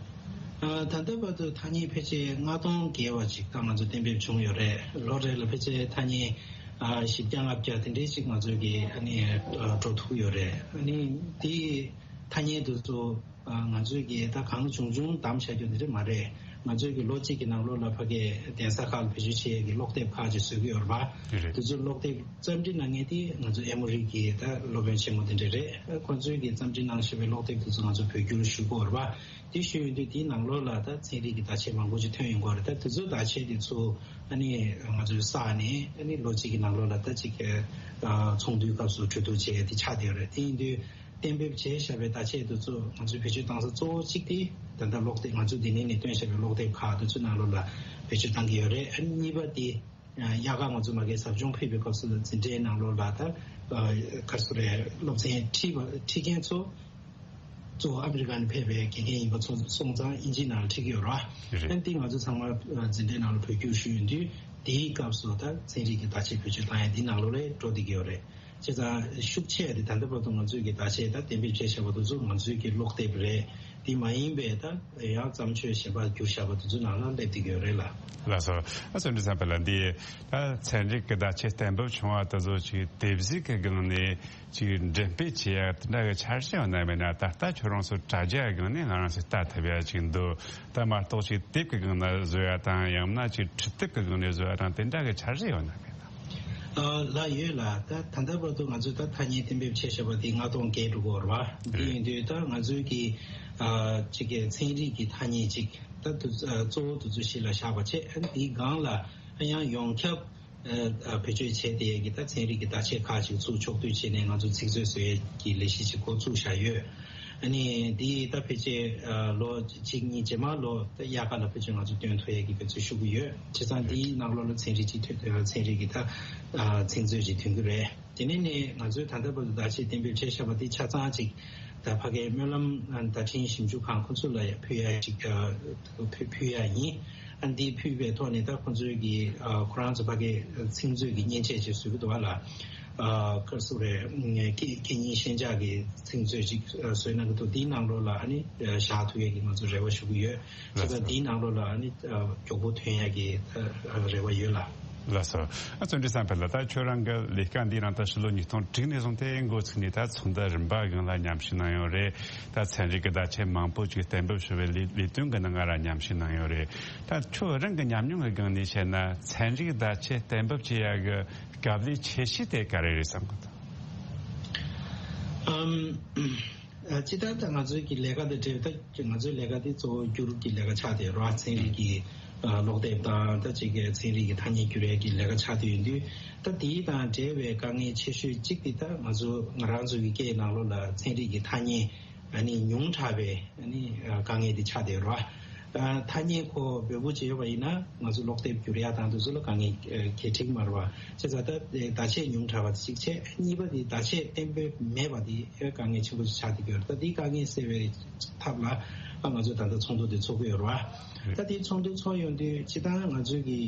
ཨ་ད་ལྟ་བར་དུ་ཐ་སྙད་ཕལ་ཆེར་ལྔ་སྟོང་བརྒལ་བ་ཅིག་ད་ང་ཚོ་གཏན་འབེབས་བྱུང་ཡོད་རེད། ལོ་རེ་ལ་ཕལ་ཆེར་ཐ་སྙད་ཨ་བཞི་བརྒྱ་ལྔ་བརྒྱ་དེ་འདྲའི་ཅིག་ང་ཚོས་ཀྱི་ཨ་ནི་ཨ་འགྲོ་ཐུབ་ཡོད་རེད། ཨ་ནི་དེའི་ཐ་སྙད་དེ་ཚོ་ཨ་ང་ཚོས་ཀྱི་ད་གང་བྱུང་བྱུང་བདམས་བཞག་རྒྱུ་དེ་འདྲ་མ་རེད། ང་ཚོས་ཀྱི་ལོ་གཅིག་གི་ནང་ལོགས་ལ་ཕ་གིའི་གདན་ས་ཁག་ལ་བེད་སྤྱོད་བྱེད་ཡས་ཀྱི་ཀློག་དེབ་ཁག་ཅིག་བཟོ་གི་ཡོད་རེད་པ། རེད། དེ་ཚོའི་ཀློག་དེབ་རྩོམ་སྒྲིག་གནང་མཁན་དེ་ང་ཚོ་ཨེ་མོ་རི་གི་ད་སློབ་དཔོན་ཆེན་མོ་དེ་འདྲ་རེད། ཁོང་ཚོས་ཀྱི་རྩོམ་སྒྲིག་གནང་བཞག་པའི་ཀློག་དེབ་དེ་ཚོ་ང་ཚོ་བོད་བསྒྱུར་ཞུ་གི་ཡོད་རེད་པ། དེ་ཞུས་ཡོང་དུས་དེའི་ནང་ལོགས་ལ་ད་ཚན་རིག་གི་བརྡ་ཆད་མང་པོ་ཅིག་ཐོན་ཡོང་གི་ཡོད་རེད། ད་དེ་ཚོའི་བརྡ་ཆད་དེ་ཚོ་ཨ་ནི་ང་ཚོས་བསགས་ནས་ཨ་ནི་ལོ་གཅིག་གི་ནང་ལོགས་ལ་ད་ཅིག་ཨ་ཚོགས་འདུའི་སྐབས་སུ་གྲོས་བསྡུར་བྱས་དེ་ཆགས་བསྡད་ཡོད་རེད། དེ་ཡིན་དུས་གཏན་འབེབས་བྱས་བཞག་པའི་བརྡ་ཆད་དེ་ཚོ་ང་ཚོས་བེད་སྤྱོད་བཏང་ས་གཙོ་བོ་གཅིག་དེ་ད་ལྟ་ཀློག་དེབ་ང་ཚོས་འདི་ནས་ནས་བཏོན་བཞག་པའི་ཀློག་དེབ་ཁག་དེ་ཚོའི་ནང་ལོགས་ལ་བེད་སྤྱོད་བཏང་གི་ཡོད་རེད། ཨ་ནི་གཉིས་པ་དེ་ཨ་དབྱར་ཁ་ང་ཚོ་མ་གིར་ཟབ་སྦྱོང་ཕེབས་པའི་སྐབས་སུ་འཛིན་གྲྭའི་ནང་ལོགས་ལ་ད་ཨ་ག་རེ་ཟེར་དགོས་རེད། སློབ་ཚན་ཁྲིད་པ་ཁྲིད་མཁན་ཚོ་གཙོ་བོ་ཨ་མི་རི་ཀ་ནས་ཕེབས་པའི་དགེ་རྒན་ཡིན་པ་ཚོ་སོང་ཙང་དབྱིན་ཇིའི་ནང་ལ་ཁྲིད་ཀྱི་ཡོད་རེད། རེད། ཨ་ནི་དེ་ང་ཚོ་ཚང་མ་ཨ་འཛིན་གྲྭའི་ནང་ལ་བོད་བསྒྱུར་ཞུས་ཡོང་དུས་དེའི་སྐབས་སུ་ད་ཚན་རིག་གི་བརྡ་ཆད་བེད་སྤྱོད་བཏང་ཡ་འདི་ནང་ལོགས་ལ་འགྲོ་བསྡད་ཀྱི་ཡོད་རེད། བྱས་ཙང་ཤུགས་ཆེ་དེ་ད་ལྟ་བར་དུ་ང་ཚོས་ཀྱི་བརྡ་ཆད་ད་གཏན་འབེབས་བྱས་བཞག་པ་དེ་ཚོ་ང་ཚོའི་ཀྱི་ཀློག་དེབ་རེད། དེ་མ་ཡིན་པའི་ད་ཡང་བརྩམས་ཆོས་གཞན་པ་བསྒྱུར་བཞག་པ་དེ་ཚོའི་ནང་ལ་སླེབས་བསྡད་ཀྱི་ཡོད་རེད་ལགས། ལགས་སོ། ཨ་བརྩོན་འགྲུས་བཟང་། དཔེར་ན་འདི་ད་ཚན་རིག་གི་བརྡ་ཆད་གཏན་འབེབས་བྱུང་བ་དེ་ཚོ་ཅིག་དེབ་གཟིགས་ཀྱི་སྒང་ནས་ཅིག་འགྲེམས་སྤེལ་བྱེད་ཡ་དེ་འདྲ་གི་འཆར་གཞི་ཡོད་ན་མེད་ན། ད་ལྟ་ཁྱོད་རང་ཚོ་དྲ་རྒྱ་སྒང་ནས་ང་རང་ཚོས་ལྟ་ཐུབ་ཡ་ཅིག་འདུག་ད་མ་གཏོགས་ཅིག་དེབ་ཀྱི་སྒང་ནས་བཟོ་ཡ་དང་ཡང་ན་ཅིག་འཕྲུལ་དེབ་ཀྱི་སྒང་ནས་བཟོ་ཡ་དང་དེ་འདྲ་གི་འཆར་གཞི་ཡོད་ན་མེད་ན། ལ་ཡོད་ལ། ད་ད་ལྟ་བར་དུ་ང་ཚོས་ད་ཐ་སྙད་གཏན་འབེབས་བྱས་བཞག་པ་དེ་ལྔ་སྟོང་བརྒལ་འགྲོ་གི་ཡོད་རེད་བ། འདི་ཡིན་དུས་ད་ང་ཚོའི་གི་ཅིག་གི་ཚན་རིག་གི་ཐ་སྙད་ཅིག་ད་དུ་གཙོ་བོ་དེ་ཚོ་གཞི་ལ་བཞག་པ་བྱས། ཨ་ནི་དེའི་སྒང་ལ་ཡང་ཡོངས་ཁྱབ་ཨ་བེད་སྤྱོད་བྱས་ཏེ་གི་ད་ཚན་རིག་གི་བརྡ་ཆད་ཁག་ཅིག་ཚུར་ཕྱོགས་བསྡུས་བྱས་ནས་ང་ཚོ་ཚིག་མཛོད་བཟོ་ཡས་ཀྱི་ལས་གཞི་ཅིག་འགོ་བཙུགས་བཞག་ཡོད། ཨ་ནི་འདི་ད་ཕལ་ཆེར་ཨ་ལོ་གཅིག་གཉིས་རྗེས་མ་ལོ་ད་དབྱར་ཁ་ལ་ཕལ་ཆེར་ང་ཚོ་སྟོན་ཐུབ་ཡས་ཀྱི་འབད་བརྩོན་ཞུ་གི་ཡོད། བྱས་ཙང་འདིའི་ནང་ལོགས་ལ་ཚན་རིག་སྤྱི་འཐུས་ཚན་རིག་གི་ད་ཨ་ཚིག་མཛོད་ཅིག་ཐོན་གྱི་རེད། དེ་ནས་ནི་ང་ཚོས་ད་ལྟ་བར་དུ་བརྡ་ཆད་གཏན་འབེབས་བྱས་བཞག་པ་འདི་ཆ་ཚང་ཅིག་ད་ཕ་གིའི་སྨོན་ལམ་ཨ་བརྡ་འཕྲིན་ཞིབ་འཇུག་ཁང་ཁོ་ཚོ་ལ་ཕུལ་ཡ་ཅིག་ཨ་ཕུལ་ཕུལ་ཡ་ཡིན། ཨ་འདི་ཕུལ་བའི་ཐོག་ནས་ད་ཁོ་ཚོའི་གི་ཨ་ཁོ་རང་ཚོ་ཕ་གིའི་ཚིག་མཛོད་ཀྱི་མཉེན་ཆས་ཅིག་བཟོ་གི་འདུག་བ་ལ། ཨ་ག་རེ་ཟེར་དགོས་རེད། སྐད་སྐད་གཉིས་ཤན་སྦྱར་གྱི་ཚིག་མཛོད་ཅིག་ཨ་བཟོས་གནང་གི་འདུག་འདིའི་ནང་ལོགས་ལ་ཨ་ནི་ཨ་བཞག་ཐུབ་ཡས་ཀྱི་ང་ཚོ་རེ་བ་ཞུ་གི་ཡོད། བྱས་ཙང་འདིའི་ནང་ལོགས་ལ་ཨ་ནི་ཨ་མགྱོགས་པོ་ཐོན་ཡས་ཀྱི་ཨ་རེ་བ་ཡོད་ལ། ལགས་སོ། ཨ་བརྩོན་འགྲུས་བསམ་འཕེལ་ལགས། ད་ཁྱོད་རང་གི་ལས་ཀ་འདིའི་ནང་ད་ཕྱི་ལོ་ཉིས་སྟོང་དྲུག་ནས་བཟུང་སྟེ་འགོ་ཚུགས་ནས་ད་ཚོགས་འདུ་རིམ་པ་སྒང་ལ་མཉམ་ཞུགས་གནང་ཡོད་རེད། ད་ཚན་རིག་གི་བརྡ་ཆད་མང་པོ་ཅིག་གཏན་འབེབས་ཞུ་བའི་ལས་ལས་དོན་གྱི་ནང་ང་ར་མཉམ་ཞུགས་གནང་ཡོད་རེད། ད་ཁྱོད་རང་གི་ཉམས་མྱོང་གི་སྒང་ནས་བཤད་ན་ཚན་རིག་བརྡ་ཆད་གཏན་འབེབས་བྱེད་ཡ་གི་དཀའ་ལས་ཆེ་ཤོས་དེ་ག་རེ་རེད་བསམ་གི་འདུག་ཨམ། ཨ་སྤྱིར་བཏང་ད་ང་ཚོའི་གི་ལས་ཀ་དང་འབྲེལ་བའི་ད་ང་ཚོའི་ལས་ཀ་དེ་གཙོ་བོ་བསྒྱུར་གྱི་ལས་ཀ་ཆགས་བསྡད་ཡོད་རེད་བ། ཚན་རིག་གི་ཨ་ཀློག་དེབ་དང་ད་ཅིག་གི་ཚན་རིག་གི་ཐ་སྙད་བསྒྱུར་ཡས་ཀྱི་ལས་ཀ་ཆགས་བསྡད་ཡོད་དུས། ད་དེའི་དང་འབྲེལ་བའི་དཀའ་ངལ་ཆེ་ཤོས་གཅིག་དེ་ད་ང་ཚོ་ང་རང་ཚོའི་གི་སྐད་ནང་ལོགས་ལ་ཚན་རིག་གི་ཐ་སྙད་ཨ་ནི་ཉུང་དྲགས་པའི་ཨ་ནི་ཨ་དཀའ་ངལ་དེ་ཆགས་བསྡད་ཡོད་རེད་བ། ཨ་ཐ་སྙད་ཁོ་འབོལ་པོ་བྱས་ཡོད་པ་ཡིན་ན་ང་ཚོ་ཀློག་དེབ་བསྒྱུར་ཡ་དང་དེ་ཚོ་ལ་དཀའ་ངལ་ཨ་གལ་ཆེན་པོ་མ་རེད་བ། བྱས་ཙང་ད་བརྡ་ཆད་ཉུང་དྲགས་པ་དེ་གཅིག་བྱས། གཉིས་པ་དེ་བརྡ་ཆད་གཏན་འབེབས་མེད་པ་དེ་ཨ་དཀའ་ངལ་ཆེན་པོ་ཞིག་ཆགས་བསྡད་ཀྱི་ཡོད་རེད། ད་དེའི་དཀའ་ངལ་སེལ་བའི་ཐབས་ལ་ཨ་ང་ཚོས་ད་ལྟ་ཚོགས་འདུ་དེ་ཚོགས་ཀྱི་ཡོད་རེད་བ། ད་དེའི་ཚོགས་འདུ་ཚོགས་ཡོང་དུས་སྤྱིར་བཏང་ང་ཚོས་ཀྱི་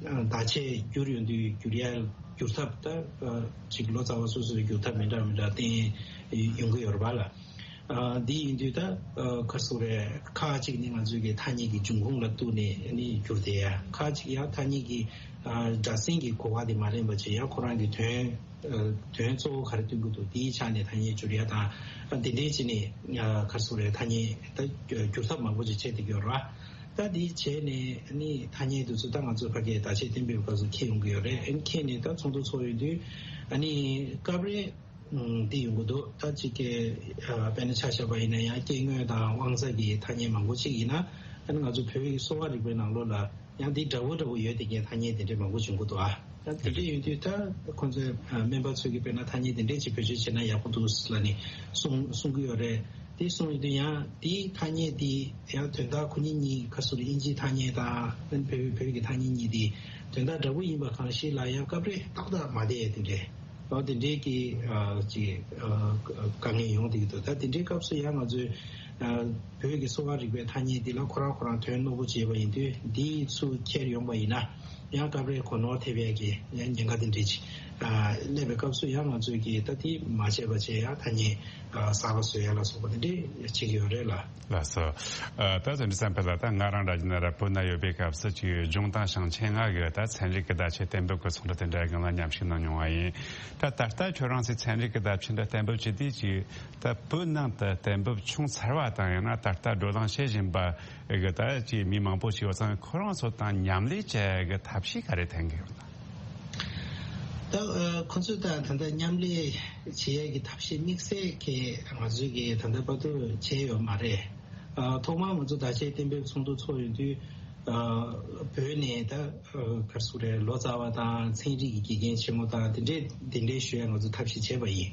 ཨ་བརྡ་ཆད་བསྒྱུར་ཡོང་དུས་བསྒྱུར་ཡ་བསྒྱུར་ཐབས་ད་ཨ་ཅིག་ལོ་ཙཱ་བ་སོ་སོའི་བསྒྱུར་ཐབས་མི་འདྲ་མི་འདྲ་བསྟན་ཡོང་གི་ཡོད་རེད་བ་ལ། ཨ་འདི་ཡིན་དུས་ད་ཨ་ག་རེ་ཟེར་དགོས་རེད། ཁག་ཅིག་ནི་ང་ཚོའི་གི་ཐ་སྙད་ཀྱི་འབྱུང་ཁུངས་ལ་གཏུགས་ནས་ནི་བསྒྱུར་བསྡད་ཡ། ཁག་ཅིག་ཡང་ཐ་སྙད་ཀྱི་ཨ་སྒྲ་གསེང་གི་གོ་བ་དེ་མ་ལེན་པ་བྱས། ཡང་ཁོ་རང་གི་དོན་ཨ་དོན་གཙོ་བོ་ག་རེ་སྟོན་གྱི་འདུག་དེའི་ཆ་ནས་ཐ་སྙད་བསྒྱུར་ཡ་དང་། ཨ་འདི་འདྲའི་བྱས་ནས་ཨ་ག་རེ་ཟེར་དགོས་རེད། ཐ་སྙད་ད་བསྒྱུར་ཐབས་མང་པོ་ཅིག་བྱས་བསྡད་ཀྱི་ཡོད་རེད་བ། ད་འདི་བྱས་ནས་ནི་ཐ་སྙད་དེ་ཚོ་ད་ང་ཚོ་ཕ་གིའི་བརྡ་ཆད་གཏན་འབེབས་སྐབས་སུ་འཁྱེར་ཡོང་གི་ཡོད་རེད། ཨ་ནི་འཁྱེར་ནས་ད་ཚོགས་འདུ་ཚོགས་ཡོང་དུས་ཨ་ནི་སྐབས་རེ་ཨང་། འདི་ཡོང་གི་འདུག་ད་ཅིག་གི་ཨ་དཔེར་ན་ཆ་བཞག་པ་ཡིན་ན་ཡང་སྐྱེ་དངོས་དང་དབང་རྩ་གི་ཐ་སྙད་མང་པོ་ཅིག་ཡིན་ན། ཨ་ནི་ང་ཚོ་བོད་ཀྱི་གསོ་བ་རིག་པའི་ནང་ལོགས་ལ་ཡང་འདི་འདྲ་བོ་འདྲ་བོ་ཡོད་བསྡད་མཁན་ཐ་སྙད་དེ་འདྲས་མང་པོ་བྱུང་གི་འདུག་ཨ་ད་དེ་འདྲས་ཡོང་དུས་ད་ཁོང་ཚོས་ཨ་སྨན་པ་ཚོས་ཀྱི་དཔེར་ན་ཐ་སྙད་དེ་འདྲས་ཅིག་བེད་སྤྱོད་བྱས་ན་ཡག་པོ་འདུག་ལབ་ནས་གསུང་གསུང་གི་ཡོད་རེད། དེ་གསུང་ཡོང་དུས་ཡང་དེའི་ཐ་སྙད་དེ་ཡང་དོན་དག་ཁོ་གཉིས་གཉིས་ག་རེ་ཟེར་དགོས་རེད། དབྱིན་ཇིའི་ཐ་སྙད་དང་ཨ་ནི་བོད་བོད་ཀྱི་ཐ་སྙད་གཉིས་དེ་དོན་དག་འདྲ་བོ་ཡིན་པ་གང་ཤེས་ལ་ཡང་སྐབས་རེ་ཏག་ཏག་མ་བསྡད་ཡ་དེ་འདྲས། ཨོ་དེ་འདྲའི་གི་ཨ་ཅིག་ཨ་དཀའ་ངལ་ཡོང་བསྡད་ཀྱི་འདུག་ད་དེ་འདྲའི་སྐབས་སུ་ཡང་ང་ཚོས་ཨ་བོད་ཀྱི་གསོ་བ་རིག་པའི་ཐ་སྙད་འདི་ལ་ཁོ་རང་ཁོ་རང་དོན་རྣོ་པོ་བྱས་པ་ཡིན་དུས་འདི་ཚུར་འཁྱེར་ཡོང་པ་ཡིན་ན་ཡང་སྐབས་རེ་གོ་ནོར་ཐེབས་ཡ་གི་ཡང་ཉེན་ཁ་དེ་འདྲའི་ཅིག་ཨ་སླེབས་པའི་སྐབས་སུ་ཡང་ང་ཚོས་ཀྱི་ད་དེ་མ་བྱས་པ་བྱས་ཡ་ཐ་སྙད་ཨ་གསར་པ་བཟོ་ཡ་ལ་སོགས་པ་དེ་འདྲའི་བྱེད་ཀྱི་ཡོད་རེད་ལ། ལགས་སོ། ཨ་ད་དོན་འདི་བསམ་འཕེལ་ལགས། ད་ང་རང་ར་ཇི་ན་ར་བོད་ན་ཡོད་པའི་སྐབས་སུ་ཅིག་ལྗོངས་དང་ཞིང་ཆེན་ལྔ་གི་ད་ཚན་རིག་གི་བརྡ་ཆད་གཏན་འབེབས་ཀྱི་ཚོགས་འདུ་དེ་འདྲ་སྒང་ལ་མཉམ་ཞུགས་གནང་མྱོང་བ་ཡིན། ད་ད་ལྟ་ཁྱོད་རང་ཚོས་ཚན་རིག་གི་བརྡ་ཆད་འདི་གཏན་འབེབས་བྱེད་དུས་ཅིག་ད་བོད་ནང་དུ་གཏན་འབེབས་བྱུང་ཚར་བ་དང་ཡང་ན་ད་ལྟ་བགྲོ་གླེང་བྱེད་བཞིན་པ་གི་ད་ཅིག་མི་མང་པོ་ཞིག་ཡོད་ཙང་ཁོ་རང་ཚོ་དང་མཉམ་ལས་བྱེད་ཡ་གི་ཐབས་ཤེས་ག་རེ་འཐེན་གྱི་ཡོད་ན། ད་ཨ་ཁོ་ཚོས་ད་ད་ལྟ་མཉམ་ལས་བྱེད་ཡས་ཀྱི་ཐབས་ཤེས་དམིགས་བསལ་གྱི་ང་ཚོས་ཀྱི་ད་ལྟ་བར་དུ་བྱས་ཡོད་མ་རེད། ཨ་ཐོག་མར་ང་ཚོ་བརྡ་ཆད་གཏན་འབེབས་ཚོགས་འདུ་ཚོགས་ཡོང་དུས་ཨ་བོད་ནས་ད་ཨ་ག་རེ་ཟེར་དགོས་རེད། ལོ་ཙཱ་བ་དང་ཚན་རིག་གི་དགེ་རྒན་ཆེན་མོ་དང་དེ་འདྲས་གདན་འདྲེན་ཞུ་ཡས་ང་ཚོ་ཐབས་ཤེས་བྱས་པ་ཡིན།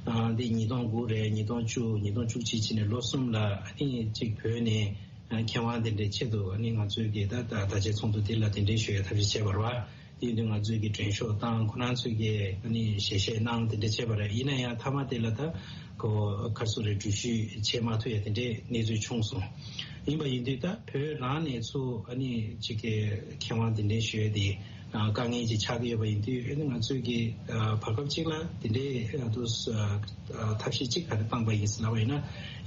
ཨ་འདི་ཉིས་སྟོང་དགུ་རེད། ཉིས་སྟོང་བཅུ། ཉིས་སྟོང་བཅུ་གཅིག་བྱས་ནས་ལོ་གསུམ་ལ་ཨ་ནི་གཅིག་བོད་ནས་ཨ་མཁས་དབང་དེ་འདྲའི་ཆེད་དུ་ཨ་ནི་ང་ཚོའི་གི་ད་ད་བརྡ་ཆད་ཚོགས་འདུ་དེ་ལ་གདན་འདྲེན་ཞུ་ཡ་ཐབས་ཤེས་བྱས་པ་རེད་བ། དེ་ཡིན་དུས་ང་ཚོའི་གི་མགྲོན་ཤོག་བཏང་། ཁོ་རང་ཚོས་གི་ཨ་ནི་ཞལ་བཞེས་གནང་། དེ་འདྲ་བྱས་པ་རེད། ཡིན་ན་ཡང་མཐའ་མ་དེ་ལ་ད་ཁོ་ག་རེ་ཟེར་དགོས་རེད། འགྲུལ་བཞུད་བྱེད་མ་ཐུབ་ཡ་དེ་འདྲའི་གནས་ཚུལ་བྱུང་སོང་། ཡིན་པ་ཡིན་དུས་ད་བོད་རང་ནས་ཚུར་ཨ་ནི་གཅིག་གི་མཁས་དབང་གདན་འདྲེན་ཞུ་ཡ་དེ་ཨ་དཀའ་ངལ་ཅིག་ཆགས་ཀྱི་ཡོད་པ་ཡིན་དུས་ཨ་ནི་ང་ཚོས་གི་ཨ་བར་སྐབས་གཅིག་ལ་དེ་འདྲའི་ཨ་དུ་ཨ་ཐབས་ཤེས་གཅིག་ག་རེ་བཏང་པ་ཡིན་ཟེར་ལབ་པ་ཡིན་ན།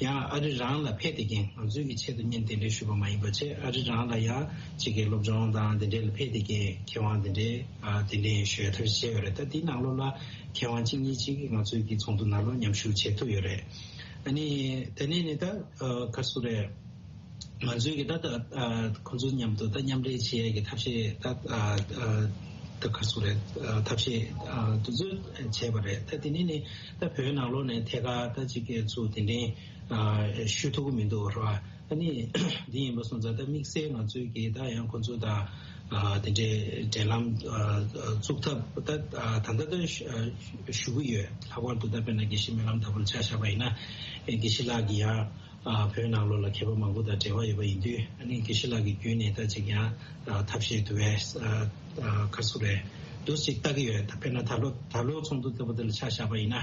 ཡང་ཨ་རི་རང་ལ་ཕེབས་བསྡད་མཁན། ང་ཚོའི་གི་ཆེད་དུ་སྔོན་གདན་འདྲེན་ཞུས་པ་མ་ཡིན་པ་བྱས། ཨ་རི་རང་ལ་ཡང་གཅིག་གི་སློབ་སྦྱོང་དང་དེ་འདྲའི་ལ་ཕེབས་བསྡད་མཁན་མཁས་དབང་དེ་འདྲའི་ཨ་གདན་འདྲེན་ཞུ་ཡ་ཐབས་ཤེས་བྱས་ཡོད་རེད། ད་དེའི་ནང་ལོགས་ལ་མཁས་དབང་གཅིག་གཉིས་ཅིག་ང་ཚོའི་གི་ཚོགས་འདུ་ནང་ལོགས་མཉམ་ཞུགས་བྱེད་ཐུབ་ཡོད་རེད། ཨ་ནི་དེ་ནས་ནི་ད་ཨ་ག་རེ་ཟེར་དགོས་རེད། ང་ཚོའི་གི་ད་ད་ཨ་ཁོང་ཚོ་མཉམ་དུ་ད་མཉམ་འབྲེལ་བྱེད་ཡ་གི་ཐབས་ཤེས་ད་ཨ་ཨ་ ད་ག་སུ་རེད། ཨ་ཐབས་ཤེས་ཨ་དེ་ཚོ་བྱས་པ་རེད། ད་དེ་ནས་ནི་ད་བོད་ནང་ལོགས་ནས་ཐད་ཀར་ད་ཅིག་གི་ཚུར་དེ་འདྲའི་ཨ་ཞུ་ཐུབ་ཀྱི་མི་འདུག་ར། ཨ་ནི་འདི་ཡིན་པ་སོང་ཙང་ད་དམིགས་བསལ་ང་ཚོའི་གི་ད་ཡང་ཁོ་ཚོ་དང་ཨ་དེ་འདྲའི་འབྲེལ་ལམ་ཨ་བཙུགས་ཐབས་ད་ཨ་ད་ལྟ་ད་ཞུ་ཨ་ཞུ་གི་ཡོད། ལྷག་པར་དུ་ད་དཔེར་ན་དགེ་བཤེས་སྨོན་ལམ་དྭགས་པོར་ཆ་བཞག་པ་ཡིན་ན། ཨེ་དགེ་བཤེས་ལགས་ཀྱིས་ཡང་ཨ་བོད་ནང་ལོགས་ལ་མཁས་པ་མང་པོ་དང་འབྲེལ་བ་ཡོད་པ་ཡིན་དུས། ཨ་ནི་དགེ་བཤེས་ལགས་ཀྱི་བརྒྱུད་ནས་ད་ཅིག་ཡང་ཨ་ཐབས་ཤེས་དུ་བས་ཨ་ཨ་ག་སུ་རེད། འདུག་ཅིག་ལྟ་གི་ཡོད། ད་དཔེར་ན་ད་ལོ་ད་ལོ་ཚོགས་འདུ་ལྟ་བུ་དེ་ལ་ཆ་བཞག་པ་ཡིན་ན།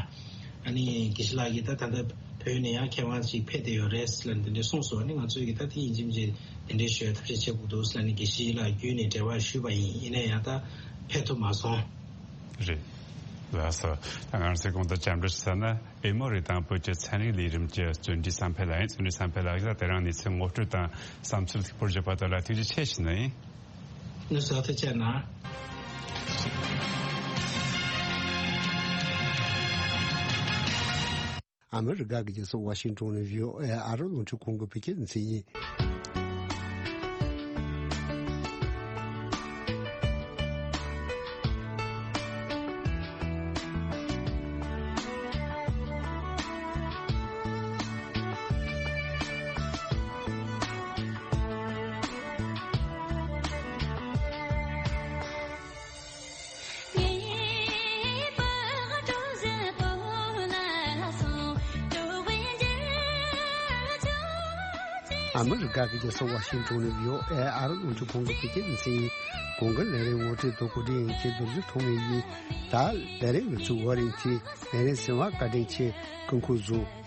ཨ་ནི་དགེ་བཤེས་ལགས་ཀྱིས་ད་ད་ལྟ་བོད་ནས་ཡང་མཁས་དབང་ཅིག་ཕེབས་བསྡད་ཡོད་རེད་ཟེར་ལབ་འདི་འདྲ་གསུངས་སོང་། ཨ་ནི་ང་ཚོས་ཀྱི་ད་དེ་ཡིན་གཅིག་མིན་གཅིག་དེ་འདྲའི་ཞུ་ཐབས་ཤེས་བྱེད་དགོས་འདུག་ཟེར་ལབ་ནས་དགེ་བཤེས་ལགས་བརྒྱུད་ནས་འབྲེལ་བ་ཞུས་པ་ཡིན། ཡིན་ན་ཡང་ད་ཕེབས་ཐུབ་མ་སོང་། རེད། ལགས་སོ། ད་ང་རང་ཚོའི་གོང་དུ་བཅར་འདྲི་ཞུ་ས་ན་ཨེ་མོ་རི་དང་བོད་ཀྱི་ཚན་རིག་ལས་རིམ་གྱི་བརྩོན་འགྲུས་བསམ་འཕེལ་ལགས་ཡིན། བརྩོན་འགྲུས་བསམ་འཕེལ་ལགས་ཀྱིས་དེ་རིང་གནས་ཚུལ་ངོ་སྤྲོད་དང་བསམ་ཚུལ་ལེགས་པོར་བརྗོད་པ་དེ་ལ་ཐུགས་རྗེ་ཆེ་ཞུ་ནི་ཡིན། ནུ་ཟོ་ཐུ་ཆེ་ན། ཨ་མི་རི་ཀ་གི་རྒྱལ་ས་ཝ་ཤིང་ཏོན་ནས་བྷི་ཨོ་ཨེ་ཨ་རི་རླུང་འཕྲིན་ཁང་གི་བོད་སྐད་སྡེ་ཚན་ཡིན། ཨ་མི་རི་ཀ་གི་རྒྱལ་ས་ཝ་ཤིང་ཏོན་ནས་བྷི་ཨོ་ཨེ་ཨ་རི་རླུང་འཕྲིན་ཁང་གི་བོད་སྐད་སྡེ་ཚན་ཡིན། གོང་གི་ལས་རིམ་ངོ་སྤྲོད་དང་གོ་སྒྲིག་ཡིན་གྱི་རྡོ་རྗེ་ཐོགས་མེད་ཡིན། ད་ལས་རིམ་གྱི་ཚུགས་པ་རིང་ཚེ་ལས་རིམ་གསན་པར་བཀའ་དྲིན་ཆེ། སྐུ་ཁམས་བཟང་།